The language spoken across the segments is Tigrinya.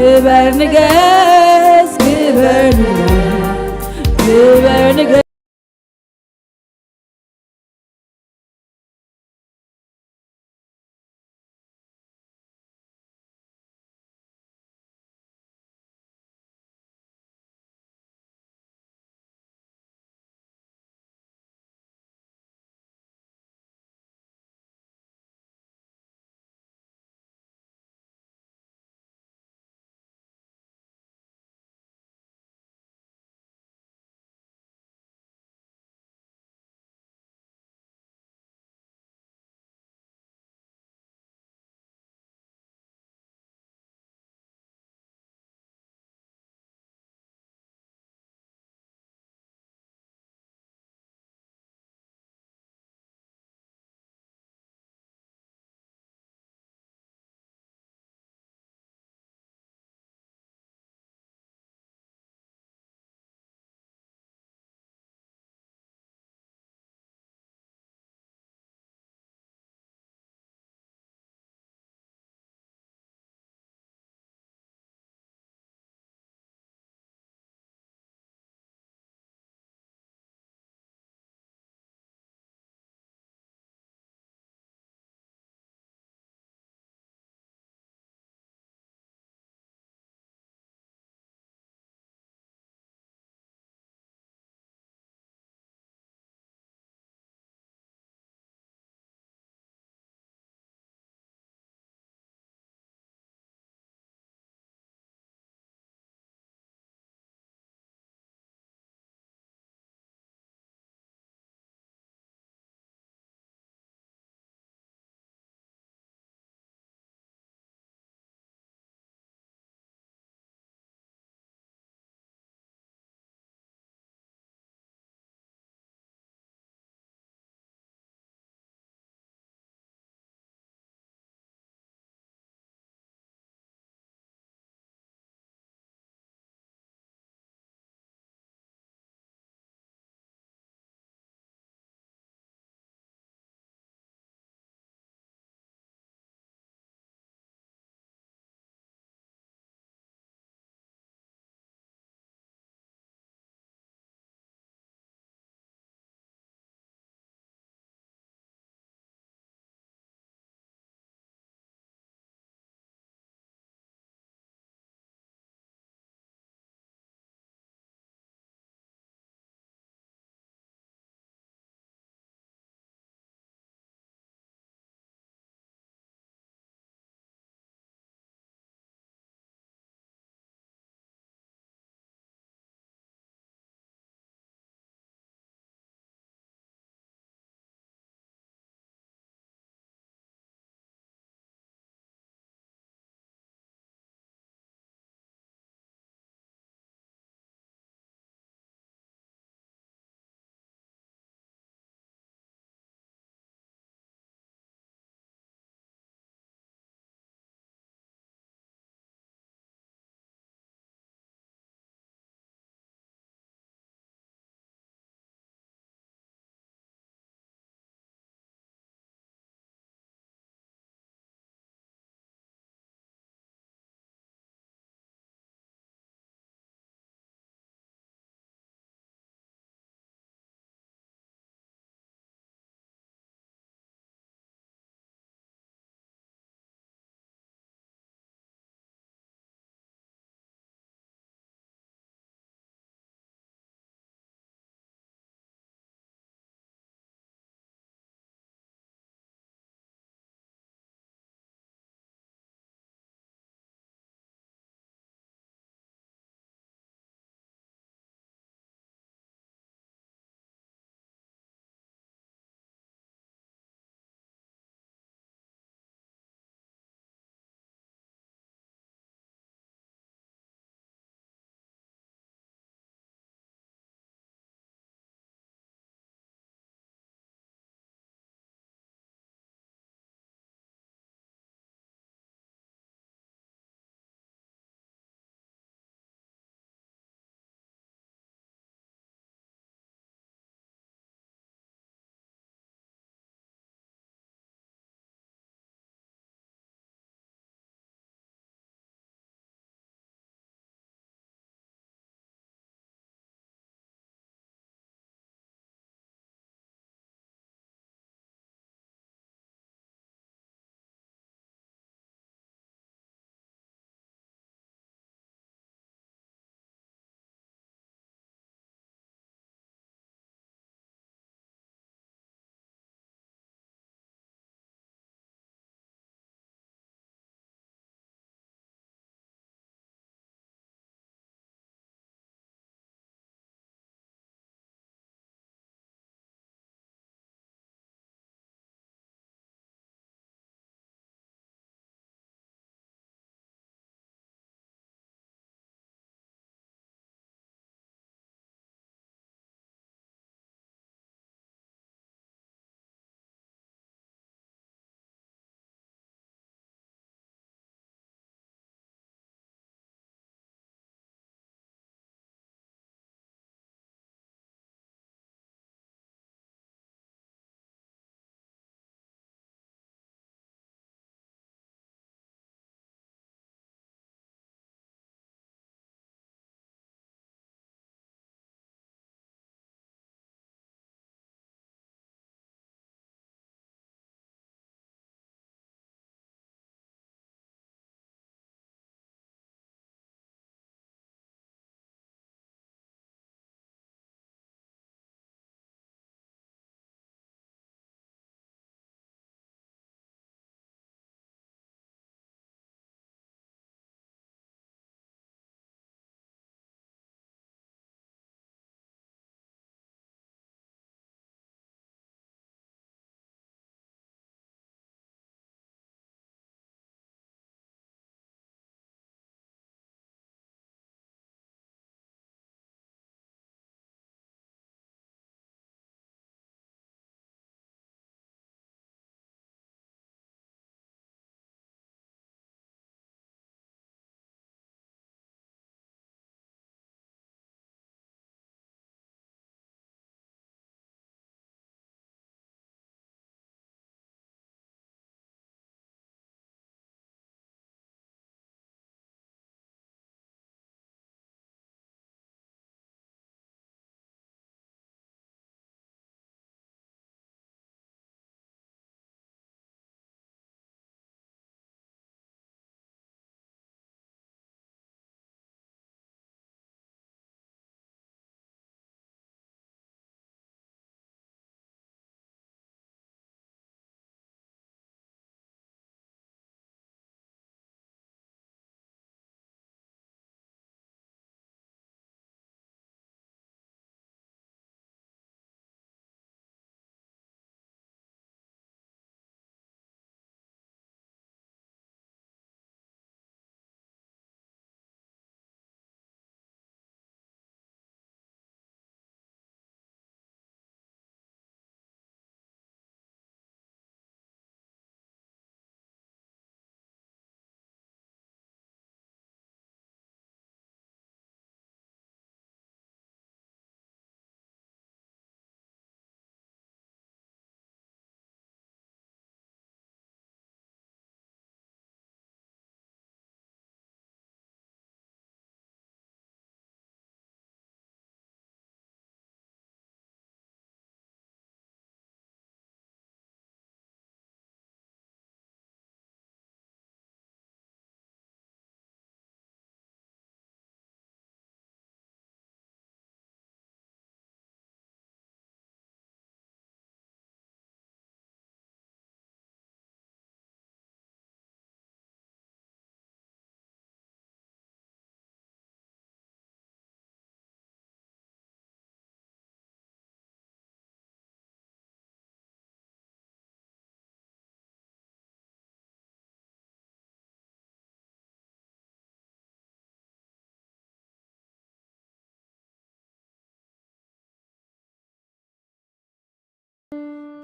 ክበር ንገስ፣ ክበር ንገስ፣ ክበር ንገስ።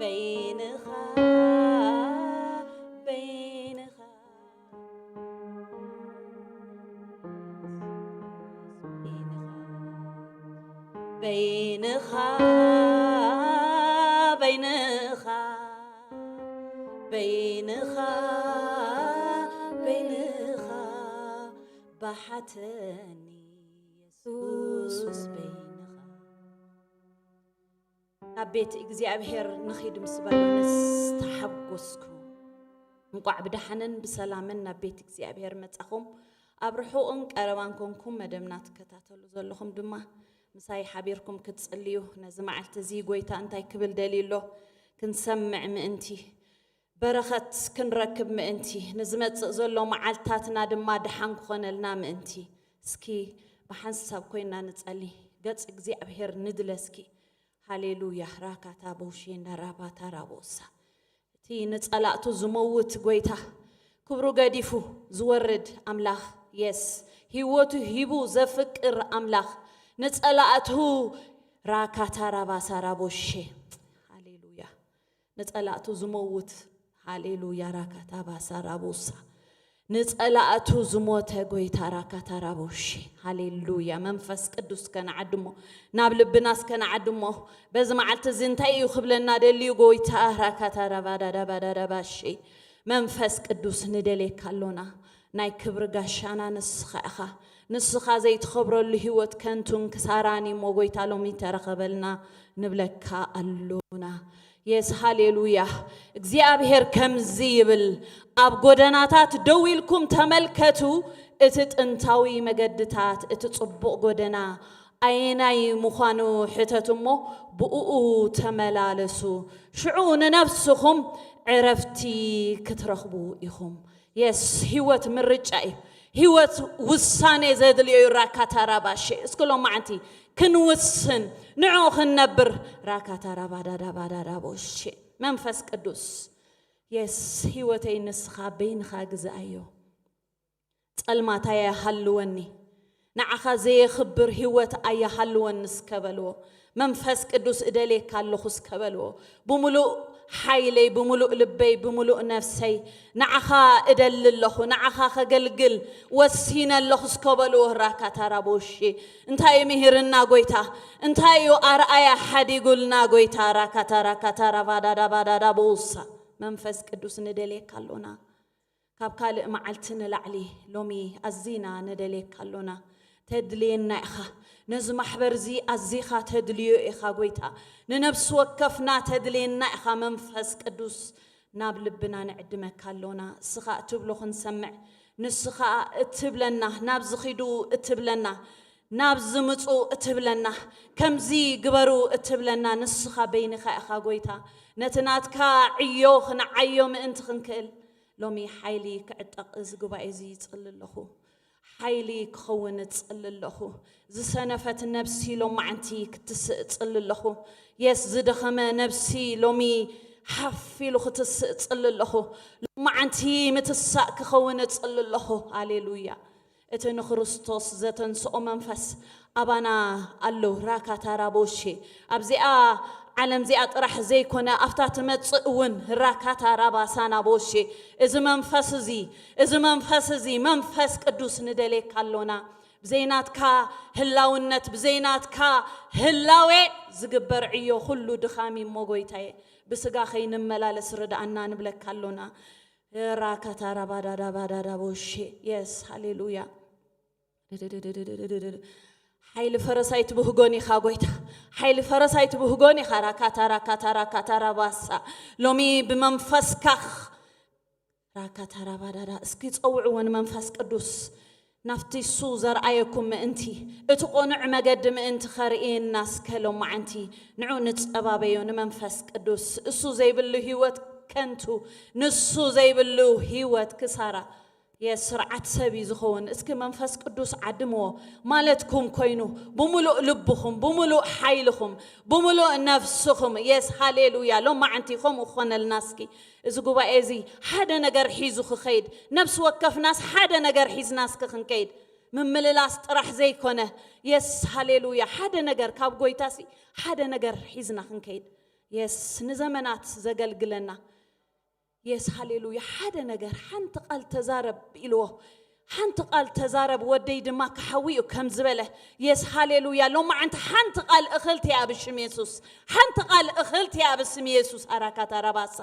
በይንኻ በይንኻ በይንኻ በይንኻ በይንኻ በይንኻ ባሓተኒ የሱስ በይንኻ። ናብ ቤት እግዚኣብሔር ንኺድ ምስ በሉንስ ተሓጎስኩ። እንቋዕ ብደሓንን ብሰላምን ናብ ቤት እግዚኣብሔር መጻኹም። ኣብ ርሑቕን ቀረባን ኮንኩም መደብና ትከታተሉ ዘለኹም ድማ ምሳይ ሓቢርኩም ክትጽልዩ፣ ነዚ መዓልቲ እዚ ጎይታ እንታይ ክብል ደልዩ ኣሎ ክንሰምዕ ምእንቲ፣ በረኸት ክንረክብ ምእንቲ፣ ንዝመጽእ ዘሎ መዓልትታትና ድማ ደሓን ክኾነልና ምእንቲ፣ እስኪ ብሓንሳብ ኮይና ንጸሊ። ገጽ እግዚኣብሔር ንድለ እስኪ። ሃሌሉያ። ራካታ ቦሼ እንዳራባታ ራቦሳ። እቲ ንጸላእቱ ዝመውት ጎይታ፣ ክብሩ ገዲፉ ዝወርድ ኣምላኽ፣ የስ፣ ህይወቱ ሂቡ ዘፍቅር ኣምላኽ፣ ንጸላእቱ ራካታ ራባሳ ራቦሼ። ሃሌሉያ። ንጸላእቱ ዝመውት፣ ሃሌሉያ። ራካታ ባሳ ራቦሳ። ንጸላእቱ ዝሞተ ጎይታ ራካታ ራቦሼ። ሃሌሉያ። መንፈስ ቅዱስ ከነዓድሞ፣ ናብ ልብናስ ከነዓድሞ። በዚ መዓልቲ እዚ እንታይ እዩ ክብለና ደልዩ ጎይታ? ራካታ ራባዳዳ ባዳዳ ባሼ። መንፈስ ቅዱስ ንደልየካ ኣሎና። ናይ ክብሪ ጋሻና ንስኻ ኢኻ። ንስኻ ዘይትኸብረሉ ህይወት ከንቱን ክሳራን እሞ ጎይታ ሎሚ ተረኸበልና ንብለካ ኣሎና። የስ፣ ሃሌሉያ። እግዚኣብሔር ከምዚ ይብል፣ ኣብ ጎደናታት ደው ኢልኩም ተመልከቱ፣ እቲ ጥንታዊ መገድታት፣ እቲ ጽቡቕ ጎደና ኣየናይ ምዃኑ ሕተቱ እሞ ብእኡ ተመላለሱ። ሽዑ ንነፍስኹም ዕረፍቲ ክትረኽቡ ኢኹም። የስ፣ ህይወት ምርጫ እዩ። ህይወት ውሳኔ ዘድልዮ እዩ። ራካታ ራባሼ። እስኪ ሎማዓንቲ ክንውስን፣ ንዕኡ ክንነብር። ራካታ ራባዳዳ ባዳዳ ቦሼ። መንፈስ ቅዱስ፣ የስ፣ ህይወተይ ንስኻ በይንኻ ግዝኣዮ። ጸልማት ኣየሃልወኒ፣ ንዓኻ ዘየኽብር ህይወት ኣየሃልወኒ እስከ በልዎ። መንፈስ ቅዱስ እደልየካ ኣለኹ እስከ በልዎ። ብምሉእ ሓይለይ፣ ብምሉእ ልበይ፣ ብምሉእ ነፍሰይ ንዓኻ እደሊ ኣለኹ፣ ንዓኻ ከገልግል ወሲነ ኣለኹ እስከ በልዎ። ራካታ ራቦሼ። እንታይ እዩ ምሂርና ጎይታ? እንታይ እዩ ኣርኣያ ሓዲጉልና ጎይታ? ራካታ ራካታ ራባዳዳ ባዳዳ ቦሳ። መንፈስ ቅዱስ ንደልየካ ኣሎና። ካብ ካልእ መዓልቲ ንላዕሊ ሎሚ ኣዚና ንደልየካ ኣሎና። ተድልየና ኢኻ። ነዚ ማሕበር እዚ ኣዚኻ ተድልዮ ኢኻ ጎይታ። ንነፍሲ ወከፍና ተድልየና ኢኻ መንፈስ ቅዱስ። ናብ ልብና ንዕድመካ ኣሎና። እስኻ እትብሎ ክንሰምዕ፣ ንስኻ እትብለና፣ ናብዚ ኺዱ እትብለና፣ ናብዚ ምጹ እትብለና፣ ከምዚ ግበሩ እትብለና፣ ንስኻ በይንኻ ኢኻ ጎይታ። ነቲ ናትካ ዕዮ ኽንዓዮ ምእንቲ ኽንክእል፣ ሎሚ ሓይሊ ክዕጠቕ እዚ ጉባኤ እዚ ይጽሊ ኣለኹ። ሓይሊ ክኸውን እጽሊ ኣለኹ። ዝሰነፈት ነብሲ ሎማዓንቲ ክትስእ እጽሊ ኣለኹ። የስ፣ ዝደኸመ ነብሲ ሎሚ ሓፍ ኢሉ ክትስእ እጽሊ ኣለኹ። ሎማዓንቲ ምትሳእ ክኸውን እጽሊ ኣለኹ። ሃሌሉያ። እቲ ንክርስቶስ ዘተንስኦ መንፈስ ኣባና ኣሎ። ራካታ ራቦሼ። ኣብዚኣ ዓለም እዚኣ ጥራሕ ዘይኮነ፣ ኣብታ ትመጽእ እውን ራካታ ራባሳና ቦሼ። እዚ መንፈስ እዚ፣ እዚ መንፈስ እዚ፣ መንፈስ ቅዱስ ንደልየካ ኣሎና። ብዘይናትካ ህላውነት፣ ብዘይናትካ ህላዌ ዝግበር ዕዮ ኩሉ ድኻም እዩ እሞ ጎይታየ። ብስጋ ከይንመላለስ ርድኣና ንብለካ ኣሎና። ራካታ ራባዳዳ ባዳዳ ቦሼ። የስ፣ ሃሌሉያ። ሓይሊ ፈረስ ኣይትብህጎን ኢኻ ጎይታ። ሓይሊ ፈረስ ኣይትብህጎን ኢኻ። ራካታ ራካታ ራካታ ራባሳ። ሎሚ ብመንፈስካ ራካታ ራባዳዳ። እስኪ ጸውዕዎ ንመንፈስ ቅዱስ። ናብቲ እሱ ዘርኣየኩም ምእንቲ፣ እቲ ቁኑዕ መገዲ ምእንቲ ኸርእየና እስከ ሎማዓንቲ ንዑ ንጸባበዮ ንመንፈስ ቅዱስ። እሱ ዘይብሉ ህይወት ከንቱ፣ ንሱ ዘይብሉ ህይወት ክሳራ። የስርዓት ሰብ እዩ ዝኸውን። እስኪ መንፈስ ቅዱስ ዓድምዎ ማለትኩም ኮይኑ፣ ብምሉእ ልብኹም፣ ብምሉእ ሓይልኹም፣ ብምሉእ ነፍስኹም። የስ፣ ሃሌሉያ። ሎማዓንቲ ከምኡ ክኾነልና እስኪ። እዚ ጉባኤ እዚ ሓደ ነገር ሒዙ ክኸይድ፣ ነፍሲ ወከፍናስ ሓደ ነገር ሒዝና እስኪ ክንከይድ። ምምልላስ ጥራሕ ዘይኮነ፣ የስ፣ ሃሌሉያ። ሓደ ነገር ካብ ጎይታሲ ሓደ ነገር ሒዝና ክንከይድ። የስ ንዘመናት ዘገልግለና የስ ሃሌሉያ። ሓደ ነገር ሓንቲ ቃል ተዛረብ ኢልዎ። ሓንቲ ቃል ተዛረብ ወደይ ድማ ክሓዊ እዩ ከም ዝበለ። የስ ሃሌሉያ። ሎማዓንቲ ሓንቲ ቃል እኽልቲ እያ ብሽም የሱስ። ሓንቲ ቃል እኽልቲ እያ ብስም የሱስ። ኣራካታ ራባሳ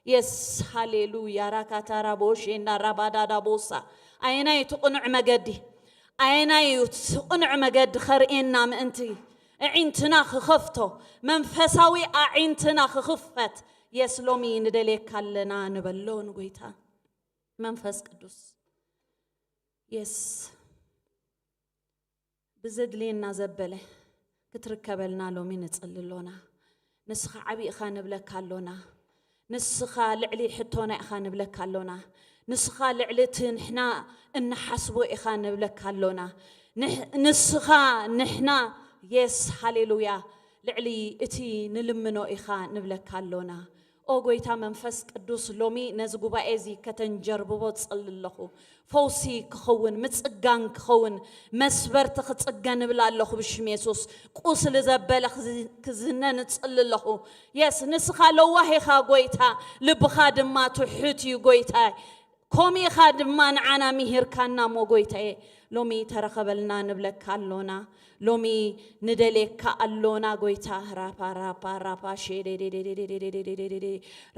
የስ ሃሌሉያ። ራካታ ራቦሼ እና ራባዳዳ ቦሳ። ኣየናይ እቲ ቅኑዕ መገዲ? ኣየናይ እዩ እቲ ቅኑዕ መገዲ ኸርእየና ምእንቲ ኣዒንትና ክኸፍቶ፣ መንፈሳዊ ኣዒንትና ክኽፈት? የስ ሎሚ ንደልየካ ኣለና ንበሎ ንጎይታ መንፈስ ቅዱስ። የስ ብዘድልየና ዘበለ ክትርከበልና ሎሚ ንጽሊ ኣሎና። ንስኻ ዓቢ ኢኻ ንብለካ ኣሎና። ንስኻ ልዕሊ ሕቶና ኢኻ ንብለካ ኣሎና። ንስኻ ልዕሊ እቲ ንሕና እንሓስቦ ኢኻ ንብለካ ኣሎና። ንሕ- ንስኻ ንሕና የስ ሃሌሉያ ልዕሊ እቲ ንልምኖ ኢኻ ንብለካ ኣሎና። ኦ ጎይታ መንፈስ ቅዱስ ሎሚ ነዚ ጉባኤ እዚ ከተንጀርብቦ ጸሊ ኣለኹ። ፈውሲ ክኸውን፣ ምጽጋን ክኸውን፣ መስበርቲ ክጽገን እብል ኣለኹ ብሽም የሱስ። ቁስሊ ዘበለ ክዝ- ክዝነ ንጽሊ ኣለኹ። የስ ንስኻ ለዋህ ኢኻ ጎይታ፣ ልብኻ ድማ ትሑት እዩ ጎይታ። ኮሚኻ ድማ ንዓና ምሂርካና እሞ ጎይታዬ ሎሚ ተረኸበልና ንብለካ ኣሎና። ሎሚ ንደልየካ ኣሎና ጎይታ። ራፓ ራፓ ራፓ ሼ ዴ ዴ ዴ ዴ ዴ ዴ ዴ ዴ ዴ ዴ ዴ ዴ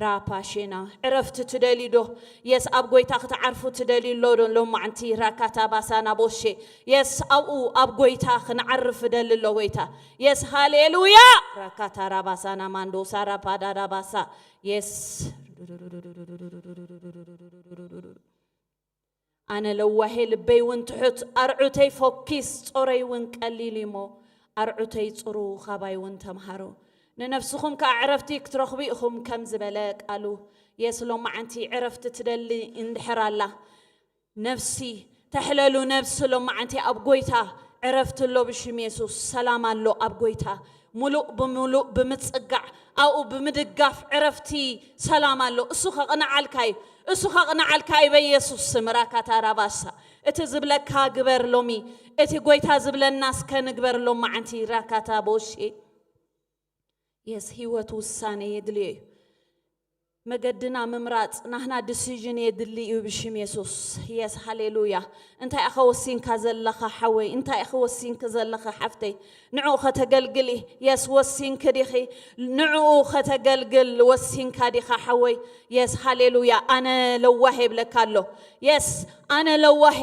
ራፓ ሼና። ዕረፍቲ ትደልዩ ዶ? የስ ኣብ ጎይታ ክትዓርፉ ትደልዩ ኣሎ ዶ? ሎማዕንቲ ራካታ ባሳና ቦሼ የስ ኣብኡ ኣብ ጎይታ ክንዓርፍ እደሊ ኣሎ ጎይታ። የስ ሃሌሉያ። ራካታ ራባሳና ማንዶሳ ራፓ ዳዳ ባሳ የስ ኣነ ለዋሄ ልበይ እውን ትሑት ኣርዑተይ ፎኪስ ጾረይ እውን ቀሊል እዩሞ ኣርዑተይ ጽሩ ካባይ እውን ተምሃሩ። ንነፍስኹም ከዓ ዕረፍቲ ክትረኽቡ ኢኹም ከም ዝበለ ቃሉ። የስ ሎማዓንቲ ዕረፍቲ ትደሊ እንድሕር ኣላ ነፍሲ ተሕለሉ ነፍሲ ሎማዓንቲ ኣብ ጎይታ ዕረፍቲ ኣሎ ብሽም የሱስ ሰላም ኣሎ ኣብ ጎይታ። ሙሉእ ብሙሉእ ብምጽጋዕ ኣብኡ ብምድጋፍ ዕረፍቲ ሰላም ኣሎ። እሱ ከቕንዓልካ እዩ። እሱ ከቕንዓልካ እዩ በየሱስ ስም። ራካታ ራባሳ እቲ ዝብለካ ግበር ሎሚ። እቲ ጎይታ ዝብለና እስከ ንግበር ሎማዓንቲ። ራካታ ቦሼ የስ ህይወት ውሳኔ የድልዮ እዩ። መገድና ምምራጽ ናህና ዲሲዥን የድሊ እዩ ብሽም የሱስ። የስ ሃሌሉያ። እንታይ ኢኻ ወሲንካ ዘለኻ ሓወይ? እንታይ ኢኺ ወሲንኪ ዘለኺ ሓፍተይ? ንዕኡ ከተገልግሊ የስ ወሲንኪ ዲኺ? ንዕኡ ከተገልግል ወሲንካ ዲኻ ሓወይ? የስ ሃሌሉያ። ኣነ ለዋህ የብለካ ኣሎ። የስ ኣነ ለዋሄ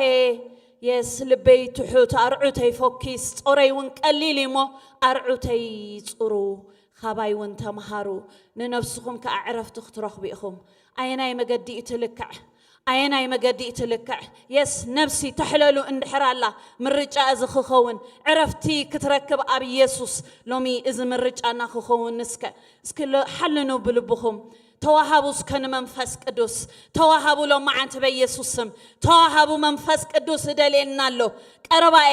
የስ ልበይ ትሑት ኣርዑተይ ፎኪስ ጾረይ እውን ቀሊል እሞ ኣርዑተይ ጽሩ ካባይ እውን ተምሃሩ። ንነብስኹም ከዓ ዕረፍቲ ክትረኽቡ ኢኹም። ኣየናይ መገዲ እዩ ትልክዕ? ኣየናይ መገዲ እዩ ትልክዕ? የስ ነብሲ ተሕለሉ እንድሕር ኣላ ምርጫ እዚ ክኸውን ዕረፍቲ ክትረክብ ኣብ ኢየሱስ ሎሚ እዚ ምርጫና ክኸውን እስከ እስኪ ሎ- ሓልኑ ብልብኹም ተዋሃቡ እስከ ንመንፈስ ቅዱስ ተዋሃቡ ሎማዓንቲ በኢየሱስ ስም ተዋሃቡ መንፈስ ቅዱስ እደልየና ኣሎ ቀረባኤ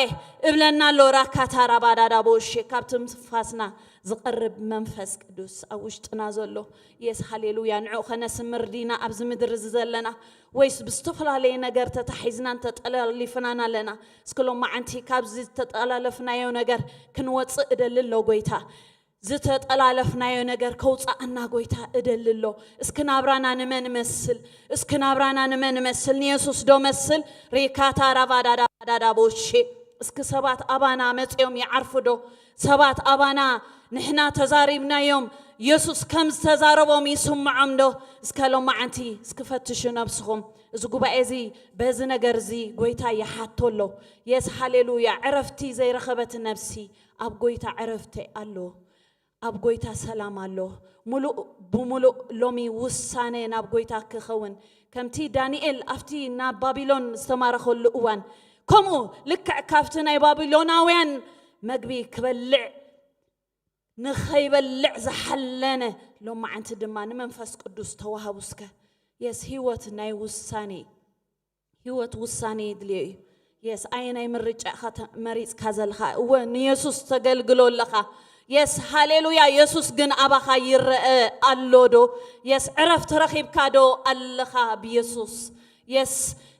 እብለና ኣሎ ራካታ ራባዳዳ ቦሼ ካብ ትንፋስና ዝቐርብ መንፈስ ቅዱስ ኣብ ውሽጥና ዘሎ የስ ሃሌሉያ ንዑ ከነስምር ዲና ኣብዚ ምድሪ እዚ ዘለና ወይስ ብዝተፈላለየ ነገር ተታሒዝናን ተጠላሊፍናን ኣለና እስኪ ሎማዓንቲ ካብዚ ዝተጠላለፍናዮ ነገር ክንወፅእ እደሊ ኣሎ ጎይታ ዝተጠላለፍናዮ ነገር ከውፃኣና ጎይታ እደሊ ኣሎ እስኪ ናብራና ንመን መስል እስኪ ናብራና ንመን መስል ንየሱስ ዶ መስል ሪካታ ራባዳዳዳዳ ቦሼ እስኪ ሰባት ኣባና መፅኦም ይዓርፉ ዶ ሰባት ኣባና ንሕና ተዛሪብናዮም የሱስ ከም ዝተዛረቦም ይስምዖም ዶ እስከ ሎማዓንቲ እስኪ ፈትሹ ነብስኹም እዚ ጉባኤ እዚ በዚ ነገር እዚ ጎይታ ይሓቶ ኣሎ የስ ሃሌሉያ ዕረፍቲ ዘይረኸበት ነብሲ ኣብ ጎይታ ዕረፍቲ ኣሎ ኣብ ጎይታ ሰላም ኣሎ ሙሉእ ብሙሉእ ሎሚ ውሳነ ናብ ጎይታ ክኸውን ከምቲ ዳንኤል ኣብቲ ናብ ባቢሎን ዝተማረኸሉ እዋን ከምኡ ልክዕ ካብቲ ናይ ባቢሎናውያን መግቢ ክበልዕ ንኸይበልዕ ዝሓለነ ሎማዓንቲ ድማ ንመንፈስ ቅዱስ ተዋህቡ እስከ የስ ህይወት ናይ ውሳኔ ህይወት ውሳኔ የድልዮ እዩ የስ ኣየናይ ምርጫ ኢኻ ተ- መሪፅካ ዘለኻ እወ ንየሱስ ተገልግሎ ኣለኻ የስ ሃሌሉያ የሱስ ግን ኣባኻ ይረአ ኣሎ ዶ የስ ዕረፍቲ ረኺብካ ዶ ኣለኻ ብየሱስ የስ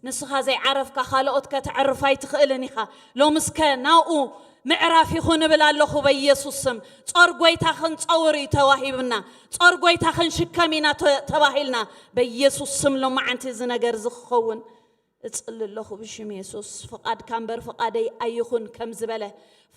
ንስኻ ዘይዓረፍካ ካልኦት ከተዕርፍ ኣይትኽእልን ኢኻ ሎምስከ ናብኡ ምዕራፍ ይኹን እብል ኣለኹ በኢየሱስ ስም። ጾር ጎይታ ክንጸውር እዩ ተዋሂብና። ጾር ጎይታ ክንሽከም ኢና ተ-፣ ተባሂልና። በኢየሱስ ስም ሎማዓንቲ እዚ ነገር እዚ ክኸውን እጽሊ ኣለኹ ብሽም የሱስ። ፍቓድካ እምበር ፍቓደይ ኣይኹን ከም ዝበለ፣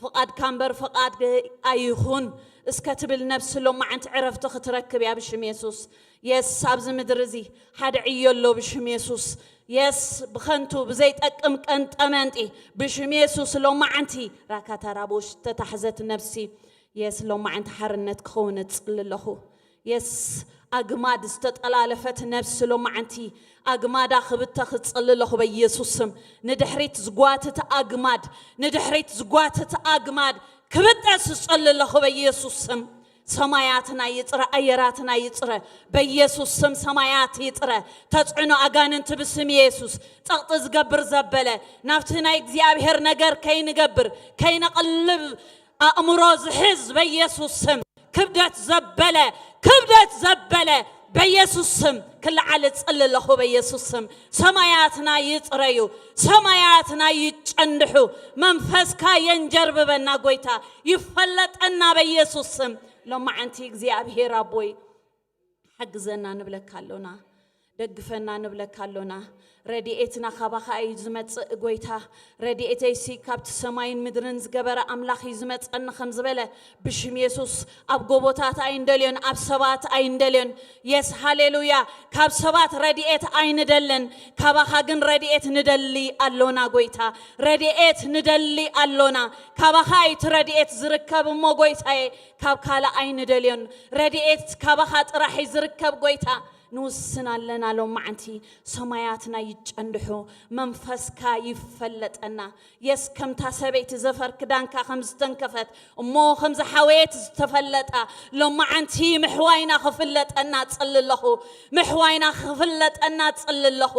ፍቓድካ እምበር ፍቓደይ ኣይኹን እስከ ትብል ነብሲ ሎማዓንቲ ዕረፍቲ ክትረክብ እያ ብሽም የሱስ። የስ፣ ኣብዚ ምድሪ እዚ ሓደ ዕዮ ኣሎ ብሽም የሱስ። የስ፣ ብኸንቱ ብዘይጠቅም ቀንጠመንጢ ብሽም የሱስ ሎማዓንቲ ራካታራቦሽ ተታሕዘት ነብሲ። የስ፣ ሎማዓንቲ ሓርነት ክኸውን እጽሊ ኣለኹ። የስ፣ ኣግማድ ዝተጠላለፈት ነብሲ ሎማዓንቲ ኣግማዳ ክብተኽ እጽሊ ኣለኹ በኢየሱስ ስም። ንድሕሪት ዝጓትት ኣግማድ፣ ንድሕሪት ዝጓትት ኣግማድ ክብጠስ እጽሊ ኣለኹ በኢየሱስ ስም። ሰማያትና ይጽረ፣ ኣየራትና ይጽረ፣ በኢየሱስ ስም ሰማያት ይጽረ። ተጽዕኖ ኣጋንንቲ ብስም የሱስ ጸቕጢ ዝገብር ዘበለ፣ ናብቲ ናይ እግዚኣብሔር ነገር ከይንገብር፣ ከይነቕልብ ኣእምሮ ዝሕዝ በኢየሱስ ስም። ክብደት ዘበለ፣ ክብደት ዘበለ በኢየሱስ ስም ክለዓል እጽሊ ኣለኹ በኢየሱስ ስም። ሰማያትና ይጽረዩ፣ ሰማያትና ይጨንድሑ። መንፈስካ የንጀርብበና ጎይታ፣ ይፈለጠና በኢየሱስ ስም። ሎማዓንቲ እግዚኣብሔር ኣቦይ ሓግዘና ንብለካ ኣሎና፣ ደግፈና ንብለካ ኣሎና። ረድኤትና ካባኻ እዩ ዝመጽእ ጎይታ። ረድኤተይሲ ካብቲ ሰማይን ምድርን ዝገበረ ኣምላኽ እዩ ዝመጸኒ ከም ዝበለ ብሽም የሱስ ኣብ ጎቦታት ኣይንደልዮን፣ ኣብ ሰባት ኣይንደልዮን። የስ፣ ሃሌሉያ። ካብ ሰባት ረድኤት ኣይንደልን፣ ካባኻ ግን ረድኤት ንደሊ ኣሎና ጎይታ። ረድኤት ንደሊ ኣሎና። ካባኻ እዩ እቲ ረድኤት ዝርከብ እሞ ጎይታዬ፣ ካብ ካልእ ኣይንደልዮን። ረድኤት ካባኻ ጥራሕ እዩ ዝርከብ ጎይታ። ንውስን ኣለና ሎማዓንቲ። ሰማያትና ይጨንድሑ፣ መንፈስካ ይፈለጠና። የስ፣ ከምታ ሰበይቲ ዘፈር ክዳንካ ከም ዝተንከፈት እሞ ከም ዝሓወየት ዝተፈለጣ ሎማዓንቲ ምሕዋይና ክፍለጠና ጽሊ ኣለኹ። ምሕዋይና ክፍለጠና ጽሊ ኣለኹ።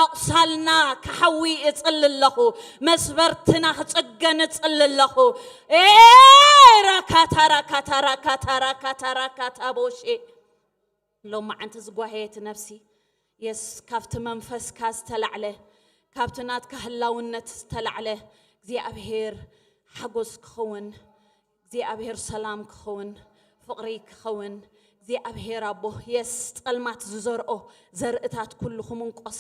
ኣቑሳልና ክሓዊ እጽሊ ኣለኹ። መስበርትና ክጽገን እጽሊ ኣለኹ። ኤ ራካታ ራካታ ራካታ ራካታ ራካታ ቦሼ ሎማዓንቲ ዝጓሄት ነፍሲ የስ፣ ካብቲ መንፈስካ ዝተላዕለ፣ ካብቲ ናትካ ህላውነት ዝተላዕለ እግዚኣብሔር ሓጎስ ክኸውን፣ እግዚኣብሔር ሰላም ክኸውን፣ ፍቕሪ ክኸውን፣ እግዚኣብሔር ኣቦ የስ፣ ጸልማት ዝዘርኦ ዘርእታት ኩሉ ክምንቆስ፣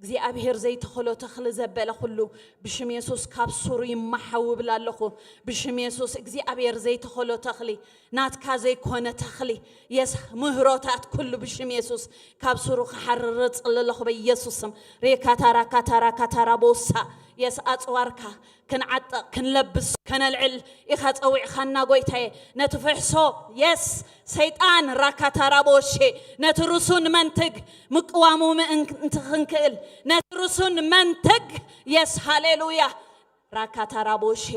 እግዚኣብሔር ዘይተኸሎ ተኽሊ ዘበለ ኩሉ ብሽም የሱስ ካብ ሱሩ ይመሓው እብል ኣለኹ። ብሽም የሱስ እግዚኣብሔር ዘይተኸሎ ተኽሊ ናትካ ዘይኮነ ተኽሊ የስ ምህሮታት ኩሉ ብሽም የሱስ ካብ ሱሩ ክሓርር እጽሊ ኣለኹ በኢየሱስ ስም። ሬካታራ ካታራ ካታራ ቦሳ የስ ኣጽዋርካ ክንዓጠቕ ክንለብስ ከነልዕል ኢኻ ጸዊዕኻና ጎይታዬ። ነቲ ፍሕሶ የስ ሰይጣን ራካታራ ቦሼ ነቲ ርሱን መንትግ ምቅዋሙ ምእንቲ ክንክእል ነቲ ርሱን መንትግ የስ ሃሌሉያ ራካታራ ቦሼ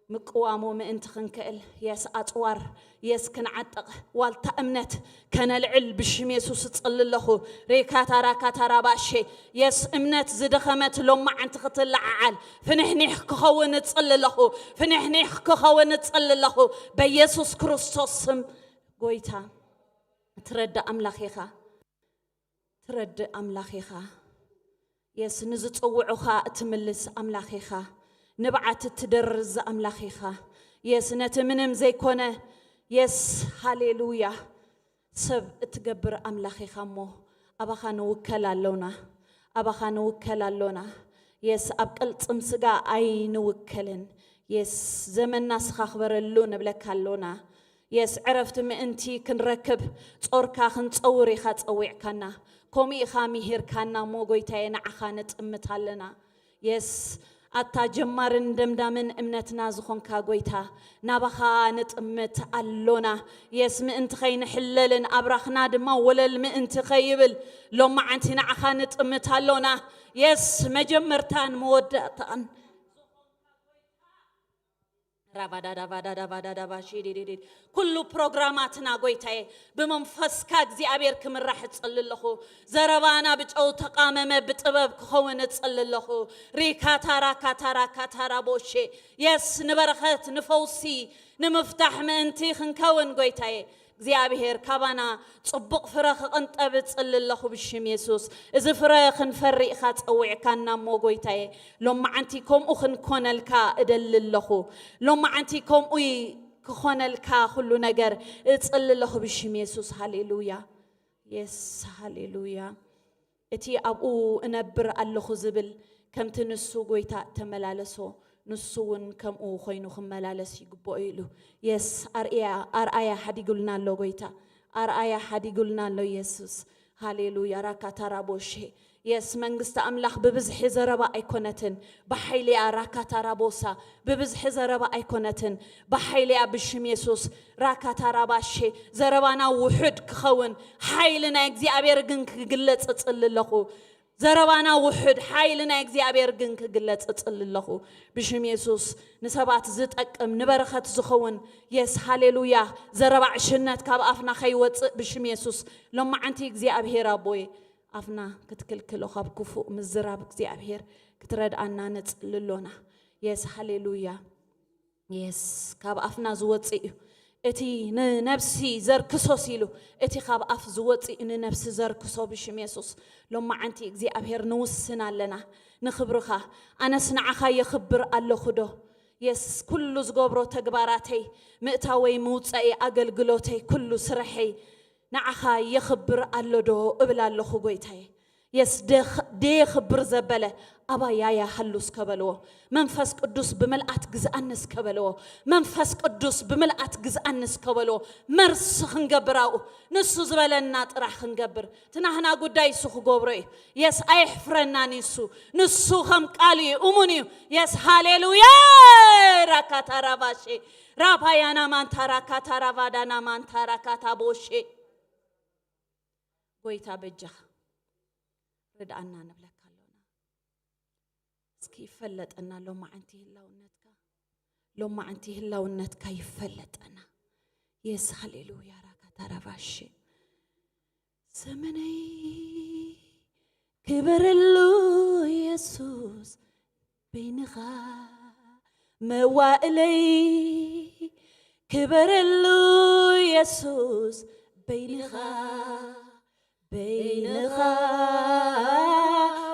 ምቅዋሙ ምእንቲ ክንክእል የስ ኣጽዋር የስ ክንዓጥቕ ዋልታ እምነት ከነልዕል ብሽም የሱስ እጽሊ ኣለኹ። ሬካታራ ካታራ ባሼ የስ እምነት ዝደኸመት ሎማዓንቲ ክትለዓዓል ፍንሕኒሕ ክኸውን እጽሊ ኣለኹ። ፍንሕኒሕ ክኸውን እጽሊ ኣለኹ በኢየሱስ ክርስቶስ ስም። ጎይታ ትረድእ ኣምላኽ ኢኻ። ትረድእ ኣምላኽ ኢኻ። የስ ንዝጽውዑኻ እትምልስ ኣምላኽ ኢኻ። ንብዓት እትደርዝ ኣምላኽ ኢኻ። የስ ነቲ ምንም ዘይኮነ የስ ሃሌሉያ ሰብ እትገብር ኣምላኽ ኢኻ እሞ ኣባኻ ንውከል ኣሎና። ኣባኻ ንውከል ኣሎና። የስ ኣብ ቅልጽም ስጋ ኣይንውከልን። የስ ዘመንና ስኻ ክበረሉ ንብለካ ኣሎና። የስ ዕረፍቲ ምእንቲ ክንረክብ ጾርካ ክንጸውር ኢኻ ጸዊዕካና። ከምኡ ኢኻ ምሂርካና እሞ ጎይታየ ንዓኻ ንጥምት ኣለና። የስ ኣታ ጀማርን ደምዳምን እምነትና ዝኾንካ ጎይታ ናባኻ ንጥምት ኣሎና። የስ ምእንቲ ከይንሕለልን ኣብራኽና ድማ ወለል ምእንቲ ከይብል ሎማዓንቲ ንዓኻ ንጥምት ኣሎና። የስ መጀመርታን መወዳእታን ራባዳዳባዳዳባዳዳባሺዲዲዲድ ኩሉ ፕሮግራማትና ጎይታዬ ብመንፈስካ እግዚኣብሔር ክምራሕ እጽሊ ኣለኹ። ዘረባና ብጨው ተቃመመ ብጥበብ ክኸውን እጽሊ ኣለኹ። ሪካታራካታራካታራ ቦሼ የስ ንበረኸት ንፈውሲ ንምፍታሕ ምእንቲ ክንከውን ጎይታዬ እግዚኣብሔር ካባና ጽቡቕ ፍረ ክቕንጠብ እጽሊ ኣለኹ ብሽም የሱስ። እዚ ፍረ ክንፈሪ ኢኻ ጸዊዕካና እሞ ጎይታየ፣ ሎማዓንቲ ከምኡ ክንኮነልካ እደሊ ኣለኹ። ሎማዓንቲ ከምኡ ክኾነልካ ኩሉ ነገር እጽሊ ኣለኹ ብሽም የሱስ። ሃሌሉያ። የስ፣ ሃሌሉያ። እቲ ኣብኡ እነብር ኣለኹ ዝብል ከምቲ ንሱ ጎይታ እተመላለሶ ንሱ እውን ከምኡ ኮይኑ ክመላለስ ይግብኦ ኢሉ። የስ፣ ኣርኣያ ኣርኣያ ሓዲጉልና ኣሎ ጎይታ። ኣርኣያ ሓዲጉልና ኣሎ የሱስ። ሃሌሉያ። ራካታራቦሼ። የስ፣ መንግስቲ ኣምላኽ ብብዝሒ ዘረባ ኣይኮነትን፣ ብሓይሊ እያ። ራካታራቦሳ። ብብዝሒ ዘረባ ኣይኮነትን፣ ብሓይሊ እያ። ብሽም የሱስ። ራካታራባሼ። ዘረባና ውሑድ ክኸውን፣ ሓይሊ ናይ እግዚኣብሔር ግን ክግለጽ እጽሊ ኣለኹ። ዘረባና ውሑድ፣ ሓይሊ ናይ እግዚኣብሔር ግን ክግለጽ እጽሊ ኣለኹ። ብሽም የሱስ። ንሰባት ዝጠቅም፣ ንበረኸት ዝኸውን። የስ፣ ሃሌሉያ። ዘረባ ዕሽነት ካብ ኣፍና ከይወጽእ ብሽም የሱስ። ሎማዓንቲ እግዚኣብሔር ኣቦይ፣ ኣፍና ክትክልክሎ ካብ ክፉእ ምዝራብ እግዚኣብሔር ክትረድኣና ነጽሊ ኣሎና። የስ፣ ሃሌሉያ። የስ፣ ካብ ኣፍና ዝወጽእ እዩ። እቲ ንነብሲ ዘርክሶስ ኢሉ፣ እቲ ካብ ኣፍ ዝወጽእ እዩ ንነብሲ ዘርክሶ ብሽም የሱስ። ሎማዓንቲ እግዚኣብሔር ንውስን ኣለና፣ ንኽብርኻ። ኣነስ ንዓኻ የኽብር ኣለኹ ዶ? የስ፣ ኩሉ ዝገብሮ ተግባራተይ፣ ምእታወይ ምውጸኢ ኣገልግሎተይ፣ ኩሉ ስርሐይ ንዓኻ የኽብር ኣሎ ዶ እብል ኣለኹ ጎይታየ። የስ፣ ደኽ-፣ ደየኽብር ዘበለ ኣባያያ ሃሉ እስከ በልዎ። መንፈስ ቅዱስ ብምልኣት ግዝኣኒ እስከ በልዎ። መንፈስ ቅዱስ ብምልኣት ግዝኣኒ እስከ በልዎ። መርሲ ክንገብር ኣብኡ፣ ንሱ ዝበለና ጥራሕ ክንገብር። እቲ ናህና ጉዳይ እሱ ክገብሮ እዩ። የስ፣ ኣየሕፍረናን እዩ እሱ። ንሱ ከም ቃሉ እዩ፣ እሙን እዩ። የስ፣ ሃሌሉያ። ራካታራባሼ፣ ራባያና ማንታ ራካታራቫዳና ማንታ ራካታቦሼ። ጎይታ በጃኻ ርድኣና ንብለካ ኣሎና። እስኪ ይፈለጠና ሎማዓንቲ ህላውነትካ፣ ሎማዓንቲ ህላውነትካ ይፈለጠና። የስ፣ ሃሌሉያ። ራካታራባሼ። ዘመነይ ክበረሉ የሱስ በይንኻ፣ መዋእለይ ክበረሉ የሱስ በይንኻ፣ በይንኻ፣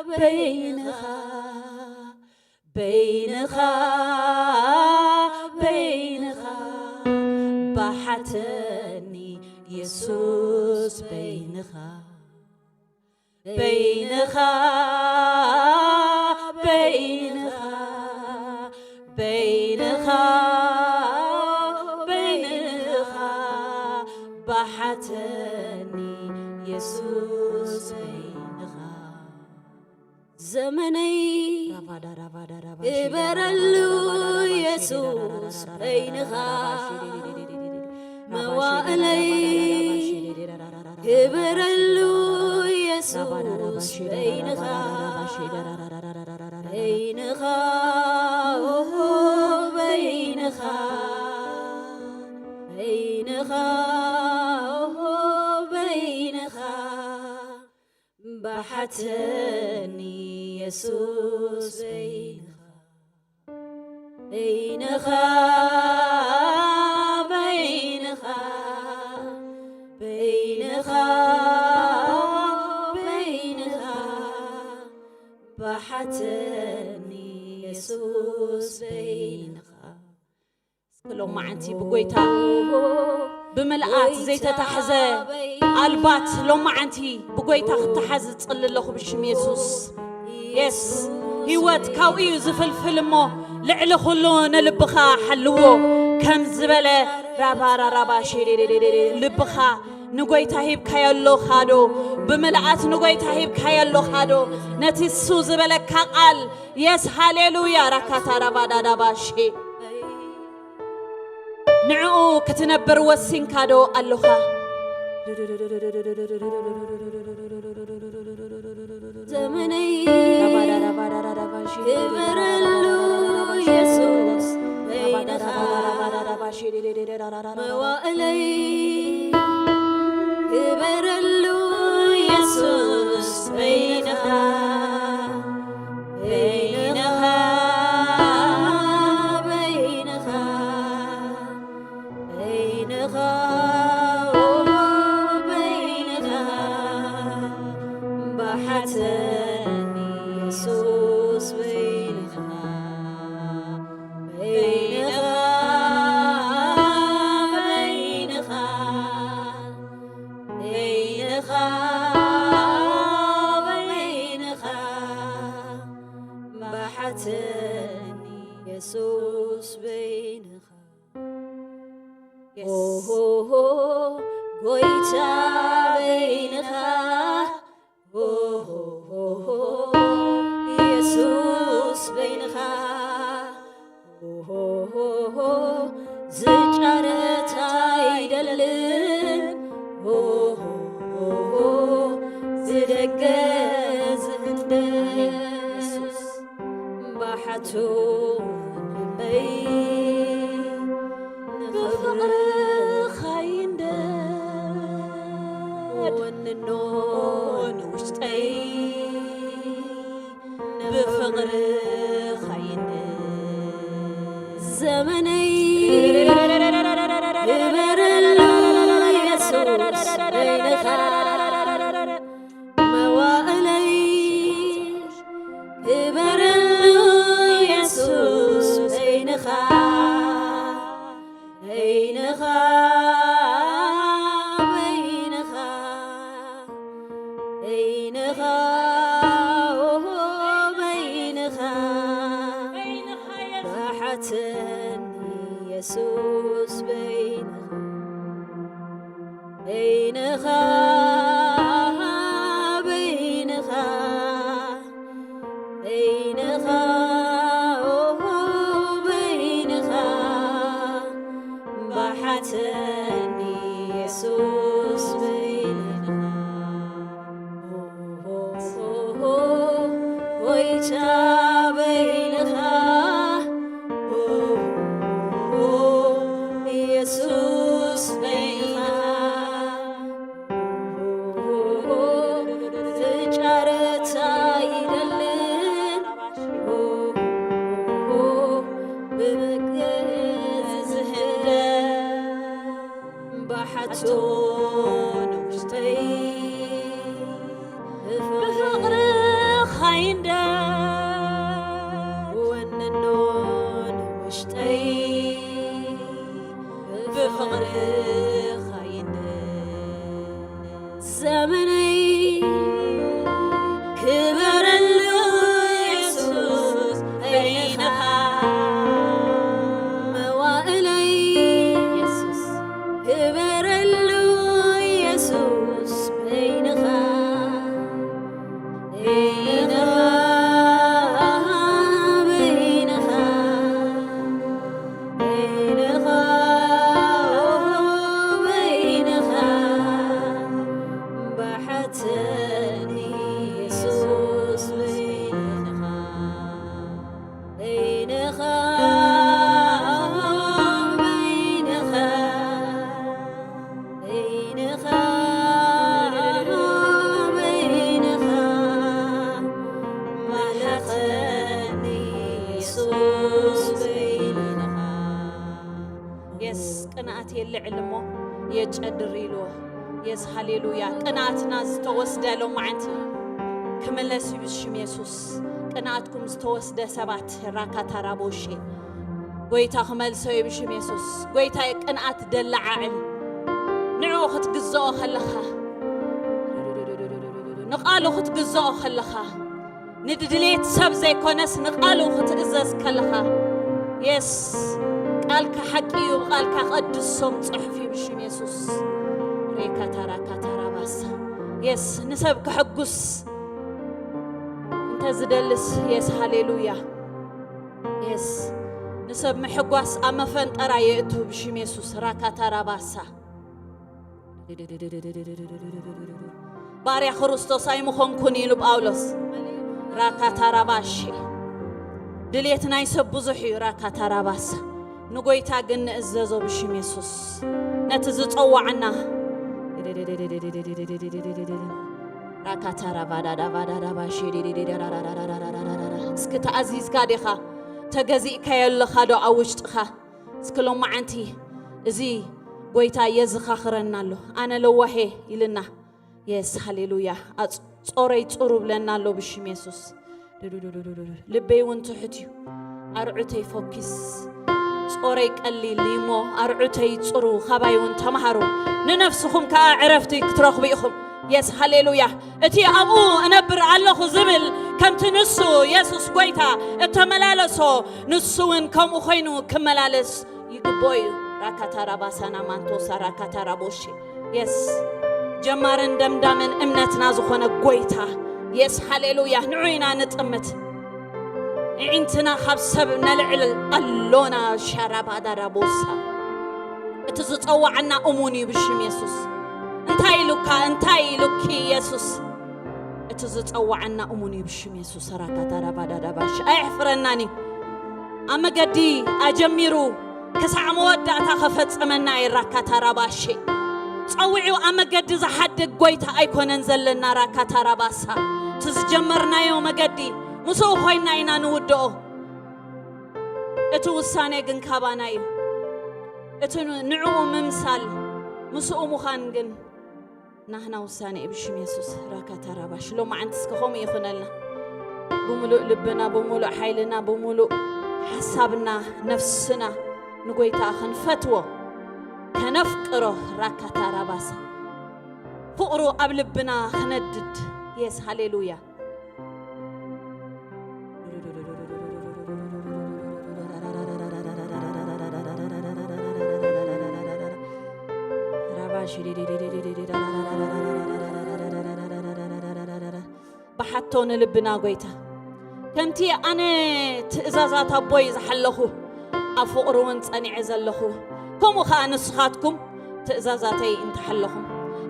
በይንኻ፣ በይንኻ፣ በይንኻ፣ ባሓተኒ የሱስ በይንኻ፣ በይንኻ፣ በይንኻ፣ በይንኻ፣ በይንኻ፣ ባሓተኒ የሱስ በይንኻ። ዘመነይ ግበረሉ የሱስ በይንኻ፣ መዋእለይ ግበረሉ የሱስ በይንኻ፣ በይንኻ፣ ኦሆ፣ በይንኻ፣ በይንኻ፣ ኦሆ፣ በይንኻ፣ ባሓተኒ የሱስ በይንኻ፣ በይንኻ፣ በይንኻ፣ በይንኻ፣ በይንኻ፣ ባሓተኒ የሱስ በይንኻ። እስኪ ሎማዓንቲ ብጎይታ ብምልኣት ዘይተታሕዘ ኣልባት ሎማዓንቲ ብጎይታ ክተሓዝ እጽሊ ኣለኹ ብሽም የሱስ። የስ፣ ህይወት ካብኡ እዩ ዝፍልፍል እሞ ልዕሊ ኩሉ ንልብኻ ሓልዎ ከም ዝበለ ራባራራባ ሼዴዴዴዴ ልብኻ ንጎይታ ሂብካዮ ኣለኻ ዶ? ብምልኣት ንጎይታ ሂብካዮ ኣለኻ ዶ? ነቲ እሱ ዝበለካ ቃል የስ፣ ሃሌሉያ። ራካታ ራባዳዳባ ሼ ንዕኡ ክትነብር ወሲንካ ዶ ኣለኻ? ዘመነይ ክበረሉ የሱስ በይንኻ፣ መዋእለይ ክበረሉ የሱስ በይንኻ፣ በይንኻ፣ በይንኻ፣ በይንኻ፣ ኦሆሆ፣ ጎይታ በይንኻ፣ ኦሆሆ፣ ኢየሱስ በይንኻ፣ ኦሆሆ፣ ዝጫረት ኣይደልን፣ ኦሆሆ፣ ዝደገ ዝህንደ። ባሓቱ ልበይ ንኽብርኻ ይንደድ። ወንኖ ንውሽጠይ ብፍቕርኻ ይንደድ። ዘመነይ ግበረሉ ኢየሱስ በይንኻ መዋእለይ ግበረሉ ኢየሱስ በይንኻ፣ በይንኻ፣ በይንኻ፣ በይንኻ፣ ኦሆ፣ በይንኻ፣ በይንኻ ኢየሱስ። ብሓተኒ ኢየሱስ በይንኻ። በይንኻ፣ በይንኻ፣ በይንኻ፣ ኦሆ፣ በይንኻ፣ ባሓተኒ የሱስ በይንኻ። ኦሆ፣ ጎይታ በይንኻ፣ ኦሆ፣ የሱስ በይንኻ። ዝጫረት ኣይደልን ብመገዝ ዝህለ ባሓቶ ንውሽጠይ ብፍቕርኻ ይንደድ ወንኖ ንውሽጠይ ብፍቕርኻ ይንደድ። ዘመነይ ክበረሉ የሱስ በይንኻ መዋእለይ የሱስ ክበረሉ የሱስ በይንኻ በይንኻ በይንኻ በይንኻ በይንኻ ባሓተኒ የሱስ በይንኻ በይንኻ በይንኻ በይንኻ በይንኻ ባሓተኒ የሱስ በይንኻ። የስ ቅንኣት የልዕል እሞ የጨድር ኢልዎ። የስ ሃሌሉያ። ቅንኣትና ዝተወስደ ሎማዓንቲ ክምለስ እዩ ብሽም የሱስ። ቅንኣትኩም ዝተወስደ ሰባት ራካታራቦሼ ጎይታ ክመልሶ እዩ ብሽም የሱስ። ጎይታ ቅንኣት ደለዓዕል ንዕኡ ክትግዝኦ ከለኻ ንቓሉ ክትግዝኦ ከለኻ ንድድሌት ሰብ ዘይኮነስ ንቓሉ ክትእዘዝ ከለኻ የስ ቃልካ ሓቂ እዩ። ብቃልካ ቀድሶም ጽሑፍ እዩ ብሽም የሱስ። ሬካታራካታራባሳ የስ ንሰብ ከሐጉስ እንተ ዝደልስ የስ ሃሌሉያ የስ ንሰብ ምሕጓስ ኣብ መፈንጠራ የእቱ ብሽም የሱስ። ራካታራባሳ ባርያ ክርስቶስ ኣይምኾንኩን ኢሉ ጳውሎስ። ራካታራባሺ ድልየት ናይ ሰብ ብዙሕ እዩ። ራካታራባሳ ንጎይታ ግን ንእዘዞ ብሽም የሱስ ነቲ ዝጸዋዕና ራካታራባዳዳባዳዳባሺ እስኪ ተኣዚዝካ ዲኻ? ተገዚእካዮ ኣለኻ ዶ ኣብ ውሽጥኻ? እስኪ ሎማዓንቲ እዚ ጎይታ የዝኻኽረና ኣሎ። ኣነ ለዋሄ ኢልና የስ ሃሌሉያ ኣጽ- ጾረይ ጽሩ ብለና ኣሎ ብሽም የሱስ። ልበይ እውን ትሑት እዩ ኣርዑተይ ፎኪስ ጾረይ ቀሊል እሞ ኣርዑተይ ጽሩ ካባይ እውን ተምሃሩ። ንነፍስኹም ከዓ ዕረፍቲ ክትረኽቡ ኢኹም። የስ ሃሌሉያ። እቲ ኣብኡ እነብር ኣለኹ ዝብል ከምቲ ንሱ የሱስ ጎይታ እተመላለሶ ንሱ እውን ከምኡ ኮይኑ ክመላለስ ይግብኦ እዩ። ራካታራባሳና ማንቶሳ ራካታራቦሺ የስ ጀማርን ደምዳምን እምነትና ዝኾነ ጎይታ የስ ሃሌሉያ ንዑ ኢና ንጥምት። ኣዒንትና ካብ ሰብ ነልዕል ኣሎና። ሻራባዳራቦሳ እቲ ዝጸዋዓና እሙን እዩ ብሽም የሱስ። እንታይ ኢሉካ እንታይ ኢሉኪ የሱስ? እቲ ዝጸዋዓና እሙን እዩ ብሽም የሱስ። ራካታራባዳዳባሽ ኣየሕፍረናን እዩ። ኣብ መገዲ ኣጀሚሩ ክሳዕ መወዳእታ ከፈጸመና እዩ። ራካታራባሽ ጸዊዑ ኣብ መገዲ ዝሓድግ ጎይታ ኣይኮነን ዘለና። ራካታራባሳ እቲ ዝጀመርናዮ መገዲ ምስኡ ኮይና ኢና ንውድኦ። እቲ ውሳኔ ግን ካባና እዩ። እቲ ንዕኡ ምምሳል ምስኡ ምዃን ግን ናህና ውሳኔ እዩ ብሽም የሱስ። ራካታራባሽ ሎማዓንቲ እስከ ከምኡ ይኹነልና። ብምሉእ ልብና ብምሉእ ሓይልና ብምሉእ ሓሳብና ነፍስና ንጎይታ ክንፈትዎ ከነፍቅሮ ራካታራባሳ ፍቕሩ ኣብ ልብና ክነድድ የስ ሃሌሉያ። ብሓቶ ንልብና ጎይታ ከምቲ ኣነ ትእዛዛት ኣቦይ ዝሓለኹ ኣብ ፍቕሪ እውን ጸኒዐ ዘለኹ ከምኡ ኸዓ ንስኻትኩም ትእዛዛተይ እንተሓለኹም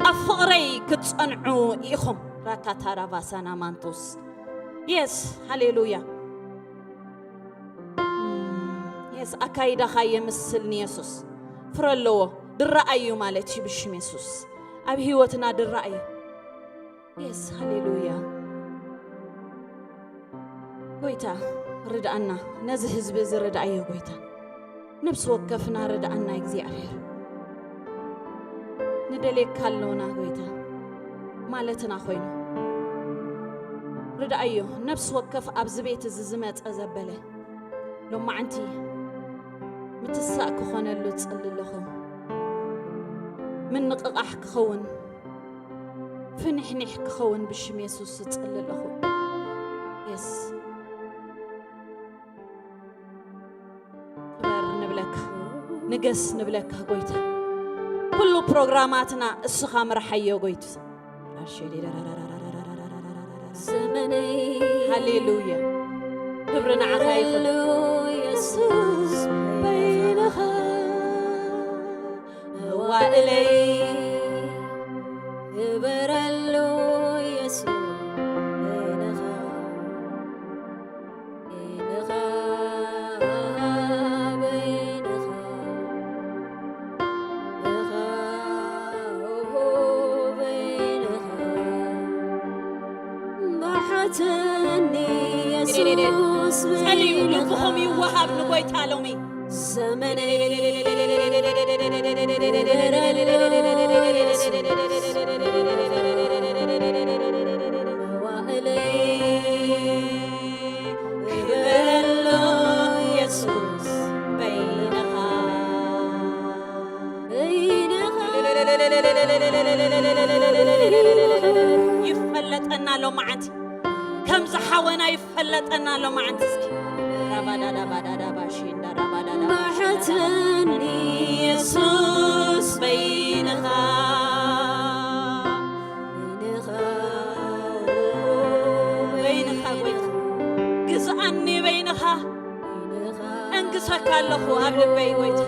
ኣብ ፍቕረይ ክትጸንዑ ኢኹም። ራካታራባሳና ማንቶስ የስ ሃሌሉያ። የስ ኣካይዳኻ የምስል ንየሱስ ፍረ ኣለዎ። ድረኣዩ ማለት እዩ ብሽም የሱስ ኣብ ህይወትና ድረኣዩ። የስ ሃሌሉያ። ጎይታ ርድኣና ነዚ ህዝቢ እዚ ርድኣዮ ጎይታ ነብሲ ወከፍና ርድኣና እግዚኣብሔር ንደልየካ ኣለውና ጎይታ ማለትና ኮይኑ ርድኣዮ ነብሲ ወከፍ ኣብዚ ቤት እዚ ዝመፀ ዘበለ ሎማዓንቲ ምትሳእ ክኾነሉ ዝፅሊ ኣለኹ ምንቕቓሕ ክኸውን ፍንሕኒሕ ክኸውን ብሽም የሱስ ዝፅሊ ኣለኹ የስ ክበር ንብለካ ንገስ ንብለካ ጎይታ ኩሉ ፕሮግራማትና እስኻ ምርሓዮ ጎይቱ ሃሌሉያ ክብሪ ንዓኻ ይኹን የሱስ በይንኻ መዋእለይ ክበረሉ የሱስ በይንኻ ጸልዩ ልብኹም ይወሃብ ንጎይታ ሎሚ ዘመነይ ይፈለጠና ሎማዓንቲ ከም ዝሓወና ይፈለጠና ሎማዓንቲ እስኪ ራባዳዳባዳዳባሺ እንዳራባዳዳባሽኒ የሱስ በይንኻ በይንኻ ጎይታ ግዝኣኒ በይንኻ እንግሰካ ኣለኹ ኣብ ልበይ ጎይታ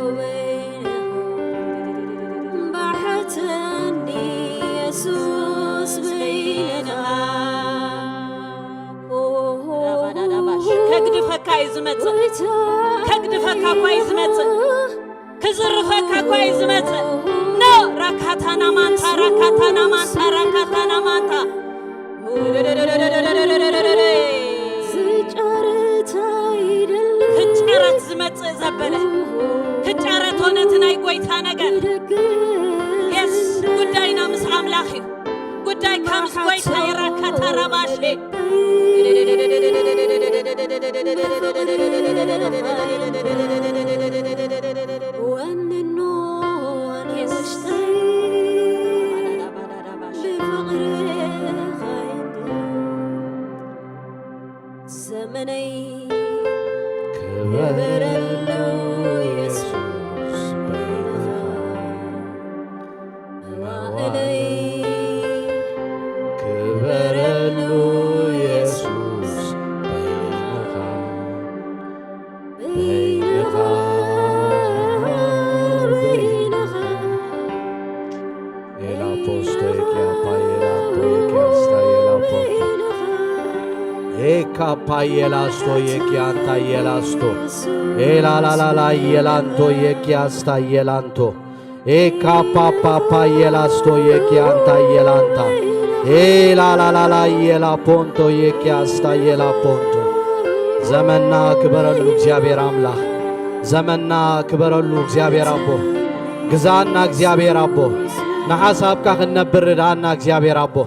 ባሕተኒ የሱስ በይንኻ ከግድፈካ እዩ ዝመፅእ ከግድፈካ እኳ እዩ ዝመፅእ ክዝርፈካ እኳ እዩ ዝመፅእ ኖ ራካታና ማንታ ራካታና ማንታ ራካታና ማንታ ክጨረት ዝመፅእ ዘበለ ክጨረት ሆነ እቲ ናይ ጎይታ ነገር የስ ጉዳይና ምስ ኣምላኽ እዩ ጉዳይካ ምስ ጎይታ ይራካ ተረባሽ ወንኖ ንውሽጠይ ብፍቕርኻ ዘመነይ ክበረሉ የሱስ መዋዕለይ ክበረሉ የሱስ በይንኻ፣ በይንኻ፣ በይንኻ። ኤላፖስቶ የኪያፓ ኤላፖ የኪያስታ ኤላፖ ኤካፓ የላስቶ የኪያንታ የላስቶ ኤላላላላ የላንቶ የኪያስታ የላንቶ ኤካፓፓፓ የላስቶ የኪያንታ የላንታ ኤላላላላ የላፖንቶ የኪያስታ የላፖንቶ። ዘመንና ክበረሉ እግዚኣብሔር ኣምላኽ፣ ዘመንና ክበረሉ እግዚኣብሔር ኣቦ። ግዛና እግዚኣብሔር ኣቦ፣ ንሓሳብካ ክንነብር ርድኣና እግዚኣብሔር ኣቦ።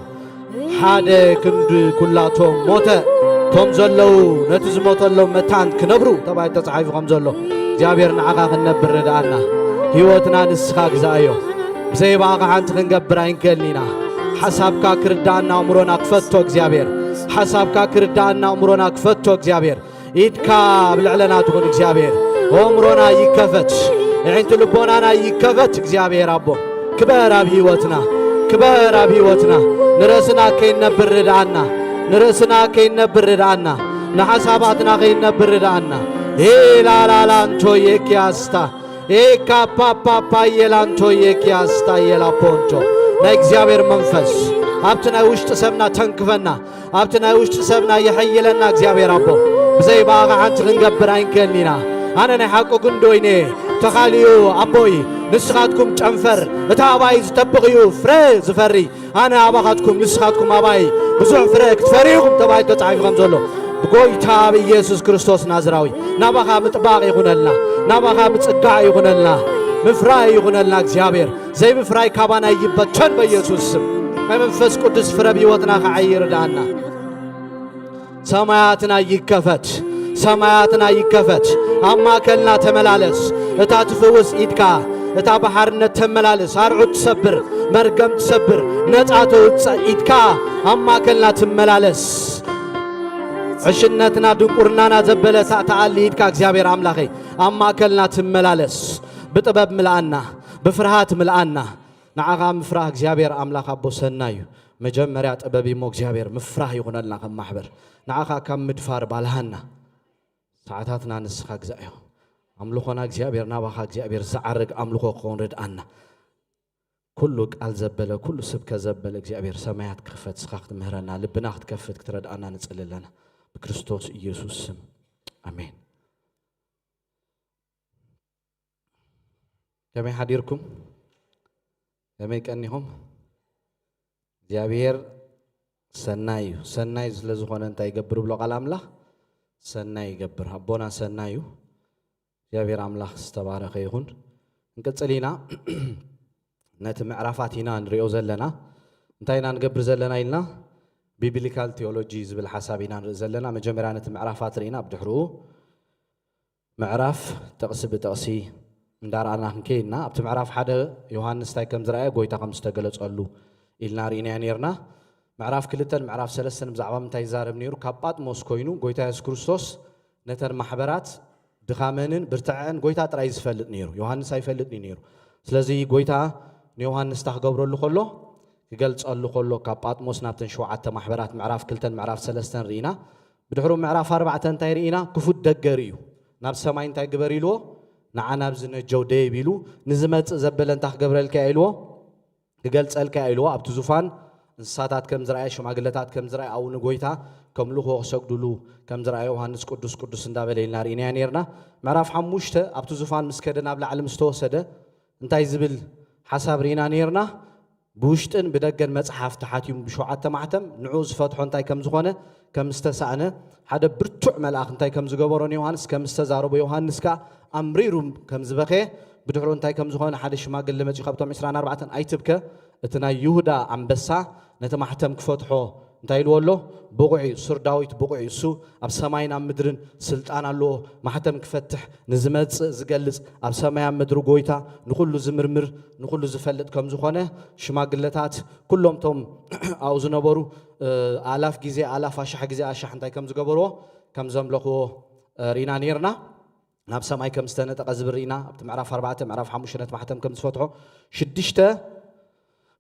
ሓደ ክንዲ ኩላቶም ሞተ፣ እቶም ዘለዉ ነቲ ዝሞተሎም መታን ክነብሩ ተባሂሉ ተጻሒፉ ከም ዘሎ እግዚኣብሔር ንዓኻ ክንነብር ርድኣና። ህይወትና ንስኻ ግዛኣዮ። ብዘይ ብኣኻ ሓንቲ ክንገብር ኣይንክእልን ኢና። ሓሳብካ ክርዳኣና ኣእምሮና ክፈቶ እግዚኣብሔር። ሓሳብካ ክርዳኣና ኣእምሮና ክፈቶ እግዚኣብሔር። ኢድካ ኣብ ልዕለና ትኹን እግዚኣብሔር። ኣእምሮና ይከፈት፣ ኣዒንቲ ልቦናና ይከፈት እግዚኣብሔር ኣቦ። ክበር ኣብ ህይወትና፣ ክበር ኣብ ህይወትና። ንርእስና ከይነብር ርድኣና፣ ንርእስና ከይነብር ርድኣና፣ ንሓሳባትና ከይነብር ርድኣና። ኤላላላንቶ የኪያስታ ኤካፓፓፓ የላንቶ የኪያስታ የላፖንቶ። ናይ እግዚኣብሔር መንፈስ ኣብቲ ናይ ውሽጢ ሰብና ተንክፈና፣ ኣብቲ ናይ ውሽጢ ሰብና የሐይለና እግዚኣብሔር ኣቦ። ብዘይ ብኣኻ ሓንቲ ክንገብር ኣይንክእልን ኢና። ኣነ ናይ ሓቂ ጉንዶ እየ፣ ተኻልዩ ኣቦይ። ንስኻትኩም ጨንፈር፣ እታ ኣባይ ዝጠብቕ እዩ ፍረ ዝፈሪ። ኣነ ኣባኻትኩም፣ ንስኻትኩም ኣባይ ብዙሕ ፍረ ክትፈርዩ ኢኹም ተባሂሉ ተጻሒፉ ከም ዘሎ፣ ብጎይታ ብኢየሱስ ክርስቶስ ናዝራዊ ናባኻ ምጥባቕ ይኹነልና፣ ናባኻ ምጽጋዕ ይኹነልና፣ ምፍራይ ይኹነልና እግዚኣብሔር። ዘይምፍራይ ካባና ይበተን በኢየሱስ ስም። ናይ መንፈስ ቅዱስ ፍረ ብህይወትና ክዓይ ይርድኣና። ሰማያትና ይከፈት፣ ሰማያትና ይከፈት። ኣብ ማእከልና ተመላለስ። እታ ትፍውስ ኢድካ፣ እታ ብሓርነት ተመላልስ፣ ኣርዑት ትሰብር፣ መርገም ትሰብር፣ ነጻ ተውጽእ ኢድካ ኣብ ማእከልና ትመላለስ። ዕሽነትና ድንቁርናና ዘበለ እታ ተኣሊ ኢድካ እግዚኣብሔር ኣምላኸይ ኣብ ማእከልና ትመላለስ። ብጥበብ ምልኣና፣ ብፍርሃት ምልኣና። ንዓኻ ምፍራህ እግዚኣብሔር ኣምላኽ ኣቦ ሰናይ እዩ። መጀመርያ ጥበብ እሞ እግዚኣብሔር ምፍራህ ይኹነልና ከም ማሕበር። ንዓኻ ካብ ምድፋር ባልሃና። ሰዓታትና ንስኻ ግዛእ ኢኻ። ኣምልኾና እግዚኣብሔር ናባኻ እግዚኣብሔር ዝዓርግ ኣምልኾ ክኸውን ርድኣና። ኩሉ ቃል ዘበለ፣ ኩሉ ስብከ ዘበለ እግዚኣብሔር ሰማያት ክኽፈት፣ ንስኻ ክትምህረና፣ ልብና ክትከፍት፣ ክትረድኣና ንጽሊ ኣለና። ብክርስቶስ ኢየሱስ ስም። ኣሜን። ከመይ ሓዲርኩም? ከመይ ቀኒኹም? እግዚኣብሔር ሰናይ እዩ። ሰናይ ስለ ዝኾነ እንታይ ይገብር ብሎ ቃል ኣምላኽ? ሰናይ ይገብር። ኣቦና ሰናይ እዩ። እግዚኣብሔር ኣምላኽ ዝተባረኸ ይኹን። እንቅጽል ኢና። ነቲ ምዕራፋት ኢና ንሪኦ ዘለና። እንታይ ኢና ንገብር ዘለና ኢልና? ቢብሊካል ቲዮሎጂ ዝብል ሓሳብ ኢና ንርኢ ዘለና። መጀመርያ ነቲ ምዕራፋት ርኢና፣ ብድሕርኡ ምዕራፍ ጥቕሲ ብጥቕሲ እንዳረኣና ክንከይድ ኢና። ኣብቲ ምዕራፍ ሓደ ዮሃንስ እንታይ ከም ዝረኣየ፣ ጎይታ ከም ዝተገለጸሉ ኢልና ርኢናዮ ነይርና። ምዕራፍ ክልተን ምዕራፍ ሰለስተን ብዛዕባ ምንታይ ይዛረብ ነይሩ? ካብ ጳጥሞስ ኮይኑ ጎይታ የሱስ ክርስቶስ ነተን ማሕበራት ድኻመንን ብርትዐን ጎይታ ጥራይ ዝፈልጥ ነይሩ። ዮሃንስ ኣይፈልጥን እዩ ነይሩ። ስለዚ ጎይታ ንዮሃንስ እንታይ ክገብረሉ ከሎ፣ ክገልጸሉ ከሎ፣ ካብ ጳጥሞስ ናብተን ሸውዓተ ማሕበራት ምዕራፍ ክልተን ምዕራፍ ሰለስተን ርኢና። ብድሕሩ ምዕራፍ ኣርባዕተ እንታይ ርኢና? ክፉት ደገ ርእዩ። ናብ ሰማይ እንታይ ግበር ኢልዎ? ንዓ ናብዚ ነጀው ደይብ ኢሉ፣ ንዝመጽእ ዘበለ እንታይ ክገብረልካ እየ ኢልዎ? ክገልጸልካ እየ ኢልዎ። ኣብቲ ዙፋን እንስሳታት ከም ዝረኣየ፣ ሽማግለታት ከም ዝረኣየ፣ ኣብኡ ንጎይታ ከምልኽዎ ክሰግዱሉ ከም ዝረኣየ ዮሃንስ ቅዱስ ቅዱስ እንዳበለ ኢልና ርኢናዮ ነይርና። ምዕራፍ ሓሙሽተ ኣብቲ ዙፋን ምስ ከደ፣ ናብ ላዕሊ ምስ ተወሰደ እንታይ ዝብል ሓሳብ ርኢና ነይርና? ብውሽጥን ብደገን መጽሓፍ ተሓቲሙ ብሸውዓተ ማሕተም ንዕኡ ዝፈትሖ እንታይ ከም ዝኾነ፣ ከም ዝተሳእነ፣ ሓደ ብርቱዕ መልኣኽ እንታይ ከም ዝገበሮ ንዮሃንስ ከም ዝተዛረቦ፣ ዮሃንስ ከኣ ኣምሪሩ ከም ዝበኸየ፣ ብድሕሩ እንታይ ከም ዝኾነ፣ ሓደ ሽማግለ መጺኡ ካብቶም ዕስራን ኣርባዕተን፣ "ኣይትብከ፣ እቲ ናይ ይሁዳ ኣንበሳ ነቲ ማሕተም ክፈትሖ እንታይ ኢልዎ ኣሎ? ብቑዕ እዩ፣ ሱር ዳዊት ብቑዕ እዩ። እሱ ኣብ ሰማይን ኣብ ምድርን ስልጣን ኣለዎ፣ ማሕተም ክፈትሕ፣ ንዝመጽእ ዝገልጽ፣ ኣብ ሰማይ ኣብ ምድሪ ጎይታ፣ ንኹሉ ዝምርምር፣ ንኹሉ ዝፈልጥ ከም ዝኾነ ሽማግለታት፣ ኩሎም ቶም ኣብኡ ዝነበሩ፣ እ፣ ኣላፍ ግዜ ኣላፍ፣ ኣሻሕ ግዜ ኣሻሕ እንታይ ከም ዝገበርዎ፣ ከም ዘምለኽዎ፣ እ፣ ርኢና ነይርና። ናብ ሰማይ ከም ዝተነጠቐ ዝብል ርኢና፣ ኣብቲ ምዕራፍ ኣርባዕተ፣ ምዕራፍ ሓሙሽተ ነቲ ማሕተም ከም ዝፈትሖ፣ ሽዱሽተ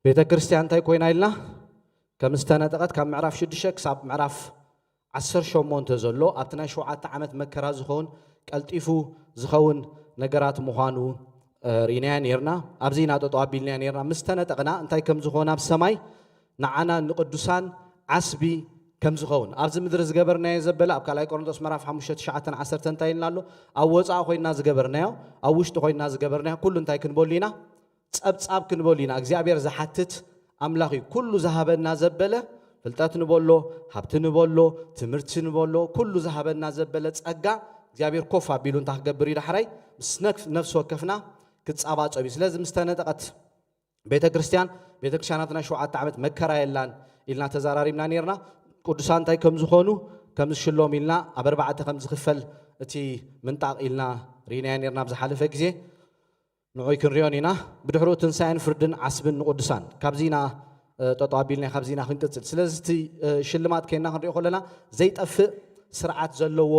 ቤተ ክርስቲያን እንታይ ኮይና ኢልና? ከም ዝተነጠቐት ካብ ምዕራፍ ሽዱሽተ ክሳብ ምዕራፍ ዓሰርተ ሸሞንተ ዘሎ ኣብቲ ናይ ሸውዓተ ዓመት መከራ ዝኸውን ቀልጢፉ ዝኸውን ነገራት ምዃኑ እ፣ ርኢናያ ነርና። ኣብዚ ኢና ጠጠው ኣቢልናያ ነርና። ምስ ተነጠቕና እንታይ ከም ዝኾነ ኣብ ሰማይ ንዓና ንቅዱሳን ዓስቢ ከም ዝኸውን ኣብዚ ምድሪ ዝገበርናዮ ዘበለ ኣብ ካልኣይ ቆሮንቶስ ምዕራፍ ሓሙሽተ ትሽዓተን ዓሰርተን እንታይ ኢልና ኣሎ? ኣብ ወፃኢ ኮይና ዝገበርናዮ፣ ኣብ ውሽጢ ኮይና ዝገበርናዮ ኩሉ እንታይ ክንበሉ ኢና? ጸብጻብ ክንበሉ ኢና። እግዚኣብሔር ዝሓትት ኣምላኽ እዩ። ኩሉ ዝሃበና ዘበለ ፍልጠት ንበሎ፣ ሃብቲ ንበሎ፣ ትምህርቲ ንበሎ፣ ኩሉ ዝሃበና ዘበለ ጸጋ እግዚኣብሔር ኮፍ ኣቢሉ እንታይ ክገብር እዩ ዳሕራይ? ምስ ነፍ-፣ ነፍሲ ወከፍና ክጻባጸብ እዩ። ስለዚ ምስ ተነጠቐት ቤተ ክርስቲያን፣ ቤተ ክርስቲያናትና ሸውዓተ ዓመት መከራ የላን ኢልና ተዛራሪብና ነርና። ቅዱሳን እንታይ ከም ዝኾኑ፣ ከም ዝሽሎም ኢልና ኣብ ኣርባዕተ ከም ዝኽፈል እቲ ምንጣቕ ኢልና ርኢናዮ ነርና ኣብ ዝሓለፈ ግዜ። ንዑይ ክንሪኦን ኢና። ብድሕሩ ትንሳኤን ፍርድን ዓስብን ንቅዱሳን። ካብዚ ኢና፣ እ፣ ጠጠው ኣቢልና፣ ካብዚ ኢና ክንቅጽል። ስለዚ እቲ፣ እ፣ ሽልማት ከይና ክንሪኦ ከለና ዘይጠፍእ ስርዓት ዘለዎ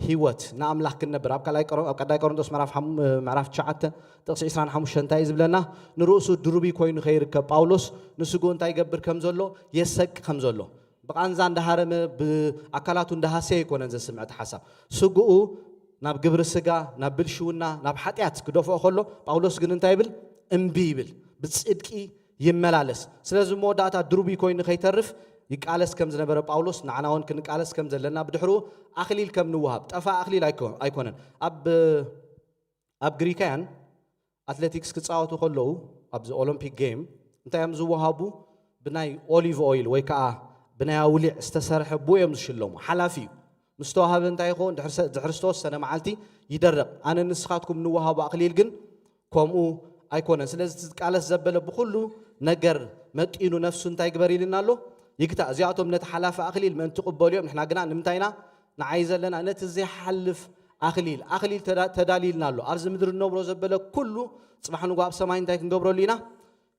ህይወት ንኣምላኽ ክንነብር። ኣብ ካልኣይ ቆሮ-፣ ኣብ ቀዳይ ቆሮንቶስ ምዕራፍ ሓም-፣ እ፣ ምዕራፍ ትሽዓተ ጥቕሲ ዕስራን ሓሙሽተን እንታይ እዩ ዝብለና? ንርእሱ ድሩቢ ኮይኑ ከይርከብ ጳውሎስ ንስግኡ እንታይ ይገብር ከም ዘሎ፣ የሰቂ ከም ዘሎ። ብቃንዛ እንዳሃረመ፣ ብኣካላቱ እንዳሃሰየ ኣይኮነን ዘስምዕ እቲ ሓሳብ። ስግኡ ናብ ግብሪ ስጋ፣ ናብ ብልሽውና፣ ናብ ሓጢኣት ክደፍኦ ከሎ፣ ጳውሎስ ግን እንታይ ይብል? እምቢ ይብል። ብጽድቂ ይመላለስ። ስለዚ መወዳእታ ድሩቢ ኮይኑ ከይተርፍ ይቃለስ ከም ዝነበረ ጳውሎስ፣ ንዓና እውን ክንቃለስ ከም ዘለና፣ ብድሕሩ ኣኽሊል ከም ንወሃብ፣ ጠፋ ኣኽሊል ኣይኮ-፣ ኣይኮነን። ኣብ፣ ኣብ ግሪካያን ኣትሌቲክስ ክጻወቱ ከለዉ፣ ኣብዚ ኦሎምፒክ ጌም እንታይ እዮም ዝወሃቡ? ብናይ ኦሊቭ ኦይል ወይ ከዓ ብናይ ኣውሊዕ ዝተሰርሐ ቡእ እዮም ዝሽለሙ። ሓላፊ እዩ። ምስ ተዋሃበ እንታይ ይኸውን? ድሕሪ ሰ-፣ ድሕሪ ዝተወሰነ መዓልቲ ይደርቕ። ኣነ ንስኻትኩም ንወሃቦ ኣኽሊል ግን ከምኡ ኣይኮነን። ስለዚ እቲ ዝቃለስ ዘበለ ብኹሉ ነገር መጢኑ ነፍሱ እንታይ ግበር ኢልና ኣሎ? ይግታእ። እዚኣቶም ነቲ ሓላፊ ኣኽሊል ምእንቲ ቅበሉ እዮም። ንሕና ግና ንምንታይ ኢና ንዓይ ዘለና? ነቲ ዘይሓልፍ ኣኽሊል፣ ኣኽሊል ተዳ-፣ ተዳልዩልና ኣሎ። ኣብዚ ምድሪ እንነብሮ ዘበለ ኩሉ ጽባሕ ንግሆ ኣብ ሰማይ እንታይ ክንገብረሉ ኢና?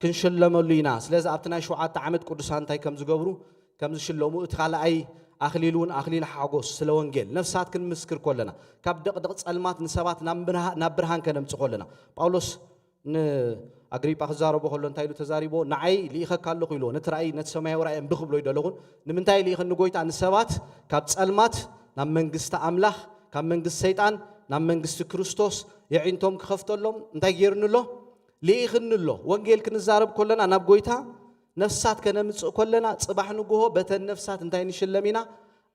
ክንሽለመሉ ኢና። ስለዚ ኣብቲ ናይ ሸውዓተ ዓመት ቅዱሳን እንታይ ከም ዝገብሩ፣ ከም ዝሽለሙ፣ እቲ ካልኣይ ኣኽሊል እውን ኣኽሊል ሓጎስ ስለ ወንጌል ነፍሳት ክንምስክር ከለና፣ ካብ ደቕደቕ ጸልማት ንሰባት ናብ ብርሃ-፣ ናብ ብርሃን ከነምጽእ ከለና። ጳውሎስ ንኣግሪጳ ክዛረቦ ከሎ እንታይ ኢሉ ተዛሪቦ? "ንዓይ ልኢኸካ ኣለኹ" ኢልዎ። ነቲ ራእይ፣ ነቲ ሰማያዊ ራእይ እምቢ ክብሎ ይደለኹን። ንምንታይ ልኢኸኒ ጎይታ? ንሰባት ካብ ጸልማት ናብ መንግስቲ ኣምላኽ፣ ካብ መንግስቲ ሰይጣን ናብ መንግስቲ ክርስቶስ የዒንቶም ክኸፍተሎም እንታይ ገይርኒ ኣሎ? ልኢኽኒ ኣሎ። ወንጌል ክንዛረብ ከለና ናብ ጎይታ ነፍሳት ከነምጽእ ከለና፣ ጽባሕ ንግሆ በተን ነፍሳት እንታይ ንሽለም ኢና?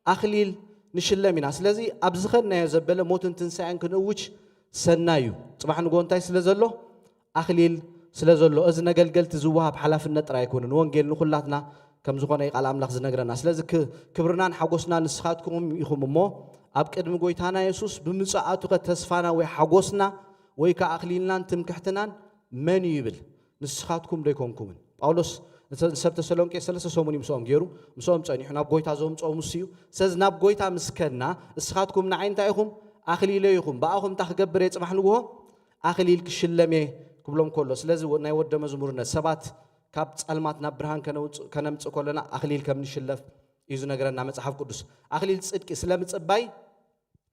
ኣኽሊል ንሽለም ኢና። ስለዚ ኣብ ዝኸድናዮ ዘበለ ሞትን ትንሳኤን ክንእውጅ ሰናይ እዩ። ጽባሕ ንግሆ እንታይ ስለ ዘሎ? ኣኽሊል ስለ ዘሎ። እዚ ነገልገልቲ ዝወሃብ ሓላፍነት ጥራይ ኣይኮነን። ወንጌል ንኹላትና ከም ዝኾነ እዩ ቃል ኣምላኽ ዝነግረና። ስለዚ ክ-፣ ክብርናን ሓጎስና ንስኻትኩም ኢኹም እሞ፣ ኣብ ቅድሚ ጎይታና የሱስ ብምጽኣቱ ከ ተስፋና ወይ ሓጎስና ወይ ከ ኣኽሊልናን ትምክሕትናን መን እዩ ይብል? ንስኻትኩም ዶ ኣይኮንኩምን? ጳውሎስ ንተ-፣ ንሰብ ተሰሎንቄ ሰለስተ ሰሙን እዩ ምስኦም ገይሩ፣ ምስኦም ጸኒሑ፣ ናብ ጎይታ ዘምጽኦም ንሱ እዩ። ስለዚ ናብ ጎይታ ምስ ከድና፣ እስኻትኩም ንዓይ እንታይ ኢኹም? ኣኽሊለይ ኢኹም። ብኣኹም እንታይ ክገብር እየ ጽባሕ ንግሆ? ኣኽሊል ክሽለም እየ ክብሎም ከሎ። ስለዚ ወ-፣ ናይ ወደ መዝሙርነት ሰባት ካብ ጸልማት ናብ ብርሃን ከነውጽእ-፣ ከነምጽእ ከለና ኣኽሊል ከም ንሽለፍ እዩ ዝነግረና መጽሓፍ ቅዱስ። ኣኽሊል ጽድቂ ስለ ምጽባይ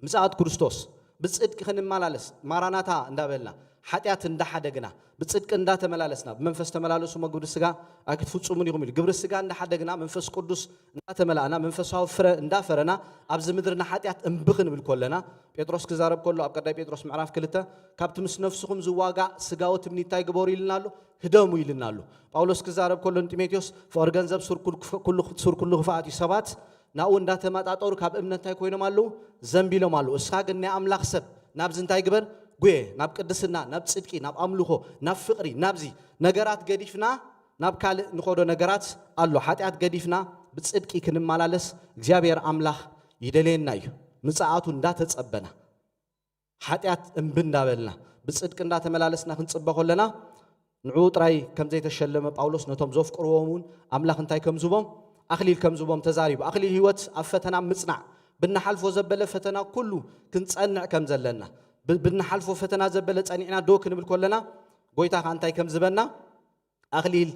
ምጽኣት ክርስቶስ ብጽድቂ ክንመላለስ፣ ማራናታ እንዳበልና፣ ሓጢኣት እንዳሓደግና፣ ብጽድቂ እንዳተመላለስና፣ "ብመንፈስ ተመላለሱ እሞ ግብሪ ስጋ ኣይክትፍጽሙን ኢኹም" ኢሉ። ግብሪ ስጋ እንዳሓደግና፣ መንፈስ ቅዱስ እንዳተመላእና፣ መንፈሳዊ ፍረ እንዳፈረና፣ ኣብዚ ምድሪ ንሓጢኣት እምቢ ክንብል ከለና፣ ጴጥሮስ ክዛረብ ከሎ ኣብ ቀዳይ ጴጥሮስ ምዕራፍ ክልተ፣ "ካብቲ ምስ ነፍስኹም ዝዋጋእ ስጋዊ ትምኒት እንታይ ግበሩ?" ኢልና ኣሎ፣ "ህደሙ" ኢልና ኣሎ። ጳውሎስ ክዛረብ ከሎ ንጢሞቴዎስ፣ "ፍቕሪ ገንዘብ ሱር ኩል-፣ ኩሉ፣ ሱር ኩሉ ክፍኣት እዩ" ሰባት ናብኡ እንዳተመጣጠሩ ካብ እምነት እንታይ ኮይኖም ኣለዉ? ዘንቢሎም ኣለዉ። እስኻ ግን ናይ ኣምላኽ ሰብ ናብዚ እንታይ ግበር? ጉየ፣ ናብ ቅድስና፣ ናብ ጽድቂ፣ ናብ ኣምልኾ፣ ናብ ፍቕሪ፣ ናብዚ ነገራት ገዲፍና ናብ ካልእ ንኸዶ ነገራት ኣሎ። ሓጢኣት ገዲፍና ብጽድቂ ክንመላለስ እግዚኣብሔር ኣምላኽ ይደልየና እዩ። ምጽኣቱ እንዳተጸበና፣ ሓጢኣት እምቢ እንዳበልና፣ ብጽድቂ እንዳተመላለስና ክንጽበ ከለና፣ ንዕኡ ጥራይ ከም ዘይተሸለመ ጳውሎስ ነቶም ዘፍቅርዎም እውን ኣምላኽ እንታይ ከም ዝቦም፣ ኣኽሊል ከም ዝቦም ተዛሪቡ። ኣኽሊል ህይወት ኣብ ፈተና ምጽናዕ፣ ብንሓልፎ ዘበለ ፈተና ኩሉ ክንጸንዕ ከም ዘለና፣ ብ-፣ ብንሓልፎ ፈተና ዘበለ ጸኒዕና ዶ ክንብል ከለና፣ ጎይታ ኸኣ እንታይ ከም ዝበና፣ ኣኽሊል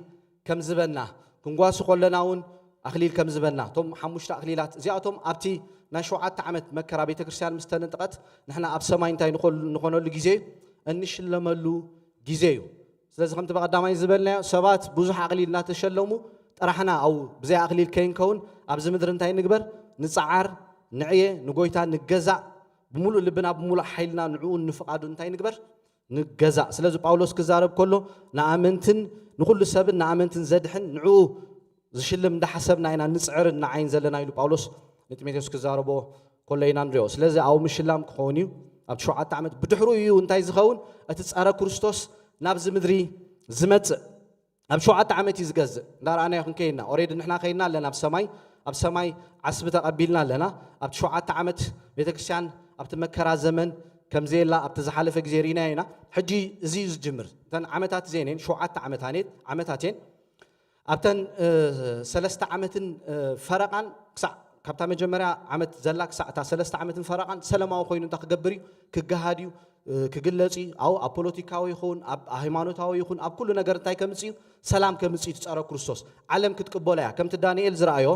ከም ዝበና፣ ክንጓሲ ከለና እውን ኣኽሊል ከም ዝበና፣ እቶም ሓሙሽተ ኣኽሊላት እዚኣቶም ኣብቲ ናይ ሸውዓተ ዓመት መከራ ቤተ ክርስቲያን ምስ ተነጠቐት፣ ንሕና ኣብ ሰማይ እንታይ ንኾል-፣ ንኾነሉ ግዜ እዩ? እንሽለመሉ ግዜ እዩ። ስለዚ ከምቲ ብቐዳማይ ዝበልናዮ ሰባት ብዙሕ ኣቕሊል እናተሸለሙ ጥራሕና ኣብኡ ብዘይ ኣቕሊል ከይንከውን ኣብዚ ምድሪ እንታይ ንግበር? ንጽዓር፣ ንዕየ፣ ንጎይታ ንገዛእ፣ ብምሉእ ልብና ብምሉእ ሓይልና ንዕኡ ንፍቓዱ እንታይ ንግበር? ንገዛእ። ስለዚ ጳውሎስ ክዛረብ ከሎ ንኣመንትን ንኹሉ ሰብን ንኣመንትን ዘድሕን ንዕኡ ዝሽልም እንዳሓሰብና ኢና ንጽዕርን ንዓይን ዘለና ኢሉ ጳውሎስ ንጢሞቴዎስ ክዛረቦ ከሎ ኢና ንሪኦ። ስለዚ ኣብኡ ምሽላም ክኸውን እዩ። ኣብቲ ሸውዓተ ዓመት ብድሕሩ እዩ እንታይ ዝኸውን? እቲ ጸረ ክርስቶስ ናብዚ ምድሪ ዝመጽእ ኣብ ሸውዓተ ዓመት እዩ ዝገዝእ። እንዳረኣናዮ ክንከይድና ኦሬዲ ንሕና ከይድና ኣለና ኣብ ሰማይ ኣብ ሰማይ ዓስቢ ተቐቢልና ኣለና። ኣብቲ ሸውዓተ ዓመት ቤተክርስትያን ኣብቲ መከራ ዘመን ከምዘየላ ኣብቲ ዝሓለፈ ግዜ ርኢናዮ ኢና። ሕጂ እዚ እዩ ዝጅምር። እተን ዓመታት እዚአን እየን ሸውዓተ ዓመታን ዓመታት እየን። ኣብተን ሰለስተ ዓመትን ፈረቓን ክሳዕ ካብታ መጀመርያ ዓመት ዘላ ክሳዕ እታ ሰለስተ ዓመትን ፈረቓን ሰለማዊ ኮይኑ እንታይ ክገብር እዩ? ክገሃድ እዩ፣ ክግለጽ እዩ። ኣብኡ ኣብ ፖለቲካዊ ይኹን ኣብ ሃይማኖታዊ ይኹን ኣብ ኩሉ ነገር እንታይ ከምጽእ እዩ? ሰላም ከምጽእ እዩ። ትጸረ ክርስቶስ ዓለም ክትቅበሎ እያ። ከምቲ ዳንኤል ዝረኣዮ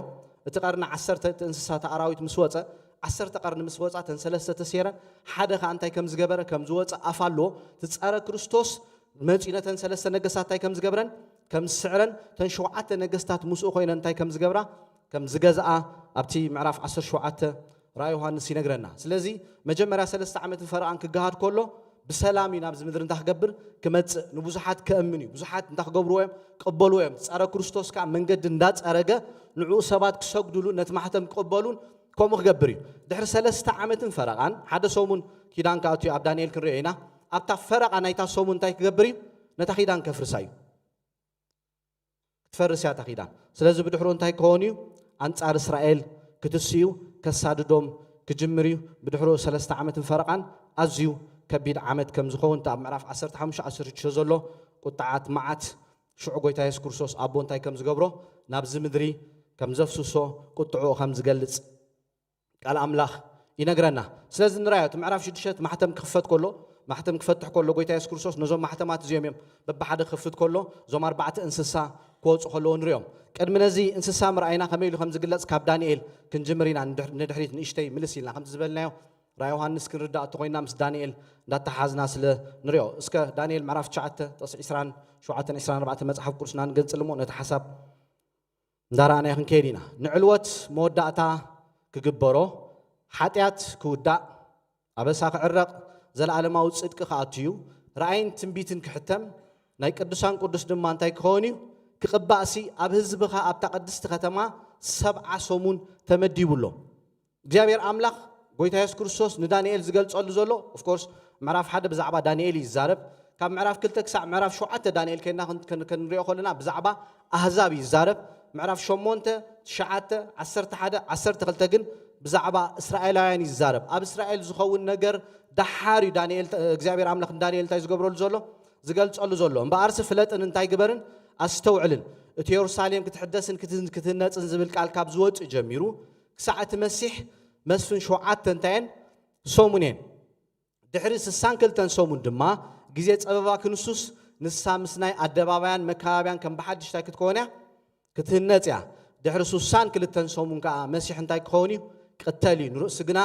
እቲ ቀርኒ ዓሰርተ እቲ እንስሳት ኣራዊት ምስ ወጸ ዓሰርተ ቀርኒ ምስ ወጻ እተን ሰለስተ ተሴረን ሓደ ከኣ እንታይ ከም ዝገበረ ከም ዝወጸ ኣፍ ኣለዎ። ትጸረ ክርስቶስ መጺኡ ነተን ሰለስተ ነገስታት እንታይ ከም ዝገብረን ከም ዝስዕረን እተን ሸውዓተ ነገስታት ምስኡ ኮይነን እንታይ ከም ዝገብራ ከም ዝገዝኣ ኣብቲ ምዕራፍ ዓሰርተ ሸውዓተ ራእይ ዮሃንስ ይነግረና። ስለዚ መጀመርያ ሰለስተ ዓመትን ፈረቓን ክገሃድ ከሎ ብሰላም እዩ ናብዚ ምድሪ እንታይ ክገብር ክመጽእ ንብዙሓት ከእምን እዩ። ብዙሓት እንታይ ክገብርዎ እዮም? ክቕበልዎ እዮም። ጸረ ክርስቶስ ከዓ መንገዲ እንዳጸረገ ንዕኡ ሰባት ክሰግዱሉ ነቲ ማሕተም ክቕበሉን ከምኡ ክገብር እዩ። ድሕሪ ሰለስተ ዓመትን ፈረቓን ሓደ ሰሙን ኪዳን ክኣቱ እዩ። ኣብ ዳንኤል ክንሪኦ ኢና። ኣብታ ፈረቓ ናይታ ሰሙን እንታይ ክገብር እዩ? ነታ ኪዳን ከፍርሳ እዩ። ክትፈርስ እያ እታ ኪዳን። ስለዚ ብድሕሩ እንታይ ክኸውን እዩ? ኣንጻር እስራኤል ክትስ እዩ፣ ከሳድዶም ክጅምር እዩ። ብድሕሩ ሰለስተ ዓመትን ፈረቓን ኣዝዩ ከቢድ ዓመት ከም ዝኸውን እቲ ኣብ ምዕራፍ ዓሰርተ ሓሙሽተ ዓሰርተ ሽዱሽተ ዘሎ ቁጥዓት መዓት ሽዑ ጎይታ የሱስ ክርስቶስ ኣቦ እንታይ ከም ዝገብሮ ናብዚ ምድሪ ከም ዘፍስሶ ቁጥዕኡ ከም ዝገልጽ ቃል ኣምላኽ ይነግረና። ስለዚ ንራዮ እቲ ምዕራፍ ሽዱሽተ ማሕተም ክኽፈት ከሎ ማሕተም ክፈትሕ ከሎ ጎይታ የሱስ ክርስቶስ ነዞም ማሕተማት እዚኦም እዮም በብሓደ ክኽፍት ከሎ እዞም ኣርባዕተ እንስሳ ክወፁ ከለዎ ንሪኦም። ቅድሚ ነዚ እንስሳ ምርኣይና ከመይ ኢሉ ከም ዝግለፅ ካብ ዳንኤል ክንጅምር ኢና። ንድሕሪት ንእሽተይ ምልስ ኢልና ከምቲ ዝበልናዮ ራ ዮሃንስ ክንርዳእ እተኮይና ምስ ዳንኤል እንዳተሓዝና ስለ ንሪኦ። እስከ ዳንኤል ምዕራፍ ትሽዓተ ጥቕሲ ዕስራን ሸውዓተን ዕስራን ኣርባዕተን መፅሓፍ ቅዱስና ንገንፅል እሞ ነቲ ሓሳብ እንዳረኣናዮ ክንከይድ ኢና። ንዕልወት መወዳእታ ክግበሮ፣ ሓጢኣት ክውዳእ፣ ኣበሳ ክዕረቕ፣ ዘለኣለማዊ ጽድቂ ክኣቱ እዩ። ራእይን ትንቢትን ክሕተም፣ ናይ ቅዱሳን ቅዱስ ድማ እንታይ ክኸውን እዩ? ክቕባእሲ ኣብ ህዝብኻ ኣብታ ቅድስቲ ከተማ ሰብዓ ሰሙን ተመዲቡ ኣሎ። እግዚኣብሔር ኣምላኽ ጎይታ የሱስ ክርስቶስ ንዳንኤል ዝገልጸሉ ዘሎ ኦፍኮርስ ምዕራፍ ሓደ ብዛዕባ ዳንኤል እዩ ዝዛረብ። ካብ ምዕራፍ ክልተ ክሳዕ ምዕራፍ ሸውዓተ ዳንኤል ከይድና ክንሪኦ ከለና ብዛዕባ ኣህዛብ እዩ ዝዛረብ። ምዕራፍ ሸሞንተ፣ ትሽዓተ፣ ዓሰርተ ሓደ፣ ዓሰርተ ክልተ ግን ብዛዕባ እስራኤላውያን እዩ ዝዛረብ። ኣብ እስራኤል ዝኸውን ነገር ደሓር እዩ ዳንኤል እግዚኣብሔር ኣምላኽ ንዳንኤል እንታይ ዝገብረሉ ዘሎ ዝገልጸሉ ዘሎ። እምበኣርሲ ፍለጥን እንታይ ግበርን ኣስተውዕልን እቲ የሩሳሌም ክትሕደስን ክትህነጽን ዝብል ቃል ካብ ዝወፅእ ጀሚሩ ክሳዕ እቲ መሲሕ መስፍን ሸውዓተ እንታየን ሰሙን እየን። ድሕሪ ስሳን ክልተን ሰሙን ድማ ግዜ ጸበባ ክንሱስ ንሳ ምስ ናይ ኣደባባያን መካባብያን ከም ብሓድሽ እንታይ ክትከውን እያ ክትህነጽ እያ። ድሕሪ ሱሳን ክልተን ሰሙን ከኣ መሲሕ እንታይ ክኸውን እዩ? ቅተል እዩ። ንርእሱ ግና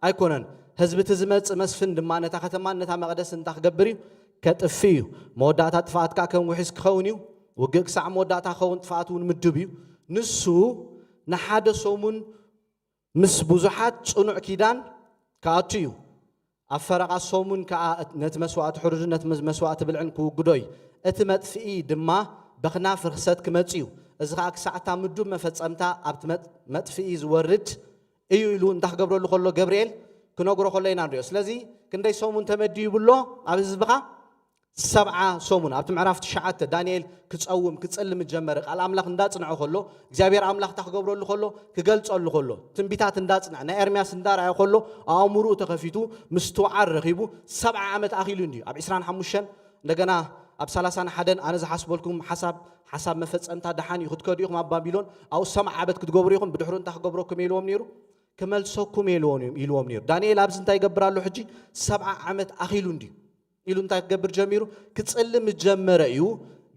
ኣይኮነን። ህዝቢ እቲ ዝመጽእ መስፍን ድማ ነታ ከተማን ነታ መቕደስ እንታይ ክገብር እዩ? ከጥፍእ እዩ። መወዳእታ ጥፍኣት ከኣ ከም ውሒስ ክኸውን እዩ። ውግእ ክሳዕ መወዳእታ ክኸውን ጥፍኣት እውን ምዱብ እዩ። ንሱ ንሓደ ሰሙን ምስ ብዙሓት ጽኑዕ ኪዳን ክኣቱ እዩ። ኣብ ፈረቓ ሰሙን ከኣ ነቲ መስዋእቲ ሕሩድን ነቲ መስዋእቲ ብልዕን ክውግዶ እዩ። እቲ መጥፍኢ ድማ ብኽናፍ ርኽሰት ክመጽእ እዩ። እዚ ኸኣ ክሳዕ እታ ምዱብ መፈጸምታ ኣብቲ መጥፍኢ ዝወርድ እዩ ኢሉ እንዳ ክገብረሉ ከሎ ገብርኤል ክነግሮ ከሎ ኢና ንሪኦ። ስለዚ ክንደይ ሰሙን ተመዲቡ ኣሎ ኣብ ህዝብኻ? ሰብዓ ሰሙን ኣብቲ ምዕራፍ ትሽዓተ ዳንኤል ክጸውም ክጽልም ጀመረ። ቃል ኣምላኽ እንዳጽንዖ ከሎ እግዚኣብሔር ኣምላኽ እታ ክገብረሉ ከሎ ክገልጸሉ ከሎ ትንቢታት እንዳጽንዐ ናይ ኤርምያስ እንዳረኣየ ከሎ ኣእምርኡ ተኸፊቱ ምስትውዓል ረኺቡ ሰብዓ ዓመት ኣኺሉ እንድዩ ኣብ ዕስራን ሓሙሽተን እንደገና ኣብ ሰላሳን ሓደን ኣነ ዝሓስበልኩም ሓሳብ ሓሳብ መፈጸምታ ደሓን እዩ ክትከዱ ኢኹም ኣብ ባቢሎን ኣብኡ ሰብዓ ዓመት ክትገብሩ ኢኹም ብድሕሩ እንታይ ክገብረኩም ኢልዎም ነይሩ ክመልሰኩም ኢልዎም ኢልዎም ነይሩ ዳንኤል ኣብዚ እንታይ ይገብር ኣሎ ሕጂ ሰብዓ ዓመት ኣኺሉ እንድዩ ኢሉ እንታይ ክገብር ጀሚሩ ክጽልም ጀመረ እዩ።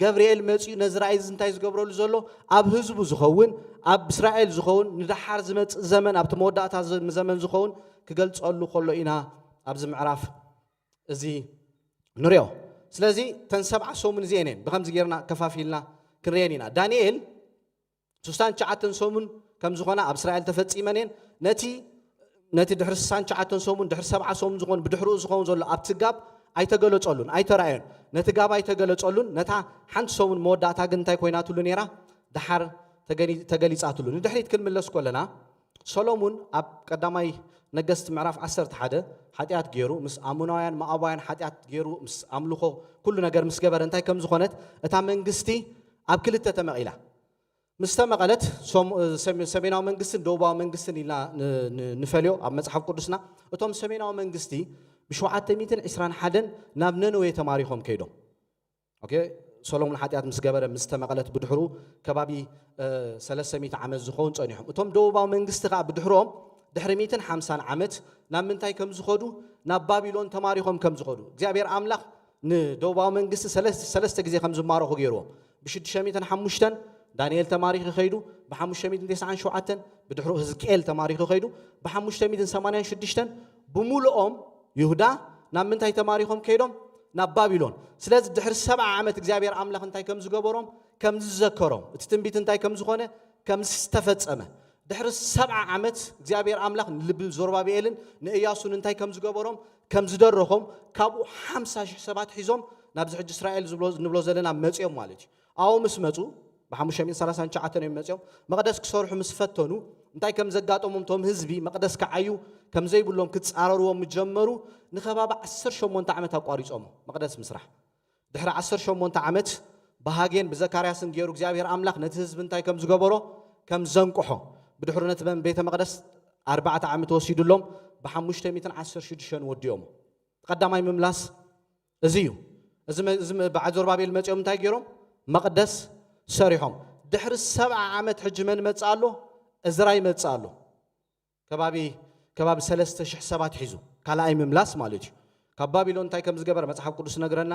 ገብርኤል መጺኡ ነዚ ራእይ እዚ እንታይ ዝገብረሉ ዘሎ ኣብ ህዝቡ ዝኸውን ኣብ እስራኤል ዝኸውን ንደሓር ዝመጽእ ዘመን ኣብቲ መወዳእታ ዘመን ዝኸውን ክገልጸሉ ከሎ ኢና ኣብዚ ምዕራፍ እዚ ንሪኦ። ስለዚ እተን ሰብዓ ሰሙን እዚኤን እየን ብኸምዚ ጌርና ከፋፊልና ክንርእየን ኢና። ዳንኤል ስሳን ትሽዓተን ሰሙን ከም ዝኾና ኣብ እስራኤል ተፈጺመን እየን። ነቲ ነቲ ድሕሪ ስሳን ትሽዓተን ሰሙን ድሕሪ ሰብዓ ሰሙን ዝኾን ብድሕሪኡ ዝኸውን ዘሎ ኣብቲ ጋብ ኣይተገለጸሉን ኣይተራእዮን። ነቲ ጋብ ኣይተገለጸሉን። ነታ ሓንቲ ሰሙን መወዳእታ ግን እንታይ ኮይናትሉ ነይራ? ደሓር ተገሊጻትሉ። ንድሕሪት ክንምለስ ከለና ሰሎሙን ኣብ ቀዳማይ ነገስቲ ምዕራፍ ዓሰርተ ሓደ ሓጢኣት ገይሩ ምስ ኣሞናውያን መኣባውያን ሓጢኣት ገይሩ ምስ ኣምልኾ ኩሉ ነገር ምስ ገበረ እንታይ ከም ዝኾነት እታ መንግስቲ ኣብ ክልተ ተመቒላ። ምስ ተመቐለት ሰሜናዊ መንግስትን ደቡባዊ መንግስትን ኢልና ንፈልዮ ኣብ መፅሓፍ ቅዱስና። እቶም ሰሜናዊ መንግስቲ ብሸውዓተ ሚእትን ዕስራን ሓደን ናብ ነነዌ ተማሪኾም ከይዶም። ኦኬ፣ ሰሎሙን ሓጢኣት ምስ ገበረ ምስ ተመቐለት ብድሕሩ ከባቢ ሰለስተ ሚእቲ ዓመት ዝኸውን ጸኒሖም። እቶም ደቡባዊ መንግስቲ ከኣ ብድሕሮም ድሕሪ ሚእትን ሓምሳን ዓመት ናብ ምንታይ ከም ዝኸዱ፣ ናብ ባቢሎን ተማሪኾም ከም ዝኸዱ እግዚኣብሔር ኣምላኽ ንደቡባዊ መንግስቲ ሰለስተ ግዜ ከም ዝማረኹ ገይርዎም። ብ605 ዳንኤል ተማሪኹ ከይዱ፣ ብ597 ብድሕሩ ህዝቅኤል ተማሪኹ ከይዱ፣ ብ586 ብምሉኦም ይሁዳ ናብ ምንታይ ተማሪኾም ከይዶም? ናብ ባቢሎን። ስለዚ ድሕሪ ሰብዓ ዓመት እግዚኣብሔር ኣምላኽ እንታይ ከም ዝገበሮም ከም ዝዘከሮም፣ እቲ ትንቢት እንታይ ከም ዝኾነ ከም ዝተፈጸመ፣ ድሕሪ ሰብዓ ዓመት እግዚኣብሔር ኣምላኽ ንልቢ ዞርባብኤልን ንእያሱን እንታይ ከም ዝገበሮም ከም ዝደረኾም፣ ካብኡ ሓምሳ ሽሕ ሰባት ሒዞም ናብዚ ሕጂ እስራኤል ዝብሎ- እንብሎ ዘለና መጽዮም ማለት እዩ። ኣብኡ ምስ መጹ ብ539 እዮም መጽዮም። መቕደስ ክሰርሑ ምስ ፈተኑ እንታይ ከም ዘጋጠሞም፣ እቶም ህዝቢ መቕደስ ክዓዩ ከም ዘይብሎም ክጻረርዎም ምስ ጀመሩ ንኸባቢ ዓሰርተ ሸሞንተ ዓመት ኣቋሪጾሞ መቕደስ ምስራሕ። ድሕሪ ዓሰርተ ሸሞንተ ዓመት ብሃጌን ብዘካርያስን ገይሩ እግዚኣብሔር ኣምላኽ ነቲ ህዝቢ እንታይ ከም ዝገበሮ ከም ዘንቅሖ፣ ብድሕሩ ነቲ መ- ቤተ መቕደስ ኣርባዕተ ዓመት ወሲዱሎም ብ516 ወዲኦሞ። ቀዳማይ ምምላስ እዚ እዩ። እዚ መ- እዚ መ- በዓል ዞርባቤል መጺኦም እንታይ ገይሮም? መቕደስ ሰሪሖም። ድሕሪ ሰብዓ ዓመት ሕጂ መን መጽእ ኣሎ? እዝራ ይመጽእ ኣሎ። ከባቢ ከባቢ ሰለስተ ሽሕ ሰባት ሒዙ ካልኣይ ምምላስ ማለት እዩ። ካብ ባቢሎን እንታይ ከም ዝገበረ መጽሓፍ ቅዱስ ነግረና።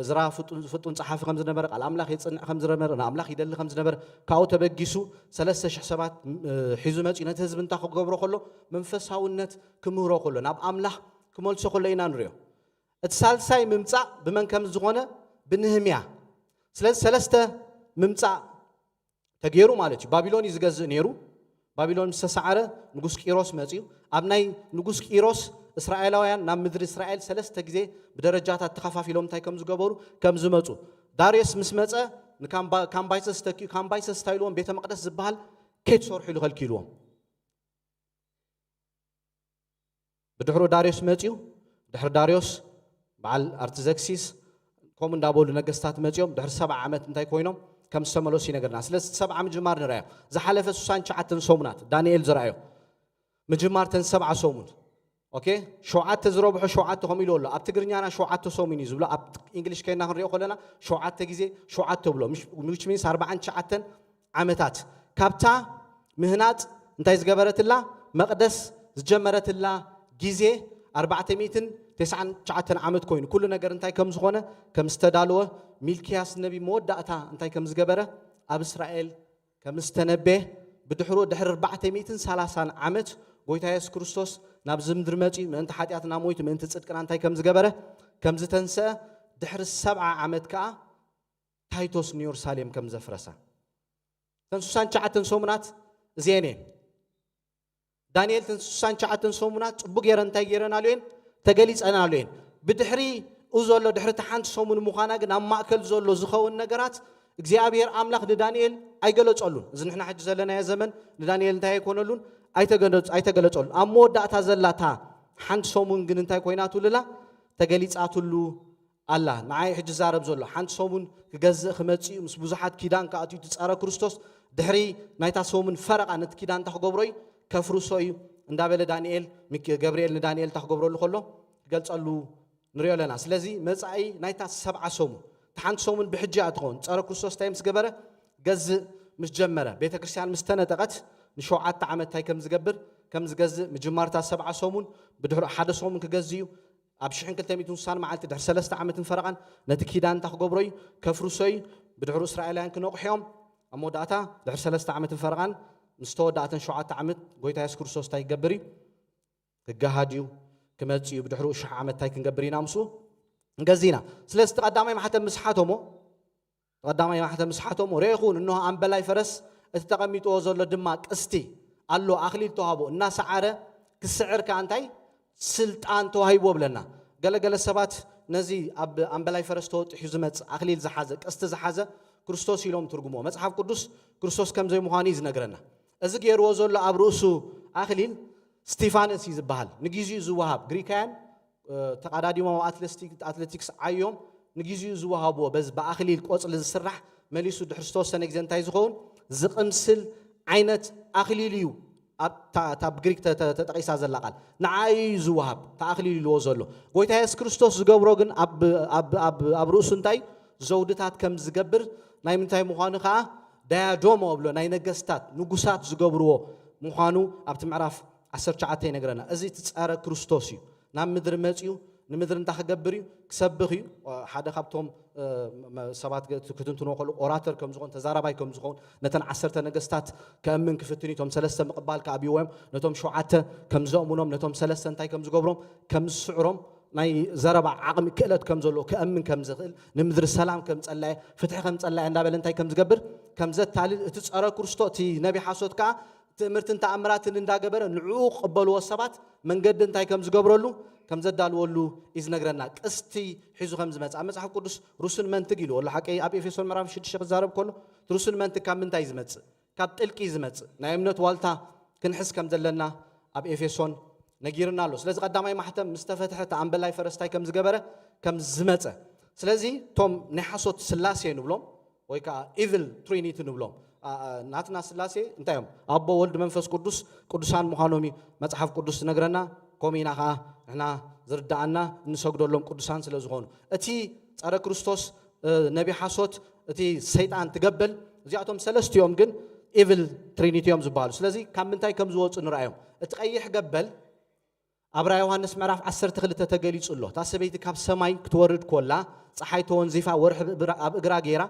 እዝራ ፍጡን ፍጡን ጸሓፊ ከም ዝነበረ፣ ቃል ኣምላኽ የጽንዕ ከም ዝነበረ፣ ንኣምላኽ ይደሊ ከም ዝነበረ፣ ካብኡ ተበጊሱ ሰለስተ ሽሕ ሰባት እ፣ ሒዙ መጺኡ ነቲ ህዝቢ እንታይ ክገብሮ ከሎ፣ መንፈሳውነት ክምህሮ ከሎ፣ ናብ ኣምላኽ ክመልሶ ከሎ ኢና ንሪኦ። እቲ ሳልሳይ ምምጻእ ብመን ከም ዝኾነ? ብንህምያ። ስለዚ ሰለስተ ምምጻእ ተገይሩ ማለት እዩ። ባቢሎን እዩ ዝገዝእ ነይሩ። ባቢሎን ምስ ተሳዕረ ንጉስ ቂሮስ መጽዩ። ኣብ ናይ ንጉስ ቂሮስ እስራኤላውያን ናብ ምድሪ እስራኤል ሰለስተ ግዜ ብደረጃታት ተኸፋፊሎም እንታይ ከም ዝገበሩ ከም ዝመጹ። ዳርዮስ ምስ መጸ ንካምባ- ካምባይሰስ ተኪኡ፣ ካምባይሰስ እንታይ ኢልዎም? ቤተ መቕደስ ዝበሃል ከይትሰርሑ ኢሉ ከልኪልዎም። ብድሕሩ ዳርዮስ መጽዩ። ድሕሪ ዳርዮስ በዓል ኣርትዘክሲስ ከምኡ እንዳበሉ ነገስታት መጽዮም ድሕሪ ሰብዓ ዓመት እንታይ ኮይኖም ከም ዝተመለሱ ይነገርና። ስለዚ ሰብዓ ምጅማር ንርኣዮ። ዝሓለፈ ስሳን ትሽዓተን ሰሙናት ዳንኤል ዝረኣዮ ምጅማር ተን ሰብዓ ሰሙን። ኦኬ፣ ሸውዓተ ዝረብሖ ሸውዓተ ከምኡ ኢሉ ኣሎ። ኣብ ትግርኛና ሸውዓተ ሰሙን እዩ ዝብሎ። ኣብ እንግሊሽ ከይና ክንሪኦ ከለና ሸውዓተ ግዜ ሸውዓተ ብሎ። ምሽ- which means ኣርባዓን ትሽዓተን ዓመታት ካብታ ምህናጽ እንታይ ዝገበረትላ መቕደስ ዝጀመረትላ ግዜ ኣርባዕተ ሚእትን ተስዓን ትሽዓተን ዓመት ኮይኑ፣ ኩሉ ነገር እንታይ ከም ዝኾነ ከም ዝተዳለወ፣ ሚልክያስ ነቢ መወዳእታ እንታይ ከም ዝገበረ ኣብ እስራኤል ከም ዝተነበየ፣ ብድሕሩ ድሕሪ ኣርባዕተ ሚእትን ሰላሳን ዓመት ጎይታ የሱስ ክርስቶስ ናብዚ ምድሪ መጺኡ ምእንቲ ሓጢኣትና ሞይቱ ምእንቲ ጽድቅና እንታይ ከም ዝገበረ ከም ዝተንስአ፣ ድሕሪ ሰብዓ ዓመት ከኣ ታይቶስ ንየሩሳሌም ከም ዘፍረሳ። እተን ስሳን ትሽዓተን ሰሙናት እዚኤን እየን። ዳንኤል እተን ስሳን ትሽዓተን ሰሙናት ጽቡቅ ገይረን እንታይ ገይረናሉ እየን? ተገሊጸናሉ እየን። ብድሕሪኡ ዘሎ ድሕሪ እቲ ሓንቲ ሰሙን ምዃና ግን ኣብ ማእከል ዘሎ ዝኸውን ነገራት እግዚኣብሔር ኣምላኽ ንዳንኤል ኣይገለጸሉን። እዚ ንሕና ሕጂ ዘለናዮ ዘመን ንዳንኤል እንታይ ኣይኮነሉን? ኣይተገለጽ- ኣይተገለጸሉን። ኣብ መወዳእታ ዘላታ ሓንቲ ሰሙን ግን እንታይ ኮይናትሉላ? ተገሊጻትሉ ኣላ። ንዓይ ሕጂ ዛረብ ዘሎ ሓንቲ ሰሙን ክገዝእ ክመጽእ እዩ፣ ምስ ብዙሓት ኪዳን ክኣትዩ እቲ ጸረ ክርስቶስ ድሕሪ ናይታ ሰሙን ፈረቓ ነቲ ኪዳን እንታይ ክገብሮ እዩ? ከፍርሶ እዩ እንዳበለ ዳንኤል ሚክ- ገብርኤል ንዳንኤል እንታይ ክገብረሉ ከሎ ክገልጸሉ ንሪኦ ኣለና። ስለዚ መጻኢ ናይታ ሰብዓ ሰሙን እቲ ሓንቲ ሰሙን ብሕጂ እያ ትኸውን። ጸረ ክርስቶስ እንታይ ምስ ገበረ? ገዝእ ምስ ጀመረ፣ ቤተ ክርስቲያን ምስ ተነጠቐት ንሸውዓተ ዓመት እንታይ ከም ዝገብር ከም ዝገዝእ፣ ምጅማርታ ሰብዓ ሰሙን ብድሕሪ ሓደ ሰሙን ክገዝእ እዩ። ኣብ ሽሕን ክልተ ሚእትን ስሳን መዓልቲ ድሕሪ ሰለስተ ዓመትን ፈረቓን ነቲ ኪዳን እንታይ ክገብሮ እዩ? ከፍርሶ እዩ። ብድሕሩ እስራኤላውያን ክነቕሑ እዮም። ኣብ መወዳእታ ድሕሪ ሰለስተ ዓመትን ፈረቓን ምስ ተወዳእተን ሸውዓተ ዓመት ጎይታ የሱስ ክርስቶስ እንታይ ክገብር እዩ? ክገሃድ እዩ። ክመጽእ እዩ። ብድሕሪኡ ሽሕ ዓመት እንታይ ክንገብር ኢና ምስኡ? ንገዚና። ስለዚ እቲ ቀዳማይ ማሕተም ምስ ሓተሞ፣ ቀዳማይ ማሕተም ምስ ሓተሞ፣ ርኤኹን፣ እንሆ ኣምበላይ ፈረስ፣ እቲ ተቐሚጥዎ ዘሎ ድማ ቅስቲ ኣሎ፣ ኣኽሊል ተዋህቦ፣ እናሰዓረ ክስዕር ከኣ እንታይ ስልጣን ተዋሂቦ ብለና። ገለገለ ሰባት ነዚ ኣብ ኣምበላይ ፈረስ ተወጢሑ ዝመጽእ ኣኽሊል ዝሓዘ፣ ቅስቲ ዝሓዘ ክርስቶስ ኢሎም ትርጉሞ። መጽሓፍ ቅዱስ ክርስቶስ ከም ዘይምዃኑ እዩ ዝነግረና። እዚ ገይርዎ ዘሎ ኣብ ርእሱ ኣኽሊል ስቲፋነስ እዩ ዝበሃል። ንግዜኡ ዝወሃብ፣ ግሪካውያን ተቐዳዲሞም ኣብ ኣትለስቲክ- ኣትሌቲክስ ዓዮም ንግዜኡ ዝወሃብዎ፣ በዚ ብኣኽሊል ቆጽሊ ዝስራሕ፣ መሊሱ ድሕሪ ዝተወሰነ ግዜ እንታይ ዝኸውን ዝቕምስል ዓይነት ኣኽሊል እዩ። ኣብ እታ እታ ብግሪክ ተ- ተ- ተጠቒሳ ዘላ ቃል ንዓዩ እዩ ዝወሃብ፣ እታ ኣኽሊል ኢልዎ ዘሎ። ጎይታ የሱስ ክርስቶስ ዝገብሮ ግን ኣብ ኣብ ኣብ ኣብ ርእሱ እንታይ ዘውድታት ከም ዝገብር፣ ናይ ምንታይ ምዃኑ ከኣ ዳያዶሞ እብሎ፣ ናይ ነገስታት ንጉሳት ዝገብርዎ ምዃኑ ኣብቲ ምዕራፍ ዓሰርተ ትሽዓተ ይነግረና። እዚ እቲ ጸረ ክርስቶስ እዩ። ናብ ምድሪ መጺኡ ንምድሪ እንታይ ክገብር እዩ? ክሰብኽ እዩ። ሓደ ካብቶም ሰባት ክትንትኖ ከሉ ኦራተር ከም ዝኾን፣ ተዛራባይ ከም ዝኾን፣ ነተን ዓሰርተ ነገስታት ከእምን ክፍትን እዩ። እቶም ሰለስተ ምቕባል ከኣብይዎ እዮም። ነቶም ሸውዓተ ከም ዘእምኖም፣ ነቶም ሰለስተ እንታይ ከም ዝገብሮም፣ ከም ዝስዕሮም፣ ናይ ዘረባ ዓቕሚ ክእለት ከም ዘለዎ፣ ከእምን ከም ዝኽእል፣ ንምድሪ ሰላም ከም ጸላየ፣ ፍትሒ ከም ጸላየ እንዳበለ እንታይ ከም ዝገብር፣ ከም ዘታልል፣ እቲ ጸረ ክርስቶ፣ እቲ ነቢ ሓሶት ከኣ ትእምርትን ተኣምራትን እንዳገበረ ንዕኡ ክቕበልዎ ሰባት መንገዲ እንታይ ከም ዝገብረሉ ከም ዘዳልወሉ እዩ ዝነግረና። ቅስቲ ሒዙ ከም ዝመጽእ ኣብ መጽሓፍ ቅዱስ ሩስን መንትግ ኢልዎ ኣሎ። ሓቂ ኣብ ኤፌሶን ምዕራፍ ሽዱሽተ ክዛረብ ከሎ እቲ ሩስን መንትግ ካብ ምንታይ እዩ ዝመጽእ? ካብ ጥልቂ እዩ ዝመጽእ። ናይ እምነት ዋልታ ክንሕዝ ከም ዘለና ኣብ ኤፌሶን ነጊርና ኣሎ። ስለዚ ቀዳማይ ማሕተም ምስ ተፈትሐ እቲ ኣምበላይ ፈረስ እንታይ ከም ዝገበረ ከም ዝመጸ። ስለዚ እቶም ናይ ሓሶት ስላሴ ንብሎም ወይ ከዓ ኢቭል ትሪኒቲ ንብሎም ናትና ስላሴ እንታይ እዮም? ኣቦ፣ ወልድ፣ መንፈስ ቅዱስ ቅዱሳን ምዃኖም እዩ መፅሓፍ ቅዱስ ትነግረና። ከምኡ ኢና ከዓ ንሕና ዝርዳኣና እንሰግደሎም ቅዱሳን ስለ ዝኾኑ። እቲ ፀረ ክርስቶስ ነቢ ሓሶት እቲ ሰይጣን ትገበል እዚኣቶም ሰለስቲኦም ግን ኢቭል ትሪኒቲ እዮም ዝበሃሉ። ስለዚ ካብ ምንታይ ከም ዝወፁ ንርኣዮም። እቲ ቀይሕ ገበል ኣብ ራእየ ዮሃንስ ምዕራፍ ዓሰርተ ክልተ ተገሊጹ ኣሎ። እታ ሰበይቲ ካብ ሰማይ ክትወርድ ኮላ፣ ጸሓይ ተወንዚፋ፣ ወርሒ ኣብ እግራ ገይራ፣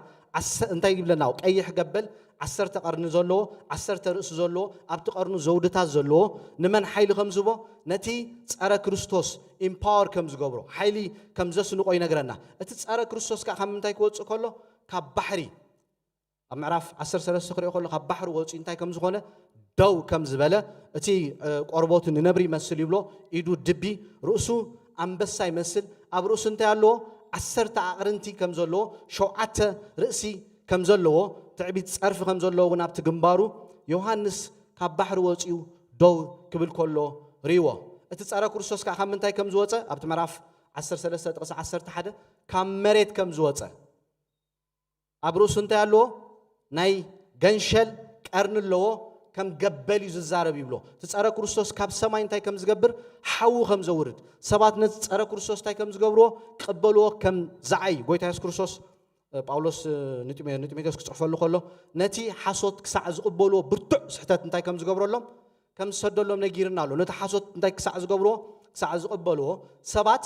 እንታይ ይብለና? ቀይሕ ገበል፣ ዓሰርተ ቀርኒ ዘለዎ፣ ዓሰርተ ርእሲ ዘለዎ፣ ኣብቲ ቀርኑ ዘውድታት ዘለዎ፣ ንመን ሓይሊ ከም ዝህቦ፣ ነቲ ጸረ ክርስቶስ ኢምፓወር ከም ዝገብሮ፣ ሓይሊ ከም ዘስንቆ ይነግረና። እቲ ጸረ ክርስቶስ ከኣ ካብ ምንታይ ክወጽእ ከሎ? ካብ ባሕሪ ኣብ ምዕራፍ ዓሰርተ ሰለስተ ክሪኦ ከሎ ካብ ባሕሪ ወፂኡ እንታይ ከም ዝኾነ ደው ከም ዝበለ እቲ ቆርቦቱ ንነብሪ ይመስል ይብሎ። ኢዱ ድቢ፣ ርእሱ ኣንበሳ ይመስል። ኣብ ርእሱ እንታይ ኣለዎ? ዓሰርተ ኣቕርንቲ ከም ዘለዎ፣ ሸውዓተ ርእሲ ከም ዘለዎ፣ ትዕቢት ጸርፊ ከም ዘለዎ እውን ኣብቲ ግንባሩ ዮሃንስ ካብ ባሕሪ ወፂኡ ደው ክብል ከሎ ርእይዎ። እቲ ጸረ ክርስቶስ ከዓ ካብ ምንታይ ከም ዝወፀ ኣብቲ ምዕራፍ ዓሰርተ ሰለስተ ጥቕሲ ዓሰርተ ሓደ ካብ መሬት ከም ዝወፀ ኣብ ርእሱ እንታይ ኣለዎ? ናይ ገንሸል ቀርኒ ኣለዎ። ከም ገበል እዩ ዝዛረብ ይብሎ። እቲ ጸረ ክርስቶስ ካብ ሰማይ እንታይ ከም ዝገብር፣ ሓዊ ከም ዘውርድ፣ ሰባት ነቲ ጸረ ክርስቶስ እንታይ ከም ዝገብርዎ፣ ቅበልዎ ከም ዝዓይ። ጎይታ የሱስ ክርስቶስ ጳውሎስ ንጢሞቴዎስ ክጽሕፈሉ ከሎ ነቲ ሓሶት ክሳዕ ዝቕበልዎ ብርቱዕ ስሕተት እንታይ ከም ዝገብረሎም ከም ዝሰደሎም ነጊርና ኣሎ። ነቲ ሓሶት እንታይ ክሳዕ ዝገብርዎ፣ ክሳዕ ዝቕበልዎ ሰባት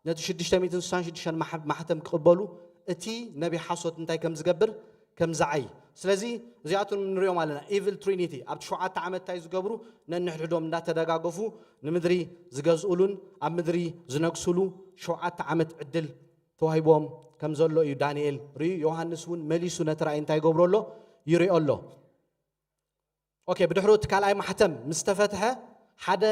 ነቲ ሽዱሽተ ሚእትን ስሳን ሽዱሽተን ማሕተም ክቕበሉ እቲ ነቢ ሓሶት እንታይ ከም ዝገብር ከም ዝዓይ። ስለዚ እዚኣቶም ንሪኦም ኣለና። ኢቭል ትሪኒቲ ኣብቲ ሸውዓተ ዓመት እንታይ ዝገብሩ? ነንሕድሕዶም እንዳተደጋገፉ ንምድሪ ዝገዝኡሉን ኣብ ምድሪ ዝነግሱሉ ሸውዓተ ዓመት ዕድል ተዋሂቦም ከም ዘሎ እዩ ዳንኤል ርእዩ። ዮሃንስ እውን መሊሱ ነቲ ራእይ እንታይ ይገብሮ ኣሎ? ይሪኦ ኣሎ። ኦኬ፣ ብድሕሩ እቲ ካልኣይ ማሕተም ምስ ተፈትሐ ሓደ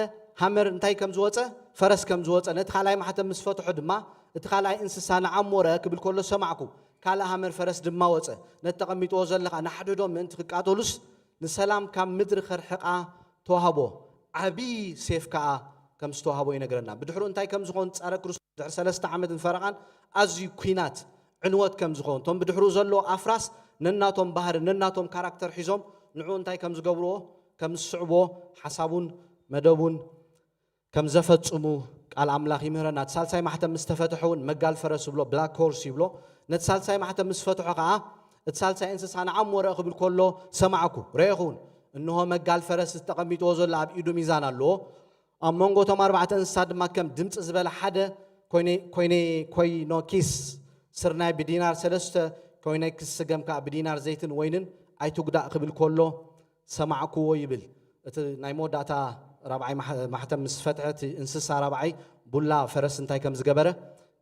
ሃመር እንታይ ከም ዝወፀ፣ ፈረስ ከም ዝወፀ፣ ነቲ ካልኣይ ማሕተም ምስ ፈትሖ ድማ እቲ ካልኣይ እንስሳ ንዓሞ ረኣ ክብል ከሎ ሰማዕኩ። ካልእ ሃመር ፈረስ ድማ ወፀ። ነቲ ተቐሚጥዎ ዘለኻ ንሓድሕዶም ምእንቲ ክቃተሉስ ንሰላም ካብ ምድሪ ከርሕቓ ተዋህቦ። ዓብዪ ሴፍ ከዓ ከም ዝተዋህቦ ይነግረና። ብድሕሩ እንታይ ከም ዝኾን ጸረ ክርስቶስ ድሕሪ ሰለስተ ዓመትን ፈረቓን ኣዝዩ ኲናት ዕንወት ከም ዝኾን፣ እቶም ብድሕሩ ዘለዉ ኣፍራስ ነናቶም ባህሪ ነናቶም ካራክተር ሒዞም ንዕኡ እንታይ ከም ዝገብርዎ ከም ዝስዕብዎ ሓሳቡን መደቡን ከም ዘፈጽሙ ቃል ኣምላኽ ይምህረና። እቲ ሳልሳይ ማሕተም ምስ ተፈትሐ እውን መጋል ፈረስ ይብሎ፣ ብላክ ሆርስ ይብሎ። ነቲ ሳልሳይ ማሕተም ምስ ፈትሖ ኸዓ እቲ ሳልሳይ እንስሳ ንዓም ወረእ ክብል ከሎ ሰማዕኩ፣ ረኤኹ እውን። እንሆ መጋል ፈረስ ተቐሚጥዎ ዘሎ ኣብ ኢዱ ሚዛን ኣለዎ። ኣብ መንጎ እቶም ኣርባዕተ እንስሳ ድማ ከም ድምፂ ዝበለ ሓደ ኮይነ- ኮይነ- ኮይኖኪስ ስርናይ ብዲናር ሰለስተ ኮይኖኪስ ስገም ከዓ ብዲናር ዘይትን ወይንን ኣይትጉዳእ ክብል ከሎ ሰማዕክዎ ይብል። እቲ ናይ መወዳእታ ራብዓይ ማሕ- ማሕተም ምስ ፈትሐ እቲ እንስሳ ራብዓይ ቡላ ፈረስ እንታይ ከም ዝገበረ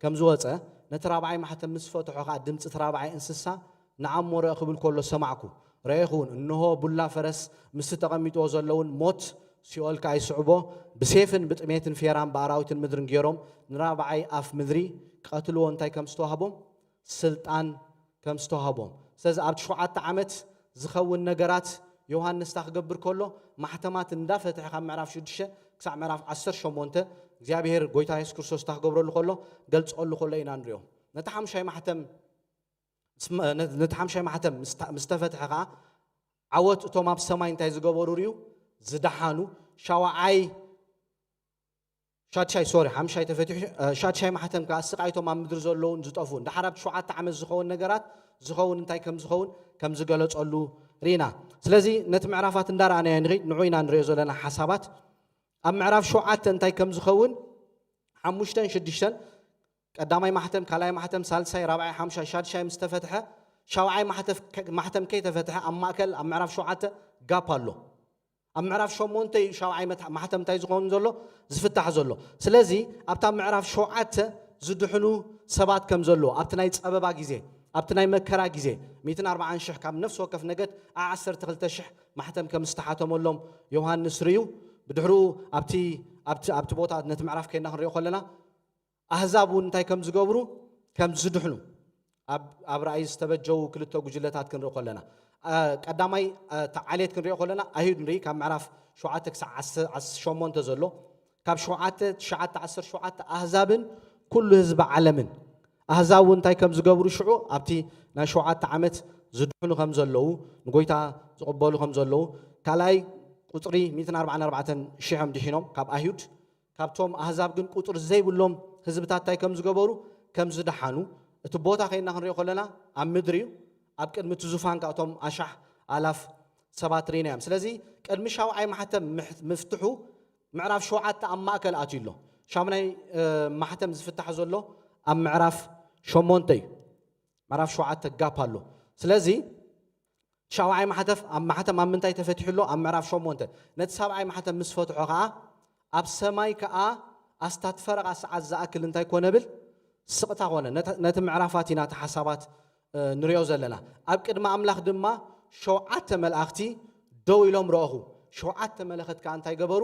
ከም ዝወጸ፣ ነቲ ራብዓይ ማሕተም ምስ ፈትሖ ኸኣ ድምጺ እቲ ራብዓይ እንስሳ ንኣሞረእ ክብል ከሎ ሰማዕኩ። ረኤኹ እውን፣ እንሆ ቡላ ፈረስ ምስቲ ተቐሚጥዎ ዘሎ እውን ሞት ሲኦል ከኣ ይስዕቦ። ብሴፍን ብጥሜትን ፌራን ብኣራዊትን ምድርን ገይሮም ንራብዓይ ኣፍ ምድሪ ክቐትልዎ እንታይ ከም ዝተዋህቦም ስልጣን ከም ዝተዋህቦም። ስለዚ ኣብቲ ሸውዓተ ዓመት ዝኸውን ነገራት ዮሃንስ እታ ክገብር ከሎ ማሕተማት እንዳፈትሐ ካብ ምዕራፍ ሽዱሽተ ክሳብ ምዕራፍ ዓሰርተ ሸሞንተ እግዚኣብሔር ጎይታ የሱስ ክርስቶስ እታ ክገብረሉ ከሎ ገልጸሉ ከሎ ኢና ንሪኦ። ነቲ ሓምሻይ ማሕተም ነቲ ሓምሻይ ማሕተም ምስ ተፈትሐ ከዓ ዓወት እቶም ኣብ ሰማይ እንታይ ዝገበሩ ርዩ ዝደሓኑ ሻውዓይ ሻድሻይ ሶሪ ሓምሻይ ተፈቲሑ ሻድሻይ ማሕተም ከዓ ስቃይቶም ኣብ ምድሪ ዘለውን ዝጠፉን ድሓር ኣብ ሸውዓተ ዓመት ዝኸውን ነገራት ዝኸውን እንታይ ከም ዝኸውን ከም ዝገለጸሉ ርኢና። ስለዚ ነቲ ምዕራፋት እንዳረኣናዮ ንኸይድ ንዑ ኢና ንሪኦ ዘለና ሓሳባት ኣብ ምዕራፍ ሸውዓተ እንታይ ከም ዝኸውን ሓሙሽተን ሽዱሽተን ቀዳማይ ማሕተም ካልኣይ ማሕተም ሳልሳይ ራብዓይ ሓምሻይ ሻድሻይ ምስ ተፈትሐ ሻውዓይ ማሕተም ከይተፈትሐ ኣብ ማእከል ኣብ ምዕራፍ ሸውዓተ ጋፕ ኣሎ። ኣብ ምዕራፍ ሸሞንተ እዩ ሻውዓይ ማሕተም እንታይ ዝኸውን ዘሎ ዝፍታሕ ዘሎ። ስለዚ ኣብታ ምዕራፍ ሸውዓተ ዝድሕኑ ሰባት ከም ዘለዎ ኣብቲ ናይ ጸበባ ግዜ ኣብቲ ናይ መከራ ግዜ ሚእትን ኣርባዓን ሽሕ ካብ ነፍሲ ወከፍ ነገድ ዓ ዓሰርተ ክልተ ሽሕ ማሕተም ከም ዝተሓተመሎም ዮሃንስ ርእዩ። ብድሕሩ ኣብቲ ኣብቲ ኣብቲ ቦታ ነቲ ምዕራፍ ከይና ክንሪኦ ከለና ኣህዛብ እውን እንታይ ከም ዝገብሩ ከም ዝድሕኑ ኣብ ራእይ ዝተበጀው ክልተ ጉጅለታት ክንርኢ ከለና ቀዳማይ ዓሌት ክንሪኦ ከለና ኣይሁድ ንርኢ ካብ ምዕራፍ ሸውዓተ ክሳብ ሸሞንተ ዘሎ ካብ ሸውዓተ ትሽዓተ ዓሰርተ ሸውዓተ ኣህዛብን ኩሉ ህዝቢ ዓለምን ኣህዛብ እውን እንታይ ከም ዝገብሩ ሽዑ ኣብቲ ናይ ሸውዓተ ዓመት ዝድሕኑ ከም ዘለዉ ንጎይታ ዝቕበሉ ከም ዘለዉ ካልኣይ ቁፅሪ ሚእትን ኣርባዓን ኣርባዕተን ሽሕም ድሒኖም ካብ ኣይሁድ ካብቶም ኣህዛብ ግን ቁፅሪ ዘይብሎም ህዝብታት እንታይ ከም ዝገበሩ ከም ዝደሓኑ እቲ ቦታ ከይና ክንሪኦ ከለና ኣብ ምድሪ እዩ ኣብ ቅድሚ እቲ ዙፋን ካብቶም ኣሻሕ ኣላፍ ሰባት ርኢና እዮም ስለዚ ቅድሚ ሻውዓይ ማሕተም ምፍትሑ ምዕራፍ ሸውዓተ ኣብ ማእከል ኣትዩ ኣሎ ሻምናይ ማሕተም ዝፍታሕ ዘሎ ኣብ ምዕራፍ ሸሞንተ እዩ ምዕራፍ ሸውዓተ ጋፕ ኣሎ ስለዚ ሻውዓይ ማሕተፍ ኣብ ማሕተም ኣብ ምንታይ ተፈቲሑ ኣሎ ኣብ ምዕራፍ ሸሞንተ ነቲ ሳብዓይ ማሕተም ምስ ፈትሖ ከዓ ኣብ ሰማይ ከዓ ኣስታት ፈረቓ ሰዓት ዝኣክል እንታይ ኮነ ብል ስቕታ ኮነ ነቲ ምዕራፋት ኢና እቲ ሓሳባት ንሪኦ ዘለና ኣብ ቅድሚ ኣምላኽ ድማ ሸውዓተ መላእኽቲ ደው ኢሎም ረእኹ ሸውዓተ መለኸት ከዓ እንታይ ገበሩ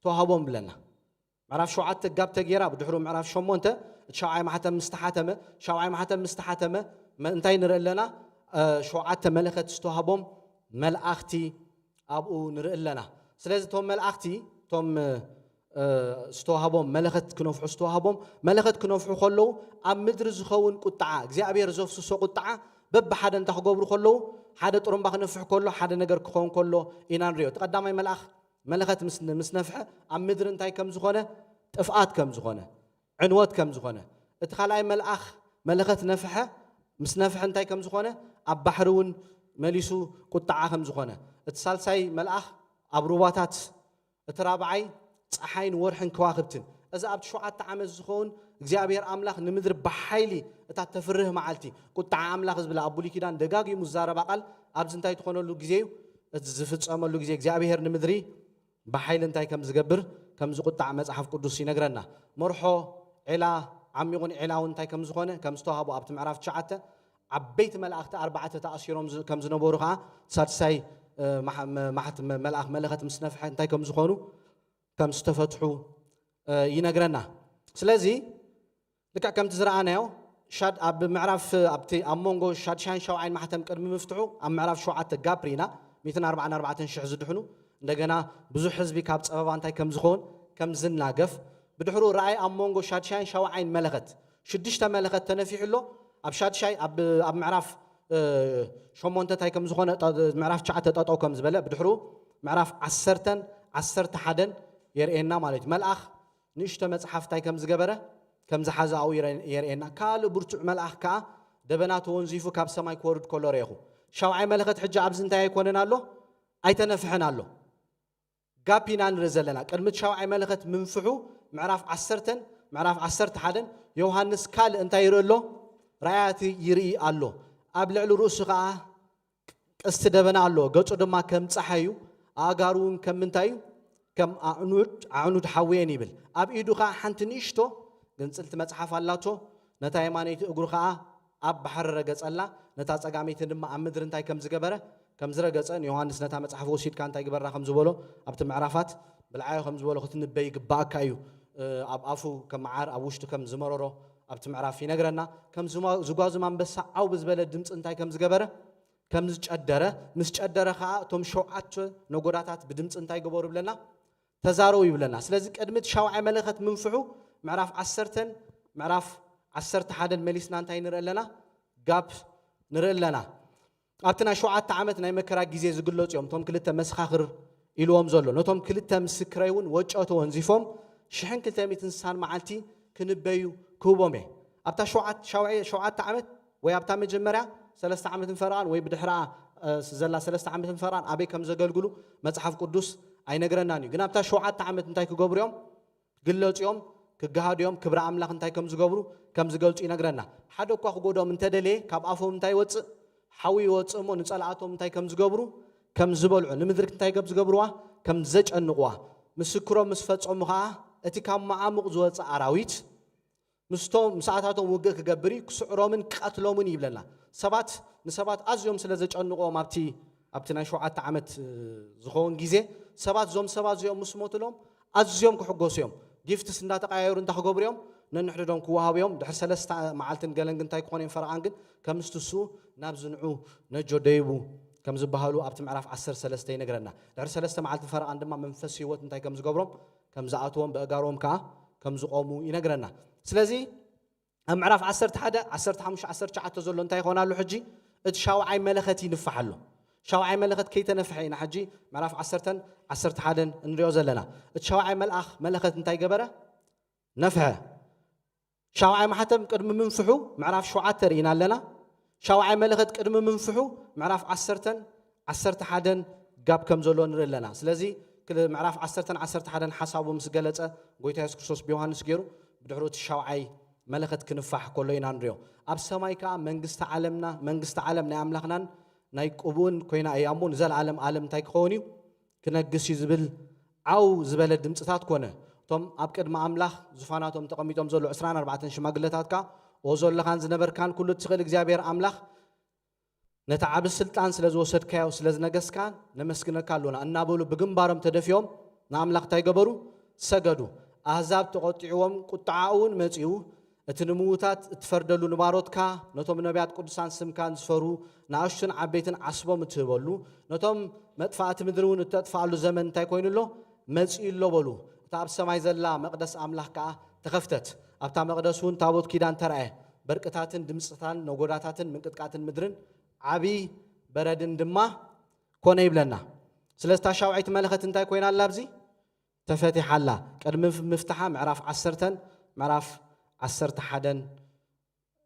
ተዋህቦም ብለና ምዕራፍ ሸውዓተ ጋብ ተጌራ ብድሕሩ ምዕራፍ ሸሞንተ እቲ ሻብዓይ ማሕተም ምስተሓተመ ሻብዓይ ማሕተም ምስተሓተመ እንታይ ንርኢ ኣለና ሸውዓተ መለኸት ዝተዋህቦም መልኣኽቲ ኣብኡ ንርኢ ኣለና ስለዚ እቶም መልኣኽቲ እቶም ዝተዋህቦም መለኸት ክነፍሑ ዝተዋህቦም መለኸት ክነፍሑ ከለዉ ኣብ ምድሪ ዝኸውን ቁጣዓ እግዚኣብሔር ዘፍስሶ ቁጣዓ በብሓደ እንታይ ክገብሩ ከለዉ ሓደ ጥሩምባ ክነፍሕ ከሎ ሓደ ነገር ክኸውን ከሎ ኢና ንሪኦ እቲ ቀዳማይ መልኣኽ መለኸት ምስ ነፍሐ ኣብ ምድሪ እንታይ ከም ዝኾነ ጥፍኣት ከም ዝኾነ ዕንወት ከም ዝኾነ እቲ ካልኣይ መልኣኽ መለኸት ነፍሐ ምስ ነፍሐ እንታይ ከም ዝኾነ ኣብ ባሕሪ እውን መሊሱ ቁጣዓ ከም ዝኾነ እቲ ሳልሳይ መልኣኽ ኣብ ሩባታት እቲ ራብዓይ ፀሓይን ወርሕን ከዋክብትን እዚ ኣብቲ ሸውዓተ ዓመት ዝኸውን እግዚኣብሔር ኣምላኽ ንምድሪ ብሓይሊ እታ ተፍርህ መዓልቲ ቁጣዓ ኣምላኽ ዝብላ ኣብ ብሉይ ኪዳን ደጋጊሙ ዝዛረባ ቃል ኣብዚ እንታይ ትኾነሉ ግዜ እዩ እቲ ዝፍፀመሉ ግዜ እግዚኣብሔር ንምድሪ ብሓይሊ እንታይ ከም ዝገብር ከም ዝቁጣዕ መጽሓፍ ቅዱስ ይነግረና። መርሖ ዒላ ዓሚቑን ዒላውን እንታይ ከም ዝኾነ ከም ዝተዋህቦ ኣብቲ ምዕራፍ ትሽዓተ ዓበይቲ መላእኽቲ ኣርባዕተ ተኣሲሮም ከም ዝነበሩ ከዓ ሳድሳይ መልኣኽ መለኸት ምስ ነፍሐ እንታይ ከም ዝኾኑ ከም ዝተፈትሑ ይነግረና። ስለዚ ልክዕ ከምቲ ዝረኣናዮ ሻድ ኣብ ምዕራፍ ኣብቲ ኣብ መንጎ ሻድሻይን ሻውዓይን ማሕተም ቅድሚ ምፍትሑ ኣብ ምዕራፍ ሸውዓተ ጋፕ ርኢና ሚእትን ኣርባዓን ኣርባዕተን ሽሕ ዝድሕኑ እንደገና ብዙሕ ህዝቢ ካብ ፀበባ እንታይ ከም ዝኸውን ከም ዝናገፍ ብድሕሩ ረኣይ ኣብ መንጎ ሻድሻይን ሻውዓይን መለኸት ሽዱሽተ መለኸት ተነፊሑ ኣሎ ኣብ ሻድሻይ ኣብ ምዕራፍ ሸሞንተ እንታይ ከም ዝኾነ ምዕራፍ ትሽዓተ ጠጠው ከም ዝበለ ብድሕሩ ምዕራፍ ዓሰርተን ዓሰርተ ሓደን የርእየና ማለት እዩ መልኣኽ ንእሽቶ መጽሓፍ እንታይ ከም ዝገበረ ከም ዝሓዘ ኣብኡ የርእየና። ካልእ ብርቱዕ መልኣኽ ከኣ ደበና ተወንዚፉ ካብ ሰማይ ክወርድ ከሎ ረኤኹ። ሻውዓይ መለኸት ሕጂ ኣብዚ እንታይ ኣይኮነን ኣሎ? ኣይተነፍሐን ኣሎ። ጋፕ ኢና ንርኢ ዘለና። ቅድሚ እቲ ሻውዓይ መለኸት ምንፍሑ ምዕራፍ ዓሰርተን ምዕራፍ ዓሰርተ ሓደን ዮሃንስ ካልእ እንታይ ይርኢ ኣሎ? ራእያት ይርኢ ኣሎ። ኣብ ልዕሊ ርእሱ ከኣ ቀስቲ ደበና ኣለዎ፣ ገጹ ድማ ከም ጸሓይ እዩ፣ ኣእጋሩ እውን ከም ምንታይ እዩ? ከም ኣዕኑድ ኣዕኑድ ሓዊ እየን ይብል። ኣብ ኢዱ ኸኣ ሓንቲ ንእሽቶ ግንጽልቲ መጽሓፍ ኣላቶ። ነታ የማነይቲ እግሩ ኸኣ ኣብ ባሕሪ ረገጸላ፣ ነታ ጸጋመይቲ ድማ ኣብ ምድሪ እንታይ ከም ዝገበረ፣ ከም ዝረገጸ፣ ንዮሃንስ ነታ መጽሓፍ ወሲድካ እንታይ ግበራ ከም ዝበሎ፣ ኣብቲ ምዕራፋት ብልዓዮ ከም ዝበሎ ክትንበይ ይግባኣካ እዩ። እ፣ ኣብ ኣፉ ከም መዓር ኣብ ውሽጡ ከም ዝመረሮ ኣብቲ ምዕራፍ ይነግረና። ከም ዝማ-፣ ዝጓዝም ኣንበሳ ዓው ብዝበለ ድምፂ እንታይ ከም ዝገበረ፣ ከም ዝጨደረ፣ ምስ ጨደረ ኸዓ እቶም ሸውዓተ ነጎዳታት ብድምፂ እንታይ ገበሩ ይብለና? ተዛረቡ ይብለና። ስለዚ ቅድሚ እቲ ሻውዓይ መለኸት ምንፍሑ ምዕራፍ ዓሰርተን ምዕራፍ ዓሰርተ ሓደን መሊስና እንታይ ንርኢ ኣለና? ጋፕ ንርኢ ኣለና። ኣብቲ ናይ ሸውዓተ ዓመት ናይ መከራ ግዜ ዝግለጹ እዮም። እቶም ክልተ መሰኻኽር ኢልዎም ዘሎ። ነቶም ክልተ ምስክረይ እውን ወጨ ተወንዚፎም ሽሕን ክልተ ሚእትን ስሳን መዓልቲ ክንበዩ ክህቦም እየ። ኣብታ ሸውዓት-፣ ሻውዒ-፣ ሸውዓተ ዓመት ወይ ኣብታ መጀመርያ ሰለስተ ዓመትን ፈረቓን ወይ ብድሕርኣ፣ እ፣ ዘላ ሰለስተ ዓመትን ፈረቓን ኣበይ ከም ዘገልግሉ መጽሓፍ ቅዱስ ኣይነግረናን እዩ። ግን ኣብታ ሸውዓተ ዓመት እንታይ ክገብሩ እዮም? ክግለጹ እዮም፣ ክገሃዱ እዮም፣ ክብሪ ኣምላኽ እንታይ ከም ዝገብሩ፣ ከም ዝገልጹ ይነግረና። ሓደ እኳ ክጎድኦም እንተደለየ፣ ካብ ኣፎም እንታይ ይወጽእ? ሓዊ ይወጽእ እሞ ንጸላእቶም እንታይ ከም ዝገብሩ፣ ከም ዝበልዑ፣ ንምድሪ እንታይ ከም ዝገብርዋ፣ ከም ዘጨንቕዋ፣ ምስክሮም ምስ ፈጸሙ ኸኣ፣ እቲ ካብ መዓሙቕ ዝወጽእ ኣራዊት፣ ምስቶም፣ ምስኣታቶም ውግእ ክገብር እዩ፣ ክስዕሮምን ክቐትሎምን እዩ ይብለና። ሰባት ንሰባት ኣዝዮም ስለ ዘጨንቕዎም ኣብቲ፣ ኣብቲ ናይ ሸውዓተ ዓመት፣ እ፣ ዝኸውን ግዜ፣ ሰባት እዞም ሰባት እዚኦም ምስ ሞቱሎም ኣዝዮም ክሕጎሱ እዮም። ጊፍትስ እንዳተቐያየሩ እንታይ ክገብሩ እዮም? ነንሕድዶም ክወሃቡ እዮም። ድሕሪ ሰለስተ መዓልትን ገለን ግን እንታይ ክኾኑ እዮም ፈረቓን ግን? ከም ምስቲ እሱ ናብ ዝንዑ ነጆ ደይቡ ከም ዝበሃሉ ኣብቲ ምዕራፍ ዓሰርተ ሰለስተ ይነግረና። ድሕሪ ሰለስተ መዓልትን ፈረቓን ድማ መንፈስ ህይወት እንታይ ከም ዝገብሮም? ከም ዝኣትዎም፣ በእጋሮም ከኣ ከም ዝቖሙ ይነግረና። ስለዚ ኣብ ምዕራፍ ዓሰርተ ሓደ፣ ዓሰርተ ሓሙሽተ፣ ዓሰርተ ትሽዓተ ዘሎ እንታይ ይኾን ኣሎ ሕጂ? እቲ ሻውዓይ መለኸት ይንፋሕ ኣሎ። ሻውዓይ መለኸት ከይተነፍሐ ኢና ሕጂ ምዕራፍ ዓሰርተን ዓሰርተ ሓደን እንሪኦ ዘለና። እቲ ሻውዓይ መልኣኽ መለኸት እንታይ ገበረ? ነፍሐ። ሻውዓይ ማሕተም ቅድሚ ምንፍሑ ምዕራፍ ሸውዓተ ርኢና ኣለና። ሻውዓይ መለኸት ቅድሚ ምንፍሑ ምዕራፍ ዓሰርተን ዓሰርተ ሓደን ጋፕ ከም ዘሎ ንርኢ ኣለና። ስለዚ ክል-፣ ምዕራፍ ዓሰርተን ዓሰርተ ሓደን ሓሳቡ ምስ ገለጸ፣ ጎይታ የሱስ ክርስቶስ ብዮሃንስ ገይሩ፣ ብድሕሪኡ እቲ ሻውዓይ መለኸት ክንፋሕ ከሎ ኢና ንሪኦ። ኣብ ሰማይ ከኣ መንግስቲ ዓለምና፣ መንግስቲ ዓለም ናይ ኣምላኽናን ናይ ቅቡእን ኮይና እያ እሞ፣ ንዘለኣለም ዓለም እንታይ ክኸውን እዩ? ክነግስ እዩ ዝብል ዓው ዝበለ ድምፅታት ኮነ። እቶም ኣብ ቅድሚ ኣምላኽ ዙፋናቶም ተቐሚጦም ዘለዉ ዕስራን ኣርባዕተን ሽማግለታት ከኣ፣ "ኦ ዘለኻን ዝነበርካን ኩሉ እትኽእል እግዚኣብሔር ኣምላኽ፣ ነቲ ዓቢ ስልጣን ስለ ዝወሰድካዮ፣ ስለ ዝነገስካን ነመስግነካ ኣሎና" እናበሉ ብግንባሮም ተደፊኦም ንኣምላኽ እንታይ ገበሩ? ሰገዱ። ኣህዛብ ተቖጢዕዎም፣ ቁጥዓኡ እውን መጺኡ፣ እቲ ንምዉታት እትፈርደሉ ንባሮትካ፣ ነቶም ነቢያት ቅዱሳን ስምካን ዝፈርሁ ንኣሽቱን ዓበይትን ዓስቦም እትህበሉ፣ ነቶም መጥፋእቲ ምድሪ እውን እተጥፍኣሉ ዘመን እንታይ ኮይኑ ኣሎ? መጺኡ ኣሎ በሉ። እታ ኣብ ሰማይ ዘላ መቕደስ ኣምላኽ ከኣ ተኸፍተት። ኣብታ መቕደስ እውን ታቦት ኪዳን ተራእየ። በርቅታትን ድምፅታን ነጎዳታትን ምንቅጥቃትን ምድርን ዓቢ በረድን ድማ ኮነ ይብለና። ስለዚ እታ ሻውዓይቲ መለኸት እንታይ ኮይና ኣላ ኣብዚ? ተፈቲሓ ኣላ። ቅድሚ ምፍ-፣ ምፍትሓ ምዕራፍ ዓሰርተን ምዕራፍ ዓሰርተ ሓደን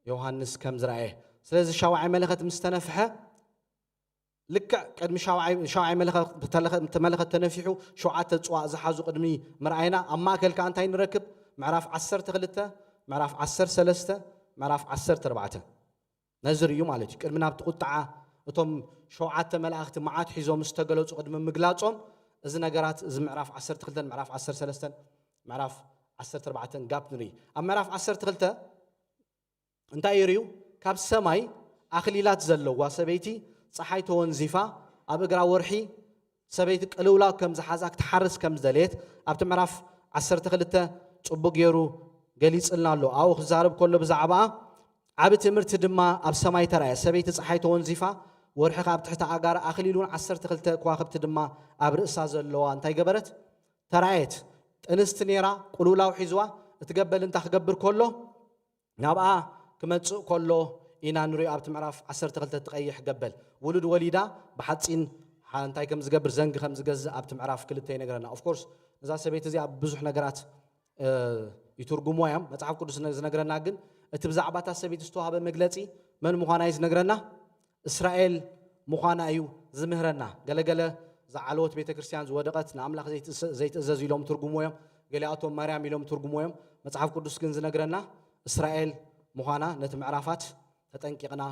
ዮሃንስ ከም ዝረኣየ። ስለዚ ሻውዓይ መለኸት ምስ ተነፍሐ፣ ልክዕ ቅድሚ ሻውዓይ፣ ሻውዓይ መለኸ-፣ ተለኸ-፣ መለኸት ተነፊሑ፣ ሸውዓተ ጽዋእ ዝሓዙ ቅድሚ ምርኣይና፣ ኣብ ማእከል ከኣ እንታይ ንረክብ? ምዕራፍ ዓሰርተ ክልተ፣ ምዕራፍ ዓሰርተ ሰለስተ፣ ምዕራፍ ዓሰርተ ኣርባዕተ። ነዚ ርእዩ ማለት እዩ። ቅድሚ ናብቲ ቁጥዓ እቶም ሸውዓተ መላእኽቲ መዓት ሒዞም ምስ ተገለጹ ቅድሚ ምግላጾም፣ እዚ ነገራት፣ እዚ ምዕራፍ ዓሰርተ ክልተን ምዕራፍ ዓሰርተ ሰለስተን ምዕራፍ ዓሰርተ ኣርባዕተን ጋፕ ንርኢ። ኣብ ምዕራፍ ዓሰርተ ክልተ እንታይ ይርእዩ? ካብ ሰማይ ኣኽሊላት ዘለዋ ሰበይቲ ጸሓይ ተወንዚፋ ኣብ እግራ ወርሒ ሰበይቲ ቅልውላው ከም ዝሓዛ ክትሓርስ ከም ዝደለየት ኣብቲ ምዕራፍ ዓሰርተ ክልተ ጽቡቕ ገይሩ ገሊጽልና ኣሎ። ኣብኡ ክዛረብ ከሎ ብዛዕባኣ ዓቢ ትምህርቲ ድማ ኣብ ሰማይ ተራእየ። ሰበይቲ ጸሓይ ተወንዚፋ፣ ወርሒ ከኣ ኣብ ትሕቲ ኣእጋራ፣ ኣኽሊል እውን ዓሰርተ ክልተ ከዋኽብቲ ድማ ኣብ ርእሳ ዘለዋ እንታይ ገበረት? ተራእየት። ጥንስቲ ነይራ፣ ቅልውላው ሒዝዋ፣ እቲ ገበል እንታይ ክገብር ከሎ? ናብኣ ክመጽእ ከሎ ኢና ንሪኦ። ኣብቲ ምዕራፍ ዓሰርተ ክልተ እቲ ቀይሕ ገበል ውሉድ ወሊዳ ብሓጺን ሓ-፣ እንታይ ከም ዝገብር፣ ዘንጊ ከም ዝገዝእ ኣብቲ ምዕራፍ ክልተ ይነግረና። ኦፍኮርስ እዛ ሰበይቲ እዚኣ ብዙሕ ነገራት፣ እ፣ ይትርጉምዋ እዮም። መጽሓፍ ቅዱስ ነ-፣ ዝነግረና ግን እቲ ብዛዕባ እታ ሰበይቲ ዝተዋህበ መግለጺ መን ምዃና እዩ ዝነግረና? እስራኤል ምዃና እዩ ዝምህረና። ገለገለ ዝዓለወት ቤተ ክርስቲያን፣ ዝወደቐት፣ ንኣምላኽ ዘይትእስ-፣ ዘይትእዘዝ ኢሎም ትርጉምዎ እዮም። ገሊኣቶም ማርያም ኢሎም ትርጉምዎ እዮም። መጽሓፍ ቅዱስ ግን ዝነግረና እስራኤል ምዃና ነቲ ምዕራፋት ተጠንቂቕና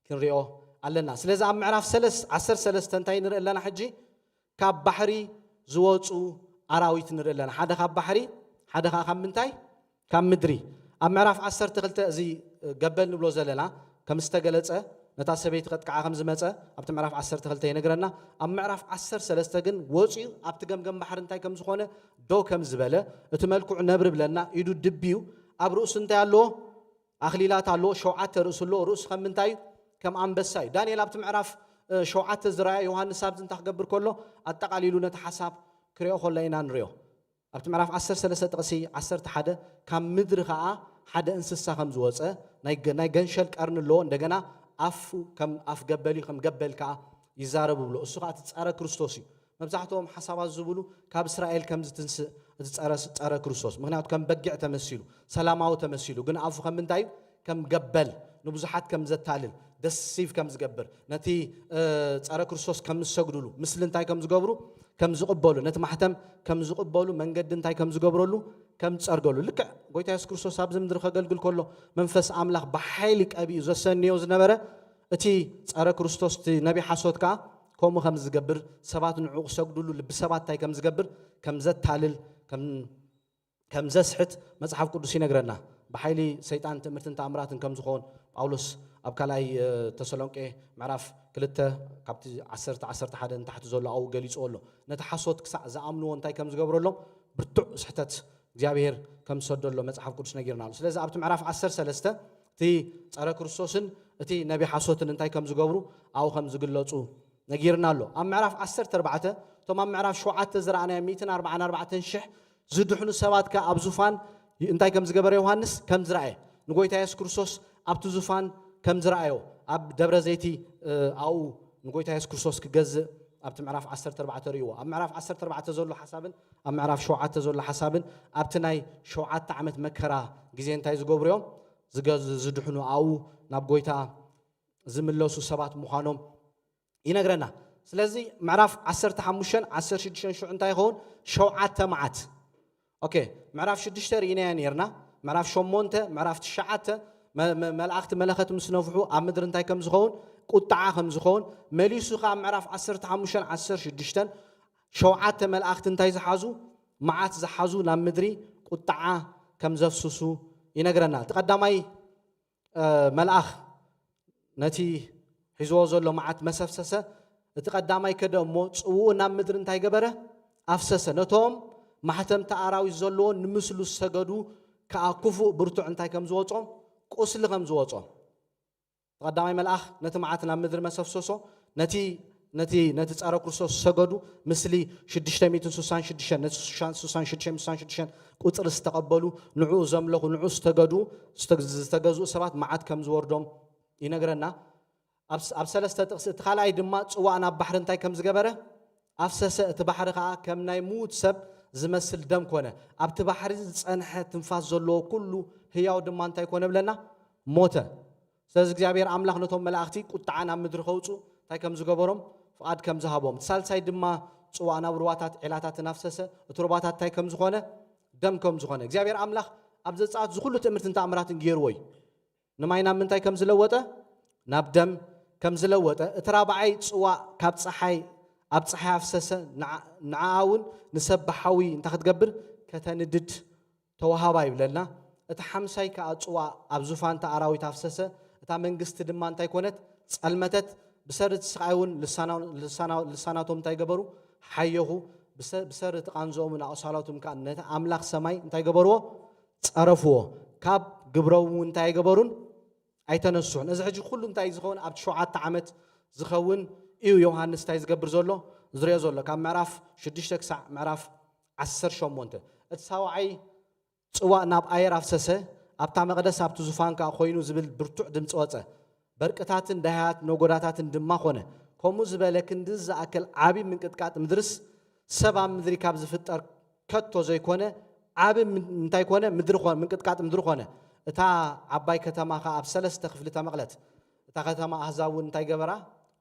ክንሪኦ ኣለና። ስለዚ ኣብ ምዕራፍ ሰለስ-፣ ዓሰርተ ሰለስተ እንታይ ንርኢ ኣለና ሕጂ? ካብ ባሕሪ ዝወጹ ኣራዊት ንርኢ ኣለና። ሓደ ካብ ባሕሪ፣ ሓደ ከኣ ካብ ምንታይ? ካብ ምድሪ። ኣብ ምዕራፍ ዓሰርተ ክልተ እዚ ገበል ንብሎ ዘለና ከም ዝተገለጸ፣ ነታ ሰበይቲ ከጥቅዓ ከም ዝመጸ ኣብቲ ምዕራፍ ዓሰርተ ክልተ ይነግረና። ኣብ ምዕራፍ ዓሰርተ ሰለስተ ግን ወጺኡ ኣብቲ ገምገም ባሕሪ እንታይ ከም ዝኾነ፣ ደው ከም ዝበለ፣ እቲ መልክዑ ነብሪ ብለና፣ ኢዱ ድቢ እዩ፣ ኣብ ርእሱ እንታይ ኣለዎ? ኣኽሊላት ኣለዎ፣ ሸውዓተ ርእሲ ኣለዎ። ርእሱ ከም ምንታይ እዩ? ከም ኣንበሳ እዩ። ዳንኤል ኣብቲ ምዕራፍ እ፣ ሸውዓተ ዝረኣየ ዮሃንስ ኣብዚ እንታይ ክገብር ከሎ፣ ኣጠቓሊሉ ነቲ ሓሳብ ክሪኦ ከሎ ኢና ንሪኦ። ኣብቲ ምዕራፍ ዓሰርተ ሰለስተ ጥቕሲ ዓሰርተ ሓደ፣ ካብ ምድሪ ኸኣ ሓደ እንስሳ ከም ዝወጸ፣ ናይ ገ-፣ ናይ ገንሸል ቀርኒ ኣለዎ፣ እንደገና ኣፉ ከም ኣፍ ገበል እዩ፣ ከም ገበል ከኣ ይዛረብ ብሎ። እሱ ኸኣ እቲ ጸረ ክርስቶስ እዩ። መብዛሕትኦም ሓሳባት ዝብሉ ካብ እስራኤል ከም ዝትንስእ እቲ ጸረ፣ ጸረ ክርስቶስ። ምኽንያቱ ከም በጊዕ ተመሲሉ፣ ሰላማዊ ተመሲሉ፣ ግን ኣፉ ከም ምንታይ እዩ? ከም ገበል፣ ንብዙሓት ከም ዘታልል፣ ደሲቭ ከም ዝገብር፣ ነቲ፣ እ፣ ጸረ ክርስቶስ ከም ዝሰግድሉ፣ ምስሊ እንታይ ከም ዝገብሩ፣ ከም ዝቕበሉ፣ ነቲ ማሕተም ከም ዝቕበሉ፣ መንገዲ እንታይ ከም ዝገብረሉ፣ ከም ዝጸርገሉ። ልክዕ ጎይታ የሱስ ክርስቶስ ኣብዚ ምድሪ ከገልግል ከሎ፣ መንፈስ ኣምላኽ ብሓይሊ ቀቢኡ ዘሰንዮ ዝነበረ፣ እቲ ጸረ ክርስቶስ፣ እቲ ነቢ ሓሶት ከኣ ከምኡ ከም ዝገብር፣ ሰባት ንዕኡ ክሰግድሉ፣ ልቢ ሰባት እንታይ ከም ዝገብር፣ ከም ዘታልል፣ ከም ከም ዘስሕት መጽሓፍ ቅዱስ ይነግረና። ብሓይሊ ሰይጣን ትእምርትን ተኣምራትን ከም ዝኸውን ጳውሎስ ኣብ ካልኣይ፣ እ፣ ተሰሎንቄ ምዕራፍ ክልተ ካብቲ ዓሰርተ፣ ዓሰርተ ሓደ ንታሕቲ ዘሎ ኣብኡ ገሊጽዎ ኣሎ። ነቲ ሓሶት ክሳዕ ዝኣምንዎ እንታይ ከም ዝገብረሎም፣ ብርቱዕ ስሕተት እግዚኣብሔር ከም ዝሰደሎ መጽሓፍ ቅዱስ ነጊርና ኣሎ። ስለዚ ኣብቲ ምዕራፍ ዓሰርተ ሰለስተ እቲ ጸረ ክርስቶስን እቲ ነቢ ሓሶትን እንታይ ከም ዝገብሩ ኣብኡ ከም ዝግለጹ ነጊርና ኣሎ። ኣብ ምዕራፍ ዓሰርተ ኣርባዕተ፣ እቶም ኣብ ምዕራፍ ሸውዓተ ዝረኣናዮም ሚእትን ኣርባዓን ኣርባዕተን ሽሕ ዝድሕኑ ሰባት ከኣ ኣብ ዙፋን እንታይ ከም ዝገበረ ዮሃንስ ከም ዝረኣየ፣ ንጎይታ የሱስ ክርስቶስ ኣብቲ ዙፋን ከም ዝረኣዮ፣ ኣብ ደብረ ዘይቲ፣ እ፣ ኣብኡ ንጎይታ የሱስ ክርስቶስ ክገዝእ ኣብቲ ምዕራፍ ዓሰርተ ኣርባዕተ ርእይዎ። ኣብ ምዕራፍ ዓሰርተ ኣርባዕተ ዘሎ ሓሳብን ኣብ ምዕራፍ ሸውዓተ ዘሎ ሓሳብን ኣብቲ ናይ ሸውዓተ ዓመት መከራ ግዜ እንታይ ዝገብሩ እዮም? ዝገዝ-፣ ዝድሕኑ፣ ኣብኡ ናብ ጎይታ ዝምለሱ ሰባት ምዃኖም ይነግረና። ስለዚ ምዕራፍ ዓሰርተ ሓሙሽተን ዓሰርተ ሽዱሽተን ሽዑ እንታይ ይኸውን? ሸውዓተ መዓት። ኦኬ፣ ምዕራፍ ሽዱሽተ ርኢናዮ ነይርና። ምዕራፍ ሸሞንተ፣ ምዕራፍ ትሽዓተ፣ መ-፣ መ-፣ መላእኽቲ መለኸት ምስ ነፍሑ ኣብ ምድሪ እንታይ ከም ዝኸውን? ቁጥዓ ከም ዝኸውን። መሊሱ ከኣ ምዕራፍ ዓሰርተ ሓሙሽተን ዓሰርተ ሽዱሽተን ሸውዓተ መላእኽቲ እንታይ ዝሓዙ? መዓት ዝሓዙ ናብ ምድሪ ቁጥዓ ከም ዘፍስሱ ይነግረና። እቲ ቀዳማይ እ፣ መልኣኽ ነቲ ሒዝዎ ዘሎ መዓት መሰፍሰሰ። እቲ ቀዳማይ ከደ እሞ ጽውኡ ናብ ምድሪ እንታይ ገበረ? ኣፍሰሰ። ነቶም ማሕተምቲ ኣራዊት ዘለዎ ንምስሉ ዝሰገዱ ከኣ ክፉእ ብርቱዕ እንታይ ከም ዝወጾም? ቁስሊ ከም ዝወጾም። እቲ ቀዳማይ መልኣኽ ነቲ መዓት ናብ ምድሪ መሰፍሰሶ። ነቲ፣ ነቲ፣ ነቲ ጸረ ክርስቶስ ዝሰገዱ፣ ምስሊ ሽዱሽተ ሚእትን ስሳን ሽዱሽተን፣ ነቲ ስሳን ሽዱሽተ ሚእትን ስሳን ሽዱሽተን ቁጽሪ ዝተቐበሉ፣ ንዕኡ ዘምለኹ፣ ንዕኡ ዝተገዱ፣ ዝተግ-፣ ዝተገዝኡ ሰባት መዓት ከም ዝወርዶም ይነግረና። ኣብ ስ-፣ ኣብ ሰለስተ ጥቕሲ፣ እቲ ካልኣይ ድማ ጽዋእ ናብ ባሕሪ እንታይ ከም ዝገበረ ኣፍሰሰ። እቲ ባሕሪ ኸኣ ከም ናይ ምዉት ሰብ ዝመስል ደም ኮነ። ኣብቲ ባሕሪ ዝጸንሐ ትንፋስ ዘለዎ ኩሉ ህያው ድማ እንታይ ኮነ ብለና? ሞተ። ስለዚ እግዚኣብሔር ኣምላኽ ነቶም መላእኽቲ ቁጥዓ ናብ ምድሪ ከውጹ እንታይ ከም ዝገበሮም ፍቓድ ከም ዝሃቦም። እቲ ሳልሳይ ድማ ጽዋእ ናብ ሩባታት ዒላታት እናፍሰሰ፣ እቲ ሩባታት እንታይ ከም ዝኾነ? ደም ከም ዝኾነ። እግዚኣብሔር ኣምላኽ ኣብ ዘጸኣት እዚ ኩሉ ትእምርትን ተኣምራትን ገይርዎ እዩ። ንማይ ናብ ምንታይ ከም ዝለወጠ? ናብ ደም ከም ዝለወጠ። እቲ ራብዓይ ጽዋእ ካብ ጸሓይ፣ ኣብ ጸሓይ ኣፍሰሰ፣ ንዓ-፣ ንዓኣ እውን ንሰብ ብሓዊ እንታይ ክትገብር? ከተንድድ ተዋሃባ ይብለና። እቲ ሓምሳይ ከኣ ጽዋእ ኣብ ዙፋን እታ ኣራዊት ኣፍሰሰ። እታ መንግስቲ ድማ እንታይ ኮነት? ጸልመተት። ብሰሪ እቲ ስቓይ እውን ልሳና-፣ ልሳና-፣ ልሳናቶም እንታይ ገበሩ? ሓየኹ። ብሰ-፣ ብሰሪ እቲ ቃንዝኦም እውን ኣእሳላቶም ከኣ ነቲ ኣምላኽ ሰማይ እንታይ ገበርዎ? ጸረፍዎ። ካብ ግብሮም እውን እንታይ ኣይገበሩን? ኣይተነስሑን። እዚ ሕጂ ኩሉ እንታይ ዝኸውን? ኣብቲ ሸውዓተ ዓመት ዝኸውን እዩ ዮሃንስ እንታይ ዝገብር ዘሎ? ዝሪኦ ዘሎ። ካብ ምዕራፍ ሽዱሽተ ክሳዕ ምዕራፍ ዓሰርተ ሸሞንተ። እቲ ሳብዓይ ጽዋእ ናብ ኣየር ኣፍሰሰ፣ ኣብታ መቕደስ ኣብቲ ዙፋን ከኣ ኮይኑ ዝብል ብርቱዕ ድምጺ ወጸ። በርቅታትን ደሃያት ነጎዳታትን ድማ ኮነ። ከምኡ ዝበለ ክንዲ ዝኣክል ዓቢ ምንቅጥቃጥ ምድርስ ሰብ ኣብ ምድሪ ካብ ዝፍጠር ከቶ ዘይኮነ ዓቢ ምን-፣ እንታይ ኮነ? ምድሪ ኮነ፣ ምንቅጥቃጥ ምድሪ ኮነ። እታ ዓባይ ከተማ ከኣ ኣብ ሰለስተ ክፍሊ ተመቕለት። እታ ከተማ ኣህዛብ እውን እንታይ ገበራ?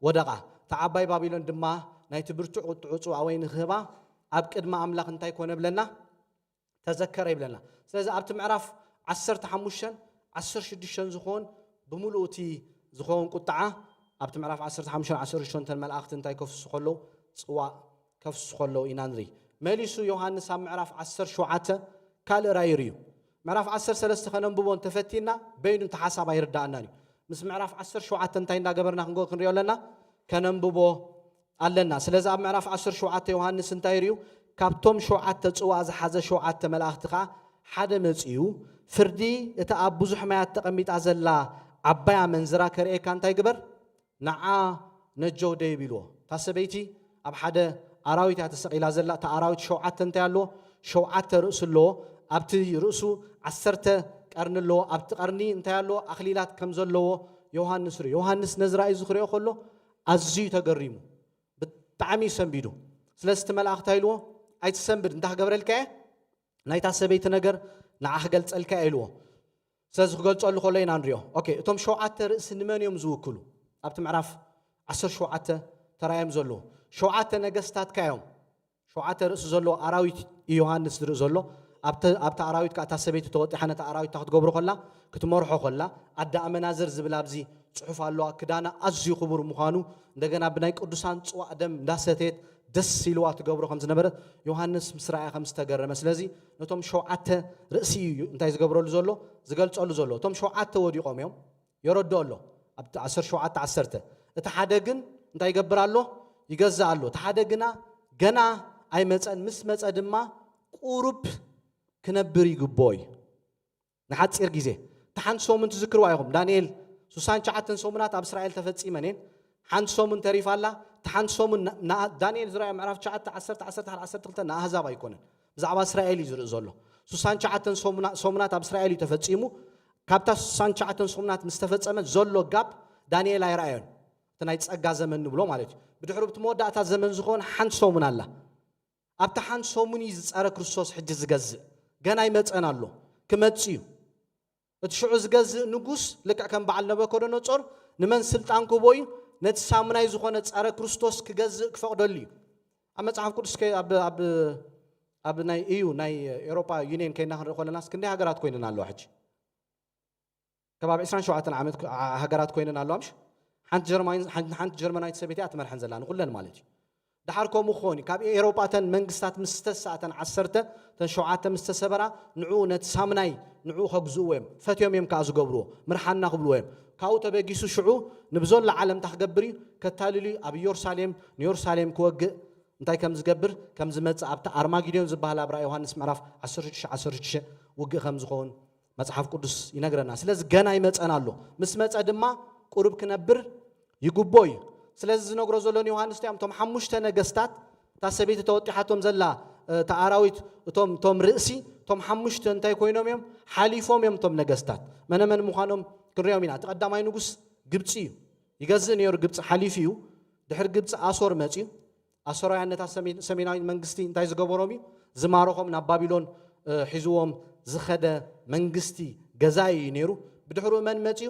ወደቓ። እታ ዓባይ ባቢሎን ድማ ናይቲ ብርቱዕ ቁጥዑ ጽዋእ ወይኒ ክህባ ኣብ ቅድሚ ኣምላኽ እንታይ ኮነ ብለና? ተዘከረ ይብለና። ስለዚ ኣብቲ ምዕራፍ ዓሰርተ ሓሙሽተን ዓሰርተ ሽዱሽተን ዝኾን ብምሉኡ እቲ ዝኸውን ቁጥዓ ኣብቲ ምዕራፍ ዓሰርተ ሓሙሽተን ዓሰርተ ሽዱሽተን መላእኽቲ እንታይ ከፍስሱ ከለዉ? ጽዋእ ከፍስሱ ከለዉ ኢና ንርኢ። መሊሱ ዮሃንስ ኣብ ምዕራፍ ዓሰርተ ሸውዓተ ካልእ ራእይ ርእዩ። ምዕራፍ ዓሰርተ ሰለስተ ከነንብቦ እንተፈቲና በይኑ እቲ ሓሳብ ኣይርዳእናን እዩ። ምስ ምዕራፍ ዓሰርተ ሸውዓተ እንታይ እንዳገበርና ክንጎ ክንሪኦ ኣለና? ከነንብቦ ኣለና። ስለዚ ኣብ ምዕራፍ ዓሰርተ ሸውዓተ ዮሃንስ እንታይ ርእዩ? ካብቶም ሸውዓተ ጽዋ ዝሓዘ ሸውዓተ መላእኽቲ ኸዓ ሓደ መጺኡ፣ ፍርዲ እታ ኣብ ብዙሕ ማያት ተቐሚጣ ዘላ ዓባይ ኣመንዝራ ከርእየካ እንታይ ግበር? ንዓ ነጀው ደይብ ኢልዎ። እታ ሰበይቲ ኣብ ሓደ ኣራዊት እያ ተሰቒላ ዘላ። እታ ኣራዊት ሸውዓተ እንታይ ኣለዎ? ሸውዓተ ርእሲ ኣለዎ። ኣብቲ ርእሱ ዓሰርተ ቀርኒ ኣለዎ። ኣብቲ ቀርኒ እንታይ ኣለዎ? ኣኽሊላት ከም ዘለዎ ዮሃንስ ርእዩ። ዮሃንስ ነዚ ራእይ እዚ ክርእዮ ከሎ ኣዝዩ ተገሪሙ። ብጣዕሚ እዩ ሰንቢዱ። ስለዚ እቲ መልኣኽ እንታይ ኢልዎ? ኣይትሰንብድ፣ እንታይ ክገብረልካ እየ? ናይታ ሰበይቲ ነገር ንዓ ክገልጸልካ እየ ኢልዎ። ስለዚ ክገልጸሉ ከሎ ኢና ንሪኦ። ኦኬ፣ እቶም ሸውዓተ ርእሲ ንመን እዮም ዝውክሉ? ኣብቲ ምዕራፍ ዓሰርተ ሸውዓተ ተራእዮም ዘለዉ ሸውዓተ ነገስታትካ እዮም። ሸውዓተ ርእሲ ዘለዎ ኣራዊት እዩ ዮሃንስ ዝርኢ ዘሎ። ኣብተ-፣ ኣብታ ኣራዊት ከዓ እታ ሰበይቲ ተወጢሓ ነታ ኣራዊት እታ ክትገብሮ ከላ፣ ክትመርሖ ከላ፣ ኣደ ኣመናዝር ዝብል ኣብዚ ጽሑፍ ኣለዋ። ክዳና ኣዝዩ ክቡር ምዃኑ፣ እንደገና ብናይ ቅዱሳን ጽዋእ ደም እንዳሰተየት ደስ ኢልዋ ትገብሮ ከም ዝነበረት ዮሃንስ ምስ ረኣየ ከም ዝተገረመ። ስለዚ ነቶም ሸውዓተ ርእሲ እዩ እንታይ ዝገብረሉ ዘሎ? ዝገልጸሉ ዘሎ። እቶም ሸውዓተ ወዲቖም እዮም። የረድኦ ኣሎ። ኣብ ዓሰርተ ሸውዓተ ዓሰርተ። እቲ ሓደ ግን እንታይ ይገብር ኣሎ? ይገዝእ ኣሎ። እቲ ሓደ ግና ገና ኣይመጸን። ምስ መጸ ድማ ቁሩብ ክነብር ይግብኦ እዩ። ንሓጺር ግዜ። እቲ ሓንቲ ሰሙን ትዝክርዋ ኢኹም። ዳንኤል ሱሳን ትሽዓተን ሰሙናት ኣብ እስራኤል ተፈጺመን እየን። ሓንቲ ሰሙን ተሪፋ ኣላ። እቲ ሓንቲ ሰሙን ና-፣ ና-፣ ዳንኤል ዝረኣዮ ምዕራፍ ትሽዓተ፣ ዓሰርተ፣ ዓሰርተ ሓደ፣ ዓሰርተ ክልተ ንኣህዛብ ኣይኮነን። ብዛዕባ እስራኤል እዩ ዝርኢ ዘሎ። ሱሳን ትሽዓተን ሰሙና-፣ ሰሙናት ኣብ እስራኤል እዩ ተፈጺሙ። ካብታ ሱሳን ትሽዓተን ሰሙናት ምስ ተፈጸመ ዘሎ ጋፕ ዳንኤል ኣይረኣዮን። እቲ ናይ ጸጋ ዘመን ንብሎ ማለት እዩ። ብድሕሩ እቲ መወዳእታ ዘመን ዝኾነ ሓንቲ ሰሙን ኣላ። ኣብታ ሓንቲ ሰሙን እዩ ዝጸረ ክርስቶስ ሕጂ ዝገዝእ። ገና ይመጸን ኣሎ። ክመጽእ እዩ። እቲ ሽዑ ዝገዝእ ንጉስ ልክዕ ከም በዓል ነበኮደነጾር ንመን ስልጣን ክህቦ እዩ? ነቲ ሳሙናይ ዝኾነ ጸረ ክርስቶስ ክገዝእ ክፈቕደሉ እዩ። ኣብ መጽሓፍ ቅዱስ ከ-፣ ኣብ፣ ኣብ፣ ኣብ ናይ ኢዩ፣ ናይ ኤውሮጳ ዩኒየን ከይና ክንርኢ ከለናስ ክንደይ ሃገራት ኮይነን ኣለዋ ሕጂ? ከባቢ ዕስራን ሸውዓተን ዓመት ኮ-፣ ዓ-፣ ሃገራት ኮይነን ኣለዋ ምሽ? ሓንቲ ጀርማን-፣ ሓንቲ፣ ሓንቲ ጀርመናዊት ሰበይቲ እያ ትመርሐን ዘላ ንኹለን ማለት እዩ። ደሓር ከምኡ ክኸውን እዩ። ካብ ኤውሮጳ እተን መንግስታት ምስ ተሳ-፣ እተን ዓሰርተ፣ እተን ሸውዓተ ምስ ተሰበራ፣ ንዕኡ ነቲ ሳምናይ፣ ንዕኡ ከግዝእዎ እዮም። ፈትዮም እዮም ከኣ ዝገብርዎ። ምርሓና ክብልዎ እዮም። ካብኡ ተበጊሱ ሽዑ ንብዘሎ ዓለም እንታይ ክገብር እዩ? ከታልል እዩ። ኣብ ኢየሩሳሌም፣ ንኢየሩሳሌም ክወግእ እንታይ ከም ዝገብር፣ ከም ዝመጽእ ኣብቲ ኣርማጊዶን ዝበሃል ኣብ ራእይ ዮሃንስ ምዕራፍ ዓሰርተ ሽዱሽተ፣ ዓሰርተ ሽዱሽተ ውግእ ከም ዝኸውን መጽሓፍ ቅዱስ ይነግረና። ስለዚ ገና ይመጸን ኣሎ። ምስ መጸ ድማ ቁሩብ ክነብር ይግቦ እዩ። ስለዚ ዝነግሮ ዘሎ ንዮሃንስ እንታይ እዮም? እቶም ሓሙሽተ ነገስታት፣ እታ ሰበይቲ ተወጢሓቶም ዘላ፣ እ፣ እታ ኣራዊት፣ እቶም፣ እቶም ርእሲ፣ እቶም ሓሙሽተ እንታይ ኮይኖም እዮም? ሓሊፎም እዮም እቶም ነገስታት። መነ መን ምዃኖም ክንሪኦም ኢና። እቲ ቀዳማይ ንጉስ ግብጺ እዩ። ይገዝእ ነይሩ፣ ግብጺ ሓሊፉ እዩ። ድሕሪ ግብጺ ኣሶር መጺኡ። ኣሶራውያን ነታ ሰሜን-፣ ሰሜናዊት መንግስቲ እንታይ ዝገበሮም እዩ? ዝማረኾም፣ ናብ ባቢሎን፣ እ፣ ሒዝዎም ዝኸደ መንግስቲ ገዛኢ እዩ ነይሩ። ብድሕሪኡ መን መጺኡ?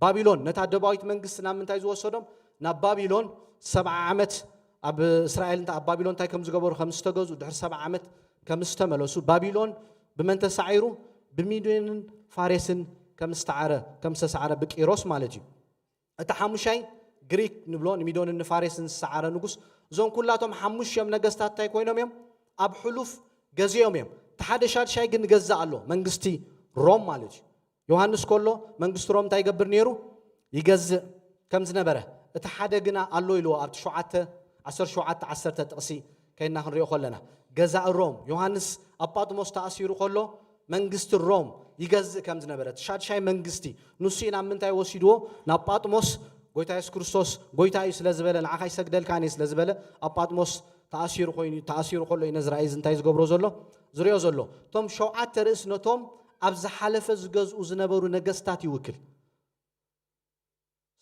ባቢሎን ነታ ደቡባዊት መንግስቲ ናብ ምንታይ ዝወሰዶም? ናብ ባቢሎን ሰብዓ ዓመት ኣብ እስራኤል እንተ-፣ ኣብ ባቢሎን እንታይ ከም ዝገበሩ፣ ከም ዝተገዙ፣ ድሕሪ ሰብዓ ዓመት ከም ዝተመለሱ፣ ባቢሎን ብመን ተሳዒሩ? ብሚዶንን ፋሬስን ከም ዝተዓረ፣ ከም ዝተሳዕረ ብቂሮስ ማለት እዩ። እቲ ሓሙሻይ ግሪክ ንብሎ፣ ንሚዶንን ንፋሬስን ዝሰዓረ ንጉስ። እዞም ኩላቶም ሓሙሽዮም ነገስታት እንታይ ኮይኖም እዮም? ኣብ ሕሉፍ ገዚኦም እዮም። እቲ ሓደ ሻድሻይ ግን ይገዝእ ኣሎ፣ መንግስቲ ሮም ማለት እዩ። ዮሃንስ ከሎ መንግስቲ ሮም እንታይ ይገብር ነይሩ? ይገዝእ ከም ዝነበረ። እቲ ሓደ ግና ኣሎ ኢልዎ ኣብቲ ሸውዓተ፣ ዓሰርተ ሸውዓተ ዓሰርተ ጥቕሲ ከይና ክንሪኦ ከለና። ገዛኢ ሮም፣ ዮሃንስ ኣብ ጳጥሞስ ተኣሲሩ ከሎ መንግስቲ ሮም ይገዝእ ከም ዝነበረ፣ እቲ ሻድሻይ መንግስቲ፣ ንሱ እዩ ናብ ምንታይ ወሲድዎ? ናብ ጳጥሞስ። ጎይታ የሱስ ክርስቶስ ጎይታ እዩ ስለ ዝበለ፣ ንዓኻ ይሰግደልካን እየ ስለ ዝበለ፣ ኣብ ጳጥሞስ ተኣሲሩ ኮይኑ፣ ተኣሲሩ ከሎ እዩ ነዚ ራእይ እዚ እንታይ ዝገብሮ ዘሎ? ዝሪኦ ዘሎ። እቶም ሸውዓተ ርእሲ ነቶም ኣብ ዝሓለፈ ዝገዝኡ ዝነበሩ ነገስታት ይውክል።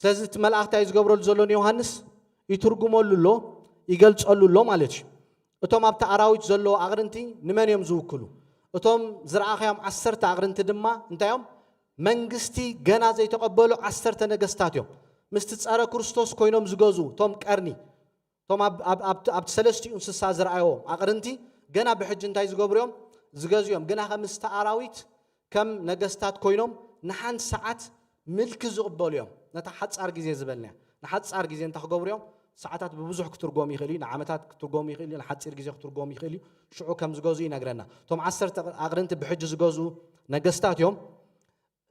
ስለዚ እቲ መልኣኽ እንታይ እዩ ዝገብረሉ ዘሎ ንዮሃንስ? ይትርጉመሉ ኣሎ፣ ይገልጸሉ ኣሎ ማለት እዩ። እቶም ኣብቲ ኣራዊት ዘለዉ ኣቕርንቲ ንመን እዮም ዝውክሉ? እቶም ዝረኣኻዮም ዓሰርተ ኣቕርንቲ ድማ እንታይ እዮም? መንግስቲ ገና ዘይተቐበሉ ዓሰርተ ነገስታት እዮም። ምስቲ ጸረ ክርስቶስ ኮይኖም ዝገዝኡ፣ እቶም ቀርኒ፣ እቶም ኣብ፣ ኣብ፣ ኣብ፣ ኣብቲ ሰለስቲኡ እንስሳ ዝረኣይዎም ኣቕርንቲ ገና ብሕጂ እንታይ ዝገብሩ እዮም? ዝገዝኡ እዮም። ግና ከም ምስቲ ኣራዊት ከም ነገስታት ኮይኖም ንሓንቲ ሰዓት ምልኪ ዝቕበሉ እዮም። ነታ ሓጻር ግዜ ዝበልናያ። ንሓጻር ግዜ እንታይ ክገብሩ እዮም? ሰዓታት ብብዙሕ ክትርጎም ይኽእል እዩ፣ ንዓመታት ክትርጎም ይኽእል እዩ፣ ንሓጺር ግዜ ክትርጎም ይኽእል እዩ። ሽዑ ከም ዝገዝኡ ይነግረና። እቶም ዓሰርተ ኣቕርንቲ ብሕጂ ዝገዝኡ ነገስታት እዮም።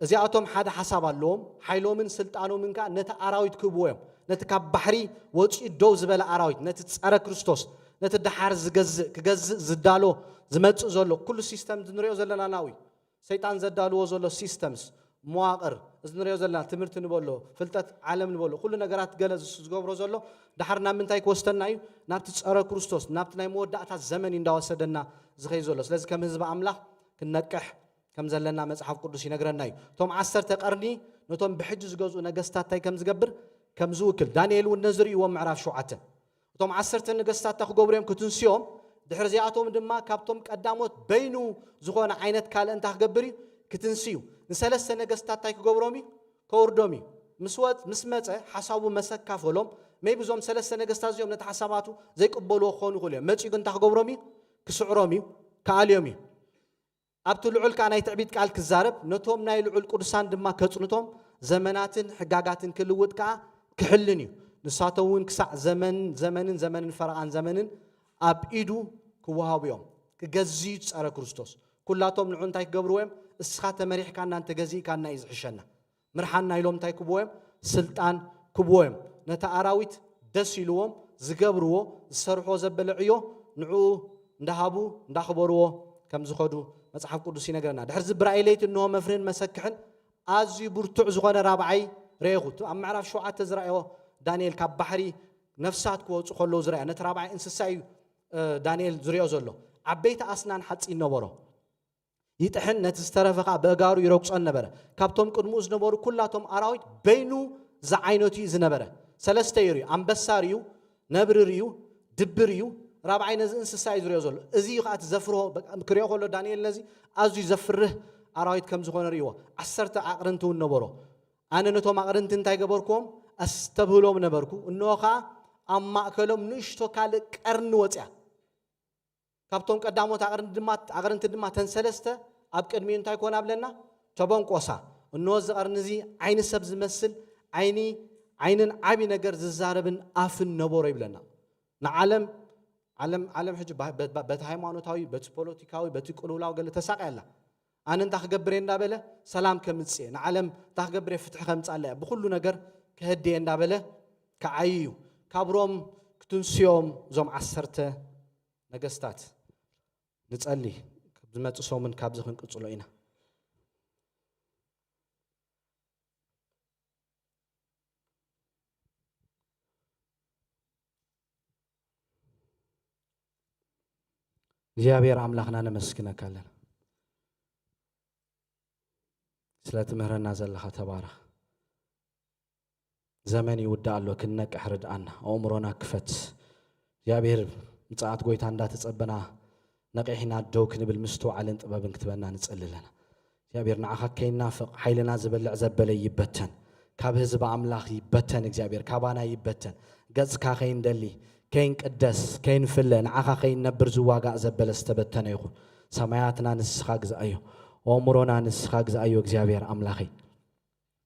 እዚኣቶም ሓደ ሓሳብ ኣለዎም። ሓይሎምን ስልጣኖምን ከኣ ነቲ ኣራዊት ክህብዎ እዮም። ነቲ ካብ ባሕሪ ወጺኡ ደው ዝበለ ኣራዊት፣ ነቲ ጸረ ክርስቶስ፣ ነቲ ደሓር ዝገዝእ፣ ክገዝእ ዝዳሎ፣ ዝመጽእ ዘሎ ኩሉ ሲስተም ንሪኦ ዘለና ናዊ ሰይጣን ዘዳልዎ ዘሎ ሲስተምስ፣ መዋቕር፣ እዚ ንሪኦ ዘለና ትምህርቲ ንበሎ፣ ፍልጠት ዓለም ንበሎ፣ ኩሉ ነገራት ገለ ዝስ-፣ ዝገብሮ ዘሎ፣ ደሓር ናብ ምንታይ ክወስደና እዩ? ናብቲ ጸረ ክርስቶስ፣ ናብቲ ናይ መወዳእታ ዘመን እዩ እንዳወሰደና ዝኸይ ዘሎ። ስለዚ ከም ህዝቢ ኣምላኽ ክንነቅሕ ከም ዘለና መጽሓፍ ቅዱስ ይነግረና እዩ። እቶም ዓሰርተ ቀርኒ ነቶም ብሕጂ ዝገዝኡ ነገስታት እንታይ ከም ዝገብር ከም ዝውክል ዳንኤል እውን ነዚ ርእይዎ ምዕራፍ ሸውዓተ። እቶም ዓሰርተ ነገስታት እንታይ ክገብሩ እዮም? ክትንስዮም። ድሕሪ እዚኣቶም ድማ ካብቶም ቀዳሞት በይኑ ዝኾነ ዓይነት ካልእ እንታይ ክገብር እዩ? ክትንስዩ። ንሰለስተ ነገስታት እንታይ ክገብሮም እዩ? ከውርዶም እዩ። ምስ ወጽ-፣ ምስ መጸ ሓሳቡ መሰካፈሎም። ሜቢ እዞም ሰለስተ ነገስታት እዚኦም ነቲ ሓሳባቱ ዘይቅበልዎ ክኾኑ ይኽእሉ እዮም። መጺኡ ግን እንታይ ክገብሮም እዩ? ክስዕሮም እዩ፣ ክኣልዮም እዩ። ኣብቲ ልዑል ከኣ ናይ ትዕቢት ቃል ክዛረብ፣ ነቶም ናይ ልዑል ቅዱሳን ድማ ከጽንቶም፣ ዘመናትን ሕጋጋትን ክልውጥ ከኣ ክሕልን እዩ። ንሳቶም እውን ክሳዕ ዘመን ዘመንን ዘመንን ፈረቓን ዘመንን ኣብ ኢዱ ክወሃቡ እዮም። ክገዝዩ ጸረ ክርስቶስ። ኩላቶም ንዑ እንታይ ክገብርዎ እዮም? እስኻ ተመሪሕካናን ተገዚእካና እዩ ዝሕሸና። ምርሓና ኢሎም እንታይ ክብዎ እዮም? ስልጣን ክብዎ እዮም። ነቲ ኣራዊት ደስ ኢልዎም ዝገብርዎ፣ ዝሰርሕዎ ዘበለ ዕዮ ንዕኡ እንዳሃቡ እንዳኽበርዎ ከም ዝኸዱ መጽሓፍ ቅዱስ ይነግረና። ድሕሪ እዚ ብራእይ ለይቲ እንሆ መፍርህን መሰክሕን ኣዝዩ ብርቱዕ ዝኾነ ራብዓይ ረኤኹ። እቲ ኣብ ምዕራፍ ሸውዓተ ዝረኣዮ ዳንኤል ካብ ባሕሪ ነፍሳት ክወጹ ከለዉ ዝረኣዮ ነቲ ራብዓይ እንስሳ እዩ፣ እ፣ ዳንኤል ዝሪኦ ዘሎ። ዓበይቲ ኣስናን ሓጺን ነበሮ። ይጥሕን፣ ነቲ ዝተረፈ ኸኣ ብእጋሩ ይረግጾን ነበረ። ካብቶም ቅድሚኡ ዝነበሩ ኩላቶም ኣራዊት በይኑ ዝዓይነቱ እዩ ዝነበረ። ሰለስተ እዩ ርእዩ፣ ኣንበሳ ርእዩ፣ ነብሪ ርእዩ፣ ድቢ ርእዩ፣ ራብዓይ ነዚ እንስሳ እዩ ዝሪኦ ዘሎ። እዚ እዩ ኸኣ እቲ ዘፍርሆ፣ በቃ ክሪኦ ከሎ ዳንኤል ነዚ ኣዝዩ ዘፍርህ ኣራዊት ከም ዝኾነ ርእይዎ። ዓሰርተ ኣቕርንቲ እውን ነበሮ። ኣነ ነቶም ኣቕርንቲ እንታይ ገበርኩዎም? ኣስተብህሎም ነበርኩ። እንሆ ኸኣ ኣብ ማእከሎም ንእሽቶ ካልእ ቀርኒ ወጽያ። ካብቶም ቀዳሞት ኣቕርንቲ ድማ፣ ኣቕርንቲ ድማ እተን ሰለስተ ኣብ ቅድሚኡ እንታይ ኮና ብለና? ተበንቆሳ። እንሆ እዚ ቀርኒ እዚ ዓይኒ ሰብ ዝመስል ዓይኒ፣ ዓይንን ዓቢ ነገር ዝዛረብን ኣፍን ነበሮ ይብለና። ንዓለም፣ ዓለም፣ ዓለም ሕጂ ባ-፣ በ-፣ በ-፣ በቲ ሃይማኖታዊ፣ በቲ ፖለቲካዊ፣ በቲ ቅልውላው ገለ ተሳቕያ ኣላ። ኣነ እንታይ ክገብር እየ እንዳበለ ሰላም ከምጽእ እየ፣ ንዓለም እንታይ ክገብር እየ ፍትሒ ከምጻላ እየ፣ ብኹሉ ነገር ክህዲ እየ እንዳበለ ክዓዪ እዩ። ካብ ሮም ክትንስዮም እዞም ዓሰርተ ነገስታት ንጸሊ። ዝመጽእ ሰሙን ካብዚ ክንቅጽሎ ኢና። እግዚኣብሔር ኣምላኽና ነመስግነካ ኣለና። ስለ ትምህረና ዘለኻ ተባረኽ። ዘመን ይውዳእ ኣሎ፣ ክንነቅሕ ርድኣና፣ ኣእምሮና ክፈት። እግዚኣብሔር ምጽኣት ጎይታ እንዳተጸበና ነቂሕና ደው ክንብል ምስትውዓልን ጥበብን ክትበና ንጽሊ ኣለና። እግዚኣብሔር ንዓኻ ከይናፍቕ ሓይልና ዝበልዕ ዘበለ ይበተን፣ ካብ ህዝቢ ኣምላኽ ይበተን፣ እግዚኣብሔር ካባና ይበተን። ገጽካ ከይንደሊ፣ ከይንቅደስ፣ ከይንፍለ፣ ንዓኻ ከይንነብር ዝዋጋእ ዘበለ ዝተበተነ ይኹን። ሰማያትና ንስኻ ግዛእዮ፣ ኣእምሮና ንስኻ ግዛእዮ እግዚኣብሔር ኣምላኸይ።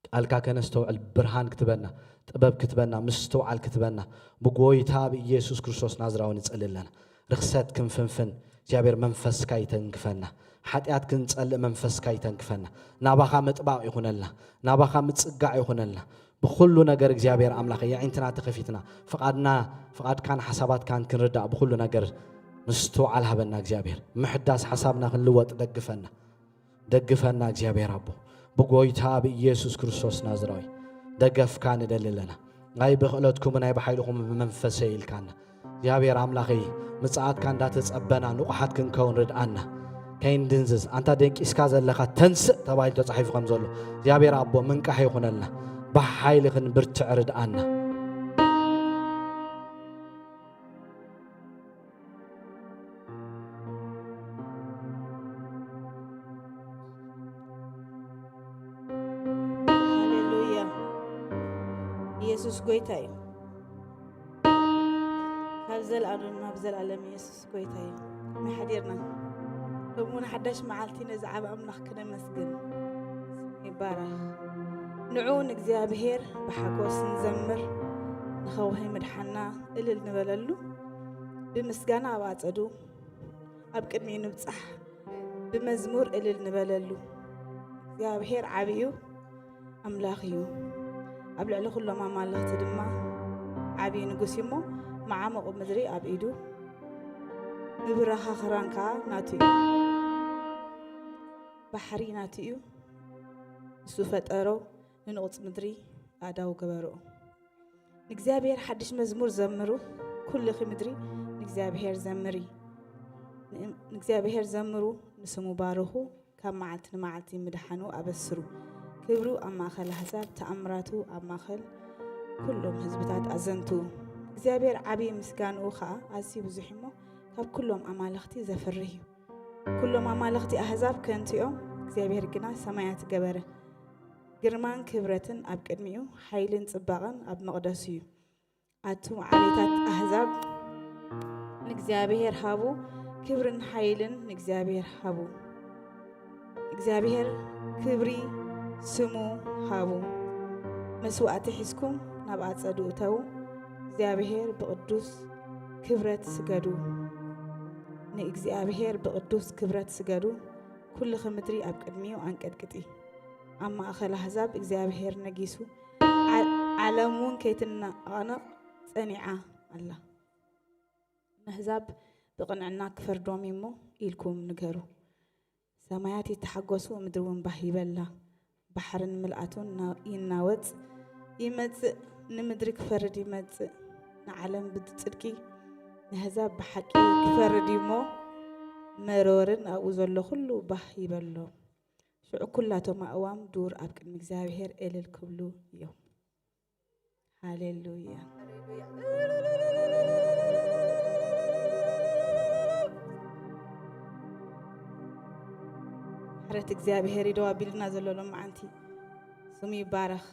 ቃልካ ከነስተውዕል ብርሃን ክትበና፣ ጥበብ ክትበና፣ ምስትውዓል ክትበና ብጎይታ ብኢየሱስ ክርስቶስ ናዝራዊ ንጸሊ ኣለና። ርኽሰት ክንፍንፍን እግዚኣብሔር መንፈስካ ይተንክፈና። ሓጢኣት ክንጸልእ መንፈስካ ይተንክፈና። ናባኻ ምጥባቕ ይኹነልና፣ ናባኻ ምጽጋዕ ይኹነልና። ብኹሉ ነገር እግዚኣብሔር ኣምላኸ የዒንትና ተኸፊትና ፍቓድና፣ ፍቓድካን ሓሳባትካን ክንርዳእ ብኹሉ ነገር ምስትውዓል ሃበና እግዚኣብሔር። ምሕዳስ ሓሳብና ክንልወጥ ደግፈና። ደግፈና እግዚኣብሔር ኣቦ፣ ብጎይታ ብኢየሱስ ክርስቶስ ናዝራዊ ደገፍካ ንደሊ ኣለና። ናይ ብኽእለትኩምን ናይ ብሓይልኹምን ብመንፈሰይ ኢልካና እግዚኣብሔር ኣምላኸይ፣ ምጽኣትካ እንዳተጸበና ንቑሓት ክንከውን ርድኣና። ከይንድንዝዝ፣ ኣንታ ደንቂስካ ዘለኻ ተንስእ ተባሂሉ ተጻሒፉ ከም ዘሎ እግዚኣብሔር ኣቦ ምንቃሕ ይኹነልና። ብሓይሊ ክንብርትዕ ርድኣና። ሃሌሉያ። ኢየሱስ ጎይታ እዩ። ካብ ዘልኣለም ናብ ዘልኣለም ኢየሱስ ጎይታ እዩ። ንሓዲርና ከምኡ ንሓዳሽ መዓልቲ ነዚ ዓብ ኣምላኽ ክነመስግን ይባረኽ። ንዑ ንእግዚኣብሔር ብሓጎስ ንዘምር፣ ንኸውሒ ምድሓና እልል ንበለሉ። ብምስጋና ኣብ ኣጸዱ ኣብ ቅድሚኡ ንብጻሕ፣ ብመዝሙር እልል ንበለሉ። እግዚኣብሔር ዓብዩ ኣምላኽ እዩ። ኣብ ልዕሊ ኩሎም ኣማልኽቲ ድማ ዓብዩ ንጉስ እዩ እሞ፣ መዓሙቕ ምድሪ ኣብ ኢዱ፣ ምብራኻ ክራን ከዓ ናቱ እዩ። ባሕሪ ናቱ እዩ። ንሱ ፈጠሮ፣ ንንቑጽ ምድሪ ኣእዳው ገበርኦ። ንእግዚኣብሔር ሓድሽ መዝሙር ዘምሩ፣ ኩልኺ ምድሪ ንእግዚኣብሔር ዘምሪ። ንእም-፣ ንእግዚኣብሔር ዘምሩ፣ ንስሙ ባርኹ፣ ካብ መዓልቲ ንመዓልቲ ምድሓኑ ኣበስሩ። ክብሩ ኣብ ማእከል ኣህዛብ፣ ተኣምራቱ ኣብ ማእከል ኩሎም ህዝብታት ኣዘንቱ። እግዚኣብሔር ዓብዪ፣ ምስጋንኡ ኸኣ ኣዝዩ ብዙሕ እሞ፣ ካብ ኩሎም ኣማልኽቲ ዘፍርህ እዩ። ኩሎም ኣማልኽቲ ኣህዛብ ከንቱ እዮም፣ እግዚኣብሔር ግና ሰማያት ገበረ። ግርማን ክብረትን ኣብ ቅድሚኡ፣ ሓይልን ጽባቐን ኣብ መቕደሱ እዩ። ኣቱም ዓሌታት ኣህዛብ ንእግዚኣብሔር ሃቡ፣ ክብርን ሓይልን ንእግዚኣብሔር ሃቡ። እግዚኣብሔር ክብሪ ስሙ ሃቡ። መስዋእቲ ሒዝኩም ናብ ኣጸዱ እተዉ፣ እግዚኣብሔር ብቕዱስ ክብረት ስገዱ። ንእግዚኣብሔር ብቕዱስ ክብረት ስገዱ። ኩልኺ ምድሪ ኣብ ቅድሚኡ ኣንቀጥቅጢ። ኣብ ማእከል ኣህዛብ እግዚኣብሔር ነጊሱ፣ ዓ-፣ ዓለም እውን ከይትነቓነቕ ጸኒዓ ኣላ። ነህዛብ ብቕንዕና ክፈርዶም እዩ እሞ ኢልኩም ንገሩ። ሰማያት ይተሓጎሱ፣ ምድሪ እውን ባህ ይበላ። ባሕርን ምልኣቱን ና-፣ ይናወጽ ይመጽእ፣ ንምድሪ ክፈርድ ይመጽእ። ንዓለም ብጽድቂ፣ ነህዛብ ብሓቂ ክፈርድ እዩ እሞ፣ መሮርን ኣብኡ ዘሎ ኩሉ ባህ ይበሎ። ሽዑ ኩላቶም ኣእዋም ዱር ኣብ ቅድሚ እግዚኣብሔር እልል ክብሉ እዮም። ሃሌሉያ። ምሕረት እግዚኣብሔር እዩ ደው ኣቢልና ዘሎ ሎማዓንቲ። ስሙ ይባረኽ።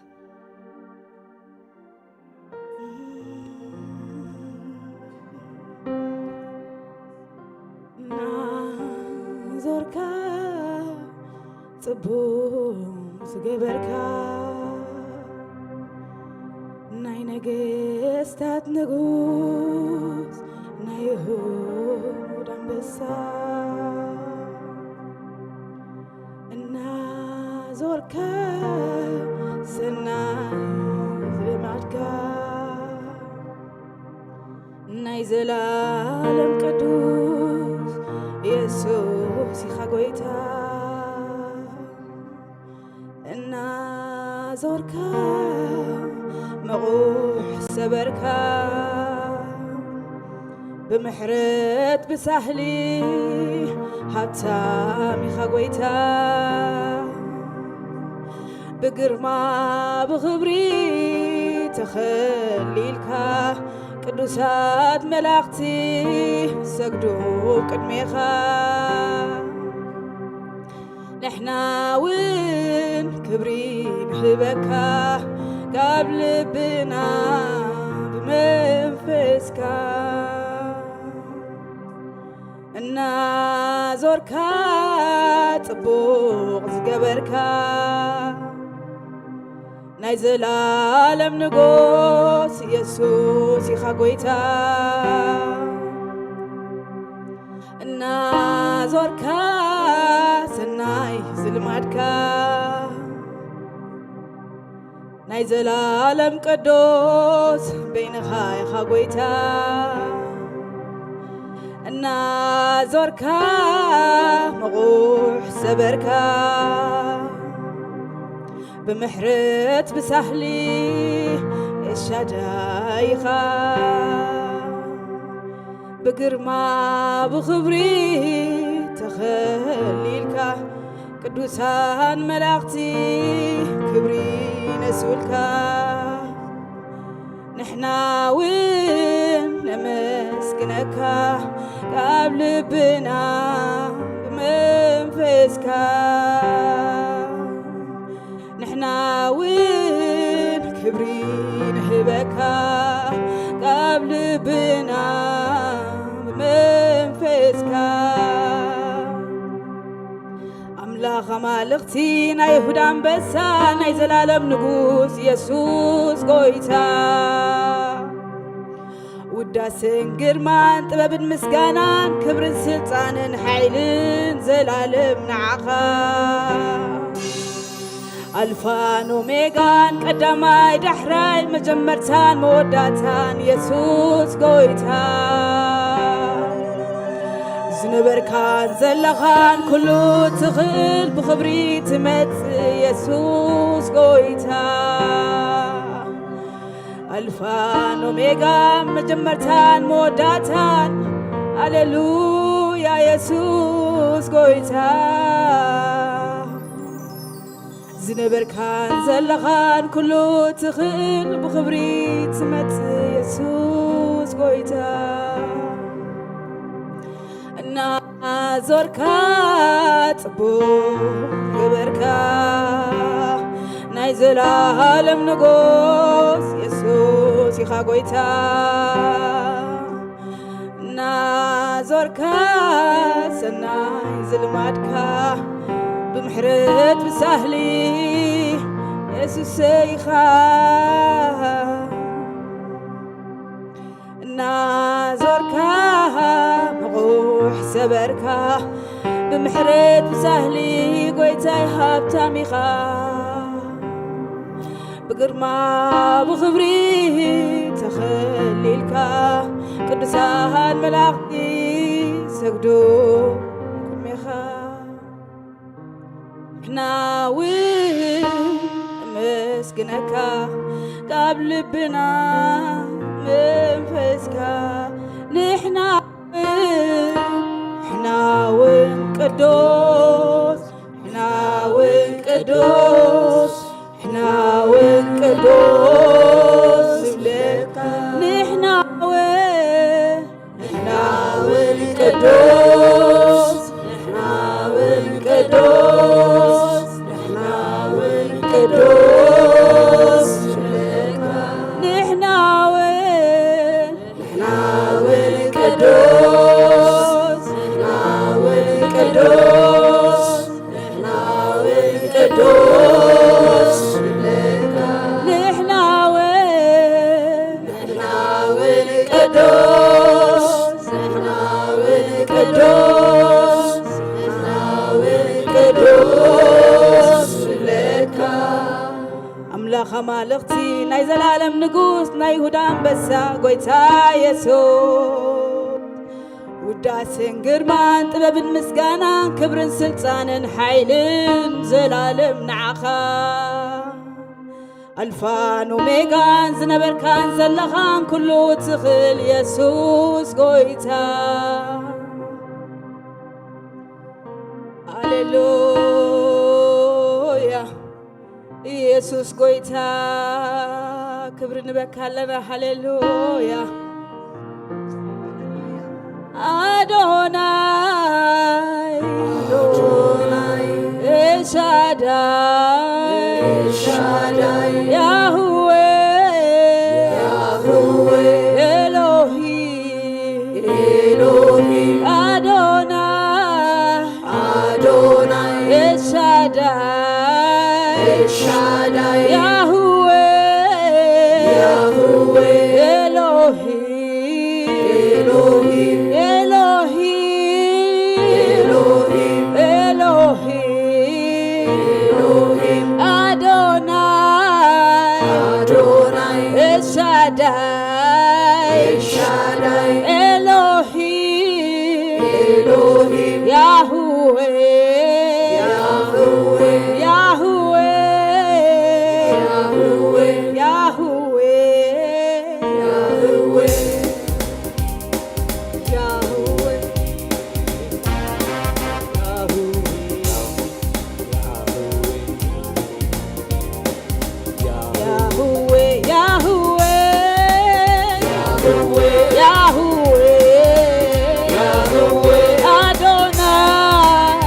እናዞርካ ጽቡቕ ዝገበርካ፣ ናይ ነገስታት ንጉስ፣ ናይ ይሁዳ ኣንበሳ፣ እናዞርካ ሰናይ ልማድካ፣ ናይ ዘላለም ቅዱስ የሱስ ኢኻ ጎይታ። እናዞርካ መቑሕ ሰበርካ፣ ብምሕረት ብሳህሊ ሃብታም ኢኻ ጎይታ። ብግርማ ብኽብሪ ተኸሊልካ፣ ቅዱሳት መላእኽቲ ሰግዱ ቅድሜኻ። ንሕና እውን ክብሪ ንህበካ፣ ካብ ልብና ብመንፈስካ። እናዞርካ ጽቡቕ ዝገበርካ፣ ናይ ዘላለም ንጉስ የሱስ ኢኻ ጎይታ። እናዞርካ ሰናይ ዝልማድካ፣ ናይ ዘላለም ቅዱስ በይንኻ ኢኻ ጎይታ። እናዞርካ መቑሕ ሰበርካ፣ ብምሕረት ብሳህሊ ኤልሻዳይ ኢኻ። ብግርማ ብኽብሪ ተኸሊልካ፣ ቅዱሳን መላእኽቲ ክብሪ ይነስኡልካ። ንሕና እውን ነመስግነካ ካብ ልብና ብመንፈስካ። ንሕና እውን ክብሪ ንህበካ ካብ ልብና ብመንፈስካ። ኣምላኽ ኣማልኽቲ፣ ናይ ይሁዳ ኣንበሳ፣ ናይ ዘላለም ንጉስ የሱስ ጎይታ። ውዳሴን ግርማን ጥበብን ምስጋናን ክብርን ስልጣንን ሓይልን ዘላለም ንዓኻ። ኣልፋን ኦሜጋን ቀዳማይ ዳሕራይ መጀመርታን መወዳእታን የሱስ ጎይታ። ዝነበርካን ዘለኻን ኩሉ ትኽእል ብኽብሪ ትመጽእ የሱስ ጎይታ። ኣልፋን ኦሜጋን መጀመርታን መወዳእታን። ሃሌሉያ የሱስ ጎይታ። ዝነበርካን ዘለኻን ኩሉ ትኽእል ብኽብሪ ትመጽእ የሱስ ጎይታ። እናዞርካ ጽቡቕ ገበርካ ናይ ዘላለም ንጉስ የሱስ ኢኻ ጎይታ። እናዞርካ ሰናይ ዝልማድካ ብምሕረት ብሳህሊ የሱስ ኢኻ። እናዞርካ ምቑሕ ሰበርካ ብምሕረት ብሳህሊ ጎይታይ ሃብታም ኢኻ። ብግርማ ብኽብሪ ተኸሊልካ ቅዱሳን መላእኽቲ ሰግዱ ቅድሜኻ። ንሕና እውን ነመስግነካ ካብ ልብና መንፈስካ። ንሕና እውን፣ ንሕና እውን ቅዱስ፣ ንሕና እውን ቅዱስ፣ ንሕና እውን ቅዱስ ንብለካ። ንሕና እውን ንሕና እውን ቅዱስ፣ ንሕና እውን ቅዱስ፣ ንሕና እውን ቅዱስ ንብለካ። ንሕና እውን፣ ንሕና እውን ቅዱስ፣ ንሕና እውን ቅዱስ፣ ንሕና እውን ቅዱስ ንብለካ። ንሕና እውን፣ ንሕና እውን ቅዱስ፣ ንሕና እውን ቅዱስ፣ ንሕና እውን ቅዱስ ንብለካ። ኣምላኽ ኣማልኽቲ ናይ ዘላለም ንጉስ ናይ ይሁዳ ኣንበሳ ጎይታ የሱስ። ውዳሴን ግርማን ጥበብን ምስጋናን ክብርን ስልጣንን ሓይልን ዘላለም ንዓኻ። ኣልፋን ኦሜጋን ዝነበርካን ዘለኻን ኩሉ ትኽእል የሱስ ጎይታ። ሃሌሉያ። ኢየሱስ ጎይታ ክብሪ ንበካ ኣለና። ሃሌሉያ። ኣዶናይ፣ ኣዶናይ፣ ኤልሻዳይ፣ ኤልሻዳይ፣ ያህዌ፣ ያህዌ፣ ኤሎሂ፣ ኤሎሂ፣ ኣዶናይ፣ ኣዶናይ፣ ኤልሻዳይ፣ ኤልሻዳይ፣ ያህዌ፣ ያህዌ፣ ኤሎሂ፣ ኤሎሂ፣ ኤሎሂ፣ ኤሎሂ፣ ኤሎሂ፣ ኤሎሂ፣ ኣዶናይ፣ ኣዶናይ፣ ኤልሻዳይ፣ ኤልሻዳይ፣ ኤሎሂ፣ ኤሎሂ፣ ያህዌ፣ ያህዌ፣ ያህዌ፣ ያህዌ፣ ያህዌ፣ ያህዌ፣ ያህዌ፣ ያህዌ፣ ያህዌ፣ ያህዌ፣ ያህዌ፣ ያህዌ፣ ያህዌ፣ አዶናይ፣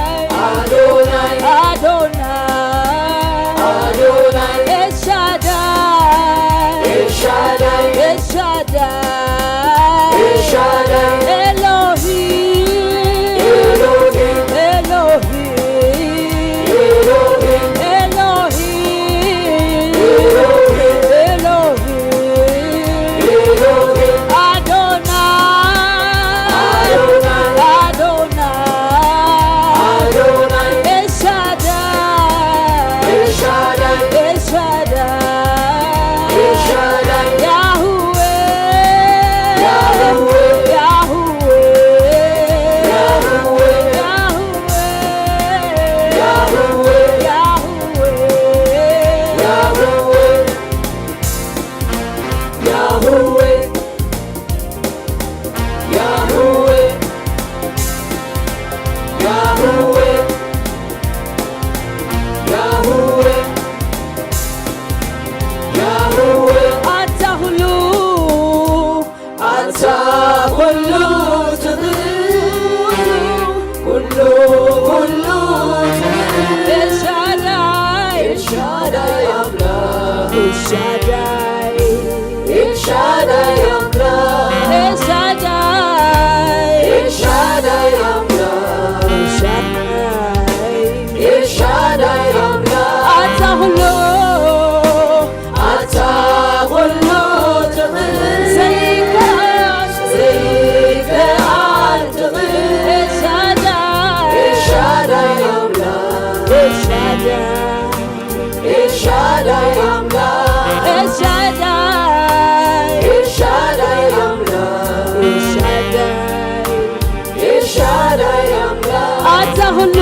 ኩሉ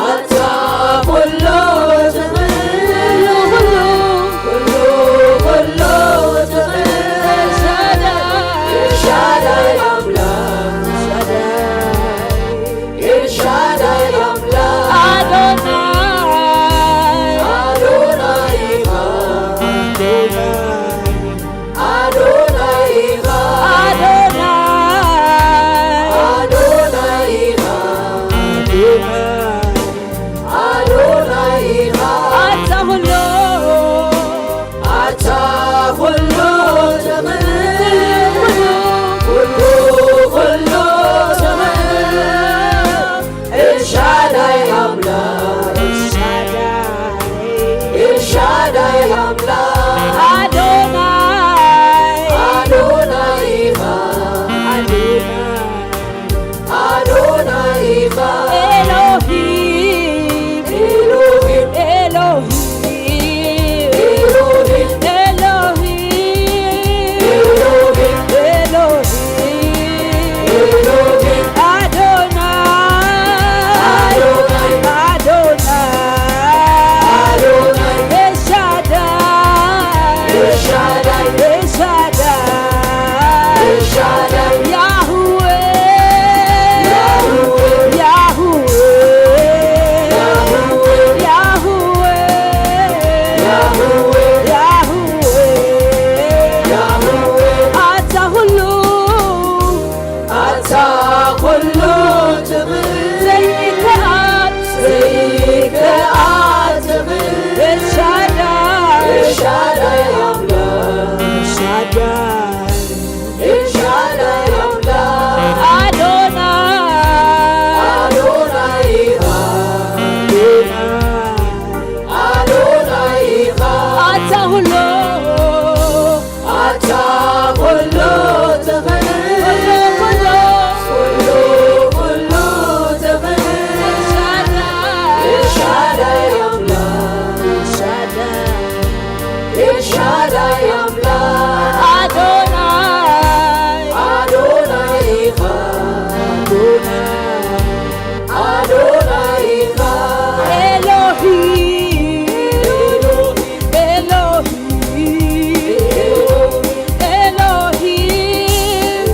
ኣታ ኩሉ ትኽእል፣ ኩሉ፣ ኩሉ፣ ኩሉ ትኽእል። ኤልሻዳይ፣ ኤልሻዳይ ኣምላኽ፣ ኤልሻዳይ፣ ኤልሻዳይ ኣምላኽ። ኣዶናይ፣ ኣዶናይ ኢኻ። ኣዶናይ ኢኻ። ኣዶናይ። ኣዶናይ ኢኻ። ኣዶናይ ኢኻ። ኣታ ኩሉ፣ ኣታ ኩሉ ትኽእል፣ ኩሉ፣ ኩሉ ትኽእል። ኤልሻዳይ ኣምላኽ፣ ኤልሻዳይ፣ ኤልሻዳይ ኣምላኽ። ኣዶናይ፣ ኣዶናይ ኢኻ። ኣዶናይ፣ ኣዶናይ ኢኻ። ኤሎሂም፣ ኤሎሂም፣ ኤሎሂም፣ ኤሎሂም፣ ኤሎሂም፣ ኤሎሂም፣ ኤሎሂም። ኣዶናይ፣ ኣዶናይ፣ ኣዶናይ፣ ኣዶናይ። ኤልሻዳይ፣ ኤልሻዳይ፣ ኤልሻዳይ፣ ኤልሻዳይ። ያህዌ፣ ያህዌ፣ ያህዌ፣ ያህዌ፣ ያህዌ፣ ያህዌ። ኣታ ኩሉ፣ ኣታ ኩሉ ትኽእል፣ ዘይከኣል፣ ዘይከኣል ትኽእል። ኤልሻዳይ፣ ኤልሻዳይ ኣምላኽ፣ ኤልሻዳይ፣ ኤልሻዳይ ኣምላኽ። ኣዶናይ፣ ኣዶናይ ኢኻ። ኣዶናይ ኢኻ። ኣታ ኩሉ፣ ኣታ ኩሉ ትኽእል፣ ኩሉ፣ ኩሉ፣ ኩሉ ትኽእል። ኤልሻዳይ፣ ኤልሻዳይ ኣምላኽ፣ ኤልሻዳይ፣ ኤልሻዳይ ኣምላኽ። ኣዶናይ፣ ኣዶናይ ኢኻ። ኣዶናይ ኢኻ። ኤሎሂም፣ ኤሎሂም፣ ኤሎሂም፣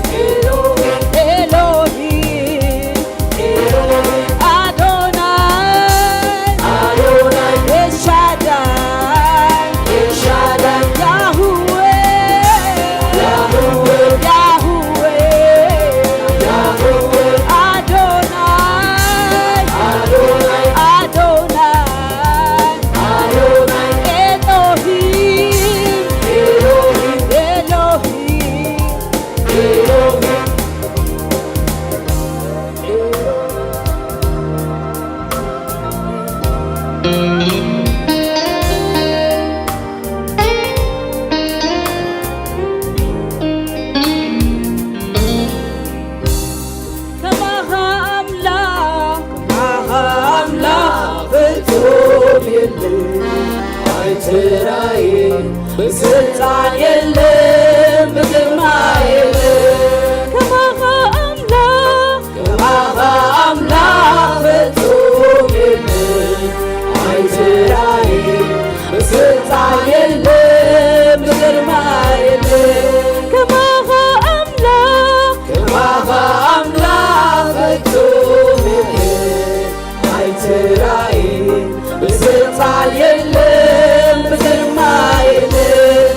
ኤሎሂም፣ ኣዶናይ፣ ኣዶናይ፣ ኤልሻዳይ፣ ኤልሻዳይ፣ ያህዌ፣ ያህዌ፣ ያህዌ፣ ያህዌ፣ ኣዶናይ፣ ኣዶናይ፣ ኣዶናይ፣ ኣዶናይ፣ ኤሎሂም፣ ኤሎሂም፣ ኤሎሂም፣ ኤሎሂም። ከማኻ ኣምላኽ፣ ከማኻ ኣምላኽ ፍጹም የለን፣ ኣይትራእይን ብስልጣን የለን፣ ብግርማ የለን። ከማኻ ኣምላኽ፣ ከማኻ ኣምላኽ ፍጹም የለን፣ ኣይትራእይን ብስልጣን የለን፣ ብግርማ የለን። ከማኻ ኣምላኽ፣ ከማኻ ኣምላኽ ፍጹም የለን፣ ኣይትራእይን ብስልጣን የለን፣ ብግርማ የለን።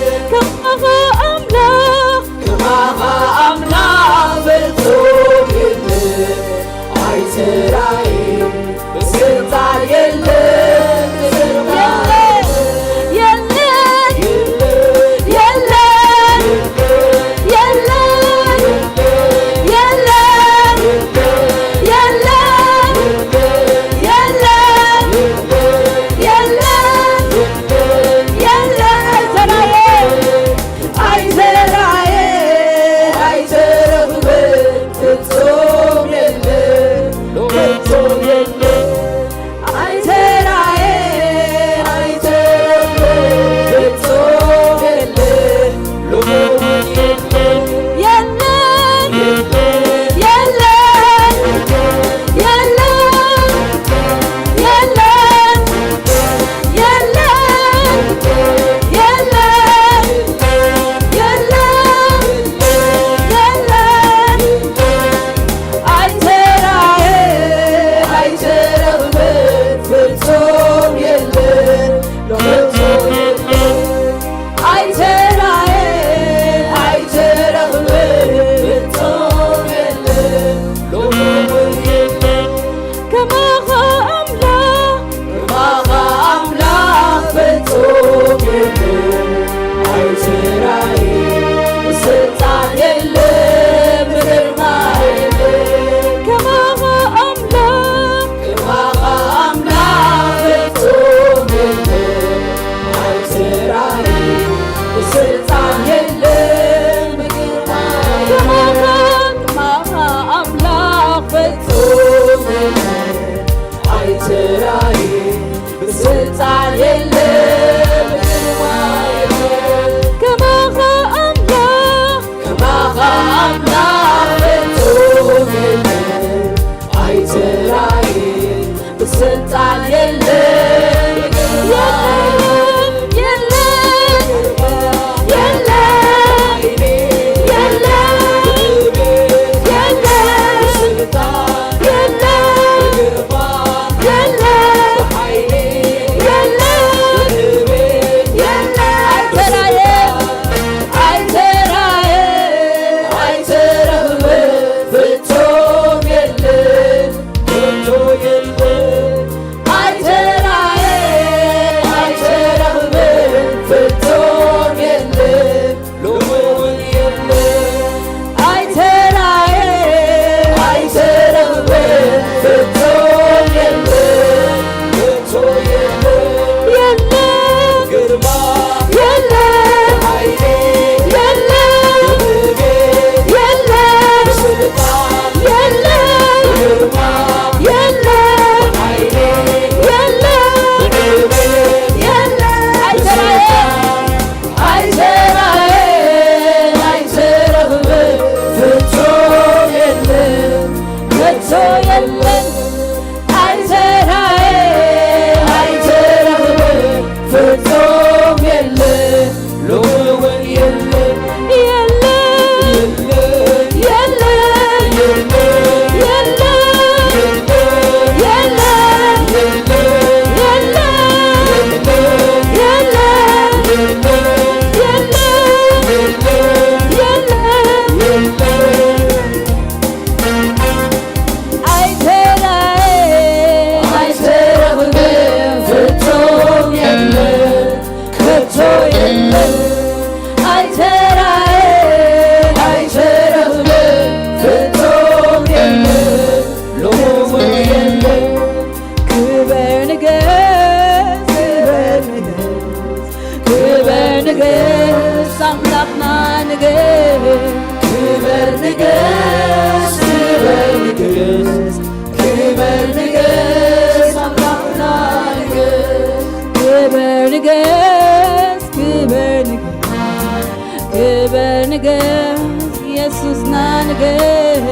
ንገስ፣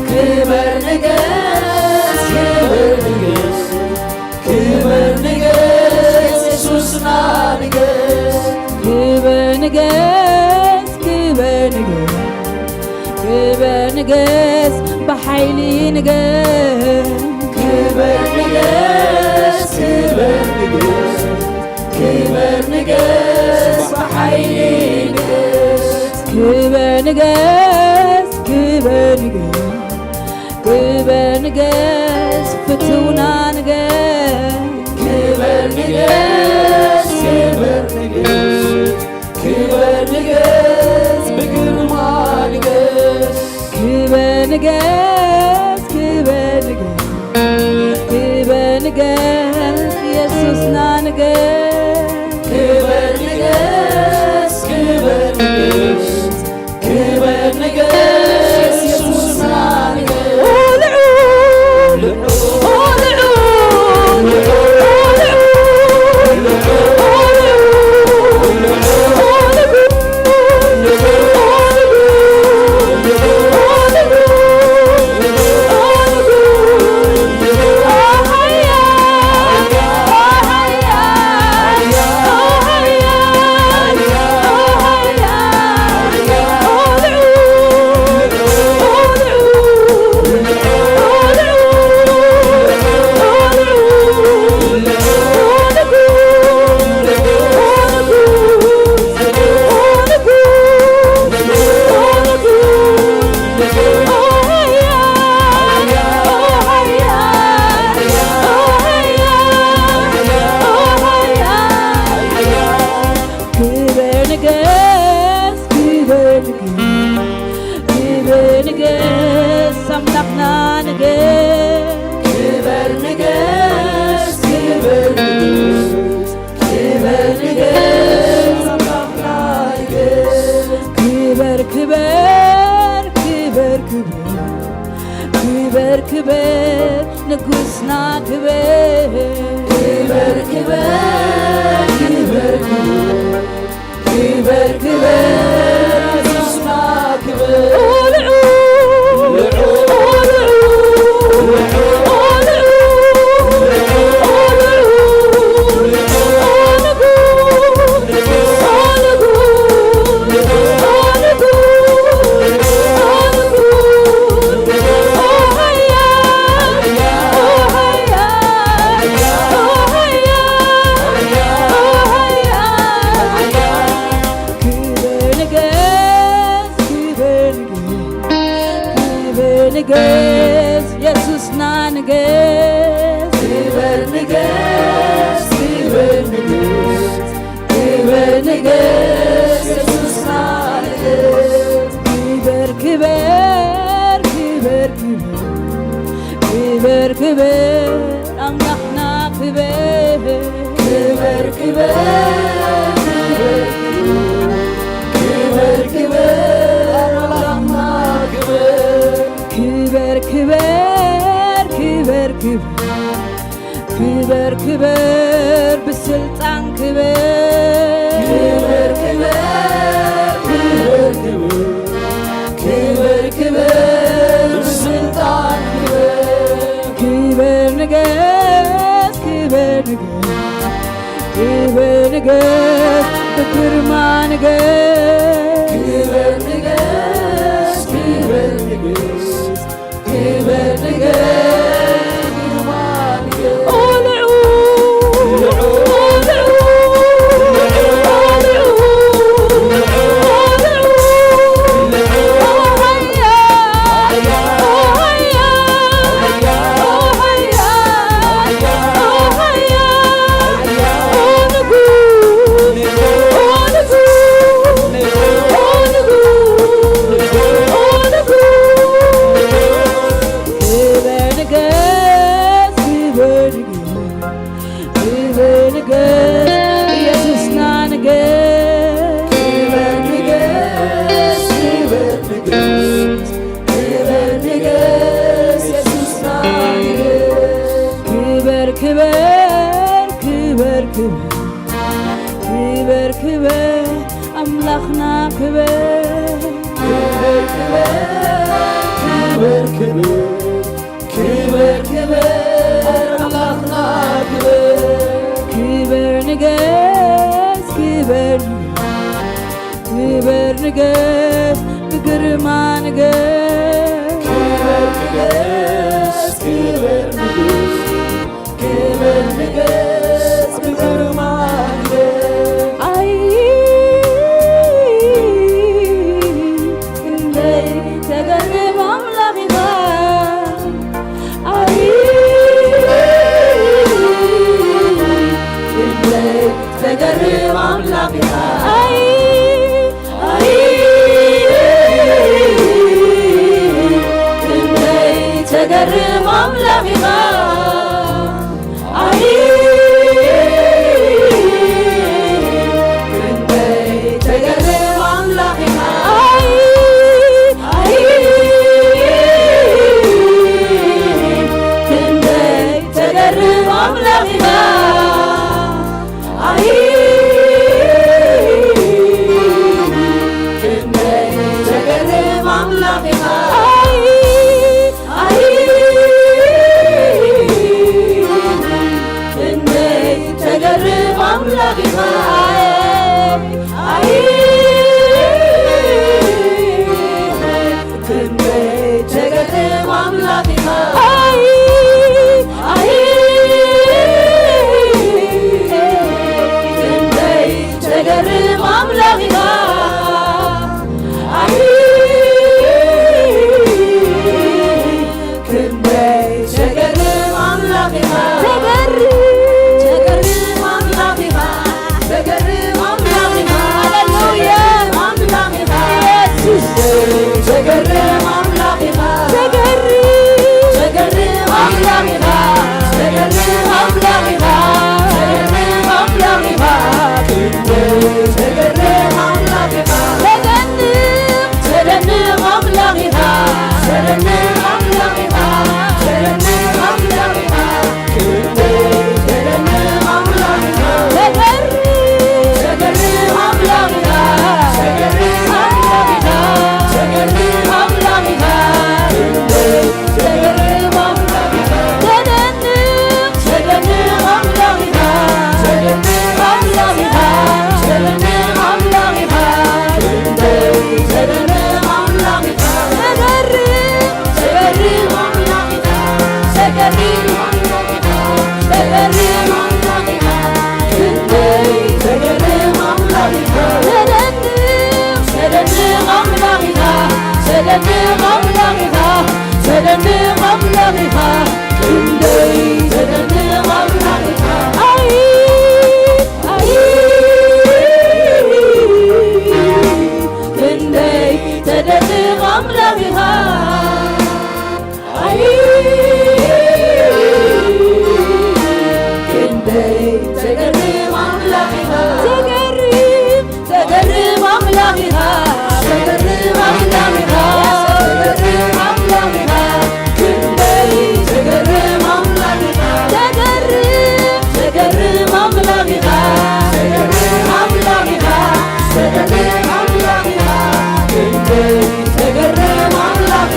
ክበር ንገስ፣ ክበር ንገስ፣ ክበር ንገስ፣ የሱስና ንገስ። ክበር ንገስ፣ ክበር ንገስ፣ ክበር ንገስ፣ ብሓይሊ ንገስ። ክበር ንገስ፣ ክበር ንገስ፣ ክበር ንገስ፣ ብሓይሊ ንገስ። ክበር ንገስ፣ ክበር ንገስ፣ ክበር ንገስ፣ ፍትውና ንገስ። ክበር ንገስ፣ ክበር ንገስ፣ ክበር ንገስ፣ ብግርማ ንገስ። ክበር ንገስ፣ ክበር ንገስ፣ ክበር ንገስ፣ የሱስና ንገስ። ክበር ንገስ፣ ክበር ንገስ፣ ክበር ንገስ፣ የሱስና ንገስ። ክበር ንገስ፣ ክበር ንገስ፣ ክበር ንገስ፣ ኣምላኽና ንገስ። ክበር ንገስ፣ ክበር ንገስ፣ ክበር ንገስ፣ ኣምላኽና ንገስ። ክበር፣ ክበር፣ ክበር፣ ክበር፣ ክበር፣ ክበር፣ ንጉስና ክበር። ክበር፣ ክበር፣ ክበር፣ ክበር፣ ክበር፣ ክበር፣ ንጉስና ክበር። ክብር ንገስ፣ ክብር ንገስ፣ ክብር ንገስ፣ የሱስና ንገስ። ክብር ንገስ፣ ክብር ንገስ፣ ክብር ንገስ፣ የሱስና ንገስ። ክብር፣ ክብር፣ ክብር፣ ክብር፣ ክብር፣ ክብር፣ ኣምላኽና ክብር። ክብር፣ ክብር፣ ክብር፣ ክብር፣ ክብር፣ ኣምላኽና ክብር። ክብር፣ ክብር፣ ክብር፣ ክብር፣ ክብር፣ ክብር፣ ብስልጣን ክብር። ክብር፣ ክብር፣ ክብር፣ ክብር፣ ክብር፣ ክብር፣ ብስልጣን ክብር። ክብር ንገስ፣ ክብር ንገስ፣ ክብር ንገስ፣ ብግርማ ንገስ። ክብር ንገስ፣ ክብር ንገስ፣ ክብር ንገስ፣ ግርማ ንገስ። ኦልዑ፣ ኦልዑ፣ ኦልዑ፣ ኦልዑ፣ ኦ ሃያ፣ ኦ ሃያ፣ ኦ ሃያ፣ ኦ ሃያ፣ ኦ ንጉስ፣ ኦ ንጉስ፣ ክብር ክብር ክብር ኣምላኽና ክብር ክብር ንገስ ክብር ክብር ንገስ ብግርማ ንገስ ክብር ንገስ ክብር ንገስ ክብር ንገስ ብግርማ ንገስ ኣይ ክንደይ ተገርም ኣምላኽ ኢኻ ኣይ ክንደይ ተገርም ኣምላኽ ኢኻ ኣይ ኣይ ክንደይ ተገርም ኣምላኽ ኢኻ ኣይ ክንደይ ተገርም ኣምላኽ ኢኻ ኣይ ኣይ ክንደይ ተገርም ኣምላኽ ኢኻ ኣይ ክንደይ ተገርም ኣምላኽ ኢኻ ኣይ ኣይ ክንደይ ተገርም ኣምላኽ ኢኻ ኣይ ክንደይ ተገርም ኣምላኽ ኢኻ ኣይ ኣይ ክንደይ ተገርም ኣምላኽ ኢኻ ኣይ ክንደይ ተገርም ኣምላኽ ኢኻ ተገርም ተገርም ኣምላኽ ኢኻ ተገርም ኣምላኽ ኢኻ ሃሌሉያ ተገርም ኣምላኽ ኢኻ ኢየሱስ ተገርም ኣምላኽ ኢኻ ተገርም ተገርም ኣምላኽ ኢኻ ተገርም ኣምላኽ ኢኻ ተገርም ኣምላኽ ኢኻ ክንደይ ተገርም ኣምላኽ ኢኻ ተገርም ተደንቕ ኣምላኽ ኢኻ ተደንቕ ኣምላኽ ኢኻ ተደንቕ ኣምላኽ ኢኻ ክንደይ ተደንቕ ኣምላኽ ኢኻ ተገርም ተገርም ኣምላኽ ኢኻ ተገርም ኣምላኽ ኢኻ ተገርም ኣምላኽ ኢኻ ክንደይ ተገርም ኣምላኽ ኢኻ ተደንቕ ተገርም ኣምላኽ ኢኻ ተገርም ኣምላኽ ኢኻ ተገርም ኣምላኽ ኢኻ ክንደይ ተገርም ኣምላኽ ኢኻ ተገርም ተገርም ኣምላኽ ኢኻ ተገርም ኣምላኽ ኢኻ ተገርም ኣምላኽ ኢኻ ክንደይ ተገርም ኣምላኽ ኢኻ ተደንቕ ተደንቕ ኣምላኽ ኢኻ ተደንቕ ኣምላኽ ኢኻ ተደንቕ ኣምላኽ ኢኻ ክንደይ ተደንቕ ኣምላኽ ኢኻ ኣይ ኣይ ክንደይ ተደንቕ ኣምላኽ ኢኻ ኣይ ክንደይ ተገርም ኣምላኽ ኢኻ ተገርም ተገርም ኣምላኽ ኢኻ ተገርም ኣምላኽ ኢኻ ተገርም ኣምላኽ ኢኻ ክንደይ ተገርም ኣምላኽ ኢኻ ተገርም ተገርም ኣምላኽ ኢኻ ተገርም ኣምላኽ ኢኻ ተገርም ኣምላኽ ኢኻ ክንደይ ተገርም ኣምላኽ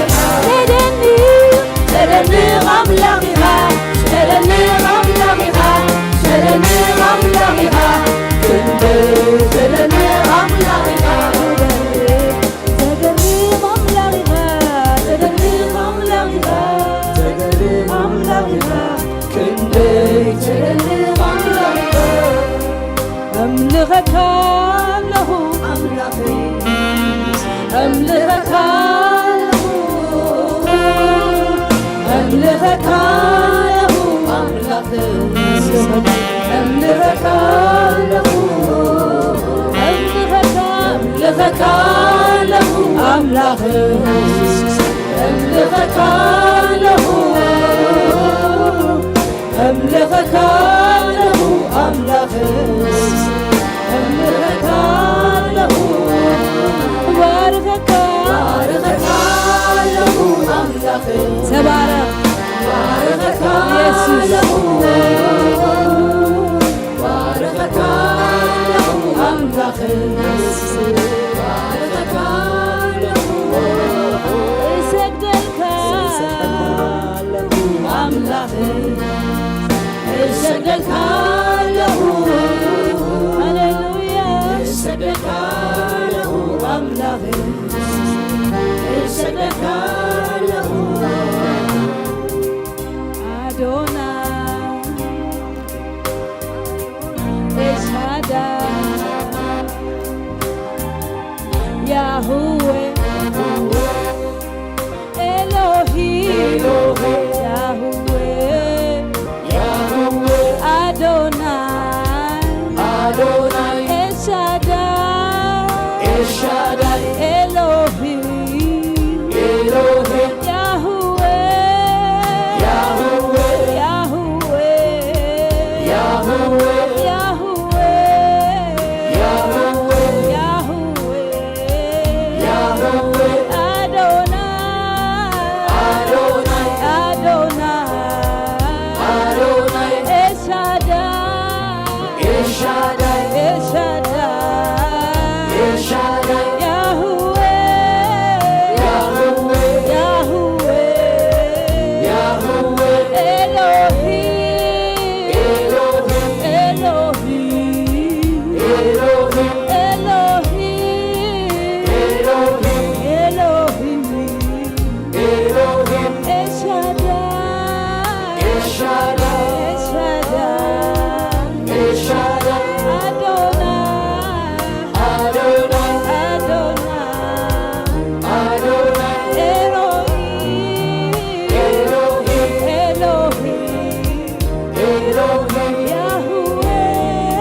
እሰግደልካ ኣለኹ፣ ሃሌሉያ። እሰግደልካ ኣለኹ ኣምላኸይ፣ እሰግደልካ ኣለኹ። ኣዶናይ ኤልሻዳይ ያህዌ ኤሎሂም ያህዌ ያህዌ አዶናይ አዶናይ ኤልሻዳይ ኤልሻዳይ ኤሎሂም ኤሎሂም ያህዌ ያህዌ ያህዌ ያህዌ ያህዌ ያህዌ ያህዌ ያህዌ አዶናይ አዶናይ አዶናይ አዶናይ ኤልሻዳይ ኤልሻዳይ ኤልሻዳይ ኤልሻዳይ ያህዌ ያህዌ ያህዌ ያህዌ ኤሎሂም ኤሎሂም ኤሎሂም ኤሎሂም ኤሎሂም ኤሎሂም ኤሎሂም ኤልሻዳይ ኤልሻዳይ ኤልሻዳይ ኤልሻዳይ አዶናይ አዶናይ አዶናይ አዶናይ ኤሎሂም ኤሎሂም ኤሎሂም ያህዌ ያህዌ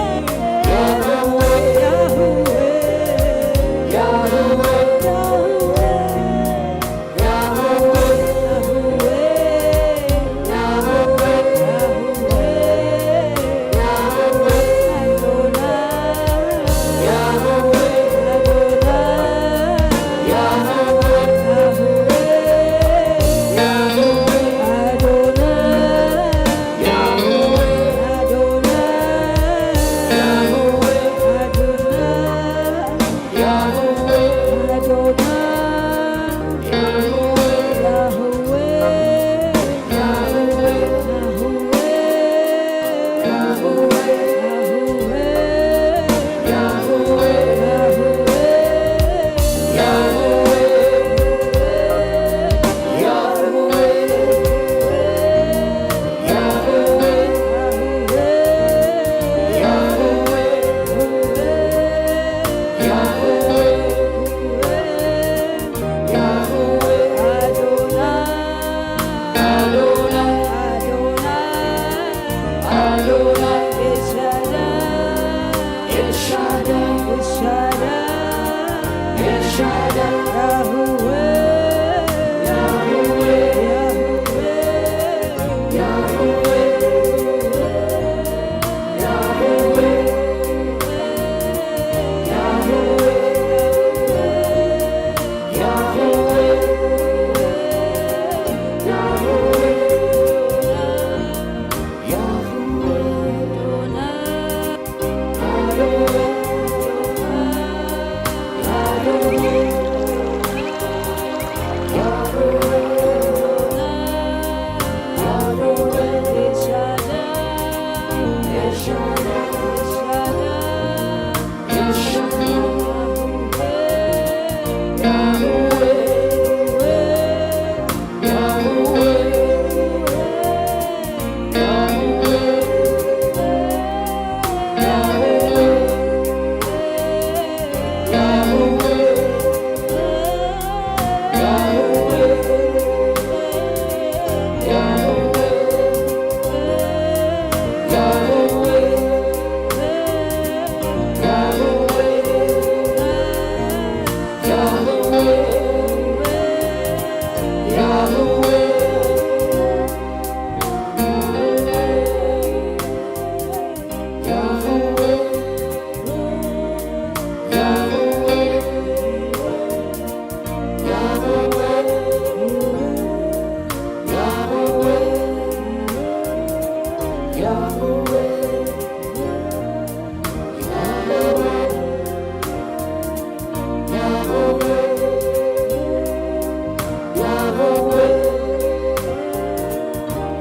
ያህዌ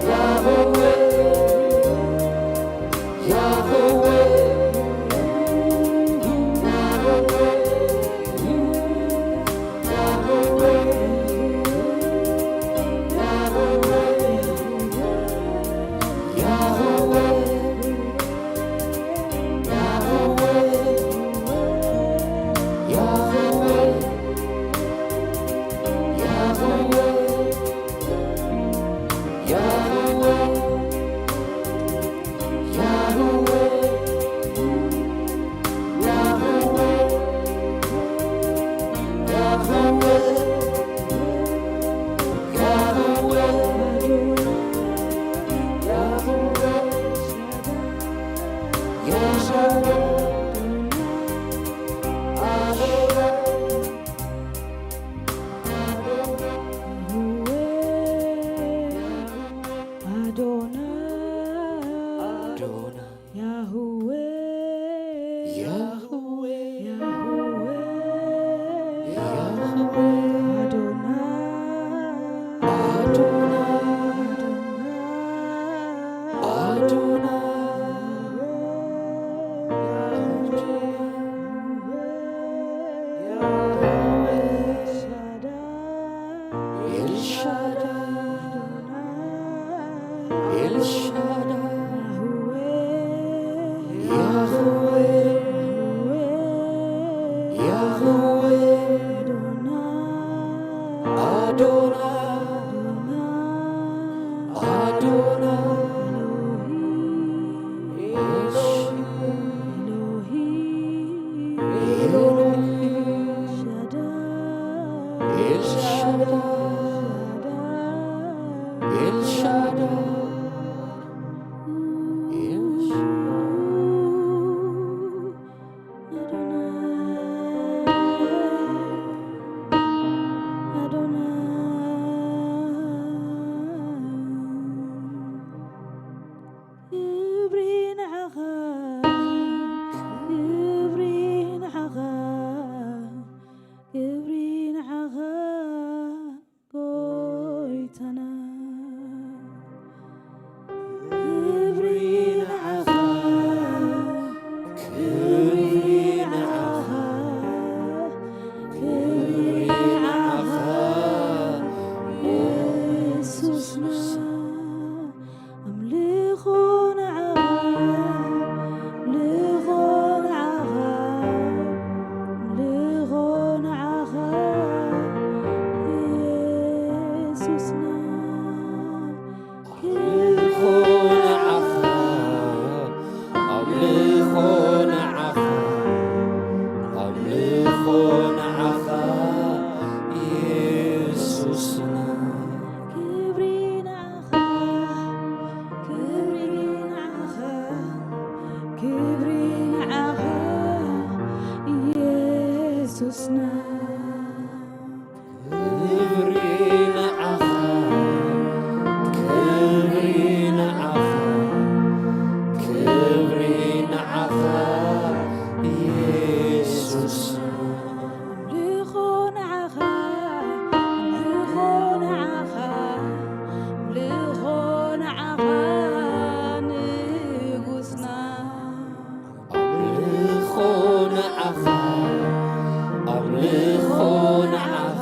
ያህዌ ክብሪ ንዓኻ፣ ክብሪ ንዓኻ፣ ክብሪ ንዓኻ ጎይታና። ክብሪ ንዓኻ፣ ክብሪ ንዓኻ፣ ክብሪ ንዓኻ የሱስና። ኣምልኾ ንዓኻ፣ ኣምልኾ ንዓኻ፣ ኣምልኾ ንዓኻ የሱስና። ኣምልኾ ንዓኻ፣ ኣምልኾ ንዓኻ፣ ኣምልኾ ንዓኻ የሱስና። ክብሪ ንዓኻ፣ ክብሪ ንዓኻ፣ ክብሪ ንዓኻ የሱስና። ክብሪ ንዓኻ፣ ክብሪ ንዓኻ፣ ክብሪ ንዓኻ የሱስ። ኣምልኾ ንዓኻ፣ ኣምልኾ ንዓኻ፣ ኣምልኾ ንዓኻ ንጉስና። ኣምልኾ ንዓኻ፣ ኣምልኾ ንዓኻ፣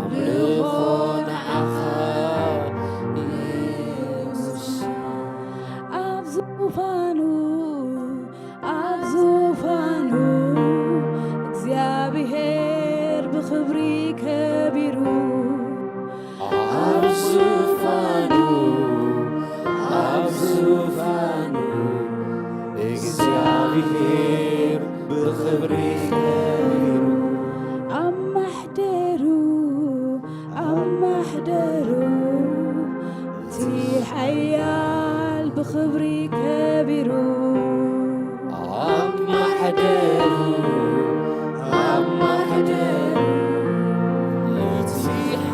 ኣምልኾ ንዓኻ ንጉስ። ኣብ ዙፋኑ፣ ኣብ ዙፋኑ እግዚኣብሔር ብኽብሪ ከቢሩ። ኣብ ዙፋኑ፣ ኣብ ዙፋኑ እግዚኣብሔር ብኽብሪ ከቢሩ። ኣብ ማሕደሩ፣ ኣብ ማሕደሩ እቲ ሓያል ብኽብሪ ከቢሩ። ኣብ ማሕደሩ፣ ኣብ ማሕደሩ እቲ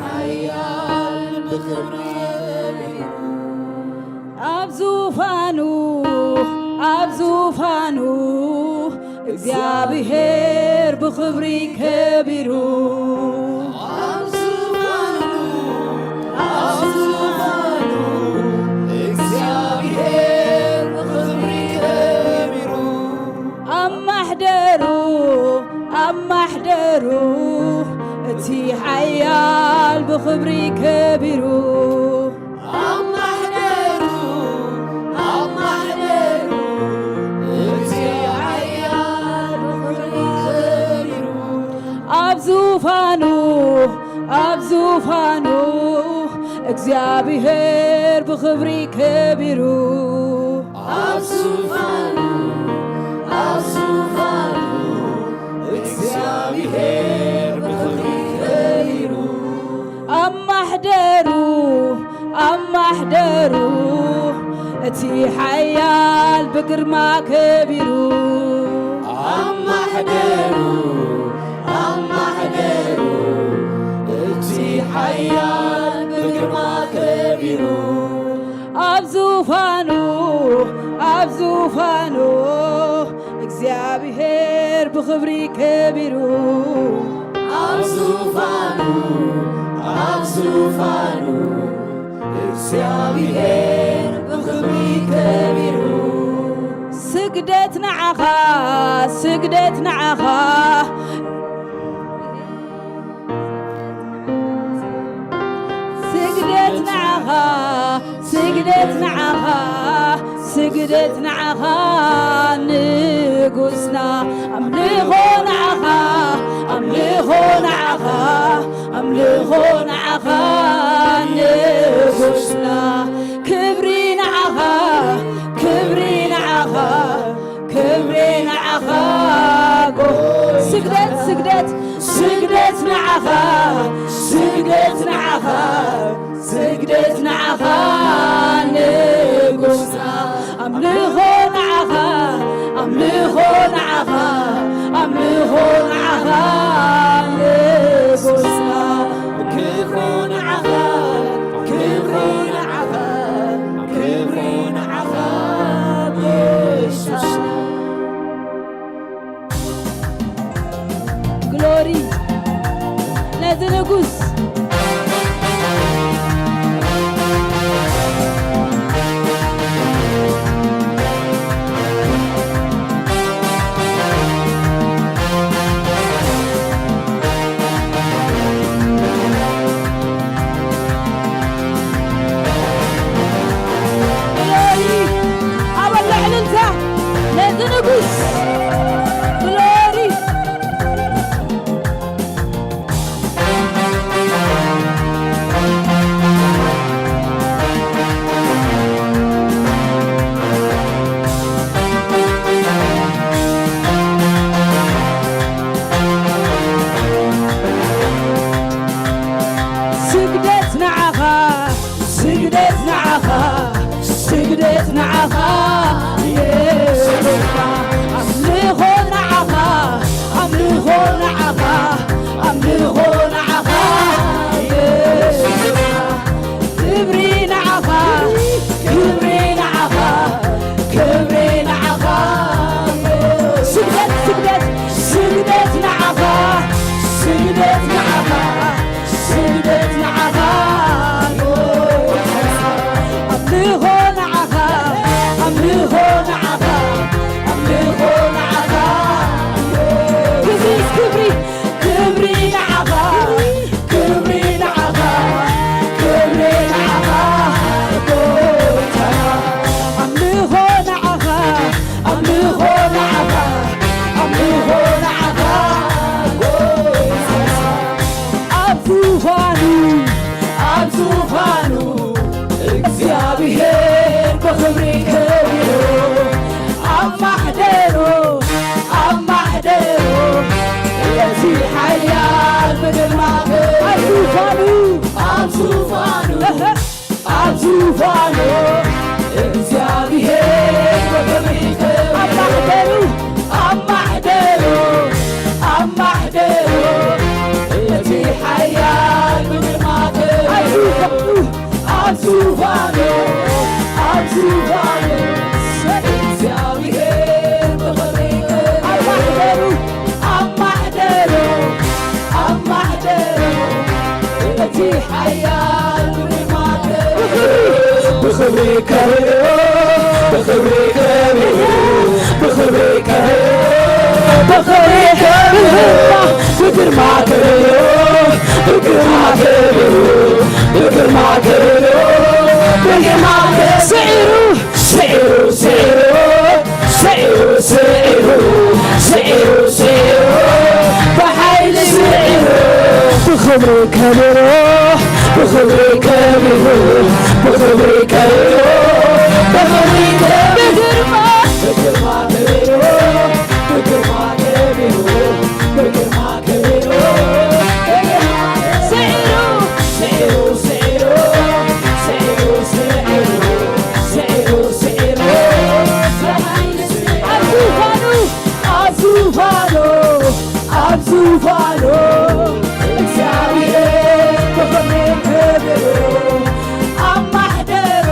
ሓያል ብኽብሪ ከቢሩ። ኣብ ዙፋኑ፣ ኣብ ዙፋኑ እግዚኣብሔር ብኽብሪ ከቢሩ። ኣብ ዙፋኑ፣ ኣብ ዙፋኑ እግዚኣብሔር ብኽብሪ ከቢሩ። ኣብ ማሕደሩ፣ ኣብ ማሕደሩ እቲ ሓያል ብኽብሪ ከቢሩ። ኣብ ማሕደሩ፣ ኣብ ማሕደሩ እቲ ሓያል ብኽብሪ ከቢሩ። ኣብ ዙፋኑ፣ ኣብ ዙፋኑ እግዚኣብሔር ብኽብሪ ከቢሩ። ኣብ ዙፋኑ፣ ኣብ ዙፋኑ እግዚኣብሔር ብኽብሪ ከቢሩ። ኣብ ማሕደሩ፣ ኣብ ማሕደሩ እቲ ሓያል ብግርማ ከቢሩ። ኣብ ማሕደሩ፣ ኣብ ማሕደሩ እቲ ሓያል ብግርማ ከቢሩ። ኣብ ዙፋኑ፣ ኣብ ዙፋኑ እግዚኣብሔር ብኽብሪ ከቢሩ። ኣብ ዙፋኑ፣ ኣብ ዙፋኑ እግዚኣብሔር ብኽብሪ ከቢሩ። ስግደት ንዓኻ፣ ስግደት ንዓኻ፣ ስግደት ንዓኻ፣ ስግደት ንዓኻ፣ ስግደት ንዓኻ ንጉስና። ኣምልኾ ንዓኻ፣ ኣምልኾ ንዓኻ፣ ኣምልኾ ንዓኻ ንጉስና። ክብሪ ንዓኻ፣ ክብሪ ንዓኻ፣ ክብሪ ንዓኻ ጎ-፣ ስግደት፣ ስግደት፣ ስግደት ንዓኻ፣ ስግደት ንዓኻ፣ ስግደት ንዓኻ ንጉስና። ኣምልኾ ንዓኻ፣ ኣምልኾ ንዓኻ፣ ኣምልኾ ንዓኻ ንጉስና። ክብሪ ንዓኻ፣ ክብሪ ንዓኻ፣ ክብሪ ንዓኻ ንጉስና። ግሎሪ ነዚ ንጉስ። ግሎሪ፣ ሃበሉ ዕልልታ ነዚ ንጉስ። ግሎሪ። ስግደት ንዓኻ፣ ስግደት ንዓኻ፣ ስግደት ንዓኻ የሱስና። ኣምልኾ ንዓኻ፣ ኣምልኾ ንዓኻ፣ ኣምልኾ ንዓኻ የሱስና። ክብሪ ንዓኻ፣ ክብሪ ንዓኻ፣ ክብሪ ንዓኻ። ስግደት፣ ስግደት፣ ስግደት ንዓኻ፣ ስግደት ንዓኻ፣ ስግደት ንዓኻ። ኣምልኾ ንዓኻ፣ ኣምልኾ ንዓኻ፣ ኣምልኾ ንዓኻ። ክብሪ፣ ክብሪ፣ ክብሪ ንዓኻ፣ ክብሪ ንዓኻ፣ ክብሪ ንዓኻ ጎይታና። ኣምልኾ ንዓኻ፣ ኣምልኾ ንዓኻ፣ ኣምልኾ ንዓኻ ጎይታና። ኣብ ዙፋኑ፣ ኣብ ዙፋኑ እግዚኣብሔር ብኽብሪ ከቢሩ ኣብ ማሕደሩ፣ ኣብ ማሕደሩ እቲ ሓያል ብግርማ ኣብ ዙፋኑ፣ ኣብ ዙፋኑ፣ ኣብ ዙፋኑ እግዚኣብሔር ብኽብሪ ከቢሩ ኣብ ማሕደሩ፣ ኣብ ማሕደሩ፣ ኣብ ማሕደሩ እቲ ሓያል ብግርማ ከቢሩ ኣብ ዙፋኑ፣ ኣብ ዙፋኑ፣ ኣብ ዙፋኑ፣ እግዚኣብሔር ብኽብሪ ኣብ ማሕደሩ፣ ኣብ ማሕደሩ፣ ኣብ ማሕደሩ፣ እቲ ሓያል ብግርማ ከቢሩ፣ ብኽብሪ ከቢሩ፣ ብኽብሪ ከቢሩ፣ ብኽብሪ ከቢሩ፣ ብኽብሪ ከቢሩ፣ ብግርማ ከቢሩ፣ ብግርማ ከቢሩ፣ ብግርማ ከቢሩ፣ ብግርማ ከ-፣ ስዒሩ፣ ስዒሩ፣ ስዒሩ፣ ስዒሩ፣ ስዒሩ፣ ስዒሩ፣ ስዒሩ፣ ብሓይሊ ስዒሩ፣ ብኽብሪ ከቢሩ፣ ብኽብሪ ከቢሩ፣ ብኽብሪ ከቢሩ፣ ብኽብሪ ከቢሩ፣ ብግርማ፣ ብግርማ ከቢሩ፣ ብግርማ ከቢሩ፣ ብግርማ ከቢሩ፣ ስዒሩ፣ ስዒሩ፣ ስዒሩ፣ ስዒሩ፣ ስዒሩ፣ ስዒሩ፣ ስዒሩ፣ ኣብ ዙፋኑ፣ ኣብ ዙፋኑ፣ ኣብ ዙፋኑ እግዚኣብሔር ብኽብሪ ከቢሩ ኣብ ማሕደሩ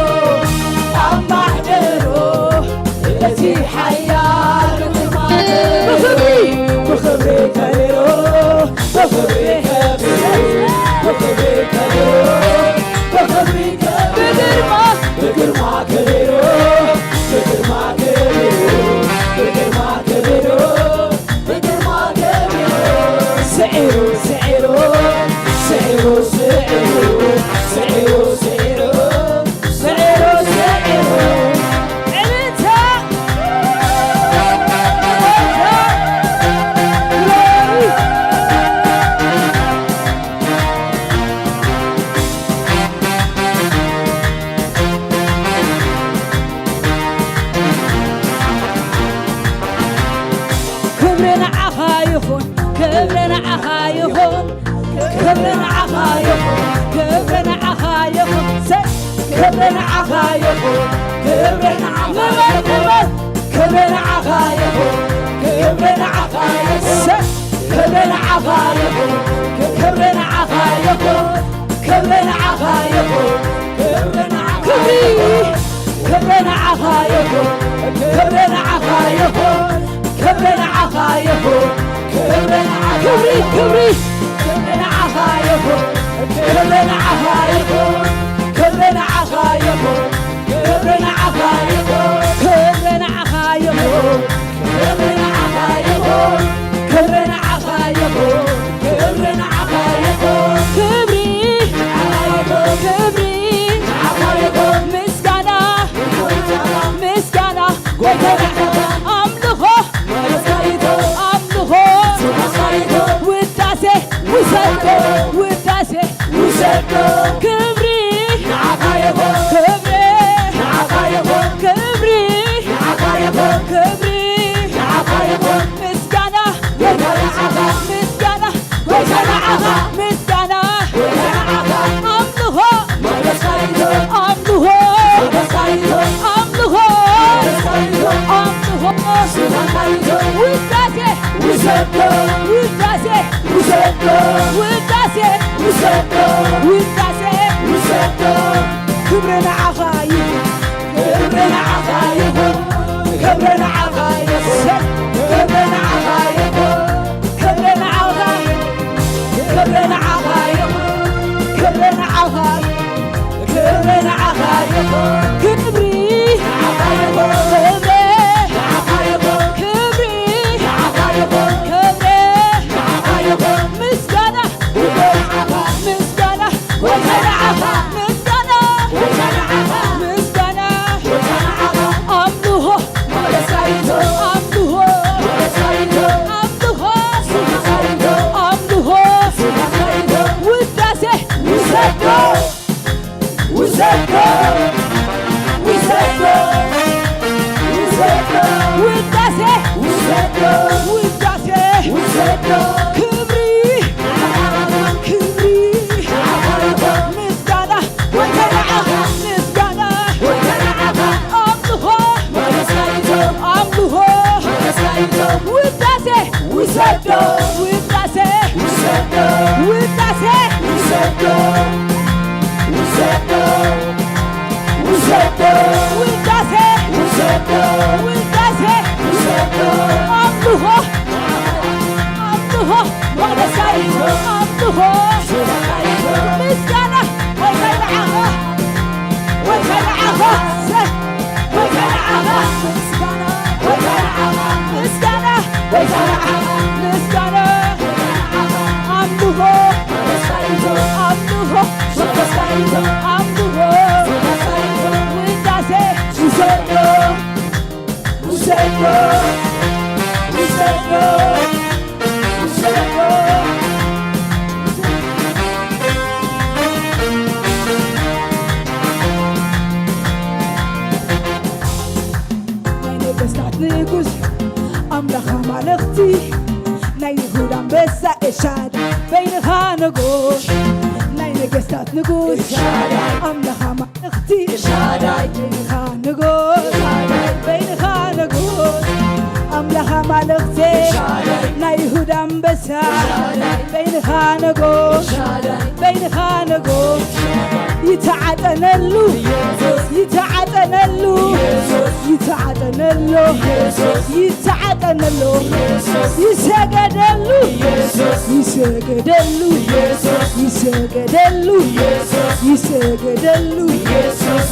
ብግርማ ብግርማ ከበሮ ብግርማ ከበሮ ብግርማ ከበሮ ብግርማ ከበሮ ስዒሩ ስዒሩ ስዒሩ ስዒሩ ስዒሩ ስዒሩ ስዒሩ ስዒሩ ዕልልታ። ክብሪ ንዓኻ ይኹን፣ ክብሪ ንዓኻ ይኹን፣ ክብሪ ንዓኻ ይኹን፣ ክብሪ ንዓኻ ይኹን፣ ሰ-፣ ክብሪ ንዓኻ ይኹን፣ ክብሪ ንዓኻ ይኹን፣ ክብሪ ንዓኻ ይኹን፣ ክብሪ ንዓኻ ይኹን፣ ሰ-፣ ክብሪ ንዓኻ ይኹን፣ ክብሪ ንዓኻ ይኹን፣ ክብሪ ንዓኻ ይኹን፣ ክብሪ ንዓኻ ክብሪ ይኹን። ክብሪ ንዓኻ ይኹን፣ ክብሪ ንዓኻ ይኹን፣ ክብሪ ንዓኻ ይኹን፣ ክብሪ ንዓኻ ክብሪ፣ ይኹን። ክብሪ። ክብሪ ንዓኻ ይኹን፣ ክብሪ ንዓኻ ይኹን፣ ክብሪ ንዓኻ ይኹን፣ ክብሪ ንዓኻ ይኹን፣ ክብሪ ንዓኻ ይኹን፣ ክብሪ ንዓኻ ይኹን፣ ክብሪ ንዓኻ ይኹን፣ ክብሪ ንዓኻ ይኹን፣ ክብሪ ንዓኻ ይኹን፣ ክብሪ ንዓኻ ይኹን፣ ምስጋና፣ ምስጋና፣ ኣምልኾ፣ ኣምልኾ፣ ውዳሴ፣ ውሰዶ፣ ውዳሴ፣ ውሰዶ፣ ክብሪ ንዓኻ ይኹን፣ ክብሪ ንዓኻ ይኹን፣ ክብሪ ንዓኻ ይኹን፣ ክብሪ ንዓኻ ይኹን፣ ምስጋና፣ ምስጋና፣ ምስጋና፣ ምስጋና፣ ኣምልኾ፣ ኣምልኾ፣ ኣምልኾ፣ ውዳሴ፣ ውዳሴ፣ ውዳሴ፣ ውዳሴ፣ ውዳሴ፣ ክብሪ ንዓኻ ይኹን። ክብሪ ንዓኻ ይኹን፣ ክብሪ ንዓኻ ይኹን፣ ክብሪ ንዓኻ ይኹን፣ ክብሪ ንዓኻ፣ ክብሪ ንዓኻ ይኹን፣ ክብሪ ንዓኻ፣ ክብሪ ንዓኻ ይኹን፣ ክብሪ ንዓኻ ይኹን፣ ክብሪ ንዓኻ ይኹን፣ ክብሪ ንዓኻ ይኹን፣ ክብሪ ንዓኻ ይኹን፣ ምስጋና፣ ክብሪ ንዓኻ፣ ምስጋና፣ ጎይታ ንዓኻ፣ ምስጋና፣ ጎይታ ንዓኻ፣ ምስጋና፣ ጎይታ ንዓኻ፣ ኣምልኾ፣ ሞገስ ይኹን፣ ኣምልኾ፣ ሞገስ ይኹን፣ ኣምልኾ፣ ስብሐት ይኹን፣ ኣምልኾ፣ ስብሐት ይኹን፣ ውዳሴ፣ ውሰዶ፣ ውሰዶ፣ ውሰዶ፣ ውሰዶ፣ ውዳሴ፣ ውሰዶ፣ ውዳሴ፣ ውሰዶ፣ ክብሪ፣ ክብሪ፣ ምስጋና፣ ምስጋና፣ ኣምልኾ፣ ኣምልኾ፣ ውዳሴ፣ ውሰዶ፣ ውዳሴ፣ ውሰዶ፣ ውዳሴ፣ ውሰዶ፣ ውሰዶ፣ ውሰዶ፣ ውዳሴ፣ ውሰዶ፣ ውዳሴ፣ ውሰዶ፣ ኣምልኾ፣ ኣምልኾ፣ ሞገስ ይኹን፣ ኣምልኾ፣ ምስጋና፣ ጎይታ ንዓኻ፣ ጎይታ ንዓኻ፣ ጎይታ ንዓኻ፣ ምስጋና፣ ጎይታ ንዓኻ፣ ምስጋና፣ ጎይታ ንዓኻ፣ ምስጋና፣ ኣምልኾ፣ ኣምልኾ፣ ኣምልኾ፣ ውዳሴ፣ ውሰዶ፣ ውሰዶ፣ ውሰዶ፣ ውሰዶ። ናይ ነገስታት ንጉስ ኣምላኽ ኣማልኽቲ ናይ ይሁዳ ኣንበሳ ኤልሻዳይ በይንኻ ንጉስ ናይ ነገስታት ንጉስ ኣምላኽ ኣማልኽቲ ኤልሻዳይ በይንኻ ንጉስ በይንኻ ንጉስ ኣምላኽ ኣማልኽቲ ናይ ይሁዳ ዳንበሳ በይንኻ ነጎ በይንኻ ነጎ ይተዓጠነሉ ይተዓጠነሉ ይተዓጠነሉ ይተዓጠነሉ ይሰገደሉ ይሰገደሉ ይሰገደሉ ይሰገደሉ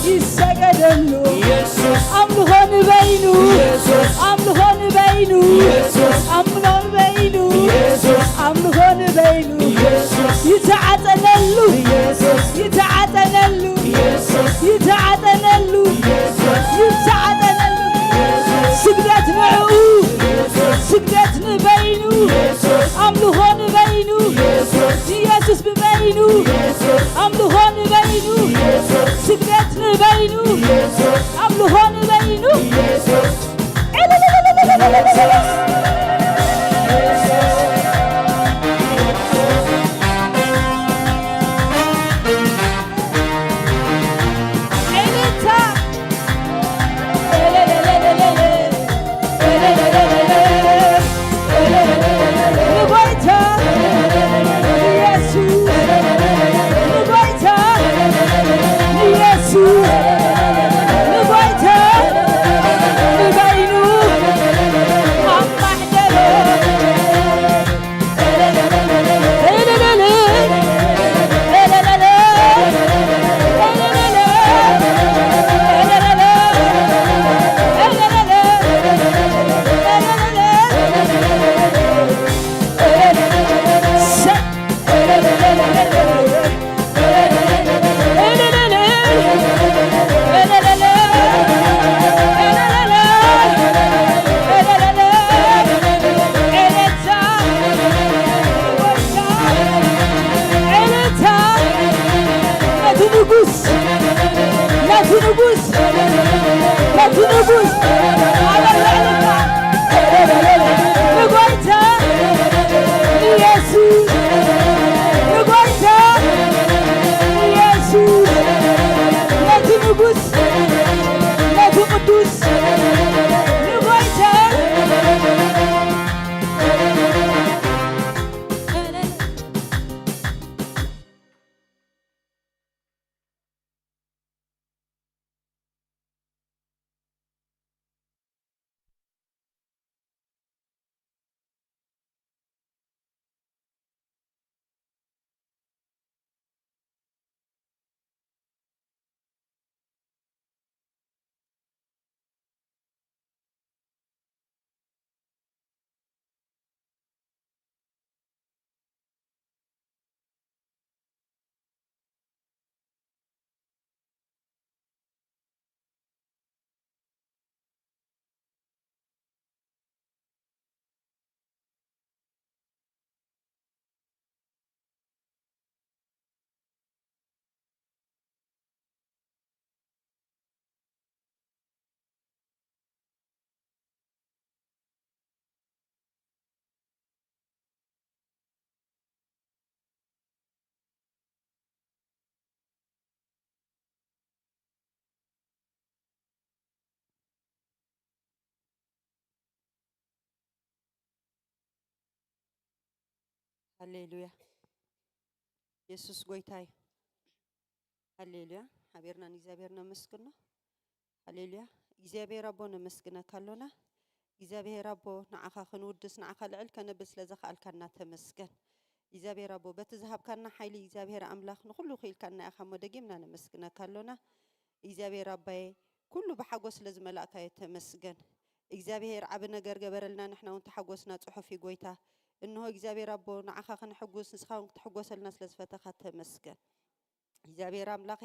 ይሰገደሉ ኣምልኾ ንበይኑ ኣምልኾ ንበይኑ ኣምልኾ ንበይኑ ኣምልኾ ንበይኑ ይተዓጠነሉ ይተዓጠነሉ ይተዓጠነሉ ይተዓጠነሉ ስግደት ንዕኡ ስግደት ንበይኑ ኣምልኾ ንበይኑ ንየሱስ ብበይኑ ኣምልኾ ንበይኑ ስግደት ንበይኑ ኣምልኾ ንበይኑ ሃሌሉያ። የሱስ ጎይታ እዩ። ሃሌሉያ። ሓቢርና ንእግዚኣብሔር ነመስግኖ። ሃሌሉያ። እግዚኣብሔር ኣቦ ነመስግነካ ኣሎና። እግዚኣብሔር ኣቦ ንዓኻ ክንውድስ ንዓኻ ልዕል ከነብል ስለ ዘኽኣልካና ተመስገን። እግዚኣብሔር ኣቦ በቲ ዝሃብካና ሓይሊ እግዚኣብሔር ኣምላኽ ንኹሉ ክኢልካና ኢኻ እሞ ደጊምና ነመስግነካ ኣሎና። እግዚኣብሔር ኣባየ ኩሉ ብሓጎስ ስለ ዝመላእካዮ ተመስገን። እግዚኣብሔር ዓቢ ነገር ገበረልና ንሕና እውን ተሓጎስና ጽሑፍ እዩ ጎይታ። እንሆ እግዚኣብሔር ኣቦ ንዓኻ ክንሕጉስ ንስኻ እውን ክትሕጎሰልና ስለ ዝፈተኻ ተመስገን። እግዚኣብሔር ኣምላኸ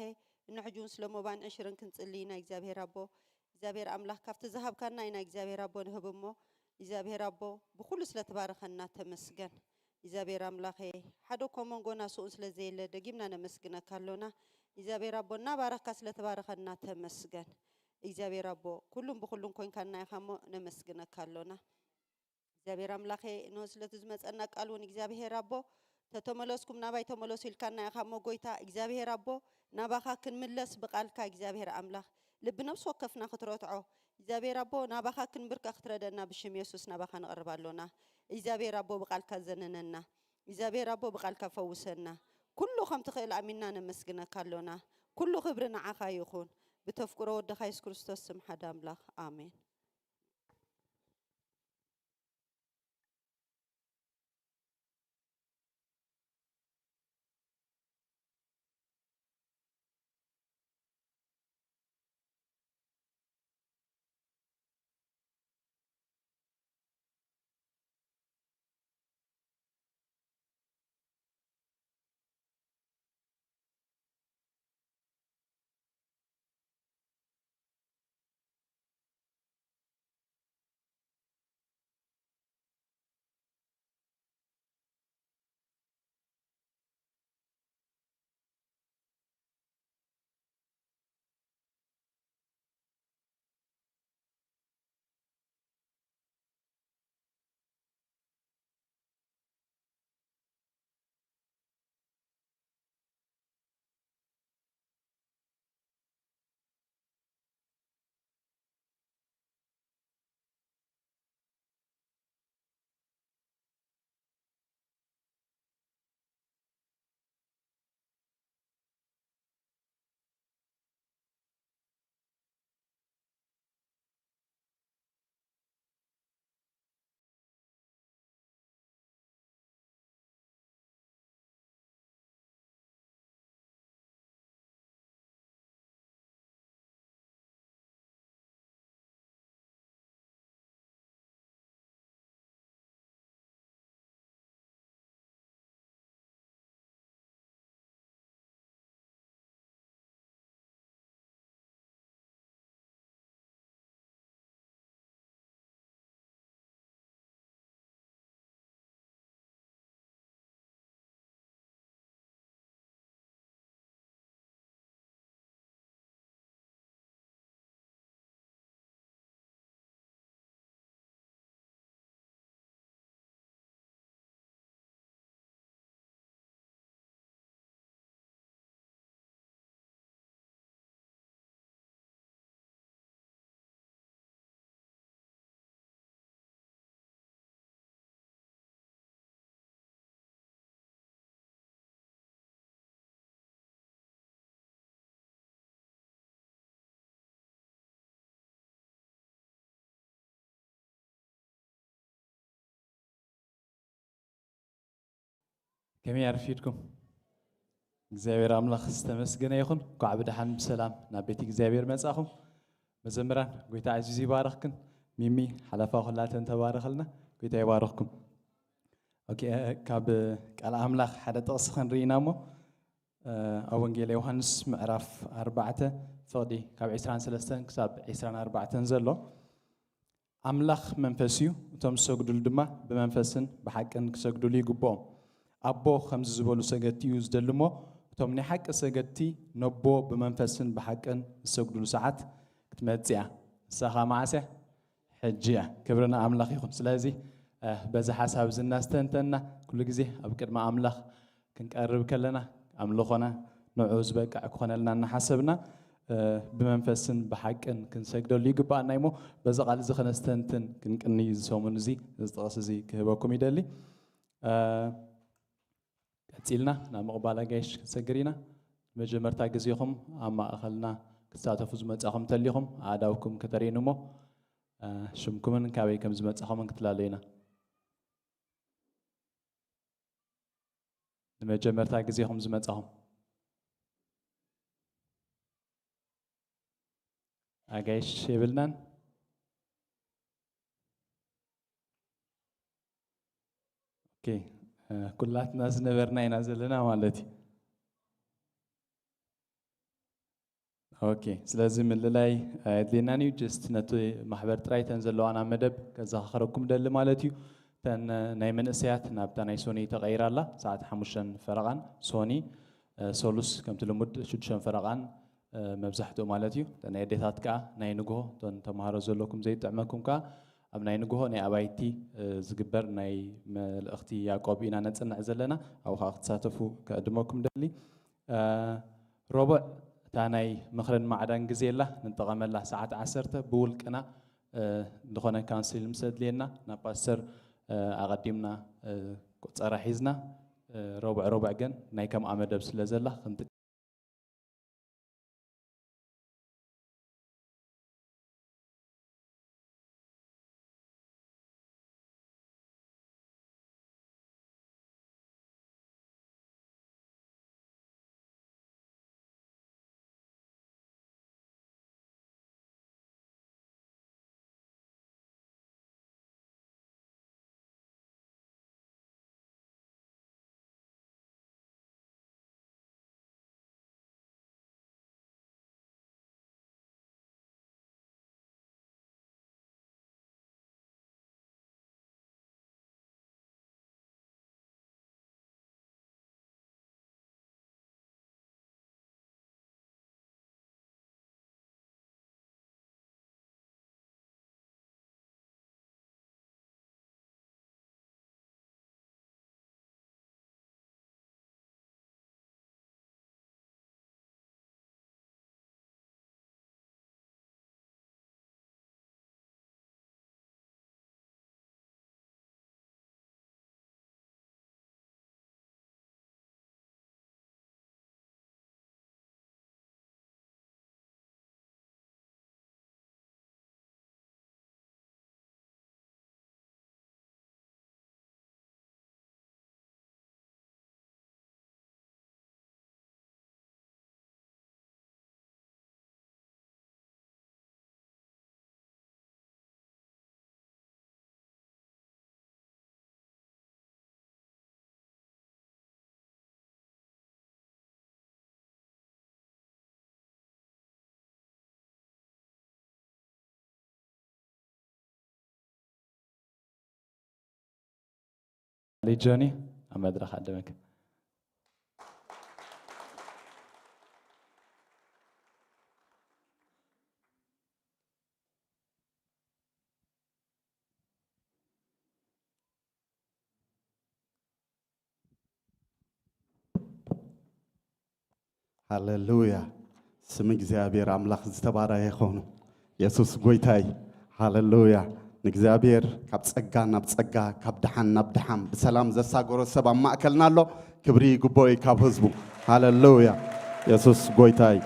እንሕጂ እውን ስለ ሞባን ዕሽርን ክንጽሊ ኢና እግዚኣብሔር ኣቦ እግዚኣብሔር ኣምላኽ ካብቲ ዝሃብካና ኢና እግዚኣብሔር ኣቦ ንህብ እሞ እግዚኣብሔር ኣቦ ብኩሉ ስለ ትባርኸና ተመስገን እግዚኣብሔር ኣምላኸ ሓደ እኮ መንጎና ስኡን ስለ ዘየለ ደጊምና ነመስግነካ ኣሎና እግዚኣብሔር ኣቦ እናባረኽካ ስለ ትባርኸና ተመስገን እግዚኣብሔር ኣቦ ኩሉን ብኩሉን ኮንካና ኢኻ እሞ ነመስግነካ ኣሎና እግዚኣብሔር ኣምላኸ እንሆ ስለቲ ዝመፀና ቃል እውን እግዚኣብሔር ኣቦ ተተመለስኩም ናባይ ተመለሱ ኢልካና ኢኻ እሞ ጎይታ እግዚኣብሔር ኣቦ ናባኻ ክንምለስ ብቃልካ እግዚኣብሔር ኣምላኽ ልቢ ነብሲ ወከፍና ክትረትዖ እግዚኣብሔር ኣቦ ናባኻ ክንብርከ ክትረደና ብሽም የሱስ ናባኻ ንቕርብ ኣሎና እግዚኣብሔር ኣቦ ብቓልካ ዘንነና፣ እግዚኣብሔር ኣቦ ብቓልካ ፈውሰና። ኩሉ ከም ትኽእል ኣሚንና ነመስግነካ ኣሎና። ኩሉ ክብሪ ንዓኻ ይኹን። ብተፍቅሮ ወድኻ የሱስ ክርስቶስ ስም ሓደ ኣምላኽ። ኣሜን። ከመይ ኣርፊድኩም? እግዚኣብሔር ኣምላኽ ዝተመስገነ ይኹን። እንኳዕ ብደሓን ብሰላም ናብ ቤት እግዚኣብሔር መጻኹም። መዘምራን፣ ጎይታ ኣዚዙ ይባርኽክን። ሚሚ፣ ሓለፋ ኩላተን ተባረኸልና። ጎይታ ይባርኽኩም። ኦኬ፣ ካብ ቃል ኣምላኽ ሓደ ጥቕሲ ክንርኢ ኢና እሞ፣ ኣብ ወንጌል ዮሃንስ ምዕራፍ ኣርባዕተ ፍቕዲ ካብ ዕስራን ሰለስተን ክሳብ ዕስራን ኣርባዕተን ዘሎ፣ ኣምላኽ መንፈስ እዩ፣ እቶም ዝሰግዱሉ ድማ ብመንፈስን ብሓቅን ክሰግዱሉ ይግብኦም። ኣቦ ከምዚ ዝበሉ ሰገድቲ እዩ ዝደሊ እሞ፣ እቶም ናይ ሓቂ ሰገድቲ ነቦ ብመንፈስን ብሓቅን ዝሰግዱሉ ሰዓት ክትመጽእ እያ። ንሳ ኸኣ መዓስ እያ? ሕጂ እያ። ክብሪ ንኣምላኽ ይኹን። ስለዚ፣ እ፣ በዚ ሓሳብ እዚ እናስተንተንና፣ ኩሉ ግዜ ኣብ ቅድሚ ኣምላኽ ክንቀርብ ከለና፣ ኣምልኾና ንዕኡ ዝበቅዕ ክኾነልና እናሓሰብና፣ እ፣ ብመንፈስን ብሓቅን ክንሰግደሉ ይግብኣና እሞ፣ በዚ ቃል እዚ ከነስተንትን ክንቅኒ እዚ ሰሙን እዚ፣ እዚ ጥቕሲ እዚ ክህበኩም ይደሊ። እ፣ ቀጺልና ናብ ምቕባል ኣጋይሽ ክንሰግር ኢና። ንመጀመርታ ግዜኹም ኣብ ማእኸልና ክትሳተፉ ዝመጻኹም እንተሊኹም፣ ኣእዳውኩም ከተርእዩኒ እሞ፣ እ፣ ሽምኩምን ካበይ ከም ዝመጻኹምን ክትላለዩና። ንመጀመርታ ግዜኹም ዝመጻኹም። ኣጋይሽ የብልናን። ኦኬ፣ እ፣ ኩላትና ዝነበርና ኢና ዘለና ማለት እዩ። ኦኬ፣ ስለዚ ምልላይ ኣየድልየናን እዩ። ጀስት ነቲ ማሕበር ጥራይ እተን ዘለዋና መደብ ከዘኻኽረኩም ደሊ ማለት እዩ። እተን ናይ መንእሰያት ናብታ ናይ ሶኒ ተቐይራ ኣላ። ሰዓት ሓሙሽተን ፈረቓን ሶኒ፣ እ፣ ሰሉስ ከምቲ ልሙድ ሽዱሽተን ፈረቓን፣ እ፣ መብዛሕትኡ ማለት እዩ። እተን ናይ ኣዴታት ከኣ ናይ ንግሆ፣ እተን ተምሃሮ ዘለኩም ዘይጥዕመኩም ከኣ ኣብ ናይ ንግሆ ናይ ኣባይቲ፣ እ፣ ዝግበር ናይ መልእኽቲ ያዕቆብ ኢና ነጽንዕ ዘለና። ኣብኡ ከኣ ክትሳተፉ ከዕድመኩም ደሊ። እ፣ ረቡዕ እታ ናይ ምኽርን ማዕዳን ግዜ ኣላ፣ ንጠቐመላ። ሰዓት ዓሰርተ ብውልቅና፣ እ፣ ዝኾነ ካውንስሊንግ ምስ ኣድልየና ናብ ፓስተር፣ ኣቐዲምና ቆጸራ ሒዝና፣ ረቡዕ ረቡዕ ግን ናይ ከምኣ መደብ ስለ ዘላ ክንጥቀም። ጆኒ፣ ኣብ መድረኽ ዓደመክ። ሃሌሉያ። ስም እግዚኣብሔር ኣምላኽ ዝተባረኸ ይኹን። የሱስ ጎይታይ። ሃሌሉያ። ንእግዚኣብሔር ካብ ጸጋ ናብ ጸጋ፣ ካብ ደሓን ናብ ደሓን ብሰላም ዘሳገሮ ሰብ ኣብ ማእከልና ኣሎ። ክብሪ ይግብኦ እዩ ካብ ህዝቡ። ሃሌሉያ። የሱስ ጎይታይ።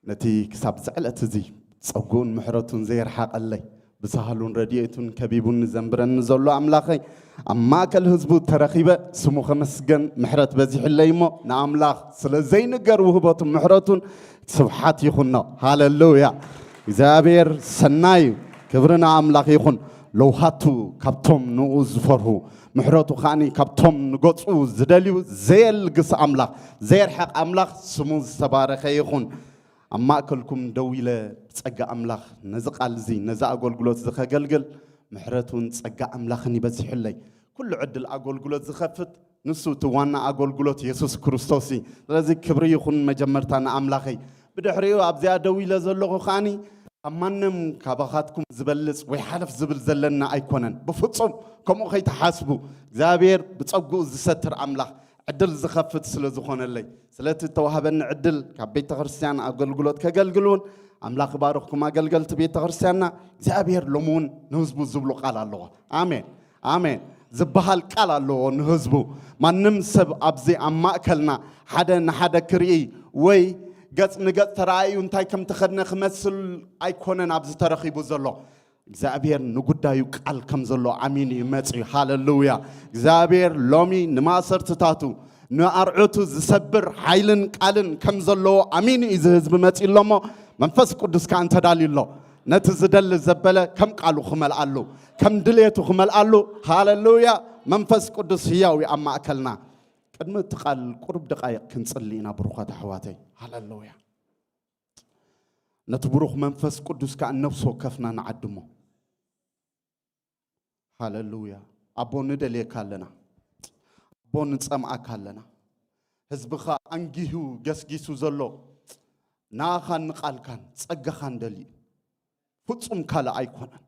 ነቲ ክሳብ ዝዕለት እዚ ጸጉኡን ምሕረቱን ዘየርሓቐለይ፣ ብሳህሉን ረድኤቱን ከቢቡኒ ዘንብረኒ ዘሎ ኣምላኸይ፣ ኣብ ማእከል ህዝቡ ተረኺበ ስሙ ከመስገን፣ ምሕረት በዚሕለይ እሞ፣ ንኣምላኽ ስለ ዘይንገር ውህበቱን ምሕረቱን ስብሓት ይኹኖ። ሃሌሉያ። እግዚኣብሔር ሰናይ እዩ። ክብሪ ንኣምላኽ ይኹን። ለውሃቱ ካብቶም ንኡ ዝፈርሁ፣ ምሕረቱ ከኣኒ ካብቶም ንገጹ ዝደልዩ ዘየልግስ ኣምላኽ፣ ዘየርሕቕ ኣምላኽ ስሙ ዝተባረኸ ይኹን። ኣብ ማእከልኩም ደው ኢለ ብጸጋ ኣምላኽ ነዚ ቃል እዚ፣ ነዚ ኣገልግሎት እዚ ከገልግል ምሕረቱን ጸጋ ኣምላኽን ይበዚሕለይ። ኩሉ ዕድል ኣገልግሎት ዝኸፍት ንሱ እቲ ዋና ኣገልግሎት የሱስ ክርስቶስ እዩ። ስለዚ ክብሪ ይኹን መጀመርታ ንኣምላኸይ። ብድሕሪኡ ኣብዚኣ ደው ኢለ ዘለኹ ከኣኒ ካብ ማንም ካባኻትኩም ዝበልጽ ወይ ሓለፍ ዝብል ዘለና ኣይኮነን። ብፍጹም ከምኡ ከይትሓስቡ። እግዚኣብሔር ብጸግኡ ዝሰትር ኣምላኽ ዕድል ዝኸፍት ስለ ዝኾነለይ፣ ስለቲ እተዋህበኒ ዕድል ካብ ቤተ ክርስቲያን ኣገልግሎት ከገልግል እውን ኣምላኽ ይባርኽኩም ኣገልገልቲ ቤተ ክርስቲያንና። እግዚኣብሔር ሎሚ እውን ንህዝቡ ዝብሎ ቃል ኣለዎ። ኣሜን፣ ኣሜን። ዝበሃል ቃል ኣለዎ ንህዝቡ። ማንም ሰብ ኣብዚ ኣብ ማእከልና ሓደ ንሓደ ክርኢ ወይ ገጽ ንገጽ ተረኣዩ እንታይ ከም ተኸድነ ክመስል ኣይኮነን ኣብዚ ተረኺቡ ዘሎ። እግዚኣብሔር ንጉዳዩ ቃል ከም ዘሎ ኣሚኑ እዩ መጺኡ። ሃሌሉያ። እግዚኣብሔር ሎሚ ንማእሰርትታቱ ንኣርዑቱ ዝሰብር ሓይልን ቃልን ከም ዘለዎ ኣሚኑ እዩ እዚ ህዝቢ መጺኡ ኣሎ እሞ መንፈስ ቅዱስ ከኣ እንተዳልዩ ኣሎ ነቲ ዝደሊ ዘበለ ከም ቃሉ ክመልኣሉ ከም ድሌቱ ክመልኣሉ። ሃሌሉያ። መንፈስ ቅዱስ ህያው እዩ ኣብ ማእከልና። ቅድሚ እቲ ቃል ቁሩብ ደቃይቕ ክንጽሊ ኢና ብሩኻት ኣሕዋተይ። ሃሌሉያ። ነቲ ብሩኽ መንፈስ ቅዱስ ከኣ ነፍሲ ወከፍና ንዓድሞ። ሃሌሉያ። ኣቦ ንደልየካ ኣለና። ኣቦ ንጸምኣካ ኣለና። ህዝብኻ ኣንጊሁ ገስጊሱ ዘሎ ንኣኻን ንቓልካን ጸጋኻን ደልዩ። ፍጹም ካልእ ኣይኮነን።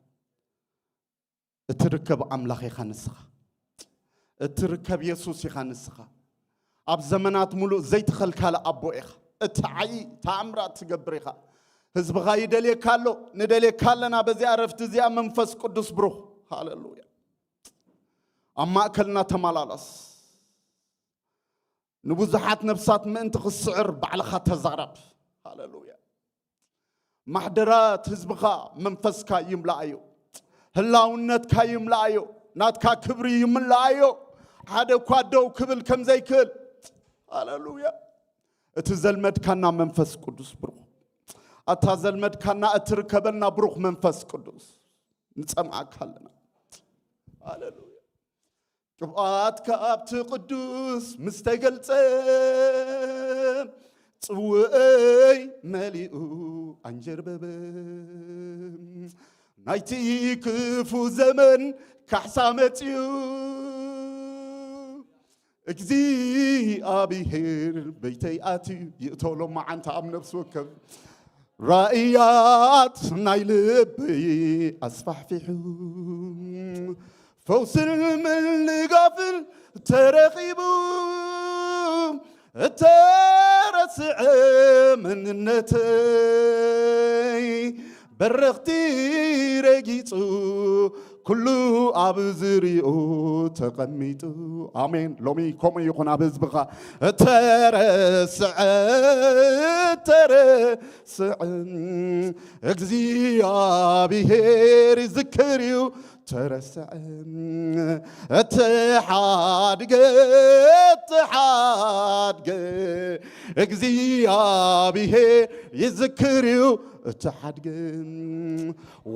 እትርከብ ኣምላኽ ኢኻ ንስኻ። እትርከብ የሱስ ኢኻ ንስኻ። ኣብ ዘመናት ሙሉእ ዘይትኸልካለ ኣቦ ኢኻ። እትዓዪ ተኣምራት ትገብር ኢኻ። ህዝብኻ ይደልየካ ኣሎ። ንደልየካ ኣለና በዚኣ ዕረፍቲ እዚኣ መንፈስ ቅዱስ ብሩኽ። ሃለሉያ። ኣብ ማእከልና ተመላለስ። ንብዙሓት ነፍሳት ምእንቲ ክስዕር ባዕልኻ ተዛረብ። ሃለሉያ። ማሕደራት ህዝብኻ መንፈስካ ይምልኣዮ። ህላውነትካ ይምልኣዮ። ናትካ ክብሪ ይምልኣዮ። ሓደ እኳ ደው ክብል ከም ዘይክእል። ሃለሉያ። እቲ ዘልመድካና መንፈስ ቅዱስ ብሩኽ። ኣታ ዘልመድካና እትርከበልና ብሩኽ መንፈስ ቅዱስ ንጸምኣካ ኣለና። ሃለሉያ። ቅብኣትካ ኣብቲ ቅዱስ ምስ ተገልጸ ጽውእይ መሊኡ ኣንጀርበበ። ናይቲ ክፉ ዘመን ካሕሳ መጺኡ እግዚኣብሔር በይተይ ኣትዩ ይእቶ ሎማዓንቲ ኣብ ነፍሲ ወከፍ ራእያት ናይ ልበይ ኣስፋሕፊሑ ፈውስን ምልጋፍን ተረኺቡ እተረስዐ መንነተይ በረኽቲ ረጊጹ ኩሉ ኣብ ዝሪኡ ተቐሚጡ። ኣሜን። ሎሚ ከምኡ ይኹን ኣብ ህዝብኻ። እተረስዐ እተረስዐ እግዚኣብሔር ይዝክር እዩ። ተረስዐ እተሓድገ እተሓድገ እግዚኣብሔር ይዝክር እዩ። እተሓድገ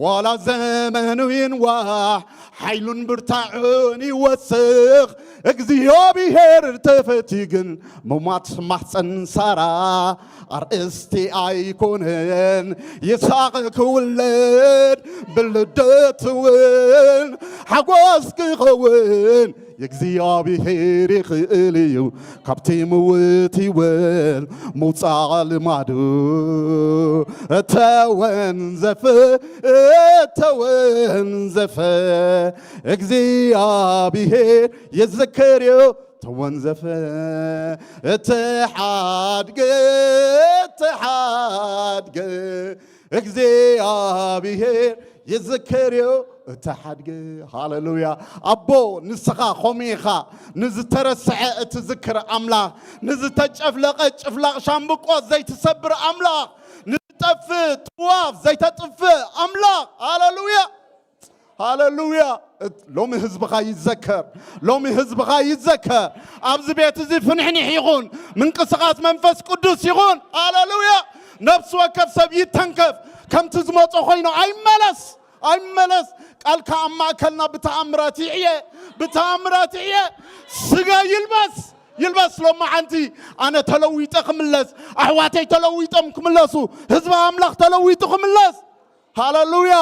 ዋላ ዘመኑ ይንዋሕ ሓይሉን ብርታዑን ይወስኽ እግዚኣብሔር ተፈትዩ ግን ምሟት ማሕፀን ሳራ ኣርእስቲ ኣይኮነን። ይስሐቅ ክውለድ ብልደት እውን ሓጎስ ክኸውን የእግዚኣብሔር ይኽእል እዩ። ካብቲ ምውት ይወል ምውፃእ ልማዱ እተወንዘፈ እተወንዘፈ እግዚኣብሔር ይዝክር እዩ። ተወንዘፈ እተሓድገ እተሓድገ እግዚኣብሔር ይዝክር እዩ። እተሓድገ ሃለሉያ። ኣቦ ንስኻ ከምኡ ኢኻ። ንዝተረስዐ እትዝክር ኣምላኽ፣ ንዝተጨፍለቐ ጭፍላቕ ሻምብቆ ዘይትሰብር ኣምላኽ፣ ንዝጠፍእ ጥዋፍ ዘይተጥፍእ ኣምላኽ። ሃለሉያ። ሃለሉያ። እት- ሎሚ ህዝብኻ ይዘከር። ሎሚ ህዝብኻ ይዘከር። ኣብዚ ቤት እዚ ፍንሕንሕ ይኹን፣ ምንቅስቓስ መንፈስ ቅዱስ ይኹን። ሃለሉያ። ነፍሲ ወከፍ ሰብ ይተንከፍ። ከምቲ ዝመጾ ኮይኑ ኣይመለስ፣ ኣይመለስ። ቃልካ ኣብ ማእከልና ብተኣምራት ይዕየ፣ ብተኣምራት ይዕየ። ስጋ ይልበስ፣ ይልበስ። ሎማዓንቲ ኣነ ተለዊጠ ክምለስ፣ ኣሕዋተይ ተለዊጦም ክምለሱ፣ ህዝቢ ኣምላኽ ተለዊጡ ክምለስ። ሃለሉያ።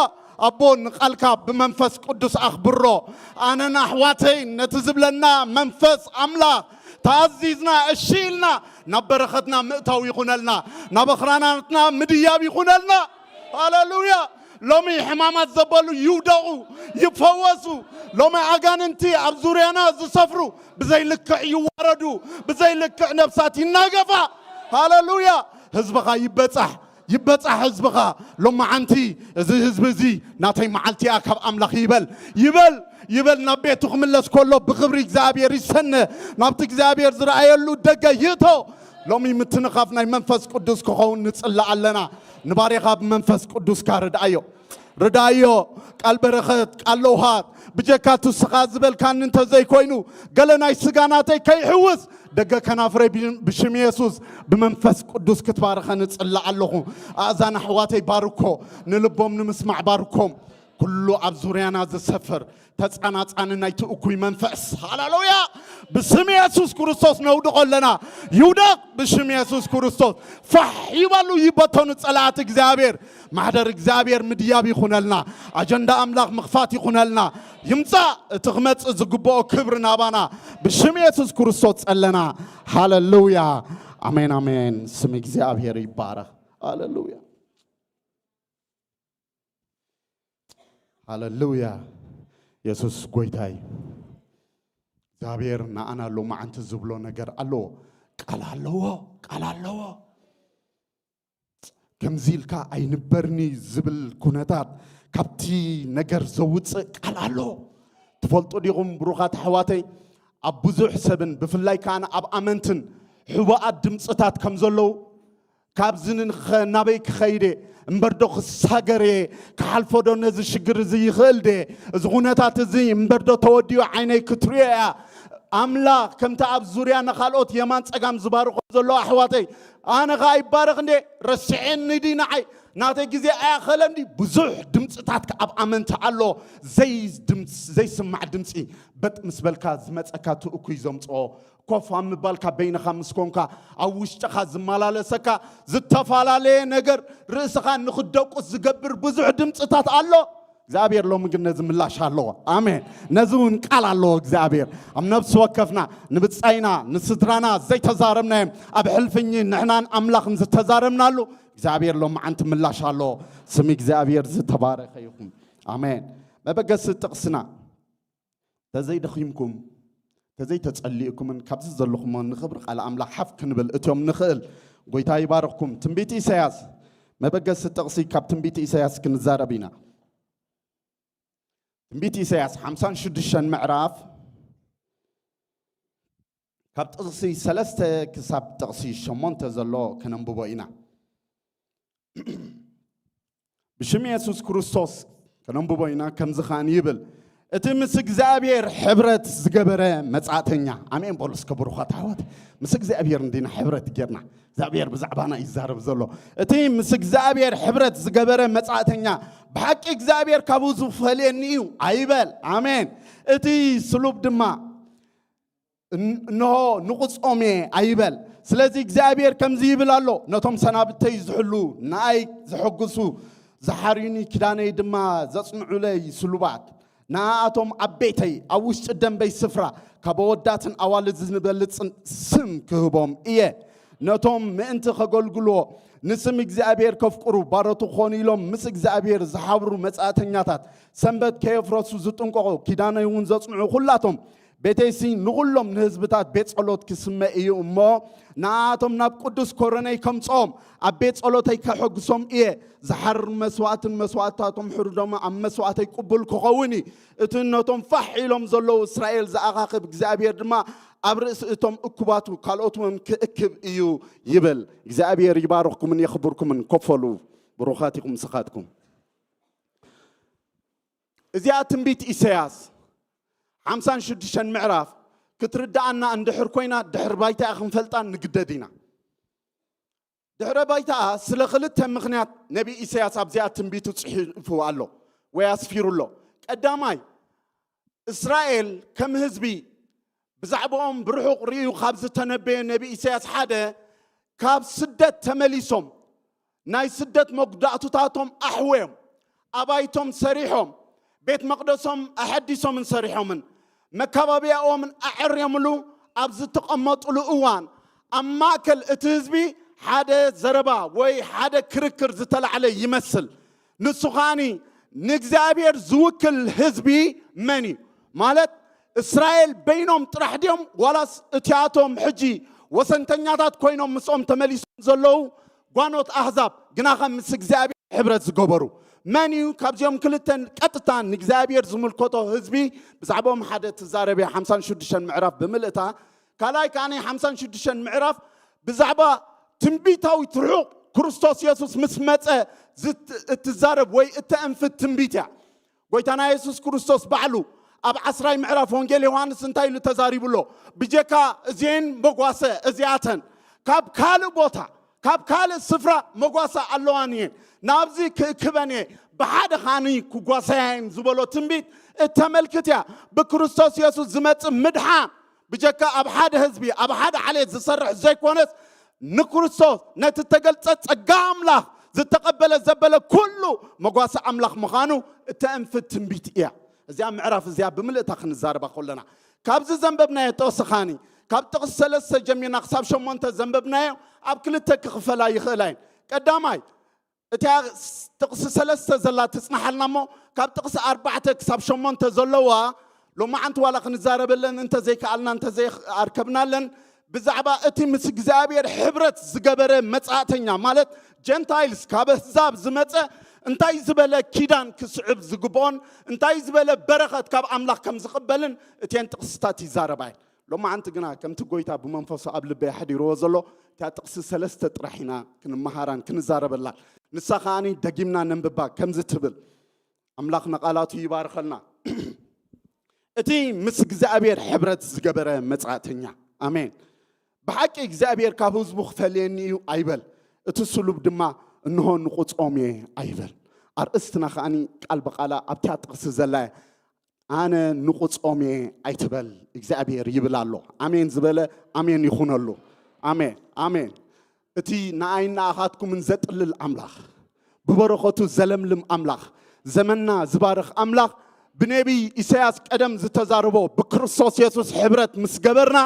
ኣቦ ንቃልካ ብመንፈስ ቅዱስ ኣኽብሮ። ኣነን ኣሕዋተይ ነቲ ዝብለና መንፈስ ኣምላኽ ተኣዚዝና እሺ ኢልና ናብ በረኸትና ምእታው ይኹነልና፣ ናብ ኣኽራናትና ምድያብ ይኹነልና። ሃለሉያ። ሎሚ ሕማማት ዘበሉ ይውደቑ፣ ይፈወሱ። ሎሚ ኣጋንንቲ ኣብ ዙርያና ዝሰፍሩ ብዘይ ልክዕ ይዋረዱ፣ ብዘይ ልክዕ ነፍሳት ይናገፋ። ሃለሉያ። ህዝብኻ ይበጻሕ፣ ይበጻሕ ህዝብኻ። ሎማዓንቲ እዚ ህዝቢ እዚ ናተይ መዓልቲ እያ ካብ ኣምላኽ ይበል፣ ይበል፣ ይበል። ናብ ቤቱ ክምለስ ከሎ ብኽብሪ እግዚኣብሔር ይሰነ። ናብቲ እግዚኣብሔር ዝረኣየሉ ደገ ይእቶ። ሎሚ ምትንኻፍ ናይ መንፈስ ቅዱስ ክኸውን ንጽላእ ኣለና። ንባርያኻ ብመንፈስ ቅዱስካ ርድኣዮ፣ ርድኣዮ። ቃል በረኸት፣ ቃል ለውሃት ብጀካ እቲ ንስኻ ዝበልካኒ እንተዘይኮይኑ ገለ ናይ ስጋ ናተይ ከይሕውስ ደገ ከናፍረይ ብ- ብሽም የሱስ ብመንፈስ ቅዱስ ክትባርኸኒ እጽልእ ኣለኹ። ኣእዛን ኣሕዋተይ ባርኮ፣ ንልቦም ንምስማዕ ባርኮም። ኩሉ ኣብ ዙርያና ዝሰፍር ተጻናጻኒ ናይቲ እኩይ መንፈስ፣ ሃሌሉያ፣ ብስም የሱስ ክርስቶስ ነውድቖ ኣለና። ይውደቕ ብሽም የሱስ ክርስቶስ። ፋሕ ይበሉ፣ ይበተኑ ጸላእቲ እግዚኣብሔር። ማሕደር እግዚኣብሔር ምድያብ ይኹነልና። ኣጀንዳ ኣምላኽ ምኽፋት ይኹነልና። ይምጻእ እቲ ክመጽእ ዝግብኦ ክብሪ ናባና። ብሽም የሱስ ክርስቶስ ጸለና። ሃሌሉያ። ኣሜን፣ ኣሜን። ስም እግዚኣብሔር ይባረኽ። ሃሌሉያ። ሃሌሉያ። የሱስ ጎይታ እዩ። እግዚኣብሔር ንኣና ሎማዓንቲ ዝብሎ ነገር ኣለዎ። ቃል ኣለዎ። ቃል ኣለዎ። ከምዚ ኢልካ ኣይንበርኒ ዝብል ኩነታት፣ ካብቲ ነገር ዘውፅእ ቃል ኣሎ። ትፈልጡ ዲኹም ብሩኻት ኣሕዋተይ፣ ኣብ ብዙሕ ሰብን ብፍላይ ከኣ ኣብ ኣመንትን ሕቡኣት ድምፅታት ከም ዘለዉ፣ ካብዚ ንኸ ናበይ ክኸይድ እየ? እምበር ዶ ክሳገር እየ? ክሓልፎ ዶ ነዚ ሽግር እዚ ይኽእል ደ? እዚ ኩነታት እዚ እምበር ዶ ተወዲኡ ዓይነይ ክትሪኦ እያ? ኣምላኽ ከምቲ ኣብ ዙርያ ንኻልኦት የማን ጸጋም ዝባርኾም ዘሎ ኣሕዋተይ፣ ኣነ ኸኣ ይባረኽ እንዴ? ረሲዐኒ ድዩ ንዓይ? ናተይ ግዜ ኣያኸለን ድዩ? ብዙሕ ድምፅታት ኣብ ኣመንቲ ኣሎ። ዘይ ድምፅ ዘይስማዕ ድምፂ በጥ ምስ በልካ ዝመፀካ እቲ እኩይ ዘምፅኦ ኮፍ ኣብ ምባልካ በይንኻ ምስ ኮንካ ኣብ ውሽጥኻ ዝመላለሰካ ዝተፈላለየ ነገር ርእስኻ ንኽደቁስ ዝገብር ብዙሕ ድምፅታት ኣሎ። እግዚኣብሔር ሎሚ ግን ነዚ ምላሽ ኣለዎ። ኣሜን። ነዚ እውን ቃል ኣለዎ እግዚኣብሔር። ኣብ ነፍሲ ወከፍና ንብጻይና ንስድራና ዘይተዛረብናዮም ኣብ ሕልፍኝ ንሕናን ኣምላኽን ዝተዛረብናሉ እግዚኣብሔር ሎሚ ዓንቲ ምላሽ ኣለዎ። ስም እግዚኣብሔር ዝተባረኸ ይኹን። ኣሜን። መበገሲ ጥቕስና ተዘይደኺምኩም ተዘይተጸሊእኩምን ካብዚ ዘለኹሞ ንኽብሪ ቃል ኣምላኽ ሓፍ ክንብል እትዮም ንኽእል ጎይታ ይባርኽኩም። ትንቢት ኢሳያስ መበገሲ ጥቕሲ ካብ ትንቢት ኢሳያስ ክንዛረብ ኢና። ትንቢት ኢሳያስ ሓምሳን ሽዱሽተን ምዕራፍ ካብ ጥቕሲ ሰለስተ ክሳብ ጥቕሲ ሸሞንተ ዘሎ ከነንብቦ ኢና። ብሽም የሱስ ክርስቶስ ከነንብቦ ኢና። ከምዚ ኸኣን ይብል፣ እቲ ምስ እግዚኣብሔር ሕብረት ዝገበረ መጻእተኛ። ኣሜን በሉ እስከ ብሩኻት ኣሕዋት። ምስ እግዚኣብሔር እንዲና ሕብረት ጌርና፣ እግዚኣብሔር ብዛዕባና ይዛረብ ዘሎ። እቲ ምስ እግዚኣብሔር ሕብረት ዝገበረ መጻእተኛ ብሓቂ እግዚኣብሔር ካብኡ ዝፈልየኒ እዩ ኣይበል። ኣሜን። እቲ ስሉብ ድማ እን- እንሆ ንቑጾም እየ ኣይበል። ስለዚ እግዚኣብሔር ከምዚ ይብል ኣሎ፣ ነቶም ሰናብተይ ዝሕሉ፣ ንኣይ ዘሐጉሱ፣ ዝሓርዩኒ፣ ኪዳነይ ድማ ዘጽንዑለይ ስሉባት፣ ንኣኣቶም ኣብ ቤተይ፣ ኣብ ውሽጢ ደንበይ ስፍራ፣ ካብ ኣወዳትን ኣዋልድ ዝንበልጽን ስም ክህቦም እየ። ነቶም ምእንቲ ከገልግልዎ፣ ንስም እግዚኣብሔር ከፍቅሩ፣ ባሮቱ ክኾኑ ኢሎም ምስ እግዚኣብሔር ዝሓብሩ መጻእተኛታት፣ ሰንበት ከየፍረሱ ዝጥንቀቑ፣ ኪዳነይ እውን ዘጽንዑ ኩላቶም ቤተይሲ ንኹሎም ንህዝብታት ቤት ጸሎት ክስመ እዩ እሞ፣ ንኣቶም ናብ ቅዱስ ኮረነይ ከምጽኦም፣ ኣብ ቤት ጸሎተይ ከሐጉሶም እየ። ዝሓርር መስዋእትን መስዋእትታቶም ሕርዶም ኣብ መስዋእተይ ቅቡል ክኸውን እዩ። እቲ ነቶም ፋሕ ኢሎም ዘለዉ እስራኤል ዝኣኻኽብ እግዚኣብሔር ድማ ኣብ ርእሲ እቶም እኩባቱ ካልኦት እውን ክእክብ እዩ ይብል። እግዚኣብሔር ይባርኽኩምን የኽብርኩምን። ኮፈሉ ብሩኻት ኢኹም ንስኻትኩም። እዚኣ ትንቢት ኢሳያስ ሓምሳን ሽዱሽተን ምዕራፍ ክትርድኣና እንድሕር ኮይና፣ ድሕሪ ባይታኣ ክንፈልጣ ንግደድ ኢና። ድሕረ ባይታኣ ስለ ክልተ ምኽንያት ነቢ ኢሳያስ ኣብዚኣ ትንቢቱ ጽሒፉ ኣሎ ወይ ኣስፊሩ ኣሎ። ቀዳማይ፣ እስራኤል ከም ህዝቢ ብዛዕባኦም ብርሑቕ ርእዩ ካብ ዝተነበየ ነቢ ኢሳያስ ሓደ፣ ካብ ስደት ተመሊሶም ናይ ስደት መጉዳእቱታቶም ኣሕወዮም፣ ኣባይቶም ሰሪሖም፣ ቤት መቕደሶም ኣሐዲሶምን ሰሪሖምን፣ መካባብያኦምን ኣዐርዮምሉ ኣብ ዝተቐመጡሉ እዋን፣ ኣብ ማእከል እቲ ህዝቢ ሓደ ዘረባ ወይ ሓደ ክርክር ዝተላዕለ ይመስል። ንሱ ከኣኒ፣ ንእግዚኣብሔር ዝውክል ህዝቢ መን እዩ? ማለት እስራኤል በይኖም ጥራሕ ድዮም ዋላስ እቲኣቶም ሕጂ ወሰንተኛታት ኮይኖም ምስኦም ተመሊሶም ዘለዉ ጓኖት ኣህዛብ ግናኸ ምስ እግዚኣብሔር ሕብረት ዝገበሩ መን እዩ? ካብዚኦም ክልተን ቀጥታ ንእግዚኣብሔር ዝምልከቶ ህዝቢ ብዛዕባኦም ሓደ ትዛረብ እያ። ሓምሳን ሽዱሽተን ምዕራፍ ብምልእታ ካልኣይ ከኣ ናይ ሓምሳን ሽዱሽተን ምዕራፍ ብዛዕባ ትንቢታዊ ትርሑቕ ክርስቶስ የሱስ ምስ መጸ ዝት- እትዛረብ ወይ እተእንፍት ትንቢት እያ። ጎይታና የሱስ ክርስቶስ ባዕሉ ኣብ ዓስራይ ምዕራፍ ወንጌል ዮሃንስ እንታይ ኢሉ ተዛሪቡ ኣሎ? ብጀካ እዚኤን መጓሰ እዚኣተን ካብ ካልእ ቦታ ካብ ካልእ ስፍራ መጓሰ ኣለዋን እየን፣ ናብዚ ክእክበን እየ፣ ብሓደ ኻኒ ክጓሰያ እየን ዝበሎ ትንቢት እተመልክት እያ። ብክርስቶስ የሱስ ዝመጽእ ምድሓን ብጀካ ኣብ ሓደ ህዝቢ ኣብ ሓደ ዓሌት ዝሰርሕ ዘይኮነስ ንክርስቶስ ነቲ ተገልጸ ጸጋ ኣምላኽ ዝተቐበለ ዘበለ ኩሉ መጓሰ ኣምላኽ ምዃኑ እተእንፍት ትንቢት እያ። እዚኣ ምዕራፍ እዚኣ ብምልእታ ክንዛረባ ከለና ካብዚ ዘንበብናዮ ጥቕሲ ኻኒ ካብ ጥቕሲ ሰለስተ ጀሚርና ክሳብ ሸሞንተ ዘንበብናዮ ኣብ ክልተ ክኽፈላ ይኽእላ እየን። ቀዳማይ እቲኣ ጥቕሲ ሰለስተ ዘላ ትጽናሓልና እሞ ካብ ጥቕሲ ኣርባዕተ ክሳብ ሸሞንተ ዘለዋ ሎማዓንቲ ዋላ ክንዛረበለን እንተዘይከኣልና እንተዘይኣርከብናለን ብዛዕባ እቲ ምስ እግዚኣብሔር ሕብረት ዝገበረ መጻእተኛ ማለት ጀንታይልስ ካብ ኣህዛብ ዝመጸ እንታይ ዝበለ ኪዳን ክስዕብ ዝግብኦን እንታይ ዝበለ በረኸት ካብ ኣምላኽ ከም ዝቕበልን እተን ጥቕስታት ይዛረባ እየን። ሎማዓንቲ ግና ከምቲ ጎይታ ብመንፈሱ ኣብ ልበይ ሓዲርዎ ዘሎ እታ ጥቕሲ ሰለስተ ጥራሕ ኢና ክንመሃራን ክንዛረበላን። ንሳ ከኣኒ ደጊምና ነንብባ ከምዚ ትብል፣ ኣምላኽ ንቓላቱ ይባርኸልና። እቲ ምስ እግዚኣብሔር ሕብረት ዝገበረ መጻእተኛ። ኣሜን። ብሓቂ እግዚኣብሔር ካብ ህዝቡ ክፈልየኒ እዩ ኣይበል፣ እቲ ስሉብ ድማ እንሆ ንቑጾም እየ ኣይበል። ኣርእስትና ከኣኒ ቃል ብቓላ ኣብታ ጥቕሲ ዘላ እያ። ኣነ ንቑጾም እየ ኣይትበል እግዚኣብሔር ይብል ኣሎ። ኣሜን ዝበለ ኣሜን ይኹነሉ። ኣሜን ኣሜን። እቲ ንኣይን ንኣኻትኩምን ዘጥልል ኣምላኽ፣ ብበረኸቱ ዘለምልም ኣምላኽ፣ ዘመንና ዝባርኽ ኣምላኽ፣ ብነቢይ ኢሳያስ ቀደም ዝተዛረቦ ብክርስቶስ የሱስ ሕብረት ምስ ገበርና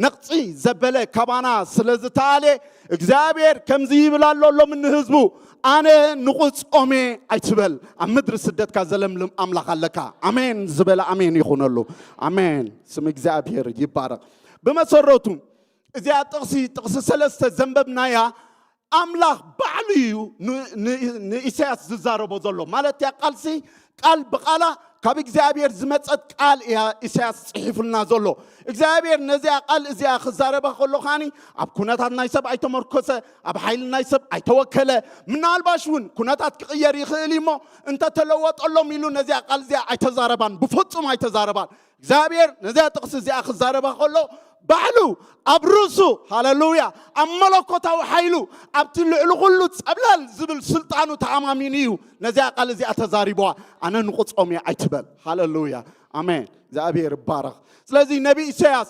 ነቕጺ ዘበለ ካባና ስለ ዝተኣልየ እግዚኣብሔር ከምዚ ይብል ኣሎ ሎሚ ንህዝቡ፣ ኣነ ንቑጾም እየ ኣይትበል። ኣብ ምድሪ ስደትካ ዘለምልም ኣምላኽ ኣለካ። ኣሜን ዝበለ ኣሜን ይኹነሉ። ኣሜን። ስም እግዚኣብሔር ይባረኽ። ብመሰረቱ እዚኣ ጥቕሲ ጥቕሲ ሰለስተ ዘንበብናያ ኣምላኽ ባዕሉ እዩ ን- ን- ንኢሳያስ ዝዛረቦ ዘሎ ማለት እያ። ቃልሲ ቃል ብቃላ ካብ እግዚኣብሔር ዝመጸት ቃል እያ ኢሳያስ ጽሒፉልና ዘሎ። እግዚኣብሔር ነዚኣ ቃል እዚኣ ክዛረባ ከሎ ከዓኒ ኣብ ኩነታት ናይ ሰብ ኣይተመርኮሰ፣ ኣብ ሓይሊ ናይ ሰብ ኣይተወከለ። ምናልባሽ እውን ኩነታት ክቕየር ይኽእል እዩ እሞ እንተተለወጠሎም ኢሉ ነዚኣ ቃል እዚኣ ኣይተዛረባን፣ ብፍጹም ኣይተዛረባን። እግዚኣብሔር ነዚኣ ጥቕሲ እዚኣ ክዛረባ ከሎ ባዕሉ ኣብ ርእሱ፣ ሃለሉያ፣ ኣብ መለኮታዊ ሓይሉ ኣብቲ ልዕሊ ኩሉ ጸብለል ዝብል ስልጣኑ ተኣማሚኑ እዩ ነዚኣ ቃል እዚኣ ተዛሪብዋ። ኣነ ንቑጾም እየ ኣይትበል። ሃለሉያ ኣሜን። እግዚኣብሔር ይባረኽ። ስለዚ ነቢ ኢሳያስ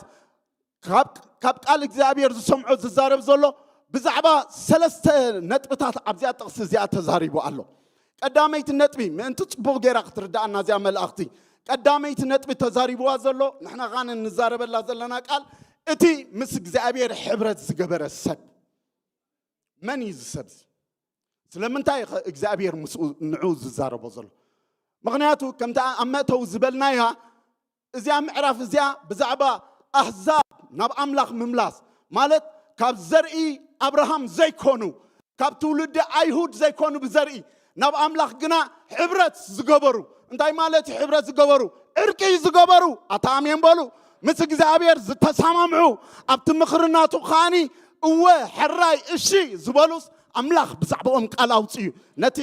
ካብ ቃል እግዚኣብሔር ዝሰምዖ ዝዛረብ ዘሎ ብዛዕባ ሰለስተ ነጥብታት ኣብዚኣ ጥቕሲ እዚኣ ተዛሪቡ ኣሎ። ቀዳመይቲ ነጥቢ ምእንቲ ጽቡቕ ጌራ ክትርዳኣና እዚኣ መልእኽቲ ቀዳመይቲ ነጥቢ ተዛሪብዋ ዘሎ ንሕና ኻን እንዛረበላ ዘለና ቃል እቲ ምስ እግዚኣብሔር ሕብረት ዝገበረ ሰብ መን እዩ ዝሰብ እዚ? ስለምንታይ ኸ እግዚኣብሔር ምስኡ ንዑ ዝዛረቦ ዘሎ? ምኽንያቱ ከምቲ ኣብ መእተዊ ዝበልናያ እዚኣ ምዕራፍ እዚኣ ብዛዕባ ኣህዛብ ናብ ኣምላኽ ምምላስ ማለት ካብ ዘርኢ ኣብርሃም ዘይኮኑ ካብ ትውልዲ ኣይሁድ ዘይኮኑ ብዘርኢ ናብ ኣምላኽ ግና ሕብረት ዝገበሩ እንታይ ማለት እዩ? ሕብረት ዝገበሩ ዕርቂ ዝገበሩ ኣታ ኣሜን በሉ ምስ እግዚኣብሔር ዝተሰማምዑ ኣብቲ ምኽርናቱ ከዓኒ እወ ሕራይ እሺ ዝበሉስ ኣምላኽ ብዛዕባኦም ቃል ኣውፅኡ ነቲ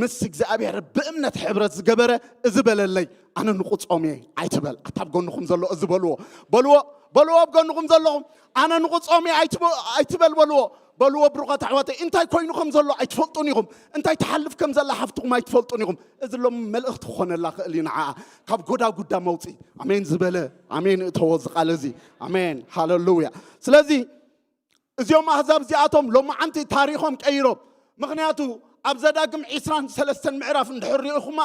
ምስ እግዚኣብሔር ብእምነት ሕብረት ዝገበረ እዚ በለለይ ኣነ ንቁፆም እየ ኣይትበል ኣታ ኣብ ጎንኹም ዘሎ እዚ በልዎ በልዎ በልዎ ኣብ ጎንኹም ዘለኹም ኣነ ንቁፆም እየ ኣይትበል በልዎ በልዎ ብሩኻት ኣሕዋተይ እንታይ ኮይኑ ከም ዘሎ ኣይትፈልጡን ኢኹም እንታይ ትሓልፍ ከም ዘላ ሓፍትኹም ኣይትፈልጡን ኢኹም እዚ ሎም መልእኽቲ ክኾነላ ክእል እዩ ንዓ ካብ ጎዳጉዳ መውፅኢ ኣሜን ዝበለ ኣሜን እተዎ ዝቃል እዚ ኣሜን ሃለሉያ ስለዚ እዚኦም ኣህዛብ እዚኣቶም ሎማዓንቲ ታሪኾም ቀይሮም ምኽንያቱ ኣብ ዘዳግም ዒስራን ሰለስተን ምዕራፍ እንድሕር ርኢኹማ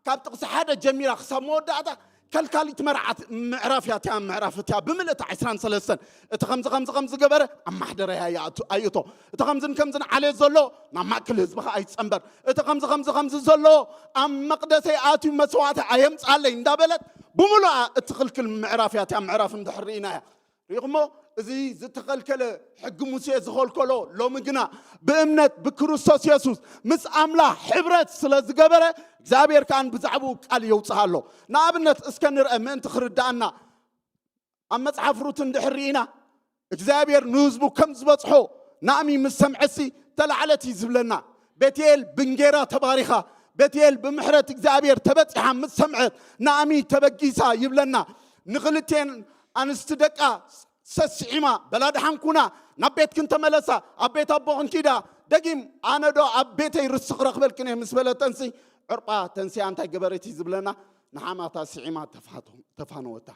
ካብ ጥቕሲ ሓደ ጀሚራ ክሳብ መወዳእታ ከልካሊት መርዓት ምዕራፍ እያ እቲያ ምዕራፍ እቲያ ብምልእታ ዒስራን ሰለስተን እቲ ከምዚ ከምዚ ከም ዝገበረ ኣብ ማሕደረያ ይኣቱ ኣይእቶ እቲ ከምዝን ከምዝን ዓሌት ዘሎ ናብ ማእከል ህዝብኻ ኣይፀንበር እቲ ከምዚ ከምዚ ከምዚ ዘሎ ኣብ መቅደሰይ ኣትዩ መስዋዕቲ ኣየምፅኣለይ እንዳበለት ብምሉኣ እትኽልክል ምዕራፍ እያ እቲያ ምዕራፍ እንድሕር ርኢና እያ ርኢኹሞ እዚ ዝተኸልከለ ሕጊ ሙሴ ዝኸልከሎ ሎሚ ግና ብእምነት ብክርስቶስ የሱስ ምስ ኣምላኽ ሕብረት ስለ ዝገበረ እግዚኣብሔር ከኣ ብዛዕባኡ ቃል የውፅእ ኣሎ ንኣብነት እስከ ንርአ ምእንቲ ክርድኣና ኣብ መፅሓፍ ሩት እንድሕር ርኢና እግዚኣብሔር ንህዝቡ ከም ዝበፅሖ ናእሚ ምስ ሰምዐሲ ተላዕለት እዩ ዝብለና ቤትኤል ብንጌራ ተባሪኻ ቤትኤል ብምሕረት እግዚኣብሔር ተበፂሓ ምስ ሰምዐት ናእሚ ተበጊሳ ይብለና ንኽልቴን ኣንስቲ ደቃ ሰስዒማ በላ ደሓን ኩና ናብ ቤትክን ተመለሳ ኣብ ቤት ኣቦኽን ኪዳ ደጊም ኣነ ዶ ኣብ ቤተይ ርስኽ ረኽበልክን እየ ምስ በለተንሲ ዕርጳ ተንስያ እንታይ ገበረት እዩ ዝብለና ንሓማታ ስዒማ ተፋነወታ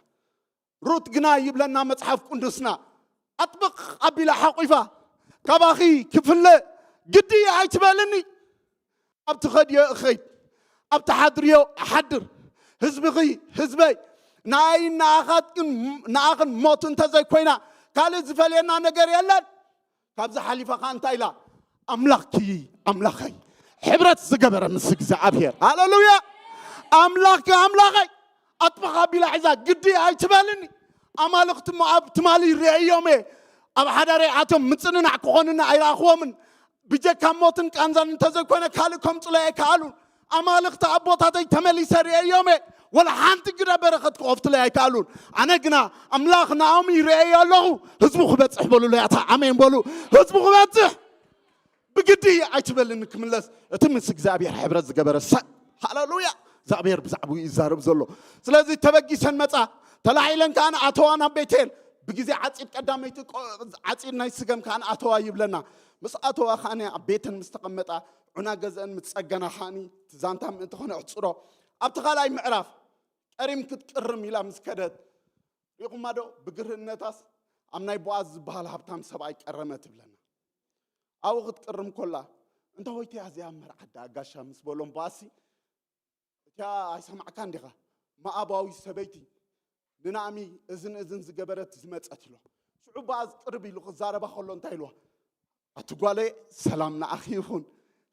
ሩት ግና ይብለና መጽሓፍ ቅዱስና ኣጥብቕ ኣቢላ ሓቂፋ ካባኺ ክፍለ ግዲ ኣይትበልኒ ኣብ ትኸድዮ እኸይድ ኣብ ትሓድርዮ እሓድር ህዝብኺ ህዝበይ ንኣይን ንኣኻትክን ንኣኽን ሞት እንተዘይኮይና ካልእ ዝፈልየና ነገር የለን ካብዚ ሓሊፋ ከዓ እንታይ ኢላ ኣምላኽኪ ኣምላኸይ ሕብረት ዝገበረ ምስ እግዚኣብሔር ሃሌሉያ ኣምላኽኪ ኣምላኸይ ኣጥብኻ ቢላ ሒዛ ግዲ ኣይትበልኒ ኣማልኽቲ ሞኣብ ትማሊ ይረአዮም እየ ኣብ ሓዳረይ ኣቶም ምፅንናዕ ክኾንኒ ኣይረኣኽዎምን ብጀካ ሞትን ቃንዛን እንተዘይኮነ ካልእ ከምፁለይ ኣይከኣሉን። ኣማልኽቲ ኣቦታተይ ተመሊሰ ርእየዮም እየ፣ ወላ ሓንቲ ግደ በረኸት ክኸፍቱለይ ኣይከኣሉን። ኣነ ግና ኣምላኽ ንኣኦም ይርእዮ ኣለኹ። ህዝቡ ክበፅሕ በሉለይ፣ ኣታ ኣሜን በሉ። ህዝቡ ክበፅሕ ብግዲ ኣይትበልኒ ክምለስ፣ እቲ ምስ እግዚኣብሔር ሕብረት ዝገበረ ሰብ። ሃሌሉያ። እግዚኣብሔር ብዛዕባኡ ይዛረብ ዘሎ። ስለዚ ተበጊሰን መጻ፣ ተላዒለን ከኣ ኣተዋ ናብ ቤቴል። ብግዜ ዓጺድ ቀዳመይቲ ቆ- ዓጺድ ናይ ስገም ከኣ ኣተዋ ይብለና። ምስ ኣተዋ ከኣ ኣብ ቤተን ምስ ተቐመጣ፣ ዑና ገዘአን ምስ ጸገና ከኣ እቲ ዛንታ ምእንቲ ኾነ ዕጽሮ። ኣብቲ ካልኣይ ምዕራፍ ቀሪም ክትቅርም ኢላ ምስ ከደት፣ ሪኹማ ዶ? ብግርህነታስ ኣብ ናይ ቦኣዝ ዝበሃል ሃብታም ሰብኣይ ቀረመ ትብለና። ኣብኡ ክትቅርም ኮላ፣ እንተ ሆይተያ እዚኣ መርዓት ደኣ ጋሻ ምስ በሎም፣ ባሲ እቲኣ ኣይሰማዕካን ዲኻ? መኣባዊ ሰበይቲ ንናእሚ እዝን እዝን ዝገበረት ዝመጸት ኢሎ። ሽዑ ባኣዝ ቅርብ ኢሉ ክዛረባ ከሎ እንታይ ኢልዋ? ኣቲ ጓለይ፣ ሰላም ንኣኺ ይኹን።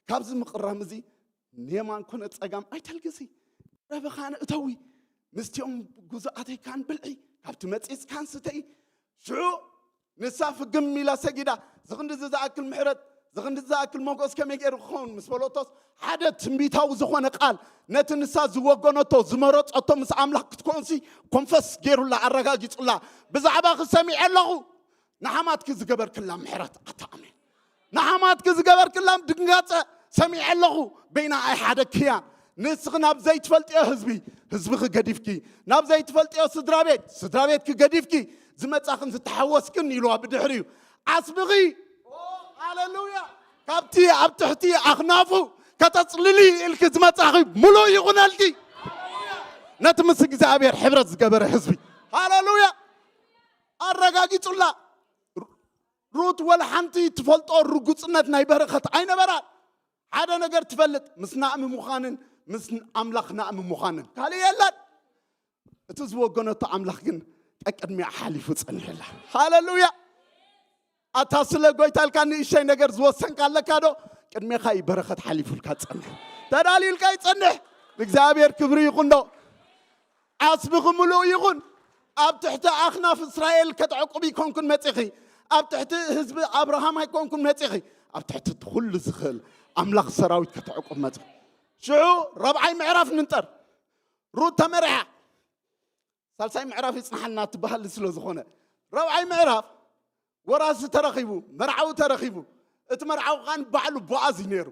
ካብዚ ምቕራም እዚ ንየማን ኮነ ጸጋም ኣይተልግሲ። ረበኻን እተዊ፣ ምስቲኦም ጉዙኣተይካን ብልዒ፣ ካብቲ መጺጽካን ስተይ። ሽዑ ንሳ ፍግም ኢላ ሰጊዳ፣ ዝኽንድዚ ዝኣክል ምሕረት፣ ዝኽንድዚ ዝኣክል ሞገስ ከመይ ገይሩ ክኸውን ምስ በለቶስ፣ ሓደ ትንቢታዊ ዝኾነ ቃል ነቲ ንሳ ዝወገነቶ ዝመረጸቶ ምስ ኣምላኽ ክትኮንሲ ኮንፈስ ገይሩላ፣ ኣረጋጊጹላ። ብዛዕባኺ ሰሚዐ ኣለኹ፣ ንሓማትኪ ዝገበርክላ ምሕረት። ኣታ ኣሜን። ንሓማትኪ ዝገበርክላ ድንጋጸ ሰሚዐ ኣለኹ። በይና ኣይሓደክያን። ንስኺ ናብ ዘይትፈልጥዮ ህዝቢ፣ ህዝብኺ ገዲፍኪ፣ ናብ ዘይትፈልጥዮ ስድራ ቤት፣ ስድራ ቤትኪ ገዲፍኪ ዝመጻኽን ዝተሓወስክን ኢልዋ ብድሕሪኡ። ዓስብኺ፣ ኦ፣ ሃሌሉያ፣ ካብቲ ኣብ ትሕቲ ኣኽናፉ ከተጽልሊ ኢልኪ ዝመጻኺ ምሉእ ይኹነልኪ። ነቲ ምስ እግዚኣብሔር ሕብረት ዝገበረ ህዝቢ፣ ሃሌሉያ፣ ኣረጋጊጹላ። ሩት ወላ ሓንቲ ትፈልጦ ርጉጽነት ናይ በረኸት ኣይነበራን። ሓደ ነገር ትፈልጥ፣ ምስ ናእሚ ምዃንን ምስ ኣምላኽ ናእሚ ምዃንን ካልእ የለን። እቲ ዝወገነቶ ኣምላኽ ግን ቀቅድሚኣ ሓሊፉ ጸኒሕላ። ሃሌሉያ። ኣታ ስለ ጎይታ ኢልካ ንእሽተይ ነገር ዝወሰንካ ኣለካ ዶ? ቅድሜኻ እዩ በረኸት ሓሊፉልካ ጸንሕ። ተዳልዩልካ ይጸንሕ። ንእግዚኣብሔር ክብሪ ይኹን ዶ? ዓስብኺ ምሉእ ይኹን። ኣብ ትሕቲ ኣኽናፍ እስራኤል ከተዕቁብ ይኮንኩን መጺኺ። ኣብ ትሕቲ ህዝቢ ኣብርሃም ኣይኮንኩን መጺኺ። ኣብ ትሕቲ እቲ ኩሉ ዝኽእል ኣምላኽ ሰራዊት ከተዕቁብ መጺኺ። ሽዑ ራብዓይ ምዕራፍ ንንጠር። ሩት ተመርዓ። ሳልሳይ ምዕራፍ ይጽንሓልና ትበሃል ስለ ዝኾነ። ራብዓይ ምዕራፍ ወራሲ ተረኺቡ፣ መርዓዊ ተረኺቡ። እቲ መርዓዊ ኸኣ ባዕሉ ቦኣዝ እዩ ነይሩ።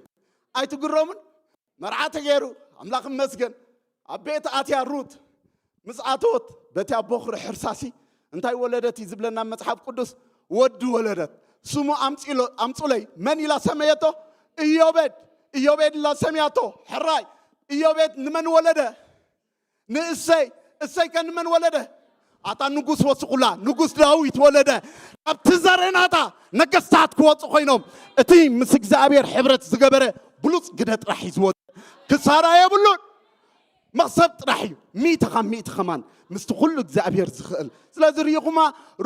ኣይትግረሙን? መርዓ ተገይሩ፣ ኣምላኽ ይመስገን። ኣብ ቤት ኣትያ ሩት ምስ ኣተወት፣ በቲ ኣብ ቦኽሪ ሕርሳሲ እንታይ ወለደት እዩ ዝብለና መጽሓፍ ቅዱስ? ወዲ ወለደት። ስሙ ኣምጺሎ-፣ ኣምጹለይ። መን ኢላ ሰመየቶ? ኢዮቤድ። ኢዮቤድ ኢላ ሰምያቶ። ሕራይ። ኢዮቤድ ንመን ወለደ? ንእሰይ። እሰይ ከ ንመን ወለደ? ኣታ ንጉስ ወስኹላ፣ ንጉስ ዳዊት ወለደ። ካብቲ ዘርእ ናታ ነገስታት ክወፁ ኮይኖም፣ እቲ ምስ እግዚኣብሔር ሕብረት ዝገበረ ብሉፅ ግደ ጥራሕ እዩ ዝወፅእ። ክሳራ የብሉን። መኽሰብ ጥራሕ እዩ። ሚእቲ ካብ ሚእቲ ከማን ምስቲ ኩሉ እግዚኣብሔር ዝኽእል። ስለዚ ርኢኹማ፣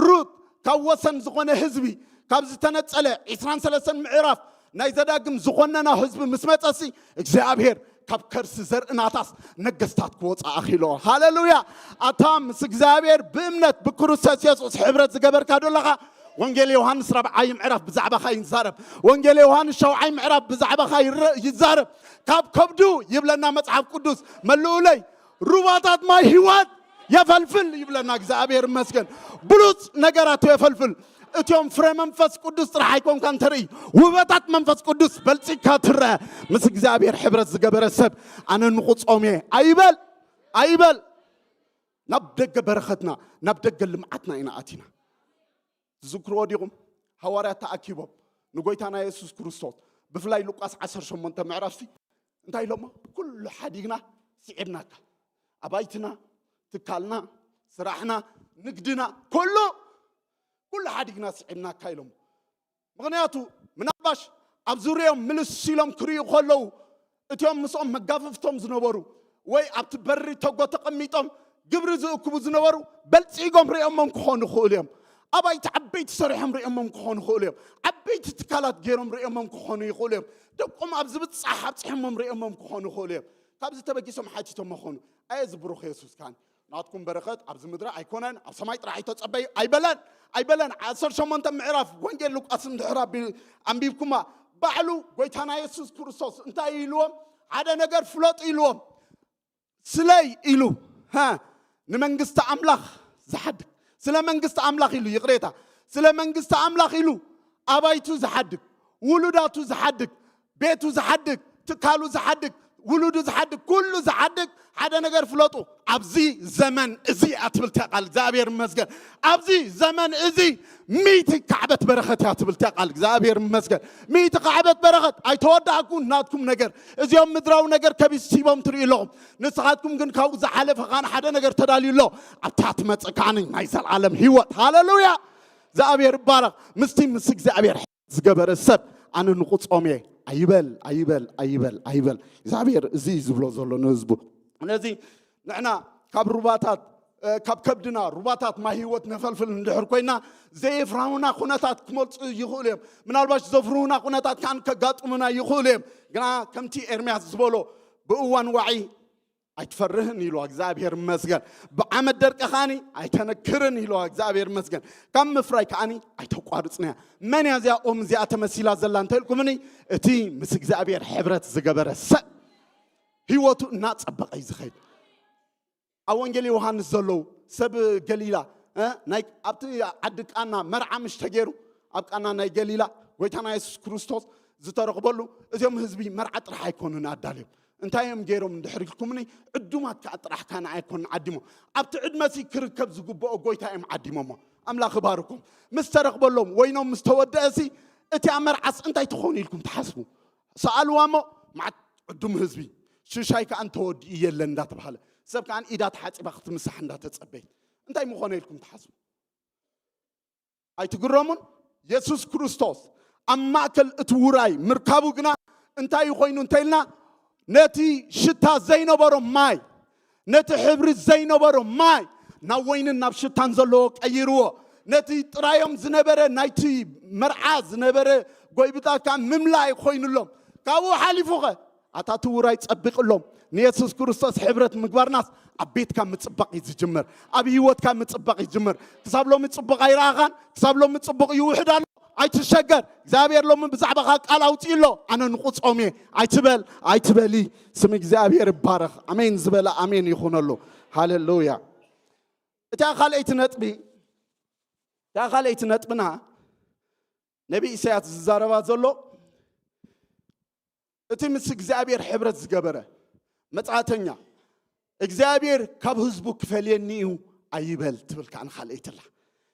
ሩት ካብ ወሰን ዝኾነ ህዝቢ፣ ካብ ዝተነጸለ ዒስራን ሰለስተን ምዕራፍ ናይ ዘዳግም ዝኾነና ህዝቢ ምስ መጸሲ፣ እግዚኣብሔር ካብ ከርሲ ዘርኢ ናታስ ነገስታት ክወጻ ኣኺሎ። ሃሌሉያ! ኣታ ምስ እግዚኣብሔር ብእምነት ብክርስቶስ የሱስ ሕብረት ዝገበርካ ዶ ኣለኻ? ወንጌል ዮሃንስ ራብዓይ ምዕራፍ ብዛዕባኻ ይዛረብ። ወንጌል ዮሃንስ ሻውዓይ ምዕራፍ ብዛዕባኻ ይረ-፣ ይዛረብ። ካብ ከብዱ ይብለና መጽሓፍ ቅዱስ፣ መልኡለይ ሩባታት ማይ ህይወት የፈልፍል ይብለና። እግዚኣብሔር ይመስገን። ብሉጽ ነገራት የፈልፍል። እቲኦም ፍረ መንፈስ ቅዱስ ጥራሕ ኣይኮንካን ተርኢ፣ ውበታት መንፈስ ቅዱስ በልጺግካ ትረአ። ምስ እግዚኣብሔር ሕብረት ዝገበረ ሰብ ኣነ ንቑጾም እየ ኣይበል፣ ኣይበል። ናብ ደገ በረኸትና፣ ናብ ደገ ልምዓትና ኢና ኣቲና። ትዝክርዎ ዲኹም? ሃዋርያት ተኣኪቦም ንጎይታና የሱስ ክርስቶስ፣ ብፍላይ ሉቃስ ዓሰርተ ሸሞንተ ምዕራፍሲ እንታይ ኢሎሞ? ኩሉ ሓዲግና ስዒርናካ፣ ኣባይትና፣ ትካልና፣ ስራሕና፣ ንግድና፣ ኩሉ፣ ኩሉ ሓዲግና ስዒርናካ ኢሎሞ። ምኽንያቱ ምናልባሽ ኣብ ዙርያኦም ምልስ ኢሎም ክርእዩ ከለዉ፣ እቲኦም ምስኦም መጋፍፍቶም ዝነበሩ ወይ ኣብቲ በሪ ተጎ ተቐሚጦም ግብሪ ዝእክቡ ዝነበሩ በልጺጎም ርእዮሞም ክኾኑ ይኽእሉ እዮም። ኣባይቲ ዓበይቲ ሰሪሖም ርእዮሞም ክኾኑ ይኽእሉ እዮም። ዓበይቲ ትካላት ገይሮም ርእዮሞም ክኾኑ ይኽእሉ እዮም። ደቆም ኣብ ዝብጻሕ ኣብጺሖሞም ርእዮሞም ክኾኑ ይኽእሉ እዮም። ካብዚ ተበጊሶም ሓቲቶም መኾኑ። ኣየ እዚ ብሩኽ የሱስ ካን ናትኩም በረኸት ኣብዚ ምድሪ ኣይኮነን፣ ኣብ ሰማይ ጥራሕ እዩ ተጸበዩ ኣይበለን፣ ኣይበለን። ዓሰርተ ሸሞንተ ምዕራፍ ወንጌል ሉቃስ እንድሕር ኣቢ-፣ ኣንቢብኩማ፣ ባዕሉ ጎይታና የሱስ ክርስቶስ እንታይ ኢልዎም? ሓደ ነገር ፍለጡ ኢልዎም። ስለይ ኢሉ፣ ሃ፣ ንመንግስቲ ኣምላኽ ዝሓድግ፣ ስለ መንግስቲ ኣምላኽ ኢሉ፣ ይቕሬታ፣ ስለ መንግስቲ ኣምላኽ ኢሉ ኣባይቱ ዝሓድግ፣ ውሉዳቱ ዝሓድግ፣ ቤቱ ዝሓድግ፣ ትካሉ ዝሓድግ፣ ውሉዱ ዝሓድግ፣ ኩሉ ዝሓድግ። ሓደ ነገር ፍለጡ፣ ኣብዚ ዘመን እዚ እያ ትብል እታ ቃል። እግዚኣብሔር ይመስገን። ኣብዚ ዘመን እዚ ሚእቲ ካዕበት በረኸት እያ ትብል እታ ቃል። እግዚኣብሔር ይመስገን። ሚእቲ ካዕበት በረኸት። ኣይተወዳእኩን ናትኩም ነገር። እዚኦም ምድራዊ ነገር ከቢሲቦም ትርእዩ ኣለኹም። ንስኻትኩም ግን ካብኡ ዝሓለፈ ኻን ሓደ ነገር ተዳልዩ ኣሎ። ኣብታ ትመጽእ ከዓኒ ናይ ዘለዓለም ህይወት። ሃሌሉያ! እግዚኣብሔር ይባረኽ። ምስቲ ምስ እግዚኣብሔር ዝገበረ ሰብ ኣነ ንቑጾም እየ። ኣይበል፣ ኣይበል፣ ኣይበል፣ ኣይበል። እግዚኣብሔር እዚ እዩ ዝብሎ ዘሎ ንህዝቡ። ነዚ ንሕና ካብ ሩባታት፣ እ፣ ካብ ከብድና ሩባታት ማይ ህይወት ነፈልፍል እንድሕር ኮይና፣ ዘየፍርሁና ኩነታት ክመልጹ ይኽእሉ እዮም። ምናልባሽ ዘፍርሁና ኩነታት ከዓን ከጋጥሙና ይኽእሉ እዮም። ግና ከምቲ ኤርምያስ ዝበሎ፣ ብእዋን ዋዒ ኣይትፈርህን ኢልዋ እግዚኣብሔር ይመስገን። ብዓመት ደርቂ ኸዓኒ ኣይተነክርን ኢልዋ እግዚኣብሔር ይመስገን። ካብ ምፍራይ ከዓኒ ኣይተቋርጽንያ። መን እያ እዚኣ ኦም እዚኣ ተመሲላ ዘላ እንተልኩምኒ፣ እቲ ምስ እግዚኣብሔር ሕብረት ዝገበረ ሰብ ህይወቱ እናጸበቐ እዩ ዝኸይድ። ኣብ ወንጌል ዮሃንስ ዘለዉ ሰብ ገሊላ፣ እ፣ ናይ፣ ኣብቲ ዓዲ ቃና መርዓ ምሽ ተገይሩ፣ ኣብ ቃና ናይ ገሊላ ጎይታና የሱስ ክርስቶስ ዝተረኽበሉ፣ እዚኦም ህዝቢ መርዓ ጥራሕ ኣይኮኑን ኣዳልዮም። እንታይ እዮም ገይሮም እንድሕር ኢልኩምኒ፣ ዕዱማት ከኣ ጥራሕ ካና ኣይኮኑን ዓዲሞም። ኣብቲ ዕድመሲ ክርከብ ዝግብኦ ጎይታ እዮም ዓዲሞሞ። ኣምላኽ ይባርኩም። ምስ ተረኽበሎም፣ ወይኖም ምስ ተወደእሲ፣ እቲኣ መርዓስ እንታይ ትኾን ኢልኩም ትሓስቡ? ሰኣልዋ እሞ፣ መዓት ዕዱም ህዝቢ፣ ሽሻይ ከኣ እንተወዲኡ የለን እንዳተባሃለ፣ ሰብ ከኣ ኢዳ ተሓጺባ ክትምሳሕ እንዳተጸበየት፣ እንታይ ምኾነ ኢልኩም ትሓስቡ? ኣይትግረሙን? የሱስ ክርስቶስ ኣብ ማእከል እቲ ውራይ ምርካቡ ግና እንታይ ኮይኑ እንተኢልና፣ ነቲ ሽታ ዘይነበሮ ማይ፣ ነቲ ሕብሪ ዘይነበሮ ማይ ናብ ወይንን ናብ ሽታን ዘለዎ ቀይርዎ። ነቲ ጥራዮም ዝነበረ ናይቲ መርዓ ዝነበረ ጎይብታት ከኣ ምምላእ ኮይኑሎም። ካብኡ ሓሊፉኸ ኣታ እቲ ውራይ ጸቢቕሎም ንየሱስ ክርስቶስ ሕብረት ምግባርናስ ኣብ ቤትካ ምጽባቕ እዩ ዝጅምር፣ ኣብ ህይወትካ ምጽባቕ ይጅምር። ክሳብ ሎሚ ጽቡቕ ኣይረኣኻን፣ ክሳብ ሎሚ ጽቡቕ ይውሕድ ኣሎ። ኣይትሸገር፣ እግዚኣብሔር ሎሚ ብዛዕባኻ ቃል ኣውጺኡ ኣሎ። ኣነ ንቑጾም እየ ኣይትበል፣ ኣይትበሊ። ስም እግዚኣብሔር ይባረኽ። ኣሜን ዝበለ ኣሜን ይኹነሉ። ሃሌሉያ። እታ ካልኣይቲ ነጥቢ፣ እታ ካልኣይቲ ነጥብና ነቢ ኢሳያስ ዝዛረባ ዘሎ እቲ ምስ እግዚኣብሔር ሕብረት ዝገበረ መጻእተኛ፣ እግዚኣብሔር ካብ ህዝቡ ክፈልየኒ እዩ ኣይበል ትብል ከኣ ንኻልኣይትላ።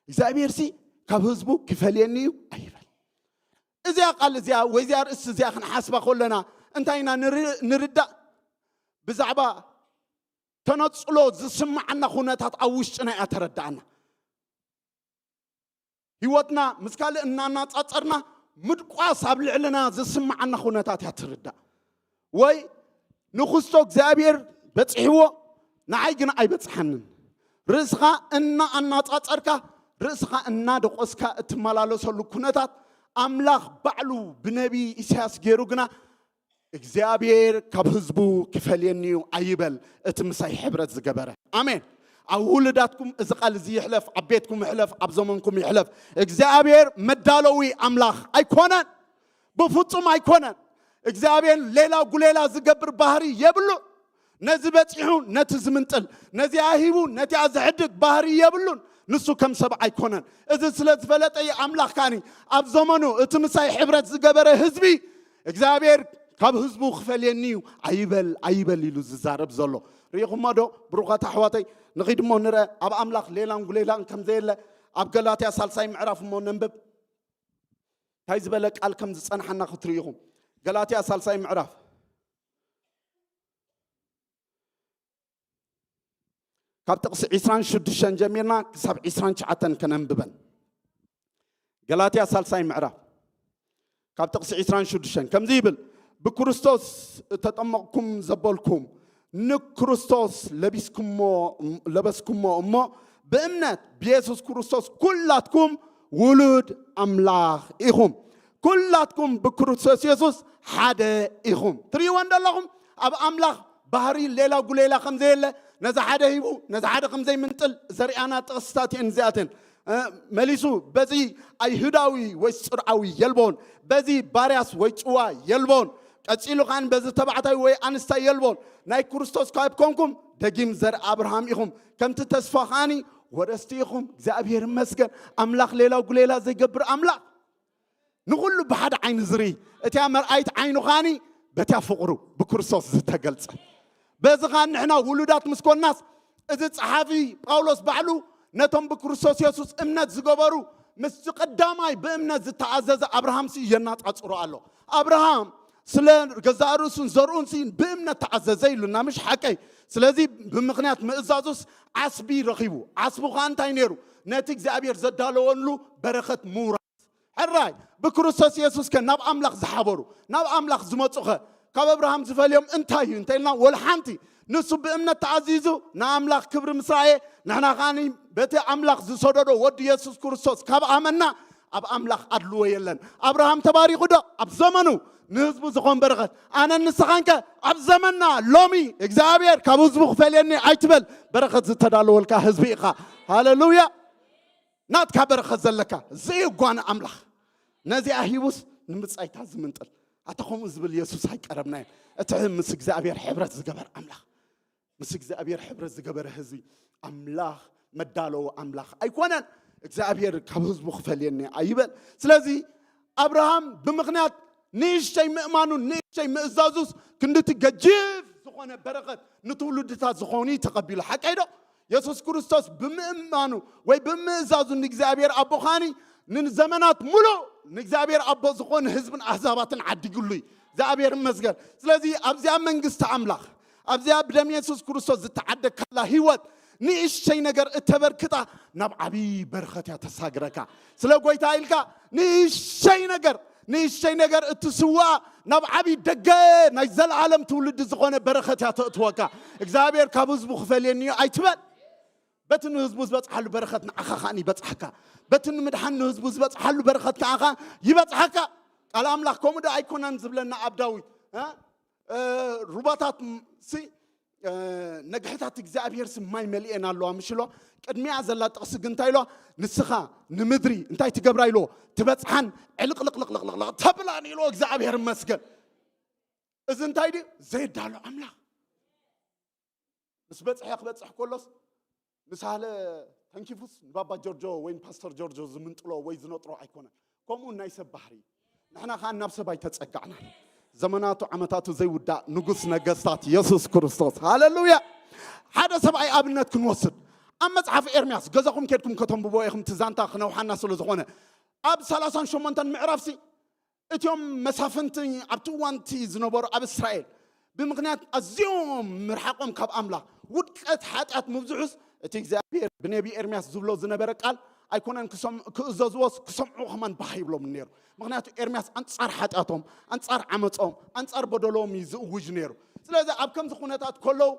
እግዚኣብሔርሲ ካብ ህዝቡ ክፈልየኒ እዩ ኣይበል። እዚኣ ቃል እዚኣ ወይ እዚኣ ርእሲ እዚኣ ክንሓስባ ከለና እንታይ ኢና ንር-፣ ንርዳእ? ብዛዕባ ተነጽሎ ዝስምዓና ኩነታት ኣብ ውሽጥና እያ ተረዳኣና። ህይወትና ምስ ካልእ እናናጻጸርና ምድቋስ ኣብ ልዕልና ዝስምዓና ኩነታት እያ ትርዳእ። ወይ ንኽስቶ እግዚኣብሔር በጺሕዎ፣ ንዓይ ግን ኣይበጽሓንን። ርእስኻ እናኣናጻጸርካ፣ ርእስኻ እናደቆስካ እትመላለሰሉ ኩነታት ኣምላኽ ባዕሉ ብነቢ ኢሳያስ ገይሩ ግና እግዚኣብሔር ካብ ህዝቡ ክፈልየኒ እዩ ኣይበል፣ እቲ ምሳይ ሕብረት ዝገበረ። ኣሜን። ኣብ ውሉዳትኩም እዚ ቃል እዚ ይሕለፍ፣ ኣብ ቤትኩም ይሕለፍ፣ ኣብ ዘመንኩም ይሕለፍ። እግዚኣብሔር መዳለዊ ኣምላኽ ኣይኮነን፣ ብፍጹም ኣይኮነን። እግዚኣብሔር ሌላ ጉሌላ ዝገብር ባህሪ የብሉ። ነዚ በጺሑ ነቲ ዝምንጥል፣ ነዚኣ ሂቡ ነቲኣ ዝሕድግ ባህሪ የብሉን። ንሱ ከም ሰብ ኣይኮነን። እዚ ስለ ዝፈለጠ እዩ ኣምላኽ ካኒ ኣብ ዘመኑ እቲ ምሳይ ሕብረት ዝገበረ ህዝቢ እግዚኣብሔር ካብ ህዝቡ ክፈልየኒ እዩ ኣይበል ኣይበል ኢሉ ዝዛረብ ዘሎ። ርኢኹሞ ዶ? ብሩኻት ኣሕዋተይ፣ ንኺድ እሞ ንርአ ኣብ ኣምላኽ ሌላን ጉሌላን ከም ዘየለ። ኣብ ገላትያ ሳልሳይ ምዕራፍ እሞ ነንብብ። እንታይ ዝበለ ቃል ከም ዝጸንሓና ክትርኢ ኢኹም። ገላትያ ሳልሳይ ምዕራፍ ካብ ጥቕሲ ዕስራን ሽዱሽተን ጀሚርና ክሳብ ዕስራን ትሽዓተን ከነንብበን። ገላትያ ሳልሳይ ምዕራፍ ካብ ጥቕሲ ዕስራን ሽዱሽተን ከምዚ ይብል፣ ብክርስቶስ እተጠመቕኩም ዘበልኩም ንክርስቶስ ለቢስኩሞ፣ ለበስኩሞ እሞ ብእምነት ብየሱስ ክርስቶስ ኩላትኩም ውሉድ ኣምላኽ ኢኹም። ኩላትኩም ብክርስቶስ የሱስ ሓደ ኢኹም። ትርእይዎ እንደለኹም ኣብ ኣምላኽ ባህሪ ሌላ ጉሌላ ከም ዘየለ፣ ነዚ ሓደ ሂቡ ነዚ ሓደ ከም ዘይምንጥል ዘርእያና ጥቕስታት እየን እዚኣተን። እ፣ መሊሱ፣ በዚ ኣይሁዳዊ ወይ ጽርዓዊ የልቦን፣ በዚ ባርያስ ወይ ጭዋ የልቦን፣ ቀጺሉ ኸኣን በዚ ተባዕታይ ወይ ኣንስታይ የልቦን። ናይ ክርስቶስ ካብ ኮንኩም ደጊም ዘር ኣብርሃም ኢኹም፣ ከምቲ ተስፋ ኸኣኒ ወረስቲ ኢኹም። እግዚኣብሔር ይመስገን። ኣምላኽ ሌላ ጉሌላ ዘይገብር ኣምላኽ፣ ንኹሉ ብሓደ ዓይኒ ዝርኢ፣ እቲያ መርኣይት ዓይኑ ኸኣኒ በቲያ ፍቕሩ ብክርስቶስ ዝተገልጸ። በዚ ኸኣ ንሕና ውሉዳት ምስ ኮንናስ፣ እዚ ጸሓፊ ጳውሎስ ባዕሉ ነቶም ብክርስቶስ የሱስ እምነት ዝገበሩ ምስቲ ቀዳማይ ብእምነት ዝተኣዘዘ ኣብርሃምሲ የናጻጽሮ ኣሎ። ኣብርሃም ስለ ገዛእ ርእሱን ዘርኡንሲ ብእምነት ተኣዘዘ ኢሉና፣ ምሽ ሓቀይ? ስለዚ ብምኽንያት ምእዛዙስ ዓስቢ ረኺቡ። ዓስቡ ኸኣ እንታይ ነይሩ? ነቲ እግዚኣብሔር ዘዳለወሉ በረኸት ምውራስ። ሕራይ ብክርስቶስ የሱስ ከ ናብ ኣምላኽ ዝሓበሩ፣ ናብ ኣምላኽ ዝመጹኸ ካብ ኣብርሃም ዝፈልዮም እንታይ እዩ እንተ ኢልና፣ ወላ ሓንቲ። ንሱ ብእምነት ተኣዚዙ ንኣምላኽ ክብሪ ምስ ረኣየ፣ ንሕና ከኣ በቲ ኣምላኽ ዝሰደዶ ወዲ የሱስ ክርስቶስ ካብ ኣመና፣ ኣብ ኣምላኽ ኣድልዎ የለን። ኣብርሃም ተባሪኹ ዶ? ኣብ ዘመኑ ንህዝቡ ዝኾን በረኸት። ኣነን ንስኻንከ ኣብ ዘመንና ሎሚ እግዚኣብሔር ካብ ህዝቡ ክፈልየኒ ኣይትበል። በረኸት ዝተዳለወልካ ህዝቢ ኢኻ። ሃሌሉያ። ናትካ በረኸት ዘለካ ዘይጓነ ኣምላኽ ነዚኣ ሂቡስ ንምጻይታ ዝምንጥል። ኣታ ከምኡ ዝብል የሱስ ኣይቀረብናዮን። እቲ ምስ እግዚኣብሔር ሕብረት ዝገበር ኣምላኽ፣ ምስ እግዚኣብሔር ሕብረት ዝገበረ ህዝቢ ኣምላኽ መዳለዊ ኣምላኽ ኣይኮነን። እግዚኣብሔር ካብ ህዝቡ ክፈልየኒ ኣይበል። ስለዚ ኣብርሃም ብምኽንያት ንእሽተይ ምእማኑን ንእሽተይ ምእዛዙስ ክንድቲ ገጅፍ ዝኾነ በረኸት ንትውልድታት ዝኾኑ ተቐቢሉ። ሓቀይ ዶ? የሱስ ክርስቶስ ብምእማኑ ወይ ብምእዛዙ ንእግዚኣብሔር ኣቦ ኻኒ ንዘመናት ሙሉእ ንእግዚኣብሔር ኣቦ ዝኾኑ ህዝብን ኣህዛባትን ዓዲጉሉ እዩ። እግዚኣብሔር ይመስገን። ስለዚ ኣብዚኣ መንግስቲ ኣምላኽ ኣብዚኣ ብደም የሱስ ክርስቶስ ዝተዓደግካላ ህይወት ንእሽተይ ነገር እተበርክታ ናብ ዓብዪ በረኸት እያ ተሳግረካ። ስለ ጎይታ ኢልካ ንእሽተይ ነገር ንእሽተይ ነገር እትስውኣ ናብ ዓብዪ ደገ ናይ ዘለዓለም ትውልዲ ዝኾነ በረኸት እያ ተእትወካ። እግዚኣብሔር ካብ ህዝቡ ክፈልየኒ እዩ ኣይትበል። በቲ ንህዝቡ ዝበፅሓሉ በረኸት ንዓኻ ኸኣ ይበፅሓካ። በቲ ንምድሓን ንህዝቡ ዝበፅሓሉ በረኸት ከኣ ይበፅሓካ። ቃል ኣምላኽ ከምኡ ዶ ኣይኮነን ዝብለና ኣብ ዳዊት እ? እ፣ ሩባታት ም-፣ ሲ እ፣ ነግሕታት እግዚኣብሔር ሲ ማይ መሊኤን ኣለዋ ምሽ ኢልዋ። ቅድሚያ ዘላ ጥቕሲ ግን እንታይ ኢልዋ? ንስኻ ንምድሪ እንታይ ትገብራ ኢልዎ? ትበጽሓን ዕልቕልቕልቕልቕልቕ ተብላን ኢልዎ። እግዚኣብሔር ይመስገን። እዚ እንታይ ድዩ? ዘየዳሎ ኣምላኽ። ምስ በጽሐ ክበጽሕ ከሎስ ንሳህለ ተንኪፉስ ንባባ ጆርጆ ወይ ንፓስተር ጆርጆ ዝምንጥሎ ወይ ዝነጥሮ ኣይኮነን። ከምኡ ናይ ሰብ ባህሪ እዩ። ንሕና ኸኣ ናብ ሰብ ኣይተጸጋዕናን። ዘመናቱ ዓመታቱ ዘይውዳእ ንጉስ ነገስታት የሱስ ክርስቶስ። ሃሌሉያ! ሓደ ሰብኣይ ኣብነት ክንወስድ። ኣብ መጽሓፍ ኤርምያስ፣ ገዛኹም ኬድኩም ከተንብቦ ኢኹም፣ እቲ ዛንታ ክነውሓና ስለ ዝኾነ። ኣብ ሰላሳን ሸሞንተን ምዕራፍሲ፣ እቲኦም መሳፍንቲ ኣብቲ እዋንቲ ዝነበሩ ኣብ እስራኤል፣ ብምኽንያት ኣዝዮም ምርሓቖም ካብ ኣምላኽ፣ ውድቀት ሓጢኣት ምብዝሑስ፣ እቲ እግዚኣብሔር ብነቢ ኤርምያስ ዝብሎ ዝነበረ ቃል ኣይኮነን ክሰም-፣ ክእዘዝዎስ ክሰምዑ ከማን ባህ ይብሎም ነይሩ። ምኽንያቱ ኤርምያስ ኣንጻር ሓጢኣቶም፣ ኣንጻር ዓመጾም፣ ኣንጻር በደሎም እዩ ዝእውጅ ነይሩ። ስለዚ ኣብ ከምዚ ኩነታት ከለዉ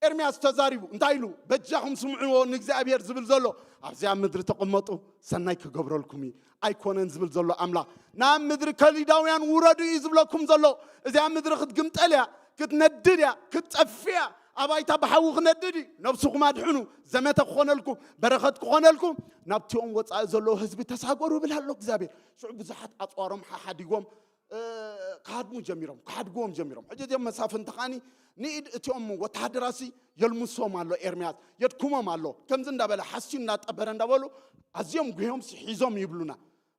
ኤርምያስ ተዛሪቡ እንታይ ኢሉ? በጃኹም ስምዕዎ ንእግዚኣብሔር ዝብል ዘሎ፣ ኣብዚኣ ምድሪ ተቐመጡ ሰናይ ክገብረልኩም እዩ፣ ኣይኮነን ዝብል ዘሎ ኣምላኽ። ናብ ምድሪ ከሊዳውያን ውረዱ እዩ ዝብለኩም ዘሎ። እዚኣ ምድሪ ክትግምጠል እያ፣ ክትነድድ እያ፣ ክትጠፍእ እያ። ኣባይታ ብሓዊ ክነድድ እዩ። ነብስኹም ኣድሕኑ፣ ዘመተ ክኾነልኩም፣ በረኸት ክኾነልኩም፣ ናብቲኦም ወጻኢ ዘለዉ ህዝቢ ተሳገሩ ይብል ኣሎ እግዚኣብሔር። ሽዑ ብዙሓት ኣጽዋሮም ሓሓዲጎም እ፣ ክሃድሙ ጀሚሮም፣ ክሓድግዎም ጀሚሮም። ሕጂ እዚኦም መሳፍንቲ ኸኣኒ ንኢድ እቲኦም ወተሃደራሲ የልምሶም ኣሎ ኤርምያስ፣ የድክሞም ኣሎ። ከምዚ እንዳበለ ሓስዩ እንዳጠበረ እንዳበሉ ኣዝዮም ጉህዮምሲ ሒዞም ይብሉና።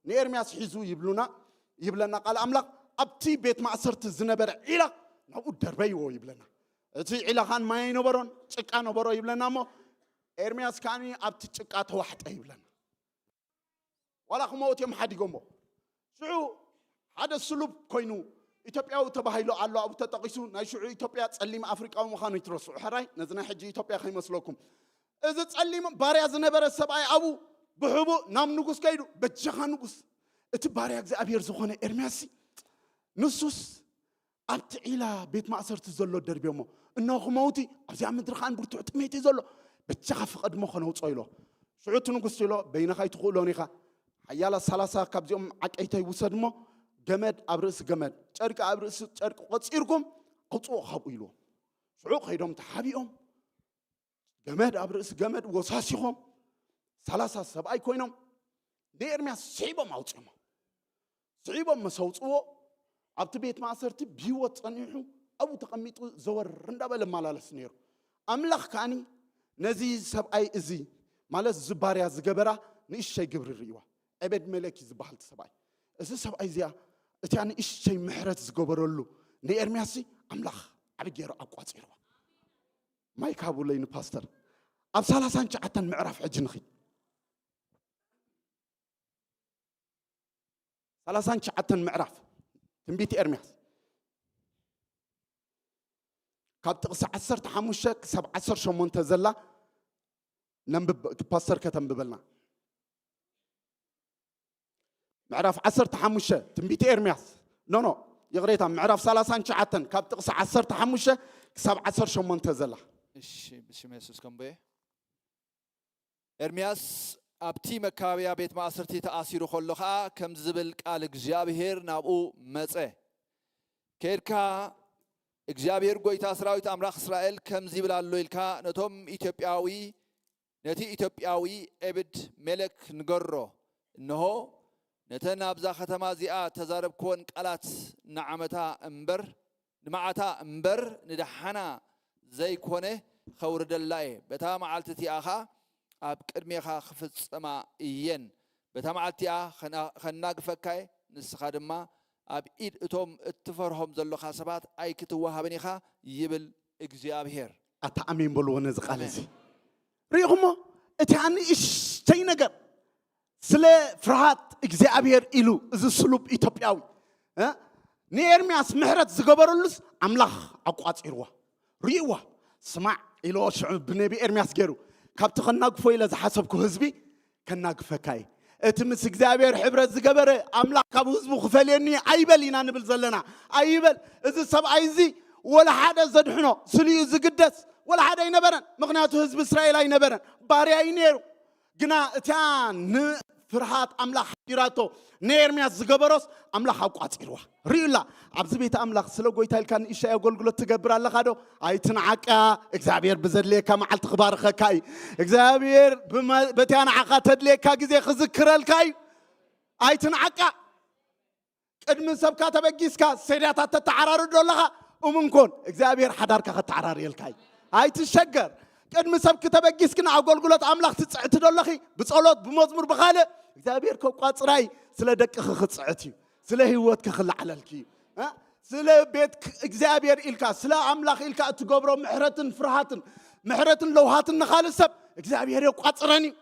ንኤርምያስ ሒዙ ይብሉና፣ ይብለና ቃል ኣምላኽ። ኣብቲ ቤት ማእሰርቲ ዝነበረ ዒላ ናብኡ ደርበይዎ ይብለና። እቲ ዒላ ኸኣን ማይ ኣይነበሮን፣ ጭቃ ነበሮ ይብለና እሞ ኤርምያስ ከኣኒ ኣብቲ ጭቃ ተዋሕጠ ይብለና። ዋላ ክመውት እዮም ሓዲጎሞ። ሽዑ ሓደ ስሉብ ኮይኑ ኢትዮጵያዊ ተባሂሉ ኣሎ፣ ኣብኡ ተጠቒሱ። ናይ ሽዑ ኢትዮጵያ ጸሊም ኣፍሪቃዊ ምዃኑ ይትረስዑ። ሕራይ ነዚ ናይ ሕጂ ኢትዮጵያ ከይመስለኩም። እዚ ጸሊም ባርያ ዝነበረ ሰብኣይ ኣብኡ ብሕቡእ ናብ ንጉስ ከይዱ፣ በጃኻ ንጉስ፣ እቲ ባርያ እግዚኣብሔር ዝኾነ ኤርምያስሲ ንሱስ ኣብቲ ዒላ ቤት ማእሰርቲ ዘሎ ደርብዮሞ፣ እነሆ ክመውቲ ኣብዚኣ ምድሪ ከኣ ብርቱዕ ጥሜት እዩ ዘሎ፣ በጃኻ ፍቐድ እሞ ከነውፅኦ ኢሎ። ሽዑ እቲ ንጉስ ኢሎ፣ በይንኻ ኣይትኽእሎን ኢኻ፣ ሓያላ ሰላሳ ካብዚኦም ዓቀይተይ ውሰድ እሞ ገመድ ኣብ ርእሲ ገመድ፣ ጨርቂ ኣብ ርእሲ ጨርቂ ቆፂርኩም ኣውፅኦ ካብኡ ኢልዎም። ሽዑ ከይዶም ተሓቢኦም ገመድ ኣብ ርእሲ ገመድ ወሳሲኾም ሰላሳ ሰብኣይ ኮይኖም ንኤርምያስ ስሒቦም ኣውፅኦሞ። ስሒቦም መሰውፅዎ ኣብቲ ቤት ማእሰርቲ ብህይወት ጸኒሑ ኣብኡ ተቐሚጡ ዘወር እንዳበለ መላለስ ነይሩ። ኣምላኽ ከኣኒ ነዚ ሰብኣይ እዚ ማለት እዚ ባርያ ዝገበራ ንእሽተይ ግብሪ ርእይዋ። ዕበድ መለኪ ዝበሃል እቲ ሰብኣይ፣ እዚ ሰብኣይ እዚኣ እቲያ ንእሽተይ ምሕረት ዝገበረሉ ንኤርምያስ ኣምላኽ ዓቢ ገይሩ ኣቋጺርዋ። ማይክ ሃቡለይ ንፓስተር ኣብ ሰላሳን ትሽዓተን ምዕራፍ ሕጂ ንኺድ። ሰላሳን ትሽዓተን ምዕራፍ ትንቢት ኤርምያስ ካብ ጥቕሲ ዓሰርተ ሓሙሽተ ክሳብ ዓሰርተ ሸሞንተ ዘላ ነንብብ። ፓስተር ከተንብበልና። ምዕራፍ ዓሰርተ ሓሙሽተ ትንቢት ኤርምያስ፣ ኖ ኖ፣ ይቕሬታ፣ ምዕራፍ ሰላሳን ትሽዓተን ካብ ጥቕሲ ዓሰርተ ሓሙሽተ ክሳብ ዓሰርተ ሸሞንተ ዘላ። እሺ፣ ብሽም የሱስ ከንብየ። ኤርምያስ ኣብቲ መካበብያ ቤት ማእሰርቲ ተኣሲሩ ከሎ ኸኣ ከምዚ ዝብል ቃል እግዚኣብሄር ናብኡ መጸ። ከድካ እግዚኣብሄር ጐይታ ሰራዊት ኣምላኽ እስራኤል ከምዚ ይብል ኣሎ ኢልካ ነቶም ኢትዮጵያዊ፣ ነቲ ኢትዮጵያዊ ኤብድ ሜሌክ ንገሮ። እንሆ ነተን ኣብዛ ከተማ እዚኣ ተዛረብክወን ቃላት ንዓመታ እምበር፣ ንመዓታ እምበር ንደሓና ዘይኮነ ኸውርደላ እየ። በታ መዓልቲ እቲኣ ኸኣ ኣብ ቅድሜኻ ክፍጸማ እየን። በታ መዓልቲ እቲኣ ኸና-፣ ኸናግፈካ እየ፣ ንስኻ ድማ ኣብ ኢድ እቶም እትፈርሆም ዘሎኻ ሰባት ኣይክትወሃብን ኢኻ፣ ይብል እግዚኣብሄር። ኣታ ኣሜን በልዎ ነዚ ቃል ኣሜን። እዚ። ርኢኹሞ? እቲ ንእሽተይ ነገር ስለ ፍርሃት እግዚኣብሄር ኢሉ እዚ ስሉብ ኢትዮጵያዊ፣ እ፣ ንኤርምያስ ምሕረት ዝገበረሉስ ኣምላኽ ኣቋጺርዋ። ርእይዋ። ስማዕ ኢልዎ ሽዑ ብነቢ ኤርምያስ ገይሩ፣ ካብቲ ከናግፎ ኢለ ዝሓሰብኩ ህዝቢ ከናግፈካ እየ። እቲ ምስ እግዚኣብሔር ሕብረት ዝገበረ ኣምላኽ ካብ ህዝቡ ክፈልየኒ ኣይበል ኢና ንብል ዘለና። ኣይበል። እዚ ሰብኣይ እዚ ወላ ሓደ ዘድሕኖ ስሊኡ ዝግደስ ወላ ሓደ ኣይነበረን። ምኽንያቱ ህዝቢ እስራኤል ኣይነበረን፣ ባርያ እዩ ነይሩ። ግና እቲያ ንፍርሃት ኣምላኽ ሓዲራቶ ንኤርምያስ ዝገበሮስ ኣምላኽ ኣቋጺርዋ። ርእዩላ፣ ኣብዚ ቤት ኣምላኽ ስለ ጎይታ ኢልካ ንእሽተይ ኣገልግሎት ትገብር ኣለኻ ዶ? ኣይትንዓቃ። እግዚኣብሔር ብዘድልየካ መዓልቲ ክባርኸካ እዩ። እግዚኣብሔር ብመ-፣ በቲያ ንዓኻ ተድልየካ ግዜ ክዝክረልካ እዩ። ኣይትንዓቃ። ቅድሚ ሰብካ ተበጊስካ ሴዳታት ተተዓራርድ ኣለኻ፣ እሙን ኮን እግዚኣብሔር ሓዳርካ ከተዓራርየልካ እዩ። ኣይትሸገር። ቅድሚ ሰብ ክተበጊስክን ኣገልግሎት ኣምላኽ ትጽዕቲ ደለኺ፣ ብጸሎት፣ ብመዝሙር፣ ብኻልእ እግዚኣብሔር ከቋጽራይ ስለ ደቅኺ ክጽዕት እዩ፣ ስለ ህይወትኪ ክላዕለልኪ እዩ። እ? ስለ ቤት ክ-፣ እግዚኣብሔር ኢልካ፣ ስለ ኣምላኽ ኢልካ እትገብሮ ምሕረትን ፍርሃትን፣ ምሕረትን ለውሃትን ንኻልእ ሰብ እግዚኣብሔር የቋጽረን እዩ።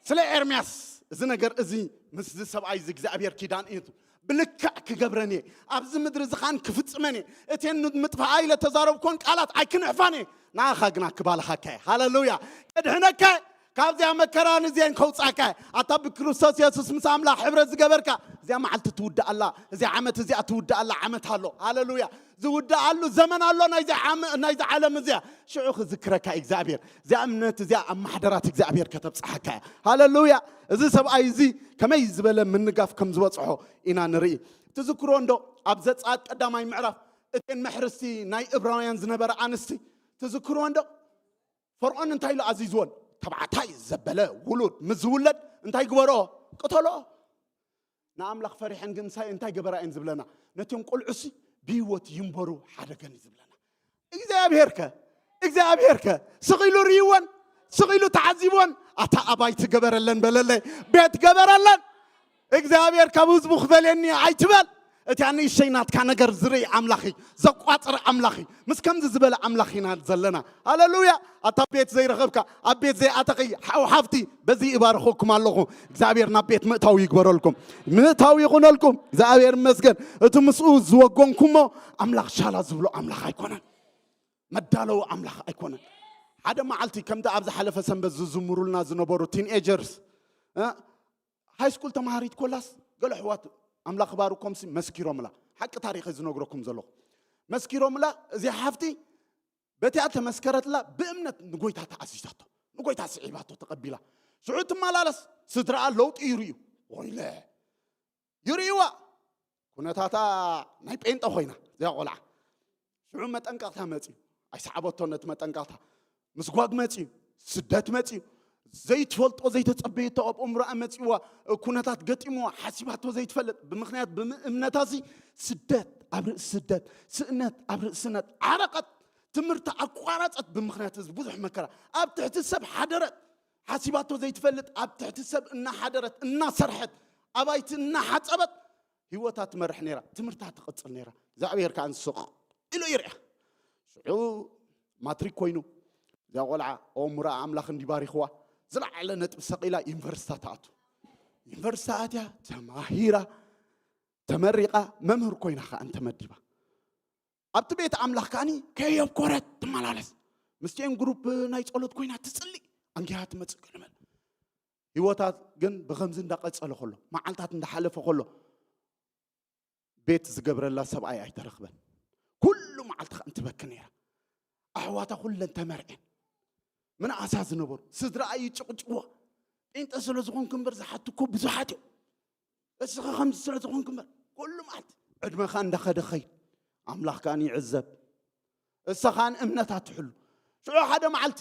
ስለ ኤርምያስ እዚ ነገር እዚ ምስ እዚ ሰብኣይ እዚ እግዚኣብሔር ኪዳን እዩ። ብልክዕ ክገብረን እየ፣ ኣብዚ ምድሪ እዚ ኻን ክፍጽመን እየ። እተን ንምጥፋኣ ኢለ ተዛረብኮን ቃላት ኣይክንሕፋን እየ። ንኣኻ ግና ክባልኻካ እየ። ሃሌሉያ። ከድሕነካ እየ። ካብዚኣ መከራን እዚአን ከውጻካ እየ። ኣታ ብክርስቶስ የሱስ ምስ ኣምላኽ ሕብረት ዝገበርካ፣ እዚኣ መዓልቲ ትውዳእ ኣላ፣ እዚኣ ዓመት እዚኣ ትውዳእ ኣላ ዓመት ኣሎ። ሃሌሉያ። ዝውዳኣሉ ዘመን ኣሎ ናይዚ ዓመ-፣ ናይዚ ዓለም እዚኣ። ሽዑ ክዝክረካ እዩ እግዚኣብሔር። እዚኣ እምነት እዚኣ ኣብ ማሕደራት እግዚኣብሔር ከተብጽሓካ እያ። ሃሌሉያ። እዚ ሰብኣይ እዚ ከመይ ዝበለ ምንጋፍ ከም ዝበጽሖ ኢና ንርኢ። ትዝክሮ እንዶ ኣብ ዘጸኣት ቀዳማይ ምዕራፍ እተን መሕርስቲ ናይ እብራውያን ዝነበረ ኣንስቲ ትዝክሮ እንዶ? ፈርዖን እንታይ ኢሉ ኣዚዝወን? ተባዕታይ ዘበለ ውሉድ ምስ ዝውለድ እንታይ ግበርኦ? ቅተልኦ። ንኣምላኽ ፈሪሐን ግን እንታይ፣ እንታይ ገበራ እየን ዝብለና? ነቶም ቆልዑሲ ብህይወት ይንበሩ ሓደገን እዩ ዝብለና። እግዚኣብሔር ከ፣ እግዚኣብሔር ከ ስቕ ኢሉ ርእይወን፣ ስቕ ኢሉ ተዓዚብወን? ኣታ ኣባይ ትገበረለን በለለይ፣ ቤት ገበረለን። እግዚኣብሔር ካብ ህዝቡ ክፈልየኒ ኣይትበል። እቲ ንእሽተይ ናትካ ነገር ዝርኢ ኣምላኽ እዩ፣ ዘቋጽር ኣምላኽ እዩ። ምስ ከምዚ ዝበለ ኣምላኽ ኢና ዘለና። ሃሌሉያ። ኣታ ቤት ዘይረኸብካ፣ ኣብ ቤት ዘይኣተኺ ሓው ሓፍቲ፣ በዚ ይባርኸኩም ኣለኹ። እግዚኣብሔር ናብ ቤት ምእታው ይግበረልኩም፣ ምእታው ይኹነልኩም። እግዚኣብሔር ይመስገን። እቲ ምስኡ ዝወገንኩሞ ኣምላኽ ሻላ ዝብሎ ኣምላኽ ኣይኮነን፣ መዳለዊ ኣምላኽ ኣይኮነን። ሓደ መዓልቲ ከምቲ ኣብ ዝሓለፈ ሰንበት ዝዝምሩልና ዝነበሩ ቲንኤጀርስ፣ እ፣ ሃይ ስኩል ተማሃሪት ኮላስ ገለ ኣሕዋት ኣምላኽ ባርኮምሲ መስኪሮምላ። ሓቂ ታሪኽ ዝነግረኩም ዘለኹ። መስኪሮምላ እዚኣ ሓፍቲ በቲኣ ተመስከረትላ ብእምነት ንጎይታ ተኣዚዛቶ፣ ንጎይታ ስዒባቶ ተቐቢላ። ሽዑ ትመላለስ፣ ስድራኣ ለውጢ ይርእዩ። ወይለ ይርእይዋ። ኩነታታ ናይ ጴንጠ ኮይና እዚኣ ቆልዓ። ሽዑ መጠንቀቕታ መጽዩ። ኣይሰዓበቶን ነቲ መጠንቀቕታ። ምስጓግ መጽዩ፣ ስደት መጽዩ። ዘይትፈልጦ ዘይተጸበየቶ ኣብ እምሮኣ መጺዋ ኩነታት ገጢምዋ ሓሲባቶ ዘይትፈልጥ ብምኽንያት ብምእምነታሲ ስደት ኣብ ርእሲ ስደት፣ ስእነት ኣብ ርእሲ ስእነት ዓረቐት፣ ትምህርቲ ኣቋረጸት ብምኽንያት እዚ ብዙሕ መከራ ኣብ ትሕቲ ሰብ ሓደረት። ሓሲባቶ ዘይትፈልጥ ኣብ ትሕቲ ሰብ እናሓደረት እናሰርሐት ኣባይቲ እናሓጸበት ህይወታ ትመርሕ ነይራ፣ ትምህርታ ትቕጽል ነይራ። እግዚኣብሔር ከኣ ንስቕ ኢሉ ይርኣ። ሽዑ ማትሪክ ኮይኑ እዚኣ ቆልዓ ኣእምሮኣ ኣምላኽ እንዲ ባሪኽዋ ዝለዓለ ነጥቢ ሰቒላ ዩኒቨርሲታ ትኣቱ። ዩኒቨርሲቲ ኣትያ ተማሂራ ተመሪቓ መምህር ኮይና ከኣ እንተመዲባ ኣብቲ ቤት ኣምላኽ ከኣኒ ከየብኮረት ትመላለስ። ምስቲኤን ግሩፕ ናይ ጸሎት ኮይና ትጽሊ ኣንጊሃ ትመጽእ ገለመል። ህይወታት ግን ብኸምዚ እንዳቐጸለ ከሎ መዓልታት እንዳሓለፈ ከሎ ቤት ዝገብረላ ሰብኣይ ኣይተረኽበን። ኩሉ መዓልቲ ከኣ እንትበኪ ነይራ። ኣሕዋታ ኩለን ተመርዐን ምንኣሳ ዝነበሩ ስድራኣ ይጭቕጭዋ። ጴንጠ ስለ ዝኾንክ እምበር ዝሓትኩ ብዙሓት እዮም። እስኻ ከምዚ ስለ ዝኾንክ እምበር ኩሉ መዓልቲ ዕድመኻ እንዳኸደ ኸይድ ኣምላኽ ከኣ ይዕዘብ። እሳ ከኣ እምነታ ትሕሉ። ሽዑ ሓደ መዓልቲ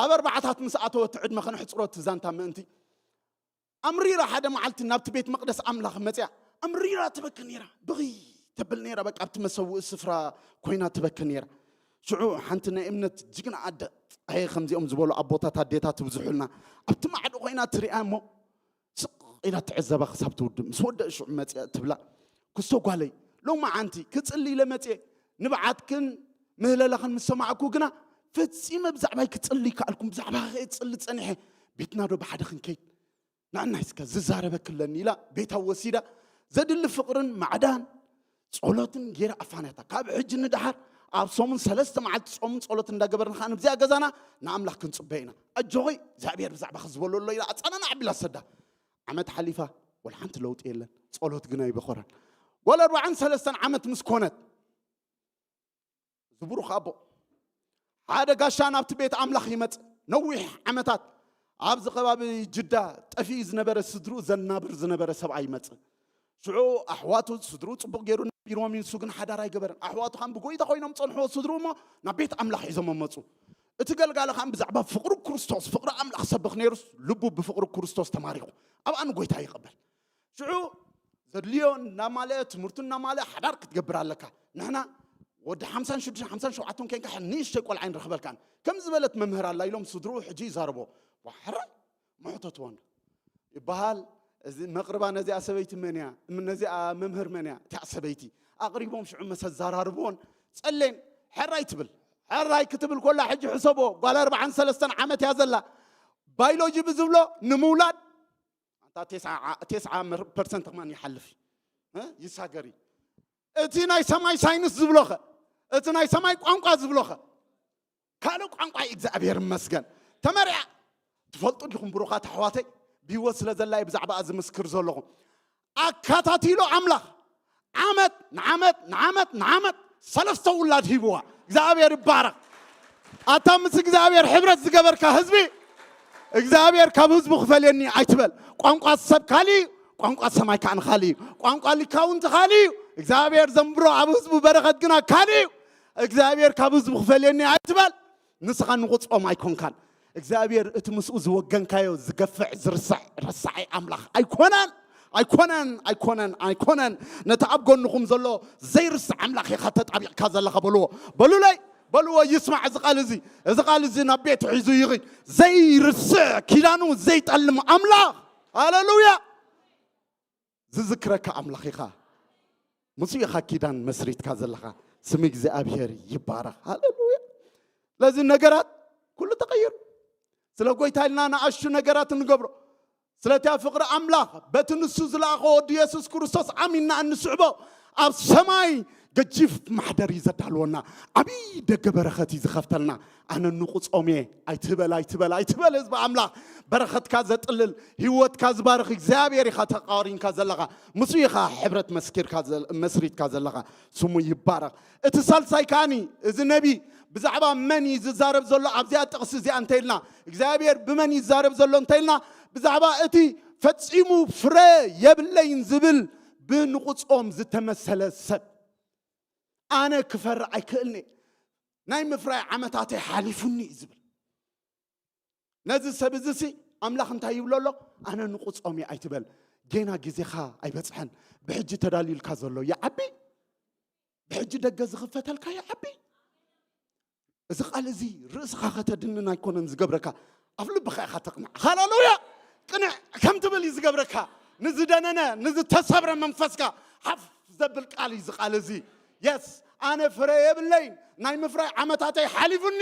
ኣብ ኣርባዓታት ምስ ኣተወት ዕድመ ከነሕፅሮ እቲ ዛንታ ምእንቲ ኣምሪራ ሓደ መዓልቲ ናብቲ ቤት መቕደስ ኣምላኽ መፅያ ኣምሪራ ትበኪ ነይራ። ብኽይ ተብል ነይራ። በቃ ኣብቲ መሰውኢ ስፍራ ኮይና ትበኪ ነይራ። ሽዑ ሓንቲ ናይ እምነት ጅግና ኣደ ኣየ ከምዚኦም ዝበሉ ኣቦታት ኣዴታት ትብዝሑልና ኣብቲ ማዕዶ ኮይና ትሪኣ እሞ ስቕ ኢላ ትዕዘባ ክሳብ ትውድእ ምስ ወደእ ሽዑ መፅያ ትብላ ክስቶ ጓለይ ሎማዓንቲ ክፅሊ ኢለ መፅየ ንብዓትክን ምህለላኽን ምስ ሰማዕኩ ግና ፈፂመ ብዛዕባይ ክፅሊ ይከኣልኩም ብዛዕባ ክፅሊ ፀኒሐ ቤትና ዶ ብሓደ ክንከይድ ንዕናይ እስከ ዝዛረበክለኒ ኢላ ቤታ ወሲዳ ዘድሊ ፍቕርን ማዕዳን ጸሎትን ጌራ ኣፋንያታ ካብ ሕጂ ንደሓር ኣብ ሰሙን ሰለስተ መዓልቲ ጾምን ጸሎት እንዳገበርና ከዓ ንብዚኣ ገዛና ንኣምላኽ ክንጽበ ኢና ኣጆኺ እግዚኣብሔር ብዛዕባኺ ዝበሎ ኣሎ ኢላ ኣጻናና ዓቢላ ሰዳ ዓመት ሓሊፋ ወላ ሓንቲ ለውጢ የለን ጸሎት ግና ይበኾረን ጓል ኣርባዓን ሰለስተን ዓመት ምስ ኮነት እዚ ብሩኽ ኣቦ ሓደ ጋሻ ናብቲ ቤት ኣምላኽ ይመጽእ ነዊሕ ዓመታት ኣብዚ ከባቢ ጅዳ ጠፊኡ ዝነበረ ስድርኡ ዘናብር ዝነበረ ሰብኣይ ይመጽእ ሽዑ ኣሕዋቱ ስድርኡ ጽቡቕ ገይሩ ነቢርዎም እዩ ንሱ ግን ሓዳር ኣይገበረን ኣሕዋቱ ከም ብጎይታ ኮይኖም ጸንሕዎ ስድርኡ እሞ ናብ ቤት ኣምላኽ ሒዞም መጹ እቲ ገልጋሊ ከም ብዛዕባ ፍቕሪ ክርስቶስ ፍቕሪ ኣምላኽ ሰብኽ ነይሩስ ልቡ ብፍቕሪ ክርስቶስ ተማሪኹ ኣብኣ ንጎይታ ይቐበል ሽዑ ዘድልዮ እናማልአ ትምህርቱ እናማልአ ሓዳር ክትገብር ኣለካ ንሕና ወዲ ሓምሳን ሽዱሽተ ሓምሳን ሸውዓተን ኮንካ ንእሽተይ ቆልዓ ኣይንረኽበልካን ከም ዝበለት መምህር ኣላ ኢሎም ስድርኡ ሕጂ ይዛረቦ ዋሕራይ መሕተትዎ እንዶ ይበሃል እዚ መቕርባ ነዚኣ ሰበይቲ መን እያ ነዚኣ መምህር መን እያ እቲኣ ሰበይቲ ኣቕሪቦም ሽዑ መሰ ዛራርብዎን ጸሌን ሕራይ ትብል ሕራይ ክትብል ኮላ ሕጂ ሕሰቦ ጓል ኣርባዓን ሰለስተን ዓመት እያ ዘላ ባዮሎጂ ብዝብሎ ንምውላድ ኣንታ ቴስዓ ፐርሰንት ከማን ይሓልፍ ይሳገር እዩ እቲ ናይ ሰማይ ሳይንስ ዝብሎኸ እቲ ናይ ሰማይ ቋንቋ ዝብሎኸ ካልእ ቋንቋ እግዚኣብሔር ይመስገን ተመሪዓ ትፈልጡ ዲኹም ብሩኻት ኣሕዋተይ ብህይወት ስለ ዘላየ ብዛዕባኣ ዝምስክር ዘለኹ ኣካታቲሉ ኣምላኽ ዓመት ንዓመት ንዓመት ንዓመት ሰለስተ ውላድ ሂብዋ እግዚኣብሔር ይባረኽ ኣታ ምስ እግዚኣብሔር ሕብረት ዝገበርካ ህዝቢ እግዚኣብሔር ካብ ህዝቡ ክፈልየኒ ኣይትበል ቋንቋ ሰብ ካሊ ቋንቋ ሰማይ ካን ካሊ ቋንቋ ሊካውንቲ ካሊ እግዚኣብሔር ዘንብሮ ኣብ ህዝቡ በረኸት ግና ካሊ እግዚኣብሔር ካብ ህዝቡ ክፈልየኒ ኣይትበል ንስኻ ንቑጾም ኣይኮንካን እግዚኣብሔር እቲ ምስኡ ዝወገንካዮ ዝገፍዕ ዝርስዕ ረሳዓይ ኣምላኽ ኣይኮነን ኣይኮነን ኣይኮነን ኣይኮነን ነቲ ኣብ ጎንኹም ዘሎ ዘይርስዕ ኣምላኽ ኢኻ ተጣቢቕካ ዘለኻ በልዎ በሉለይ በልዎ ይስማዕ እዚ ቃል እዚ እዚ ቃል እዚ ናብ ቤት ሒዙ ይኺድ ዘይርስዕ ኪዳኑ ዘይጠልም ኣምላኽ ሃሌሉያ ዝዝክረካ ኣምላኽ ኢኻ ምስ ኢኻ ኪዳን መስሪትካ ዘለኻ ስም እግዚኣብሔር ይባረኽ ሃሌሉያ ስለዚ ነገራት ኩሉ ተቐይሩ ስለ ጎይታ ኢልና ንኣሹ ነገራት እንገብሮ ስለቲያ ፍቕሪ ኣምላኽ በቲ ንሱ ዝለኣኸ ወዲ የሱስ ክርስቶስ ኣሚንና እንስዕቦ ኣብ ሰማይ ገጂፍ ማሕደር እዩ ዘዳልወና ዓብዪ ደገ በረኸት እዩ ዝኸፍተልና ኣነ ንቁጾም እየ ኣይትበል ኣይትበል ኣይትበል ህዝቢ ኣምላኽ በረኸትካ ዘጥልል ህይወትካ ዝባርኽ እግዚኣብሔር ኢኻ ተቃሪንካ ዘለኻ ምስ ኢኻ ሕብረት መስኪርካ መስሪትካ ዘለኻ ስሙ ይባረኽ እቲ ሳልሳይ ከኣኒ እዚ ነቢ ብዛዕባ መን እዩ ዝዛረብ ዘሎ ኣብዚኣ ጥቕሲ እዚኣ እንተኢልና እግዚኣብሔር ብመን ይዛረብ ዘሎ እንተኢልና ብዛዕባ እቲ ፈጺሙ ፍረ የብለይን ዝብል ብንቑጾም ዝተመሰለ ሰብ ኣነ ክፈርእ ኣይክእልኒ ናይ ምፍራይ ዓመታተይ ሓሊፉኒ እዩ ዝብል ነዚ ሰብ እዚ ሲ ኣምላኽ እንታይ ይብሎ ኣሎ? ኣነ ንቑጾም እየ ኣይትበል። ጌና ግዜኻ ኣይበጽሐን። ብሕጂ ተዳልዩልካ ዘሎ ይዓቢ። ብሕጂ ደገ ዝኽፈተልካ ይዓቢ። እዚ ቃል እዚ ርእስኻ ከተድንን ኣይኮነን ዝገብረካ፣ ኣፍ ልብኻ ኢኻ ተቕንዕ። ሃሌሉያ! ቅንዕ ከም ትብል እዩ ዝገብረካ። ንዝደነነ፣ ንዝተሰብረ መንፈስካ ሓፍ ዘብል ቃል እዩ እዚ ቃል እዚ። የስ፣ ኣነ ፍረ የብለይን፣ ናይ ምፍራይ ዓመታተይ ሓሊፉኒ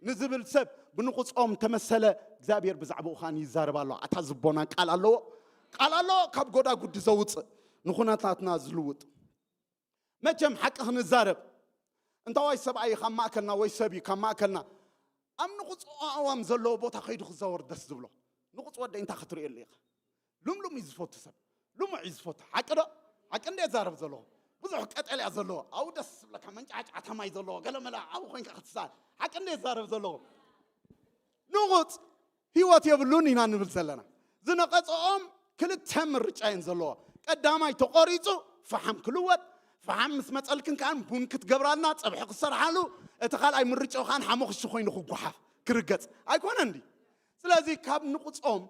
ንዝብል ሰብ ብንቑጾም ተመሰለ። እግዚኣብሔር ብዛዕባኡ ኸኣ ይዛረብ ኣሎ። ኣታ ዝቦና ቃል ኣለዎ፣ ቃል ኣለዎ፣ ካብ ጎዳጉዲ ዘውፅእ፣ ንኹነታትና ዝልውጥ። መቸም ሓቂ ክንዛረብ፣ እንታዋይ ሰብኣይ ካብ ማእከልና ወይ ሰብ እዩ ካብ ማእከልና ኣብ ንቑፅ ኣእዋም ዘለዎ ቦታ ከይዱ ክዛወር ደስ ዝብሎ። ንቑፅ ወደይ እንታይ ክትርእየሉ ኢኻ? ሉምሉም እዩ ዝፈቱ ሰብ። ልሙዕ እዩ ዝፈቱ። ሓቂ ዶ? ሓቂ እንደ ዛረብ ዘለዎ። ብዙሕ ቀጠልያ ዘለዎ። ኣብኡ ደስ ዝብለካ መንጫዕጫዕታ ማይ ዘለዎ። ገለመለ ኣብኡ ኮይንካ ክትሰኣል። ሓቂ እንደ ዛረብ ዘለዎ። ንቑፅ ህይወት የብሉን ኢና ንብል ዘለና። ዝነቐፀኦም ክልተ ምርጫ እየን ዘለዎ። ቀዳማይ ተቖሪፁ ፈሓም ክልወጥ፣ ፈሓም ምስ መፀልክን ከኣን ቡን ክትገብራልና፣ ፀብሒ ክሰርሓሉ፣ እቲ ካልኣይ ምርጫኡ ከኣን ሓሞኽሺ ኮይኑ ክጓሓፍ፣ ክርገፅ። ኣይኮነን ድዩ? ስለዚ ካብ ንቑፆም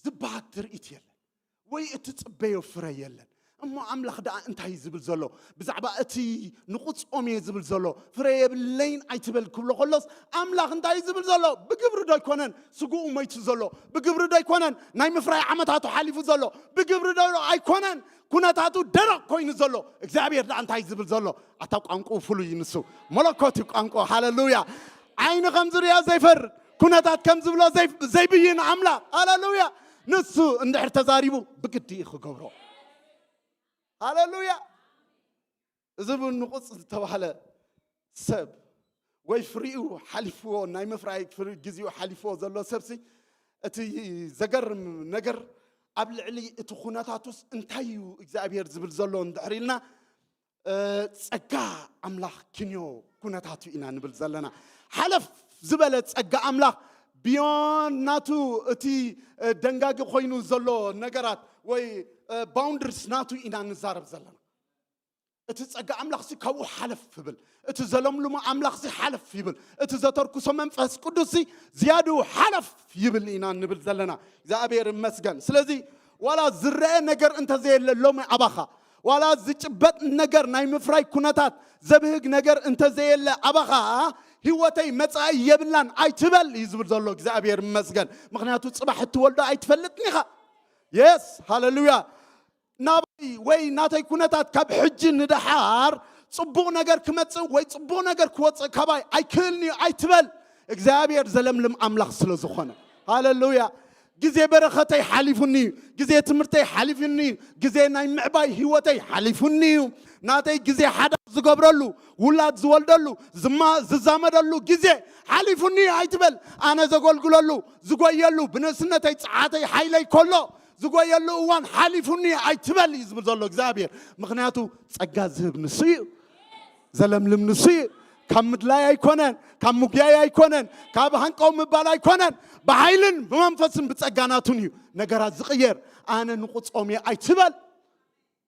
ዝበሃል ትርኢት የለን፣ ወይ እትፅበዮ ፍረ የለን። እሞ ኣምላኽ ደኣ እንታይ እዩ ዝብል ዘሎ? ብዛዕባ እቲ ንቑጾም እየ ዝብል ዘሎ፣ ፍረ የብለይን ኣይትበል ክብሎ ከሎስ፣ ኣምላኽ እንታይ እዩ ዝብል ዘሎ? ብግብሪ ዶ ኣይኮነን ስግኡ ሞይቱ ዘሎ? ብግብሪ ዶ ኣይኮነን ናይ ምፍራይ ዓመታቱ ሓሊፉ ዘሎ? ብግብሪ ዶ ኣይኮነን ኩነታቱ ደረቕ ኮይኑ ዘሎ? እግዚኣብሔር ደኣ እንታይ እዩ ዝብል ዘሎ? ኣታ ቋንቋኡ ፍሉይ እዩ ንሱ። መለኮት እዩ ቋንቋ። ሃሌሉያ! ዓይኒ ከም ዝርእዮ ዘይፈርድ፣ ኩነታት ከም ዝብሎ ዘይ-፣ ዘይብይን ኣምላኽ። ሃሌሉያ! ንሱ እንድሕር ተዛሪቡ ብግዲ እዩ ክገብሮ። ሃሌሉያ! እዚ ብንቑጽ ዝተባህለ ሰብ ወይ ፍሪኡ ሓሊፍዎ፣ ናይ ምፍራይ ፍሪ-፣ ግዜኡ ሓሊፍዎ ዘሎ ሰብሲ፣ እቲ ዘገርም ነገር ኣብ ልዕሊ እቲ ኩነታቱስ እንታይ እዩ እግዚኣብሔር ዝብል ዘሎ እንድሕር ኢልና፣ እ፣ ጸጋ ኣምላኽ ክንዮ ኩነታቱ ኢና ንብል ዘለና። ሓለፍ ዝበለ ጸጋ ኣምላኽ ብዮን ናቱ እቲ፣ እ፣ ደንጋጊ ኮይኑ ዘሎ ነገራት ወይ፣ እ፣ ባውንድሪስ ናቱ ኢና ንዛረብ ዘለና። እቲ ጸጋ ኣምላኽሲ ካብኡ ሓለፍ ይብል። እቲ ዘለምልሞ ኣምላኽሲ ሓለፍ ይብል። እቲ ዘተርኩሶ መንፈስ ቅዱስሲ ዝያድኡ ሓለፍ ይብል ኢና ንብል ዘለና። እግዚኣብሔር ይመስገን። ስለዚ ዋላ ዝረአ ነገር እንተዘየለ ሎሚ ኣባኻ፣ ዋላ ዝጭበጥ ነገር ናይ ምፍራይ ኩነታት ዘብህግ ነገር እንተዘየለ ኣባኻ፣ ህይወተይ መጻኢ የብላን ኣይትበል እዩ ዝብል ዘሎ። እግዚኣብሔር ይመስገን። ምኽንያቱ ጽባሕ እትወልዶ ኣይትፈልጥን ኢኻ። የስ፣ ሃሌሉያ። ናባይ ወይ ናተይ ኩነታት ካብ ሕጂ ንደሓር ጽቡቕ ነገር ክመጽእ ወይ ጽቡቕ ነገር ክወጽእ ካባይ ኣይክእልን እዩ ኣይትበል። እግዚኣብሔር ዘለምልም ኣምላኽ ስለ ዝኾነ። ሃሌሉያ። ግዜ በረኸተይ ሓሊፉኒ እዩ። ግዜ ትምህርተይ ሓሊፉኒ እዩ። ግዜ ናይ ምዕባይ ህይወተይ ሓሊፉኒ እዩ። ናተይ ግዜ ሓዳር ዝገብረሉ፣ ውላድ ዝወልደሉ፣ ዝማ-፣ ዝዛመደሉ ግዜ ሓሊፉኒ እዩ ኣይትበል። ኣነ ዘገልግለሉ፣ ዝጎየሉ፣ ብንእስነተይ ጸዓተይ ሓይለይ ከሎ ዝጎየሉ እዋን ሓሊፉኒ ኣይትበል እዩ ዝብል ዘሎ እግዚኣብሔር። ምኽንያቱ ጸጋ ዝህብ ንሱ እዩ። ዘለምልም ንሱ እዩ። ካብ ምድላይ ኣይኮነን፣ ካብ ምጉያይ ኣይኮነን፣ ካብ ሃንቀው ምባል ኣይኮነን። ብሓይልን ብመንፈስን ብጸጋ ናቱን እዩ ነገራት ዝቕየር። ኣነ ንቑጾም እየ ኣይትበል።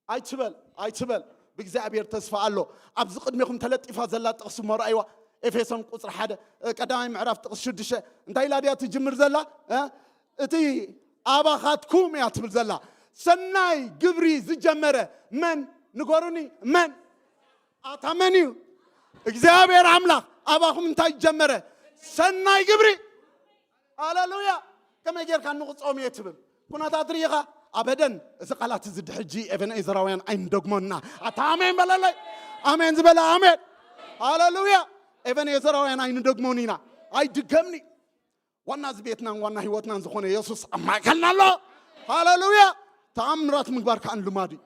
ኣይትበል፣ ኣይትበል። ብእግዚኣብሔር ተስፋ ኣሎ። ኣብዚ ቅድሜኹም ተለጢፋ ዘላ ጥቕሲ እሞ ረኣይዋ። ኤፌሶን ቁጽሪ ሓደ፣ እ፣ ቀዳማይ ምዕራፍ ጥቕሲ ሽዱሽተ። እንታይ ኢላ ድያ ትጅምር ዘላ? እ? እቲ ኣባኻትኩም እያ ትብል ዘላ። ሰናይ ግብሪ ዝጀመረ መን? ንገሩኒ፣ መን? ኣታ መን እዩ? እግዚኣብሔር ኣምላኽ ኣባኹም እንታይ ጀመረ? ሰናይ ግብሪ። ሃሌሉያ። ከመይ ጌርካ ንቑጾም እየ ትብል? ኩነታት ርኢኻ? ኣበደን። እዚ ቃላት እዚ ድሕጂ ኤቨን ኤዘራውያን ኣይንደግሞና። ኣታ ኣሜን በለለይ። ኣሜን ዝበለ ኣሜን። ሃሌሉያ። ኤቨን ኤዘራውያን ኣይንደግሞን ኢና። ኣይድገምኒ። ዋና እዚ ቤትናን ዋና ህይወትናን ዝኾነ የሱስ ኣብ ማእከልና ኣሎ። ሃሌሉያ። ተኣምራት ምግባር ከኣን ልማዱ እዩ።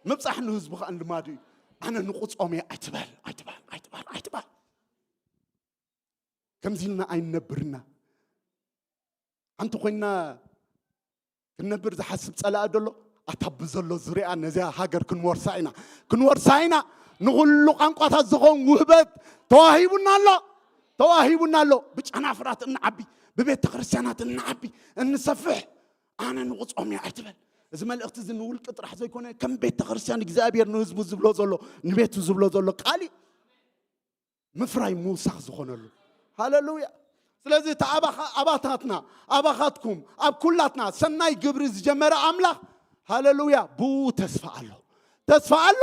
ምብጻሕ ንህዝቡ ከኣን ልማዱ እዩ። ኣነ ንቑጾም እየ ኣይትበል፣ ኣይትበል፣ ኣይትበል፣ ኣይትበል። ከምዚ ኢልና ኣይንነብርና። ሓንቲ ኮይና ክንነብር ዝሓስብ ጸላኢ ደሎ? ኣታ ብዘሎ ዙርያ ነዚኣ ሃገር ክንወርሳ ኢና። ክንወርሳ ኢና። ንኹሉ ቋንቋታት ዝኾን ውህበት ተዋሂቡና ኣሎ። ተዋሂቡና ኣሎ። ብጨናፍራት እንዓቢ፣ ብቤተ ክርስቲያናት እንዓቢ፣ እንሰፍሕ። ኣነ ንቑጾም እየ ኣይትበል። እዚ መልእኽቲ እዚ ንውልቂ ጥራሕ ዘይኮነ፣ ከም ቤተ ክርስቲያን እግዚኣብሔር ንህዝቡ ዝብሎ ዘሎ፣ ንቤቱ ዝብሎ ዘሎ ቃል እዩ። ምፍራይ ምውሳኽ ዝኾነሉ። ሃሌሉያ። ስለዚ እቲ ኣባኻ- ኣባታትና ኣባኻትኩም ኣብ ኩላትና ሰናይ ግብሪ ዝጀመረ ኣምላኽ፣ ሃሌሉያ፣ ብኡ ተስፋ ኣሎ። ተስፋ ኣሎ።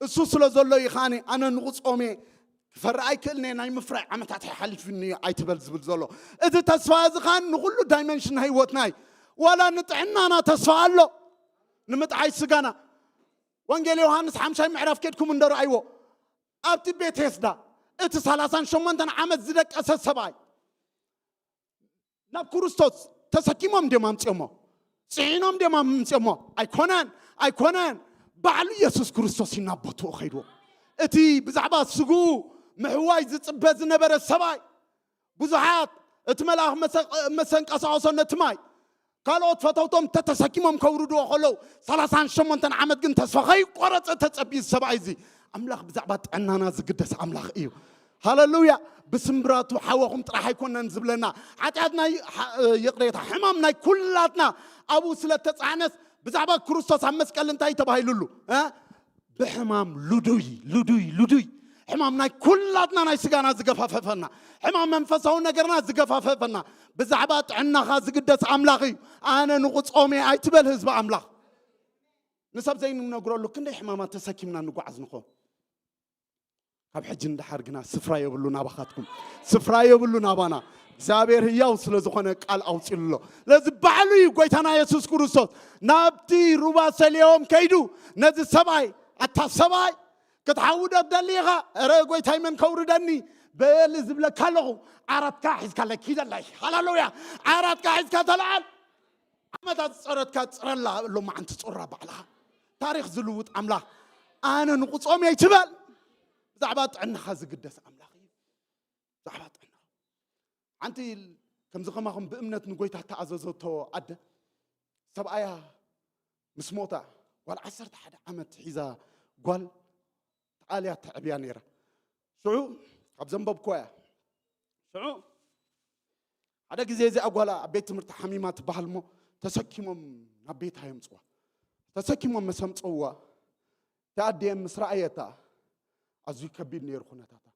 እሱ ስለ ዘሎ እዩ። ከኣኒ ኣነ ንቑጾም እየ፣ ክፈርእ ኣይክእልን እየ፣ ናይ ምፍራይ ዓመታት ሓሊፉኒ እዩ ኣይትበል ዝብል ዘሎ። እቲ ተስፋ እዚ ከኣ ንኹሉ ዳይመንሽን ናይ ህይወትና እዩ። ዋላ ንጥዕናና ተስፋ ኣሎ። ንምጥዓይ ስጋና፣ ወንጌል ዮሃንስ ሓምሻይ ምዕራፍ ኬድኩም እንዶ ረኣይዎ። ኣብቲ ቤት ሄስዳ እቲ ሰላሳን ሸሞንተን ዓመት ዝደቀሰ ሰብኣይ ናብ ክርስቶስ ተሰኪሞም ድዮም ኣምፅኦሞ? ፅዒኖም ድዮም ኣምፅኦሞ? ኣይኮነን፣ ኣይኮነን። ባዕሉ ኢየሱስ ክርስቶስ እዩ ናብ ቦትኡ ኸይድዎ። እቲ ብዛዕባ ስግኡ ምሕዋይ ዝፅበ ዝነበረ ሰብኣይ፣ ብዙሓት እቲ መልኣኽ መሰ- መሰንቀሳቕሶ ነቲ ማይ፣ ካልኦት ፈተውቶም ተተሰኪሞም ከውርድዎ ከለዉ፣ ሰላሳን ሸሞንተን ዓመት ግን ተስፋ ከይቆረፀ ተፀቢዩ ሰብኣይ እዚ። ኣምላኽ ብዛዕባ ጥዕናና ዝግደስ ኣምላኽ እዩ። ሃሌሉያ። ብስምብራቱ ሓወኹም ጥራሕ ኣይኮነን ዝብለና። ሓጢኣት ናይ ሓ- ይቕሬታ፣ ሕማም ናይ ኩላትና ኣብኡ ስለ ተፃዕነስ፣ ብዛዕባ ክርስቶስ ኣብ መስቀል እንታይ ተባሂሉሉ? እ? ብሕማም ልዱይ፣ ልዱይ፣ ልዱይ። ሕማም ናይ ኩላትና ናይ ስጋና ዝገፋፈፈና፣ ሕማም መንፈሳዊ ነገርና ዝገፋፈፈና፣ ብዛዕባ ጥዕናኻ ዝግደስ ኣምላኽ እዩ። ኣነ ንቑጾም እየ ኣይትበል ህዝቢ ኣምላኽ። ንሰብ ዘይንነግረሉ ክንደይ ሕማማት ተሰኪምና ንጓዓዝ ንኾን። ካብ ሕጂ ንደሓር ግና ስፍራ የብሉን ኣባኻትኩም፣ ስፍራ የብሉን ኣባና። እግዚኣብሔር ህያው ስለ ዝኾነ ቃል ኣውፂሉ ኣሎ። ለዚ ባዕሉ እዩ ጎይታና የሱስ ክርስቶስ ናብቲ ሩባ ሰልዮም ከይዱ ነዚ ሰብኣይ፣ ኣታ ሰብኣይ ክትሓዊ ዶ ትደሊ ኢኻ? ኧረ ጎይታይ መን ከውርደኒ በል ዝብለካ ኣለኹ። ዓራትካ ሒዝካ ለኪ ዘለይ። ሃሌሉያ። ዓራትካ ሒዝካ ተለዓል። ዓመታት ዝፀረትካ ፅረላ፣ ሎማዓንቲ ፅራ ባዕልኻ። ታሪኽ ዝልውጥ ኣምላኽ ኣነ ንቑጾም እየ ኣይትበል። ብዛዕባ ጥዕናኻ ዝግደስ ኣምላኽ እዩ። ብዛዕባ ጥዕናኻ። ሓንቲ ከምዚ ከማኹም ብእምነት ንጎይታ ተኣዘዘቶ ኣደ፣ ሰብኣያ ምስ ሞታ፣ ጓል ዓሰርተ ሓደ ዓመት ሒዛ ጓል ተኣልያ ተዕብያ ነይራ። ሽዑ ካብ ዘንበብኩዋ እያ። ሽዑ ሓደ ግዜ እዚኣ ጓል ኣብ ቤት ትምህርቲ ሓሚማ ትበሃል እሞ ተሰኪሞም ናብ ቤታ የምፅዋ። ተሰኪሞም ምስ ኣምፅዋ፣ እቲ ኣዲኤም ምስ ረኣየታ ኣዝዩ ከቢድ ነይሩ ኩነታታ።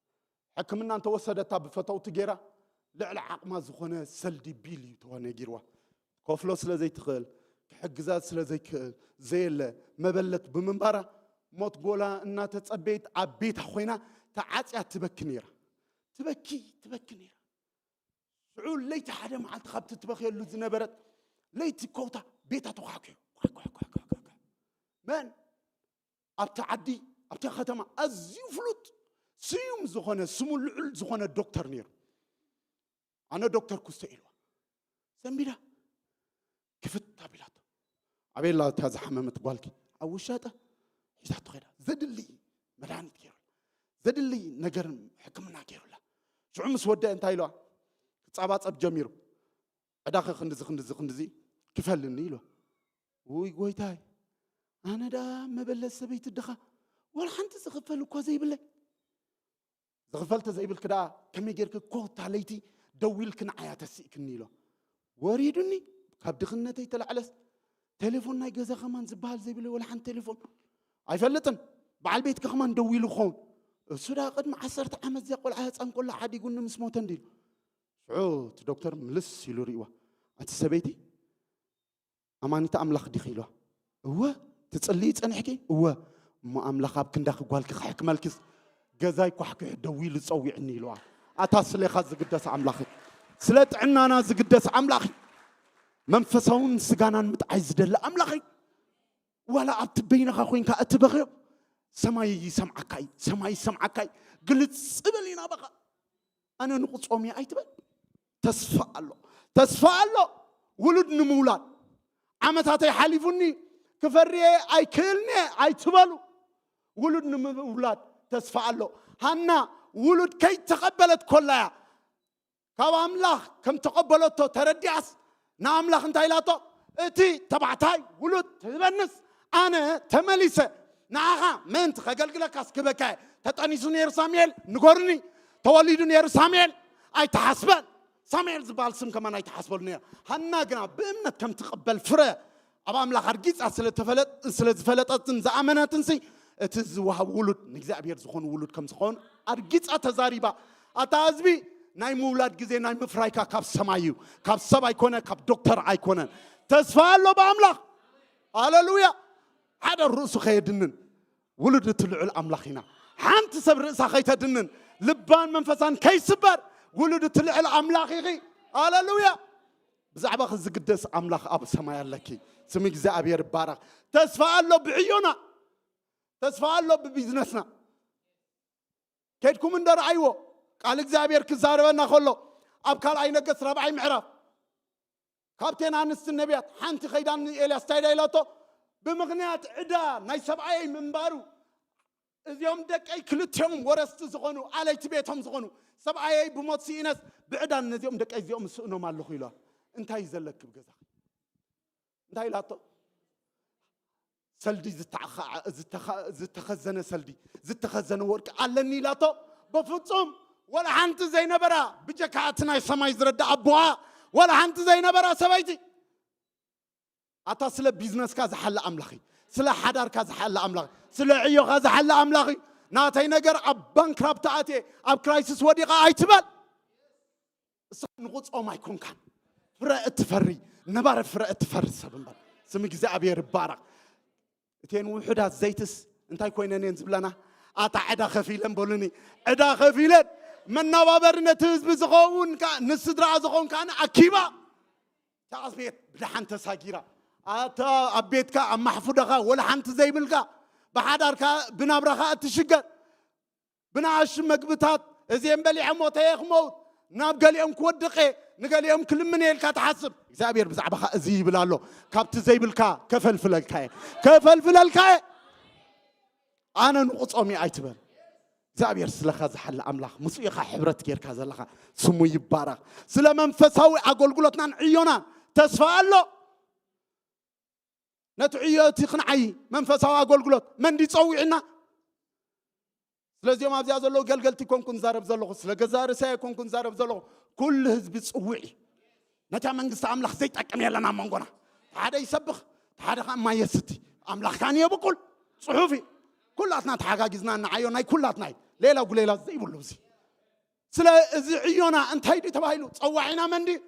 ሕክምና እንተወሰደታ ብፈተውቲ ገይራ ልዕሊ ዓቕማ ዝኾነ ሰልዲ ቢል እዩ ተዋ ነጊርዋ። ከፍሎ ስለ ዘይትኽእል፣ ክሕግዛ ስለ ዘይክእል፣ ዘየለ መበለት ብምንባራ፣ ሞት ጎላ እናተጸበየት ኣብ ቤታ ኮይና ተዓጽያ ትበኪ ነይራ። ትበኪ፣ ትበኪ ነይራ። ሽዑ ለይቲ ሓደ መዓልቲ ካብቲ ትበኽየሉ ዝነበረት ለይቲ ኮውታ ቤታ ተኳሕኩሑ። ኳሕ፣ ኳሕ፣ ኳሕ፣ ኳሕ፣ ኳሕ። መን? ኣብቲ ዓዲ፣ ኣብታ ከተማ ኣዝዩ ፍሉጥ ስዩም ዝኾነ፣ ስሙ ልዑል ዝኾነ ዶክተር ነይሩ። ኣነ ዶክተር ኩስተ ኢልዋ። ሰንቢዳ ክፍት ኣቢላቶ። ኣበይ ኣላ እታ ዝሓመመት ጓልኪ? ኣብ ውሻጠ ሒዛቶ ኸይዳ። ዘድሊ መድሃኒት ገይሩላ። ዘድሊ ነገር ሕክምና ገይሩላ። ሽዑ ምስ ወደ እንታይ ኢልዋ? ክጻባጸብ ጀሚሩ። ዕዳኸ ክንድዚ፣ ክንድዚ፣ ክንድዚ ክፈልኒ ኢልዋ። ውይ ጎይታይ፣ ኣነ ደኣ መበለት ሰበይቲ ድኻ፣ ዋላ ሓንቲ ዝኽፈል እኳ ዘይብለይ። ዝኽፈል ተዘይብልኪ ደኣ ከመይ ጌርኪ ኮታ ለይቲ ደዊልኪ ንዓያ ተስእክኒ ኢሎ። ወሪዱኒ። ካብ ድኽነተይ ተላዕለስ ቴሌፎን ናይ ገዛ ከማን ዝበሃል ዘይብለይ ወላ ሓንቲ ቴሌፎን ኣይፈልጥን። በዓል ቤትኪ ከማን ደዊሉ ክኸውን። እሱ ደኣ ቅድሚ ዓሰርተ ዓመት እዚኣ ቆልዓ ህፃን ኮላ ሓዲጉኒ ምስ ሞተ እንዲሉ። ሽዑ እቲ ዶክተር ምልስ ኢሉ ርእይዋ። ኣቲ ሰበይቲ ኣማኒት ኣምላኽ ዲኺ ኢልዋ። እወ ትጽልዪ ጸኒሕኪ? እወ። እሞ ኣምላኽ ኣብ ክንዳኺ ጓልኪ ክሕክመልኪስ ገዛይ ኳሕኲሕ ደዊሉ ጸዊዕኒ ኢልዋ። ኣታ ስሌኻ ዝግደስ ኣምላኽ እዩ። ስለ ጥዕናና ዝግደስ ኣምላኽ እዩ። መንፈሳውን ስጋናን ምጥዓይ ዝደሊ ኣምላኽ እዩ። ዋላ ኣብቲ በይንኻ ኮይንካ እትበኽዮ ሰማይ ይሰምዓካ እዩ። ሰማይ ይሰምዓካ እዩ። ግልጽ በል ኢና በኻ። ኣነ ንቑጾም እየ ኣይትበል። ተስፋ ኣሎ፣ ተስፋ ኣሎ። ውሉድ ንምውላድ ዓመታተይ ሓሊፉኒ፣ ክፈርየ ኣይክእልንየ ኣይትበሉ። ውሉድ ንምውላድ ተስፋ ኣሎ። ሃና ውሉድ ከይተቐበለት ኮላያ ካብ ኣምላኽ ከም ተቐበለቶ ተረዲኣስ ንኣምላኽ እንታይ ኢላቶ? እቲ ተባዕታይ ውሉድ ትህበንስ ኣነ ተመሊሰ ንዓኻ ምእንቲ ከገልግለካስ ክበካ እየ። ተጠኒሱ ነይሩ ሳሙኤል ንገሩኒ፣ ተወሊዱ ነይሩ ሳሙኤል ኣይተሓስበን። ሳሙኤል ዝበሃል ስም ከማን ኣይተሓስበሉ ነይሩ። ሃና ግና ብእምነት ከም ትቕበል ፍረ ኣብ ኣምላኽ ኣርጊጻ ስለ ተፈለጥ- ስለ ዝፈለጠትን ዝኣመነትንሲ እቲ ዝወሃብ ውሉድ ንእግዚኣብሔር ዝኾኑ ውሉድ ከም ዝኾኑ ኣርጊጻ ተዛሪባ። ኣታ ህዝቢ ናይ ምውላድ ግዜ ናይ ምፍራይካ ካብ ሰማይ እዩ። ካብ ሰብ ኣይኮነ፣ ካብ ዶክተር ኣይኮነን። ተስፋ ኣሎ ብኣምላኽ። ሃሌሉያ። ሓደ ርእሱ ከየድንን ውሉድ እቲ ልዑል ኣምላኽ ኢና። ሓንቲ ሰብ ርእሳ ከይተድንን ልባን መንፈሳን ከይስበር ውሉድ እቲ ልዑል ኣምላኽ ኢኺ። ሃሌሉያ። ብዛዕባኺ ዝግደስ ኣምላኽ ኣብ ሰማይ ኣለኪ። ስም እግዚኣብሔር ይባረኽ። ተስፋ ኣሎ ብዕዮና፣ ተስፋ ኣሎ ብቢዝነስና። ከድኩም እንዶ ረኣይዎ። ቃል እግዚኣብሔር ክዛረበና ከሎ ኣብ ካልኣይ ነገስት ራብዓይ ምዕራፍ ካብተን ኣንስቲ ነቢያት ሓንቲ ከይዳ ንኤልያስ እንታይ ኢላቶ? ብምኽንያት ዕዳ ናይ ሰብኣየይ ምንባሩ እዚኦም ደቀይ ክልቲኦም ወረስቲ ዝኾኑ ኣለይቲ ቤቶም ዝኾኑ ሰብኣየይ ብሞት ስኢነስ ብዕዳ ነዚኦም ደቀይ እዚኦም ስእኖም ኣለኹ ኢሏ። እንታይ እዩ ዘለኪ ብገዛኺ? እንታይ ኢላቶ? ሰልዲ ዝተኸ- ዝተኸ- ዝተኸዘነ ሰልዲ፣ ዝተኸዘነ ወርቂ ኣለኒ ኢላቶ። በፍጹም ወላ ሓንቲ ዘይነበራ፣ ብጀካ እቲ ናይ ሰማይ ዝረዳ ኣቦኣ ወላ ሓንቲ ዘይነበራ ሰበይቲ። ኣታ ስለ ቢዝነስካ ዝሓለ ኣምላኺ፣ ስለ ሓዳርካ ዝሓለ ኣምላኺ፣ ስለ ዕዮኻ ዝሓለ ኣምላኺ፣ ናተይ ነገር ኣብ ባንክራፕት ኣትየ ኣብ ክራይሲስ ወዲቓ ኣይትበል። እሳ ንቑጾም ኣይኮንካን። ፍረ እትፈሪ፣ ነባሪ ፍረ እትፈሪ ሰብ እምበር። ስም እግዚኣብሔር ይባረኽ። እተን ውሑዳት ዘይትስ እንታይ ኮይነን እየን ዝብለና? ኣታ ዕዳ ከፊለን በሉኒ። ዕዳ ከፊለን መናባበሪ ነቲ ህዝቢ ዝኸውን ከ-፣ ንስድራኣ ዝኸውን ከኣ ኣኪባ። እታ ቤት ብደሓን ተሳጊራ። ኣታ ኣብ ቤትካ ኣብ ማሕፉዳኻ ወላ ሓንቲ ዘይብልካ፣ ብሓዳርካ ብናብራኻ እትሽገር። ብንኣሽቱ መግብታት እዚኦም በሊዖም ሞተ እየ ክመውት፣ ናብ ገሊኦም ክወድቕ እየ፣ ንገሊኦም ክልምን እየ ኢልካ ትሓስብ። እግዚኣብሔር ብዛዕባኻ እዚ ይብል ኣሎ። ካብቲ ዘይብልካ ከፈልፍለልካ እየ፣ ከፈልፍለልካ እየ። ኣነ ንቑጾም እየ ኣይትበል። እግዚኣብሔር ስለኻ ዝሓለ ኣምላኽ፣ ምስኡ ኢኻ ሕብረት ጌርካ ዘለኻ። ስሙ ይባረኽ። ስለ መንፈሳዊ ኣገልግሎትናን ዕዮናን ተስፋ ኣሎ። ነቲ ዕዮ እቲ ክንዓዪ መንፈሳዊ ኣገልግሎት መን ድዩ ጸዊዕና? ስለዚኦም ኣብዚኣ ዘለዉ ገልገልቲ ኮንኩ ንዛረብ ዘለኹ፣ ስለ ገዛእ ርእሰይ ኣይኮንኩ ንዛረብ ዘለኹ። ኩሉ ህዝቢ ጽውዕ እዩ። ነታ መንግስቲ ኣምላኽ ዘይጠቅም የለን ኣብ መንጎና። ሓደ ይሰብኽ፣ ሓደ ኸኣ ማይ የስቲ። ኣምላኽ ከኣ የብቁል። ጽሑፍ እዩ። ኩላትና ተሓጋጊዝና ንዓዮ ናይ ኩላትና እዩ። ሌላ ጉሌላ ዘይብሉ እዚ። ስለ እዚ ዕዮና እንታይ ድዩ ተባሂሉ? ጸዋዒና መን ድዩ?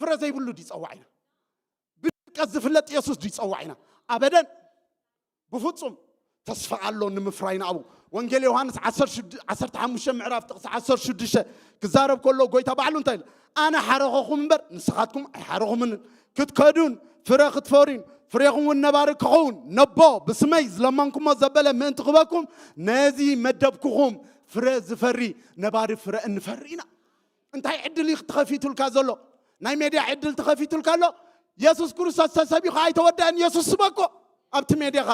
ፍረ ዘይብሉ ድዩ ጸዋዒና? ብድምቀት ዝፍለጥ የሱስ ድዩ ጸዋዒና? ኣበደን። ብፍጹም። ተስፋ ኣሎ ንምፍራይ ንኣቡ። ወንጌል ዮሃንስ ዓሰርተ ሓሙሽተ ምዕራፍ ጥቕሲ ዓሰርተ ሽዱሽተ ክዛረብ ከሎ ጎይታ ባዕሉ እንታይ ኢሉ? ኣነ ሓረኸኹም እምበር ንስኻትኩም ኣይሓረኹምንን። ክትከዱን ፍረ ክትፈርዩን ፍሬኹም እውን ነባሪ ክኸውን ነቦ ብስመይ ዝለመንኩሞ ዘበለ ምእንቲ ክበኩም ነዚ መደብኩኹም። ፍረ ዝፈሪ ነባሪ ፍረ እንፈሪ ኢና። እንታይ ዕድል እዩ ተኸፊቱልካ ዘሎ? ናይ ሜድያ ዕድል ተኸፊቱልካ ኣሎ። የሱስ ክርስቶስ ተሰቢኹ ኣይተወደአን። የሱስ ስበኮ ኣብቲ ሜድያኻ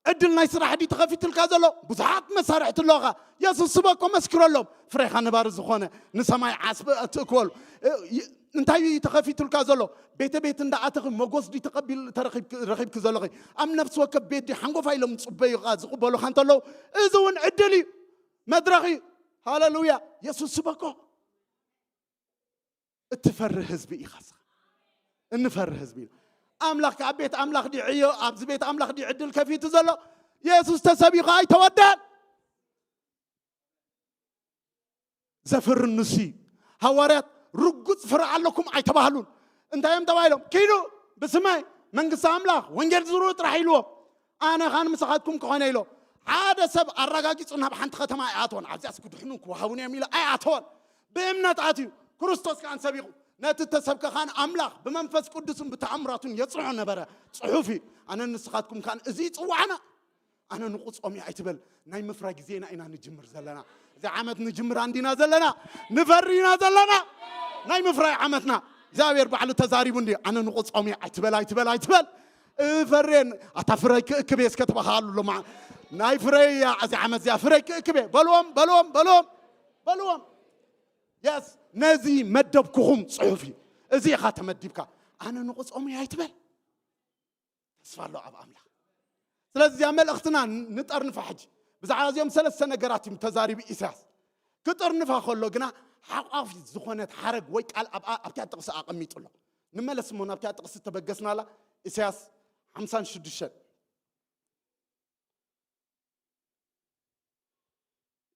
ዕድል ናይ ስራሕ ድዩ ተኸፊቱልካ ዘሎ? ብዙሓት መሳርሕቲ ኣለኻ። የሱስ ስበኮ መስክረሎም። ፍሬኻ ነባሪ ዝኾነ ንሰማይ ዓስቢ እትእክበሉ። እ፣ ይ-፣ እንታይ እዩ ተኸፊቱልካ ዘሎ? ቤተ ቤት እንዳኣተኺ መጎስ ድዩ ተቐቢል-፣ ተረኺብኪ-፣ ረኺብኪ ዘለኺ? ኣብ ነፍሲ ወከፍ ቤት ድዩ ሓንጎፋ ኢሎም ዝጽበዩኻ፣ ዝቕበሉኻ እንተለዉ፣ እዚ እውን ዕድል እዩ። መድረኽ እዩ። ሃሌሉያ። የሱስ ስበኮ። እትፈርህ ህዝቢ ኢኻ ስኻ። እንፈርህ ህዝቢ ኢና። ኣምላኽ ከኣ ቤት ኣምላኽ ድዩ ዕዮ፣ ኣብዚ ቤት ኣምላኽ ድዩ ዕድል ከፊቱ ዘሎ? የሱስ ተሰቢኹ ኣይተወደአን። ዘፍርን ንሱ እዩ። ሃዋርያት ርጉጽ ፍረ ኣለኩም ኣይተባህሉን። እንታይ እዮም ተባሂሎም? ኪዱ ብስመይ መንግስቲ ኣምላኽ ወንጌል ዝርኡ ጥራሕ ኢልዎም። ኣነ ኻን ምሳኻትኩም ክኾነ ኢሎ። ሓደ ሰብ ኣረጋጊጹ ናብ ሓንቲ ከተማ ኣይኣተወን። ኣብዚኣስ ክድሕኑ ክወሃቡን እዮም ኢሎ ኣይኣተወን። ብእምነት ኣትዩ ክርስቶስ ከኣን ሰቢኹ ነቲ እተሰብከ ኻን ኣምላኽ ብመንፈስ ቅዱስን ብተኣምራቱን የጽንዖ ነበረ። ጽሑፍ እዩ። ኣነ ንስኻትኩም ካን እዚ ይጽዋዕና። ኣነ ንቑጾም እየ ኣይትበል። ናይ ምፍራይ ግዜና ኢና ንጅምር ዘለና። እዚ ዓመት ንጅምር እንዲና ዘለና፣ ንፈሪ ኢና ዘለና። ናይ ምፍራይ ዓመትና እግዚኣብሔር ባዕሉ ተዛሪቡ እንዲ። ኣነ ንቑጾም እየ ኣይትበል፣ ኣይትበል፣ ኣይትበል። እፈሬን ኣታ ፍረይ ክእክብ እየ እስከ ትበሃሉ ኣለማ። ናይ ፍረይ እያ እዚ ዓመት እዚኣ ፍረይ ክእክብ እየ። በልዎም፣ በልዎም፣ በልዎም፣ በልዎም። የስ፣ ነዚ መደብኩኹም ጽሑፍ እዩ። እዚ ኢኻ ተመዲብካ። ኣነ ንቑጾም እየ ኣይትበል። ተስፋ ኣሎ ኣብ ኣምላኽ። ስለዚ እዚኣ መልእኽትና ንጠርንፋ ሕጂ። ብዛዕባ እዚኦም ሰለስተ ነገራት እዩ ተዛሪቡ ኢሳያስ። ክጥርንፋ ከሎ ግና ሓቋፍ ዝኾነት ሓረግ ወይ ቃል ኣብ፣ ኣብታ ጥቕሲ ኣቐሚጡ ኣሎ። ንመለስ እሞ ናብታ ጥቕሲ ተበገስናላ። ኢሳያስ ሓምሳን ሽዱሽተን።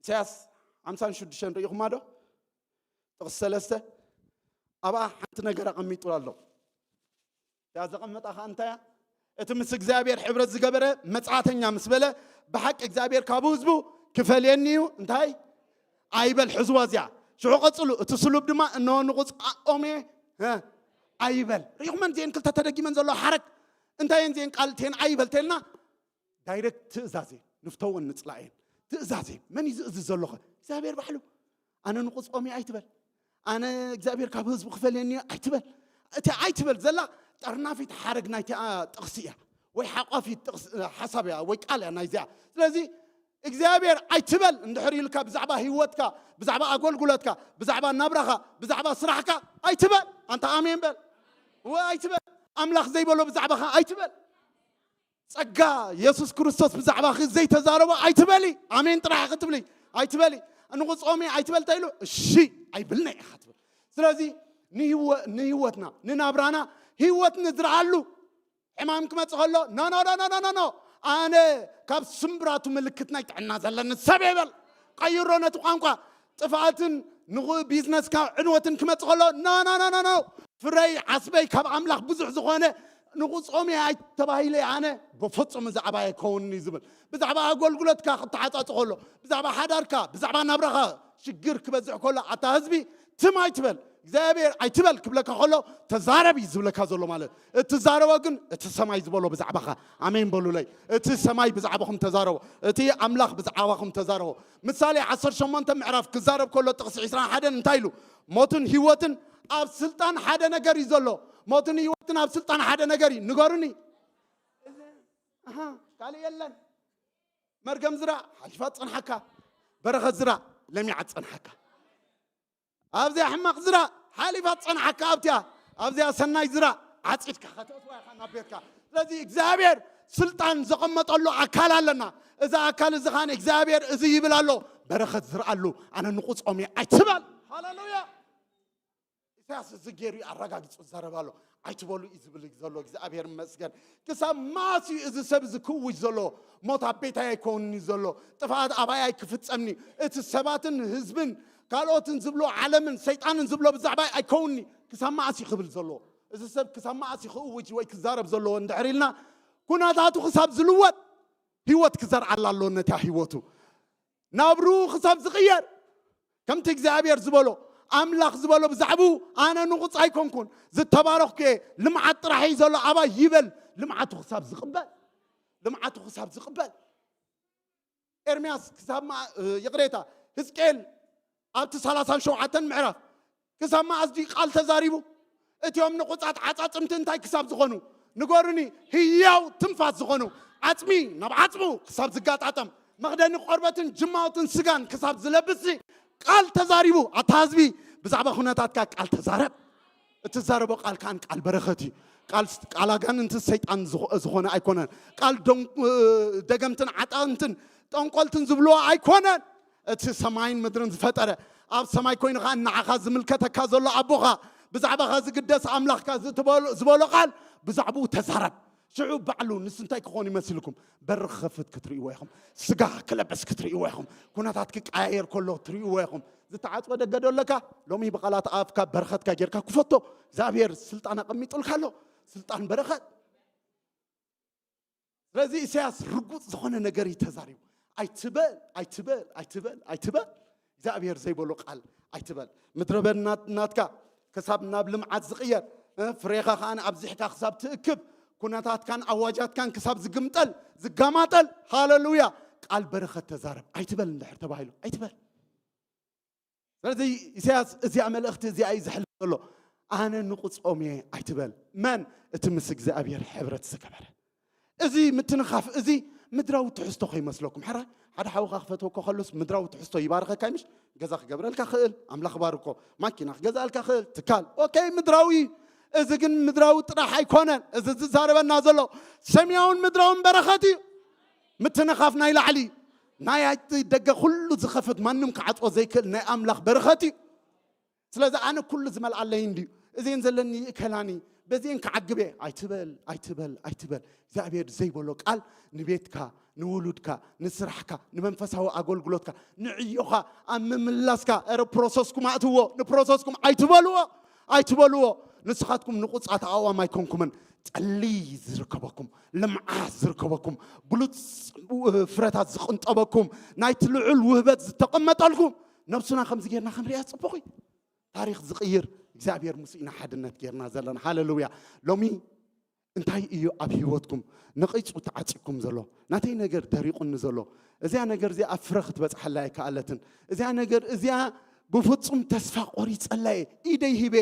ኢሳያስ ሓምሳን ሽዱሽተን ርኢኹማ ዶ? ጥቕሲ ሰለስተ ኣብኣ ሓንቲ ነገር ኣቐሚጡ ኣሎ። እታ ዘቐመጣ ኸዓ እንታይ እያ? እቲ ምስ እግዚኣብሔር ሕብረት ዝገበረ መጻተኛ ምስ በለ፣ ብሓቂ እግዚኣብሔር ካብ ህዝቡ ክፈልየኒ እዩ እንታይ ኣይበል። ሕዝዋ እዚኣ ሽዑ ቀጽሉ። እቲ ስሉብ ድማ እነሆ ንቑጽ ኦሜ እ ኣይበል። ሪኹመን እዚአን ክልተ ተደጊመን ዘለዋ ሓረግ እንታይ እየን? እዚአን ቃል እተን ኣይበል ተልና ዳይሬክት ትእዛዝ እየን። ንፍተወን ንጽላእየን ትእዛዝ እየን። መን እዩ ዝእዝዝ ዘሎ ኸ? እግዚኣብሔር ባሕሉ። ኣነ ንቑጽ ኦሜ ኣይትበል። ኣነ እግዚኣብሔር ካብ ህዝቡ ክፈልየኒ እዩ ኣይትበል። እቲ ኣይትበል ዘላ ጠርናፊት ሓረግ ናይቲ ጥቕሲ እያ፣ ወይ ሓቋፊት ጥቕሲ ሓሳብ እያ፣ ወይ ቃል እያ ናይዚኣ። ስለዚ እግዚኣብሔር ኣይትበል እንድሕር ኢልካ ብዛዕባ ህይወትካ፣ ብዛዕባ ኣገልግሎትካ፣ ብዛዕባ ናብራኻ፣ ብዛዕባ ስራሕካ ኣይትበል። ኣንታ ኣሜን በል። ወይ ኣይትበል። ኣምላኽ ዘይበሎ ብዛዕባኻ ኣይትበል። ጸጋ የሱስ ክርስቶስ ብዛዕባኺ ዘይተዛረቦ ኣይትበሊ። ኣሜን ጥራሕ ክትብሊ ኣይትበሊ። ንቑጾሜ ኣይትበል ተይሉ እሺ ኣይብልነ ኢኻ ትብል። ስለዚ ንህይወ- ንህይወትና ንናብራና ህይወት ንዝርኣሉ። ሕማም ክመጽእ ከሎ ኖ ኖ ኖ ኖ ኖ ኖ፣ ኣነ ካብ ስምብራቱ ምልክት ናይ ጥዕና ዘለኒ ሰብ ይበል። ቀይሮ ነቲ ቋንቋ። ጥፍኣትን ንኹ ቢዝነስካ ዕንወትን ክመጽእ ከሎ ኖ ኖ ኖ ኖ ኖ፣ ፍረይ ዓስበይ ካብ ኣምላኽ ብዙሕ ዝኾነ ንቑጾሜ ኣይተባሂለ። ኣነ ብፍጹም እዚ ኣባይ ኣይከውንኒ ዝብል ብዛዕባ ኣገልግሎትካ ክተዓጻጽ ከሎ፣ ብዛዕባ ሓዳርካ፣ ብዛዕባ ናብራኻ ሽግር ክበዝሕ ከሎ ኣታ ህዝቢ ትም ኣይትበል እግዚኣብሔር ኣይትበል ክብለካ ከሎ ተዛረብ እዩ ዝብለካ ዘሎ ማለት። እትዛረቦ ግን እቲ ሰማይ ዝበሎ ብዛዕባኻ። ኣሜን በሉለይ። እቲ ሰማይ ብዛዕባኹም ተዛረቦ። እቲ ኣምላኽ ብዛዕባኹም ተዛረቦ። ምሳሌ ዓሰርተ ሸሞንተ ምዕራፍ ክዛረብ ከሎ ጥቕሲ ዕስራን ሓደን እንታይ ኢሉ? ሞትን ህይወትን ኣብ ስልጣን ሓደ ነገር እዩ ዘሎ። ሞትን ህይወትን ኣብ ስልጣን ሓደ ነገር እዩ። ንገሩኒ። ኣሃ፣ ካልእ የለን። መርገም ዝራ ሓሊፋ ትጸንሓካ፣ በረኸት ዝራ ለሚዓ ትጸንሓካ። ኣብዚኣ ሕማቕ ዝራ ሓሊፋ ትጸንሓካ፣ ኣብቲያ ኣብዚኣ ሰናይ ዝራ ዓጺድካ ከተእትዋ ኢኻ ናብ ቤትካ። ስለዚ እግዚኣብሔር ስልጣን ዘቐመጠሉ ኣካል ኣለና። እዚ ኣካል እዚ ኻን እግዚኣብሔር እዚ ይብል ኣሎ፣ በረኸት ዝርኣሉ ኣነ ንቑጾም እየ ኣይትበል። ሃሌሉያ። ኢሳያስ እዚ ገይሩ እዩ ኣረጋጊጹ ዝዛረብ ኣሎ። ኣይትበሉ እዩ ዝብል ዘሎ። እግዚኣብሔር ይመስገን። ክሳብ መዓስ እዩ እዚ ሰብ እዚ ክእውጅ ዘሎ? ሞት ኣብ ቤታይ ኣይከውንኒ ዘሎ፣ ጥፍኣት ኣባይ ኣይክፍጸምኒ። እቲ ሰባትን ህዝብን ካልኦትን ዝብሎ ዓለምን ሰይጣንን ዝብሎ ብዛዕባይ ኣይከውንኒ። ክሳብ መዓስ እዩ ክብል ዘለዎ? እዚ ሰብ ክሳብ መዓስ እዩ ክእውጅ ወይ ክዛረብ ዘለዎ እንድሕር ኢልና፣ ኩነታቱ ክሳብ ዝልወጥ ህይወት ክዘርኣላ ኣለዎ ነታ ህይወቱ። ናብርኡ ክሳብ ዝቕየር፣ ከምቲ እግዚኣብሔር ዝበሎ፣ ኣምላኽ ዝበሎ ብዛዕባኡ ኣነ ንቑጽ ኣይኮንኩን፣ ዝተባረኽኩ እየ፣ ልምዓት ጥራሕ እዩ ዘሎ ኣባይ ይበል። ልምዓቱ ክሳብ ዝቕበል፣ ልምዓቱ ክሳብ ዝቕበል። ኤርምያስ ክሳብ ማ- ይቕሬታ፣ ህዝቅኤል ኣብቲ ሰላሳን ሸውዓተን ምዕራፍ ክሳብ መዓስ ድዩ ቃል ተዛሪቡ? እቲኦም ንቑጻት ዓጻጽምቲ እንታይ ክሳብ ዝኾኑ? ንገሩኒ። ህያው ትንፋስ ዝኾኑ ዓጽሚ ናብ ዓጽሙ ክሳብ ዝጋጣጠም፣ መኽደኒ ቆርበትን ጅማውትን ስጋን ክሳብ ዝለብስ ቃል ተዛሪቡ። ኣታ ህዝቢ፣ ብዛዕባ ኩነታትካ ቃል ተዛረብ። እትዛረቦ ቃል ከኣን ቃል በረኸት እዩ። ቃል ቃል ኣጋንንትን ሰይጣን ዝኾ- ዝኾነ ኣይኮነን። ቃል ደን- ደገምትን ዓጣንትን ጠንቆልትን ዝብልዎ ኣይኮነን። እቲ ሰማይን ምድርን ዝፈጠረ፣ ኣብ ሰማይ ኮይኑ ኸኣ ንዓኻ ዝምልከተካ ዘሎ ኣቦኻ፣ ብዛዕባኻ ዝግደስ ኣምላኽካ ዝትበሎ- ዝበሎ ቃል ብዛዕባኡ ተዛረብ። ሽዑ ባዕሉ ንሱ እንታይ ክኾን ይመስልኩም? በሪ ክኸፍት ክትርእይዎ ኢኹም። ስጋ ክለበስ ክትርእይዎ ኢኹም። ኩነታት ክቀያየር ከሎ ትርእይዎ ኢኹም። ዝተዓጽወ ደገ ዶ ኣለካ? ሎሚ ብቓላት ኣፍካ በረኸትካ ጌርካ ክፈቶ። እግዚኣብሔር ስልጣን ኣቐሚጡልካ ኣሎ። ስልጣን በረኸት። ስለዚ ኢሳያስ ርጉጽ ዝኾነ ነገር እዩ ተዛሪቡ። ኣይትበል ኣይትበል ኣይትበል ኣይትበል፣ እግዚኣብሔር ዘይበሎ ቃል ኣይትበል። ምድረ በዳ ናት- ናትካ ክሳብ ናብ ልምዓት ዝቕየር፣ እ፣ ፍሬኻ ከኣ ኣብዚሕካ ክሳብ ትእክብ፣ ኩነታትካን ኣዋጃትካን ክሳብ ዝግምጠል ዝጋማጠል፣ ሃሌሉያ፣ ቃል በረኸት ተዛረብ ኣይትበል እንድሕር ተባሂሉ ኣይትበል። ስለዚ ኢሳያስ እዚኣ መልእኽቲ እዚኣ እዩ ዝሕልፍ ዘሎ። ኣነ ንቑጾም እየ ኣይትበል። መን? እቲ ምስ እግዚኣብሔር ሕብረት ዝገበረ። እዚ ምትንኻፍ እዚ ምድራዊ ትሕዝቶ ከይመስለኩም። ሕራይ ሓደ ሓውኻ ክፈትወካ ከሎስ ምድራዊ ትሕዝቶ ይባርኸካ ይምሽ? ገዛ ክገብረልካ ክእል፣ ኣምላኽ ባርኮ፣ ማኪና ክገዛእልካ ክእል፣ ትካል። ኦኬ፣ ምድራዊ። እዚ ግን ምድራዊ ጥራሕ ኣይኮነን። እዚ ዝዛረበና ዘሎ ሰማያውን ምድራውን በረኸት እዩ። ምትንኻፍ ናይ ላዕሊ፣ ናይ ኣይቲ ደገ ኩሉ ዝኸፍት ማንም ክዓጽዎ ዘይክእል ናይ ኣምላኽ በረኸት እዩ። ስለዚ ኣነ ኩሉ ዝመልኣለይ እንድዩ፣ እዚን ዘለኒ ይእከላኒ፣ በዚን ክዓግብ እየ ኣይትበል ኣይትበል ኣይትበል። እግዚኣብሔር ዘይበሎ ቃል ንቤትካ ንውሉድካ፣ ንስራሕካ፣ ንመንፈሳዊ ኣገልግሎትካ፣ ንዕዮኻ ኣብ ምምላስካ፣ ኧረ ፕሮሰስኩም ኣእትዎ፣ ንፕሮሰስኩም ኣይትበልዎ፣ ኣይትበልዎ። ንስኻትኩም ንቑጻት ኣእዋም ኣይኮንኩምን። ጠሊ ዝርከበኩም፣ ልምዓት ዝርከበኩም፣ ብሉጽ ፍረታት ዝቕንጠበኩም፣ ናይቲ ልዑል ውህበት ዝተቐመጠልኩም፣ ነብሱና ከምዚ ጌርና ክንሪኣ ጽቡቕ እዩ። ታሪኽ ዝቕይር እግዚኣብሔር ምስ ኢና ሓድነት ጌርና ዘለና። ሃሌሉያ። ሎሚ እንታይ እዩ ኣብ ህይወትኩም ነቒጹ ተዓጺኩም ዘሎ? ናተይ ነገር ደሪቑኒ ዘሎ፣ እዚኣ ነገር እዚኣ ኣብ ፍረ ክትበጽሓላ ኣይከኣለትን፣ እዚኣ ነገር እዚኣ ብፍጹም ተስፋ ቆሪጸላ እየ፣ ኢደይ ሂበ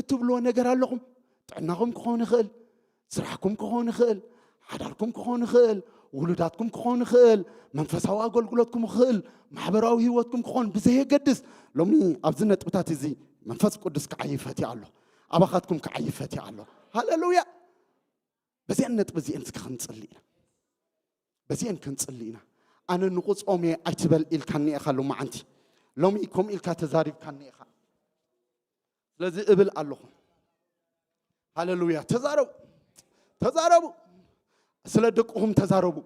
እትብልዎ ነገር ኣለኹም? ጥዕናኹም ክኸውን ይኽእል፣ ስራሕኩም ክኸውን ይኽእል፣ ሓዳርኩም ክኸውን ይኽእል፣ ውሉዳትኩም ክኸውን ይኽእል፣ መንፈሳዊ ኣገልግሎትኩም ይኽእል፣ ማሕበራዊ ህይወትኩም ክኸውን ብዘየገድስ፣ ሎሚ ኣብዚ ነጥብታት እዚ መንፈስ ቅዱስ ክዓይ ይፈትያ ኣሎ። ኣባኻትኩም ክዓይ ይፈትያ ኣሎ። ሃሌሉያ። በዚአን ነጥቢ እዚአን እስከ ክንጽሊ ኢና። በዚአን ክንጽሊ ኢና። ኣነ ንቑጾም እየ ኣይትበል ኢልካኒ ኢኻ ሎማዓንቲ። ሎሚ ከምኡ ኢልካ ተዛሪብካኒ ኢኻ። ስለዚ እብል ኣለኹ። ሃሌሉያ። ተዛረቡ። ተዛረቡ። ስለ ደቅኹም ተዛረቡ።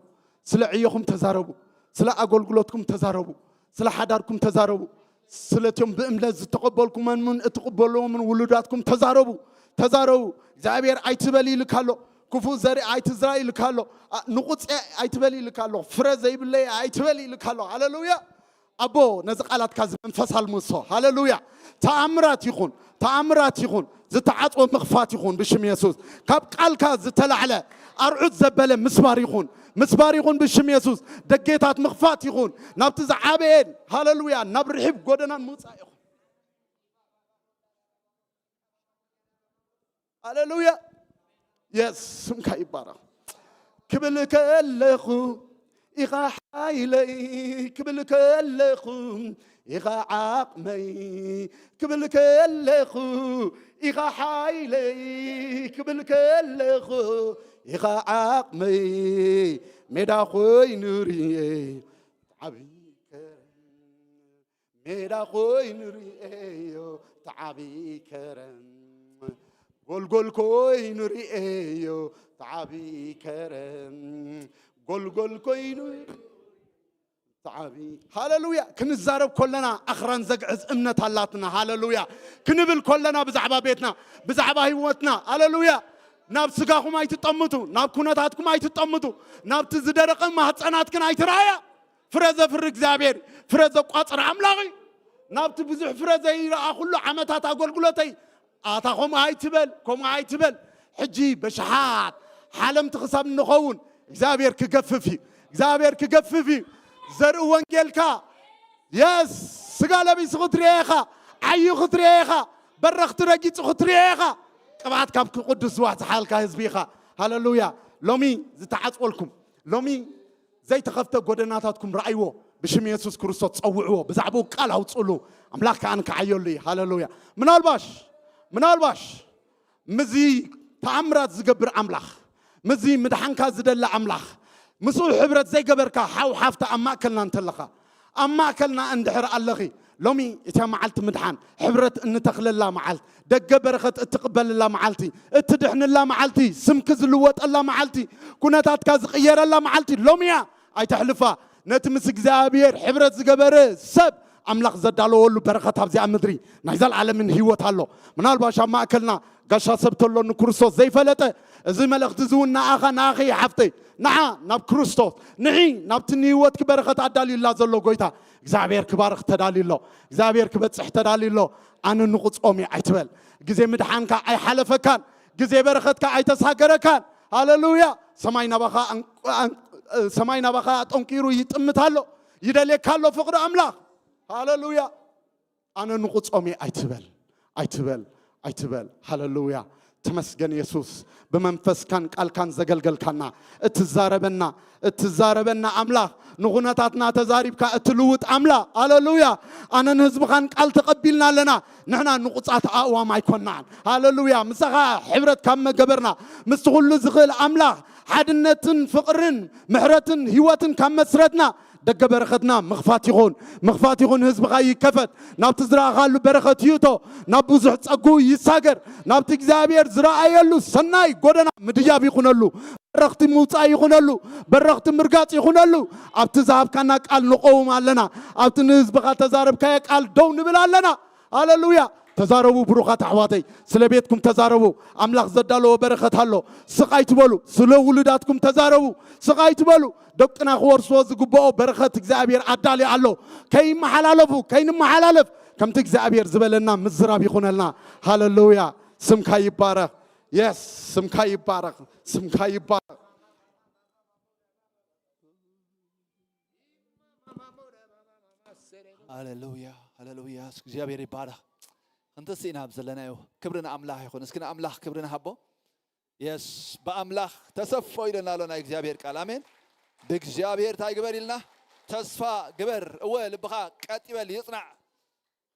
ስለ ዕዮኹም ተዛረቡ። ስለ ኣገልግሎትኩም ተዛረቡ። ስለ ሓዳርኩም ተዛረቡ። ስለቶም ብእምነት ዝተቐበልኩሞምን እትቕበልዎምን ውሉዳትኩም ተዛረቡ። ተዛረቡ። እግዚኣብሔር ኣይትበል ኢልካ ኣሎ። ክፉእ ዘርኢ ኣይትዝራ ኢልካ ኣሎ። ኣ፣ ንቑጽ ኣይትበል ኢልካ ኣሎ። ፍረ ዘይብለይ ኣይትበል ኢልካ ኣሎ። ሃሌሉያ። ኣቦ፣ ነዚ ቃላትካ እዚ መንፈስ ኣልምሶ። ሃሌሉያ። ተኣምራት ይኹን፣ ተኣምራት ይኹን፣ ዝተዓጽወ ምኽፋት ይኹን ብሽም የሱስ። ካብ ቃልካ ዝተላዕለ ኣርዑት ዘበለ ምስባር ይኹን፣ ምስባር ይኹን ብሽም የሱስ። ደጌታት ምኽፋት ይኹን፣ ናብቲ ዝዓበየን፣ ሃሌሉያ፣ ናብ ርሒብ ጎደናን ምውጻእ ይኹን። ሃሌሉያ። የስ፣ ስምካ ይባረኽ። ክብል ከለኹ ኢኻ ሓይለይ፣ ክብል ከለኹ ኢኻ ዓቕመይ፣ ክብል ከለኹ ኢኻ ሓይለይ፣ ክብል ከለኹ ኢኻ ዓቕመይ፣ ሜዳ ኮይኑ ርእየ ዓብይ ከረን። ሜዳ ኮይኑ ርእየዮ ተዓቢ ከረን፣ ጎልጎል ኮይኑ ርእየዮ ተዓቢ ከረን፣ ጎልጎል ኮይኑ ተዓቢ። ሃሌሉያ። ክንዛረብ ከለና ኣኽራን ዘግዕዝ እምነት ኣላትና። ሃሌሉያ። ክንብል ከለና ብዛዕባ ቤትና፣ ብዛዕባ ህይወትና፣ ሃሌሉያ፣ ናብ ስጋኹም ኣይትጠምቱ፣ ናብ ኩነታትኩም ኣይትጠምቱ፣ ናብቲ ዝደረቐ ማህፀናትክን ኣይትረኣያ። ፍረ ዘፍሪ እግዚኣብሔር፣ ፍረ ዘቋጽር ኣምላኽ እዩ። ናብቲ ብዙሕ ፍረ ዘይረኣኹሉ ዓመታት ኣገልግሎተይ ኣታ ከምኡ ኣይትበል፣ ከምኡ ኣይትበል። ሕጂ በሽሓት ሓለምቲ ክሳብ እንኸውን እግዚኣብሔር ክገፍፍ እዩ። እግዚኣብሔር ክገፍፍ እዩ። ዘርኢ ወንጌልካ፣ የስ፣ ስጋ ለቢሱ ክትርኤ ኢኻ፣ ዓዩ ክትርኤ ኢኻ፣ በረኽቲ ረጊጹ ክትርኤ ኢኻ። ቅብኣት ካብ ቅዱስ ዝዋሕዝሓልካ ህዝቢ ኢኻ። ሃሌሉያ። ሎሚ ዝተዓጽወልኩም፣ ሎሚ ዘይተኸፍተ ጎደናታትኩም ረኣይዎ። ብሽም የሱስ ክርስቶስ ጸውዕዎ። ብዛዕባኡ ቃል ኣውጽእሉ። ኣምላኽ ከኣ ንከዓየሉ እዩ። ሃሌሉያ። ምናልባሽ፣ ምናልባሽ ምስዚ ተኣምራት ዝገብር ኣምላኽ፣ ምስዚ ምድሓንካ ዝደሊ ኣምላኽ፣ ምስኡ ሕብረት ዘይገበርካ ሓው ሓፍቲ ኣብ ማእከልና እንተለኻ፣ ኣብ ማእከልና እንድሕር ኣለኺ፣ ሎሚ እታ መዓልቲ ምድሓን፣ ሕብረት እንተኽለላ መዓልቲ፣ ደገ በረኸት እትቕበልላ መዓልቲ፣ እትድሕንላ መዓልቲ፣ ስምኪ ዝልወጠላ መዓልቲ፣ ኩነታትካ ዝቕየረላ መዓልቲ ሎሚ እያ። ኣይተሕልፋ። ነቲ ምስ እግዚኣብሔር ሕብረት ዝገበረ ሰብ ኣምላኽ ዘዳለወሉ በረኸት ኣብዚኣ ምድሪ ናይ ዘለዓለምን ህይወት ኣሎ። ምናልባሽ ኣብ ማእከልና ጋሻ ሰብ ተሎ ንክርስቶስ ዘይፈለጠ፣ እዚ መልእኽቲ እዚ እውን ንኣኻ፣ ንኣኺ ሓፍተይ፣ ንዓ ናብ ክርስቶስ፣ ንዒ ናብቲ ንህይወትኪ በረኸት ኣዳልዩላ ዘሎ ጎይታ። እግዚኣብሔር ክባርኽ ተዳልዩ ኣሎ። እግዚኣብሔር ክበጽሕ ተዳልዩ ኣሎ። ኣነ ንቑጾም እየ ኣይትበል። ግዜ ምድሓንካ ኣይሓለፈካን። ግዜ በረኸትካ ኣይተሳገረካን። ሃሌሉያ። ሰማይ ናባኻ ኣን-፣ ኣን-፣ ሰማይ ናባኻ ኣጠንቂሩ ይጥምት ኣሎ። ይደልየካ ኣሎ ፍቕሪ ኣምላኽ። ሃሌሉያ። ኣነ ንቑጾም እየ ኣይትበል፣ ኣይትበል፣ ኣይትበል። ሃሌሉያ። ተመስገን የሱስ። ብመንፈስካን ቃልካን ዘገልገልካና፣ እትዛረበና፣ እትዛረበና ኣምላኽ፣ ንኹነታትና ተዛሪብካ እትልውጥ ኣምላኽ። ሃሌሉያ። ኣነን ህዝብኻን ቃል ተቐቢልና ኣለና። ንሕና ንቑጻት ኣእዋም ኣይኮናን። ሃሌሉያ። ምሳኻ ሕብረት ካብ መገበርና፣ ምስቲ ኩሉ ዝኽእል ኣምላኽ ሓድነትን ፍቕርን ምሕረትን ህይወትን ካብ መስረትና፣ ደገ በረኸትና ምኽፋት ይኹን፣ ምኽፋት ይኹን። ህዝብኻ ይከፈት፣ ናብቲ ዝረኣኻሉ በረኸት ይእቶ፣ ናብ ብዙሕ ጸጉ ይሳገር፣ ናብቲ እግዚኣብሔር ዝረኣየሉ ሰናይ ጎደና ምድያብ ይኹነሉ። በረኽቲ ምውፃእ ይኹነሉ፣ በረኽቲ ምርጋፅ ይኹነሉ። ኣብቲ ዝሃብካና ቃል ንቆውም ኣለና። ኣብቲ ንህዝብኻ ተዛረብካዮ ቃል ደው ንብል ኣለና። ሃሌሉያ። ተዛረቡ ብሩኻት ኣሕዋተይ፣ ስለ ቤትኩም ተዛረቡ። ኣምላኽ ዘዳለዎ በረኸት ኣሎ። ስቕ ኣይትበሉ። ስለ ውሉዳትኩም ተዛረቡ። ስቕ ኣይትበሉ። ደቅና ክወርስዎ ዝግብኦ በረኸት እግዚኣብሔር ኣዳልዩ ኣሎ። ከይመሓላለፉ፣ ከይንመሓላለፍ ከምቲ እግዚኣብሔር ዝበለና ምዝራብ ይኹነልና። ሃሌሉያ። ስምካ ይባረኽ። የስ፣ ስምካ ይባረኽ። ስምካ ይባረኽ። ሃሌሉያ፣ ሃሌሉያ። እግዚኣብሔር ይባረኽ። ክንትስእ ኢና ኣብ ዘለናዮ። ክብሪ ንኣምላኽ ይኹን። እስኪ ንኣምላኽ ክብሪ ንሃቦ። የስ፣ ብኣምላኽ ተሰፎ ኢለና ኣሎ ናይ እግዚኣብሔር ቃል። ኣሜን። ብእግዚኣብሔር እንታይ ግበር ኢልና? ተስፋ ግበር። እወ፣ ልብኻ ቀጥ ይበል፣ ይጽናዕ።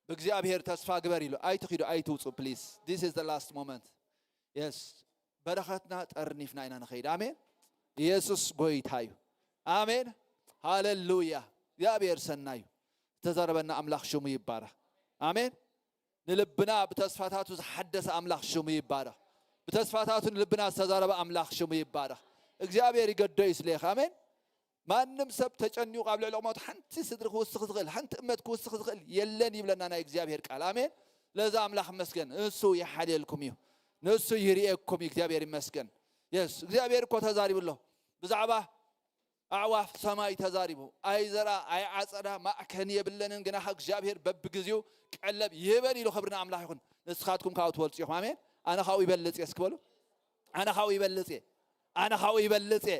ብእግዚኣብሔር ተስፋ ግበር ኢሉ። ኣይትኺዱ፣ ኣይትውጹ፣ ፕሊዝ። This is the last moment. የስ፣ በረኸትና ጠርኒፍና ኢና ንኸይድ። ኣሜን። ኢየሱስ ጎይታ እዩ። ኣሜን። ሃሌሉያ። እግዚኣብሔር ሰናይ እዩ። ዝተዛረበና ኣምላኽ ሽሙ ይባረኽ። ኣሜን። ንልብና ብተስፋታቱ ዝሓደሰ ኣምላኽ ሽሙ ይባረኽ። ብተስፋታቱ ንልብና ዝተዛረበ ኣምላኽ ሽሙ ይባረኽ። እግዚኣብሔር ይገዶ እዩ ስሌኻ። ኣሜን። ማንም ሰብ ተጨኒቑ ኣብ ልዕሊ ቁመቱ ሓንቲ ስድሪ ክውስኽ ዝኽእል፣ ሓንቲ እመት ክውስኽ ዝኽእል የለን ይብለና ናይ እግዚኣብሔር ቃል። ኣሜን። ለዛ ኣምላኽ ይመስገን። ንሱ ይሓልየልኩም እዩ። ንሱ ይርእየኩም እዩ። እግዚኣብሔር ይመስገን። የስ፣ እግዚኣብሔር እኮ ተዛሪቡ ኣሎ። ብዛዕባ ኣዕዋፍ ሰማይ ተዛሪቡ። ኣይዘራ፣ ኣይዓጸዳ፣ ማዕከን የብለንን፣ ግና እግዚኣብሔር በብግዜኡ ቀለብ ይህበን ኢሉ። ክብሪ ንኣምላኽ ይኹን። ንስኻትኩም ካብኡ ትበልጹ ኢኹም። ኣሜን። ኣነ ካብኡ ይበልጽ እየ እስኪ በሉ። ኣነ ካብኡ ይበልጽ እየ። ኣነ ካብኡ ይበልጽ እየ።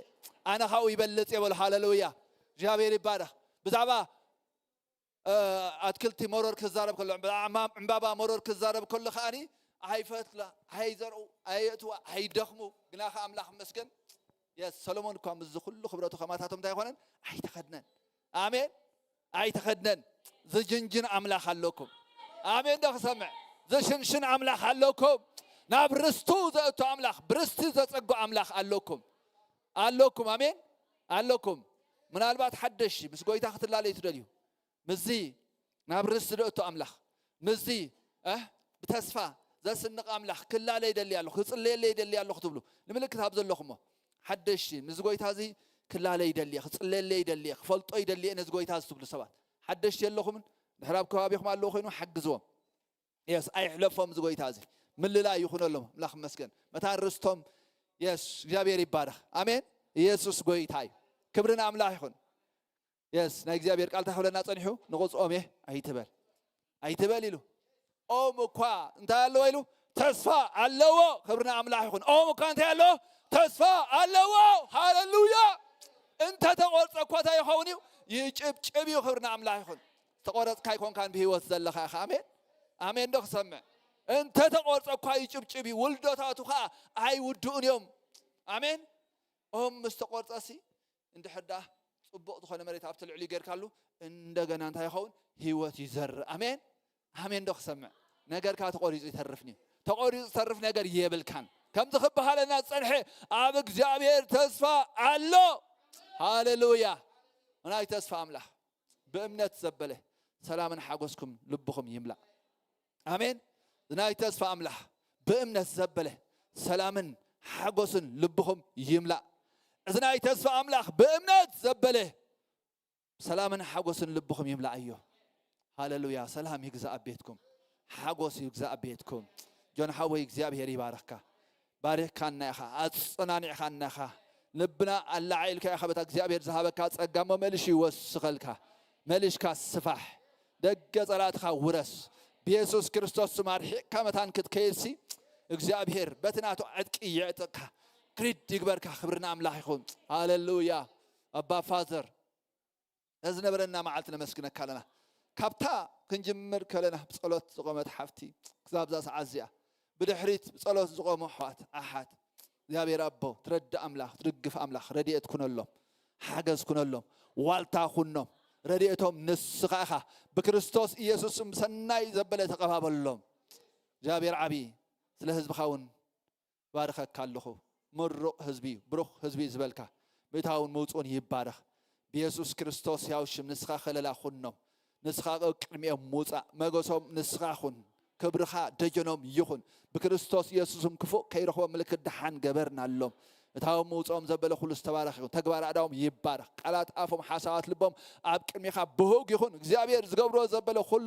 ኣነ ካብኡ ይበልጽ እየ በሉ። ሃሌሉያ። እግዚኣብሔር ይባረኽ። ብዛዕባ፣ እ፣ ኣትክልቲ መሮር ክዛረብ ከሎ፣ ዕምባ-፣ ዕምባባ መሮር ክዛረብ ከሎ ከኣኒ ኣይፈትላ፣ ኣይዘርኡ፣ ኣየእትዋ፣ ኣይደኽሙ። ግና ከ ኣምላኽ ይመስገን። የስ፣ ሰሎሞን እኳ ምስዚ ኩሉ ክብረቱ ከማታቶም እንታይ ኣይኮነን? ኣይተኸድነን። ኣሜን። ኣይተኸድነን። ዝጅንጅን ኣምላኽ ኣለኩም። ኣሜን ዶ ክሰምዕ? ዝሽንሽን ኣምላኽ ኣለኩም። ናብ ርስቱ ዘእቱ ኣምላኽ፣ ብርስቲ ዘጸጉ ኣምላኽ ኣለኩም። ኣለኩም። ኣሜን። ኣለኩም። ምናልባት ሓደሽ ምስ ጎይታ ክትላለዩ ትደልዩ። ምስዚ ናብ ርስቲ ዘእቱ ኣምላኽ፣ ምስዚ፣ እ፣ ብተስፋ ዘስንቕ ኣምላኽ ክላለይ ይደሊ ኣለኹ፣ ክጽለየለይ ይደሊ ኣለኹ ትብሉ፣ ንምልክት ኣብ ዘለኹሞ፣ ሓደሽቲ፣ ምስዚ ጎይታ እዚ ክላለይ ይደሊ እየ፣ ክጽለየለይ ይደሊ እየ፣ ክፈልጦ ይደሊ እየ ነዚ ጎይታ እዚ ትብሉ ሰባት፣ ሓደሽቲ የለኹምን? ድሕር ኣብ ከባቢኹም ኣለዉ ኮይኑ ሓግዝዎም። የስ፣ ኣይሕለፎም እዚ ጎይታ እዚ። ምልላይ ይኹነሎም። ኣምላኽ ይመስገን። መታን ርስቶም፣ የስ፣ እግዚኣብሔር ይባረኽ። ኣሜን። ኢየሱስ ጎይታ እዩ። ክብሪ ንኣምላኽ ይኹን። የስ፣ ናይ እግዚኣብሔር ቃል እንታይ ክብለና ጸኒሑ? ንቑጽ ኦም እየ ኣይትበል። ኣይትበል ኢሉ። ኦም እኳ እንታይ ኣለዎ ኢሉ? ተስፋ ኣለዎ። ክብሪ ንኣምላኽ ይኹን። ኦም እኳ እንታይ ኣለዎ? ተስፋ ኣለዎ። ሃሌሉያ። እንተ ተቖርጸ እኳ እንታይ ይኸውን እዩ? ይጭብጭብ እዩ። ክብሪ ንኣምላኽ ይኹን። ዝተቖረጽካ ኣይኮንካን ብህይወት ዘለኻ ኢኻ። ኣሜን። ኣሜን ዶ ክሰምዕ? እንተ ተቖርጸ እኳ ይጭብጭብ እዩ። ውልዶታቱ ኸኣ ኣይውድኡን እዮም። ኣሜን። ኦም ምስ ተቖርጸሲ እንድሕር ደኣ ጽቡቕ ዝኾነ መሬት ኣብቲ ልዕሊኡ ጌርካሉ፣ እንደገና እንታይ ይኸውን? ህይወት ይዘርእ። ኣሜን፣ ኣሜን ዶ ክሰምዕ? ነገርካ ተቖሪጹ ይተርፍን እዩ። ተቖሪጹ ዝተርፍ ነገር የብልካን። ከምዚ ክበሃለና ዝጸንሐ፣ ኣብ እግዚኣብሔር ተስፋ ኣሎ። ሃሌሉያ። ናይ ተስፋ ኣምላኽ ብእምነት ዘበለ ሰላምን ሓጎስኩም ልብኹም ይምላእ። ኣሜን። እዚ ናይ ተስፋ ኣምላኽ ብእምነት ዘበለ ሰላምን ሓጎስን ልብኹም ይምላእ። እዚ ናይ ተስፋ ኣምላኽ ብእምነት ዘበለ ሰላምን ሓጎስን ልብኹም ይምላእዮ። ሃሌሉያ። ሰላም ይግዛእ ኣብ ቤትኩም፣ ሓጎስ ይግዛእ ኣብ ቤትኩም። ጆን ሓወይ እግዚኣብሔር ይባርኽካ። ባሪኽካና ኢኻ፣ ኣጸናኒዕኻና ኢኻ። ልብና ኣላዓኢልካ ኢኻ። በታ እግዚኣብሔር ዝሃበካ ጸጋ እሞ መሊሹ ይወስኸልካ። መሊሽካ ስፋሕ። ደገ ጸላእትኻ ውረስ። ብየሱስ ክርስቶስ ስም ኣርሒቕካ መታን ክትከይድሲ እግዚኣብሔር በቲ ናቱ ዕጥቂ የዕጥቕካ። ክሪድ ይግበርካ። ክብሪ ንኣምላኽ ይኹን። ሃሌሉያ። ኣባ ፋዘር፣ ነዚ ነበረና መዓልቲ ነመስግነካ ኣለና። ካብታ ክንጅምር ከለና ብጸሎት ዝቖመት ሓፍቲ ክሳብ እዛ ሰዓት እዚኣ፣ ብድሕሪት ብጸሎት ዝቖሙ ኣሕዋት ኣሓት፣ እግዚኣብሔር ኣቦ፣ ትረድእ ኣምላኽ፣ ትድግፍ ኣምላኽ፣ ረድኤት ኩነሎም፣ ሓገዝ ኩነሎም፣ ዋልታ ኩኖም። ረድኤቶም ንስኻ ኢኻ። ብክርስቶስ ኢየሱስ ስም ሰናይ ዘበለ ተቐባበሎም። እግዚኣብሔር ዓቢ፣ ስለ ህዝብኻ እውን ባርኸካ ኣለኹ። ምሩቕ ህዝቢ እዩ፣ ብሩኽ ህዝቢ እዩ ዝበልካ፣ ምእታውን ምውፅኡን ይባረኽ። ብየሱስ ክርስቶስ ሕያው ሽም ንስኻ ከለላ ኩኖም፣ ንስኻ ቅድሚኦም ምውፃእ፣ መገሶም ንስኻ ኩን፣ ክብርኻ ደጀኖም ይኹን። ብክርስቶስ ኢየሱስም ክፉእ ከይረኽቦም ምልክት ደሓን ገበርናሎም። እታዎም ምውፅኦም ዘበለ ኩሉ ዝተባረኽ ይኹን። ተግባር ኣእዳዎም ይባረኽ። ቃላት ኣፎም፣ ሓሳባት ልቦም ኣብ ቅድሚኻ ብህግ ይኹን። እግዚኣብሔር ዝገብሮ ዘበለ ኩሉ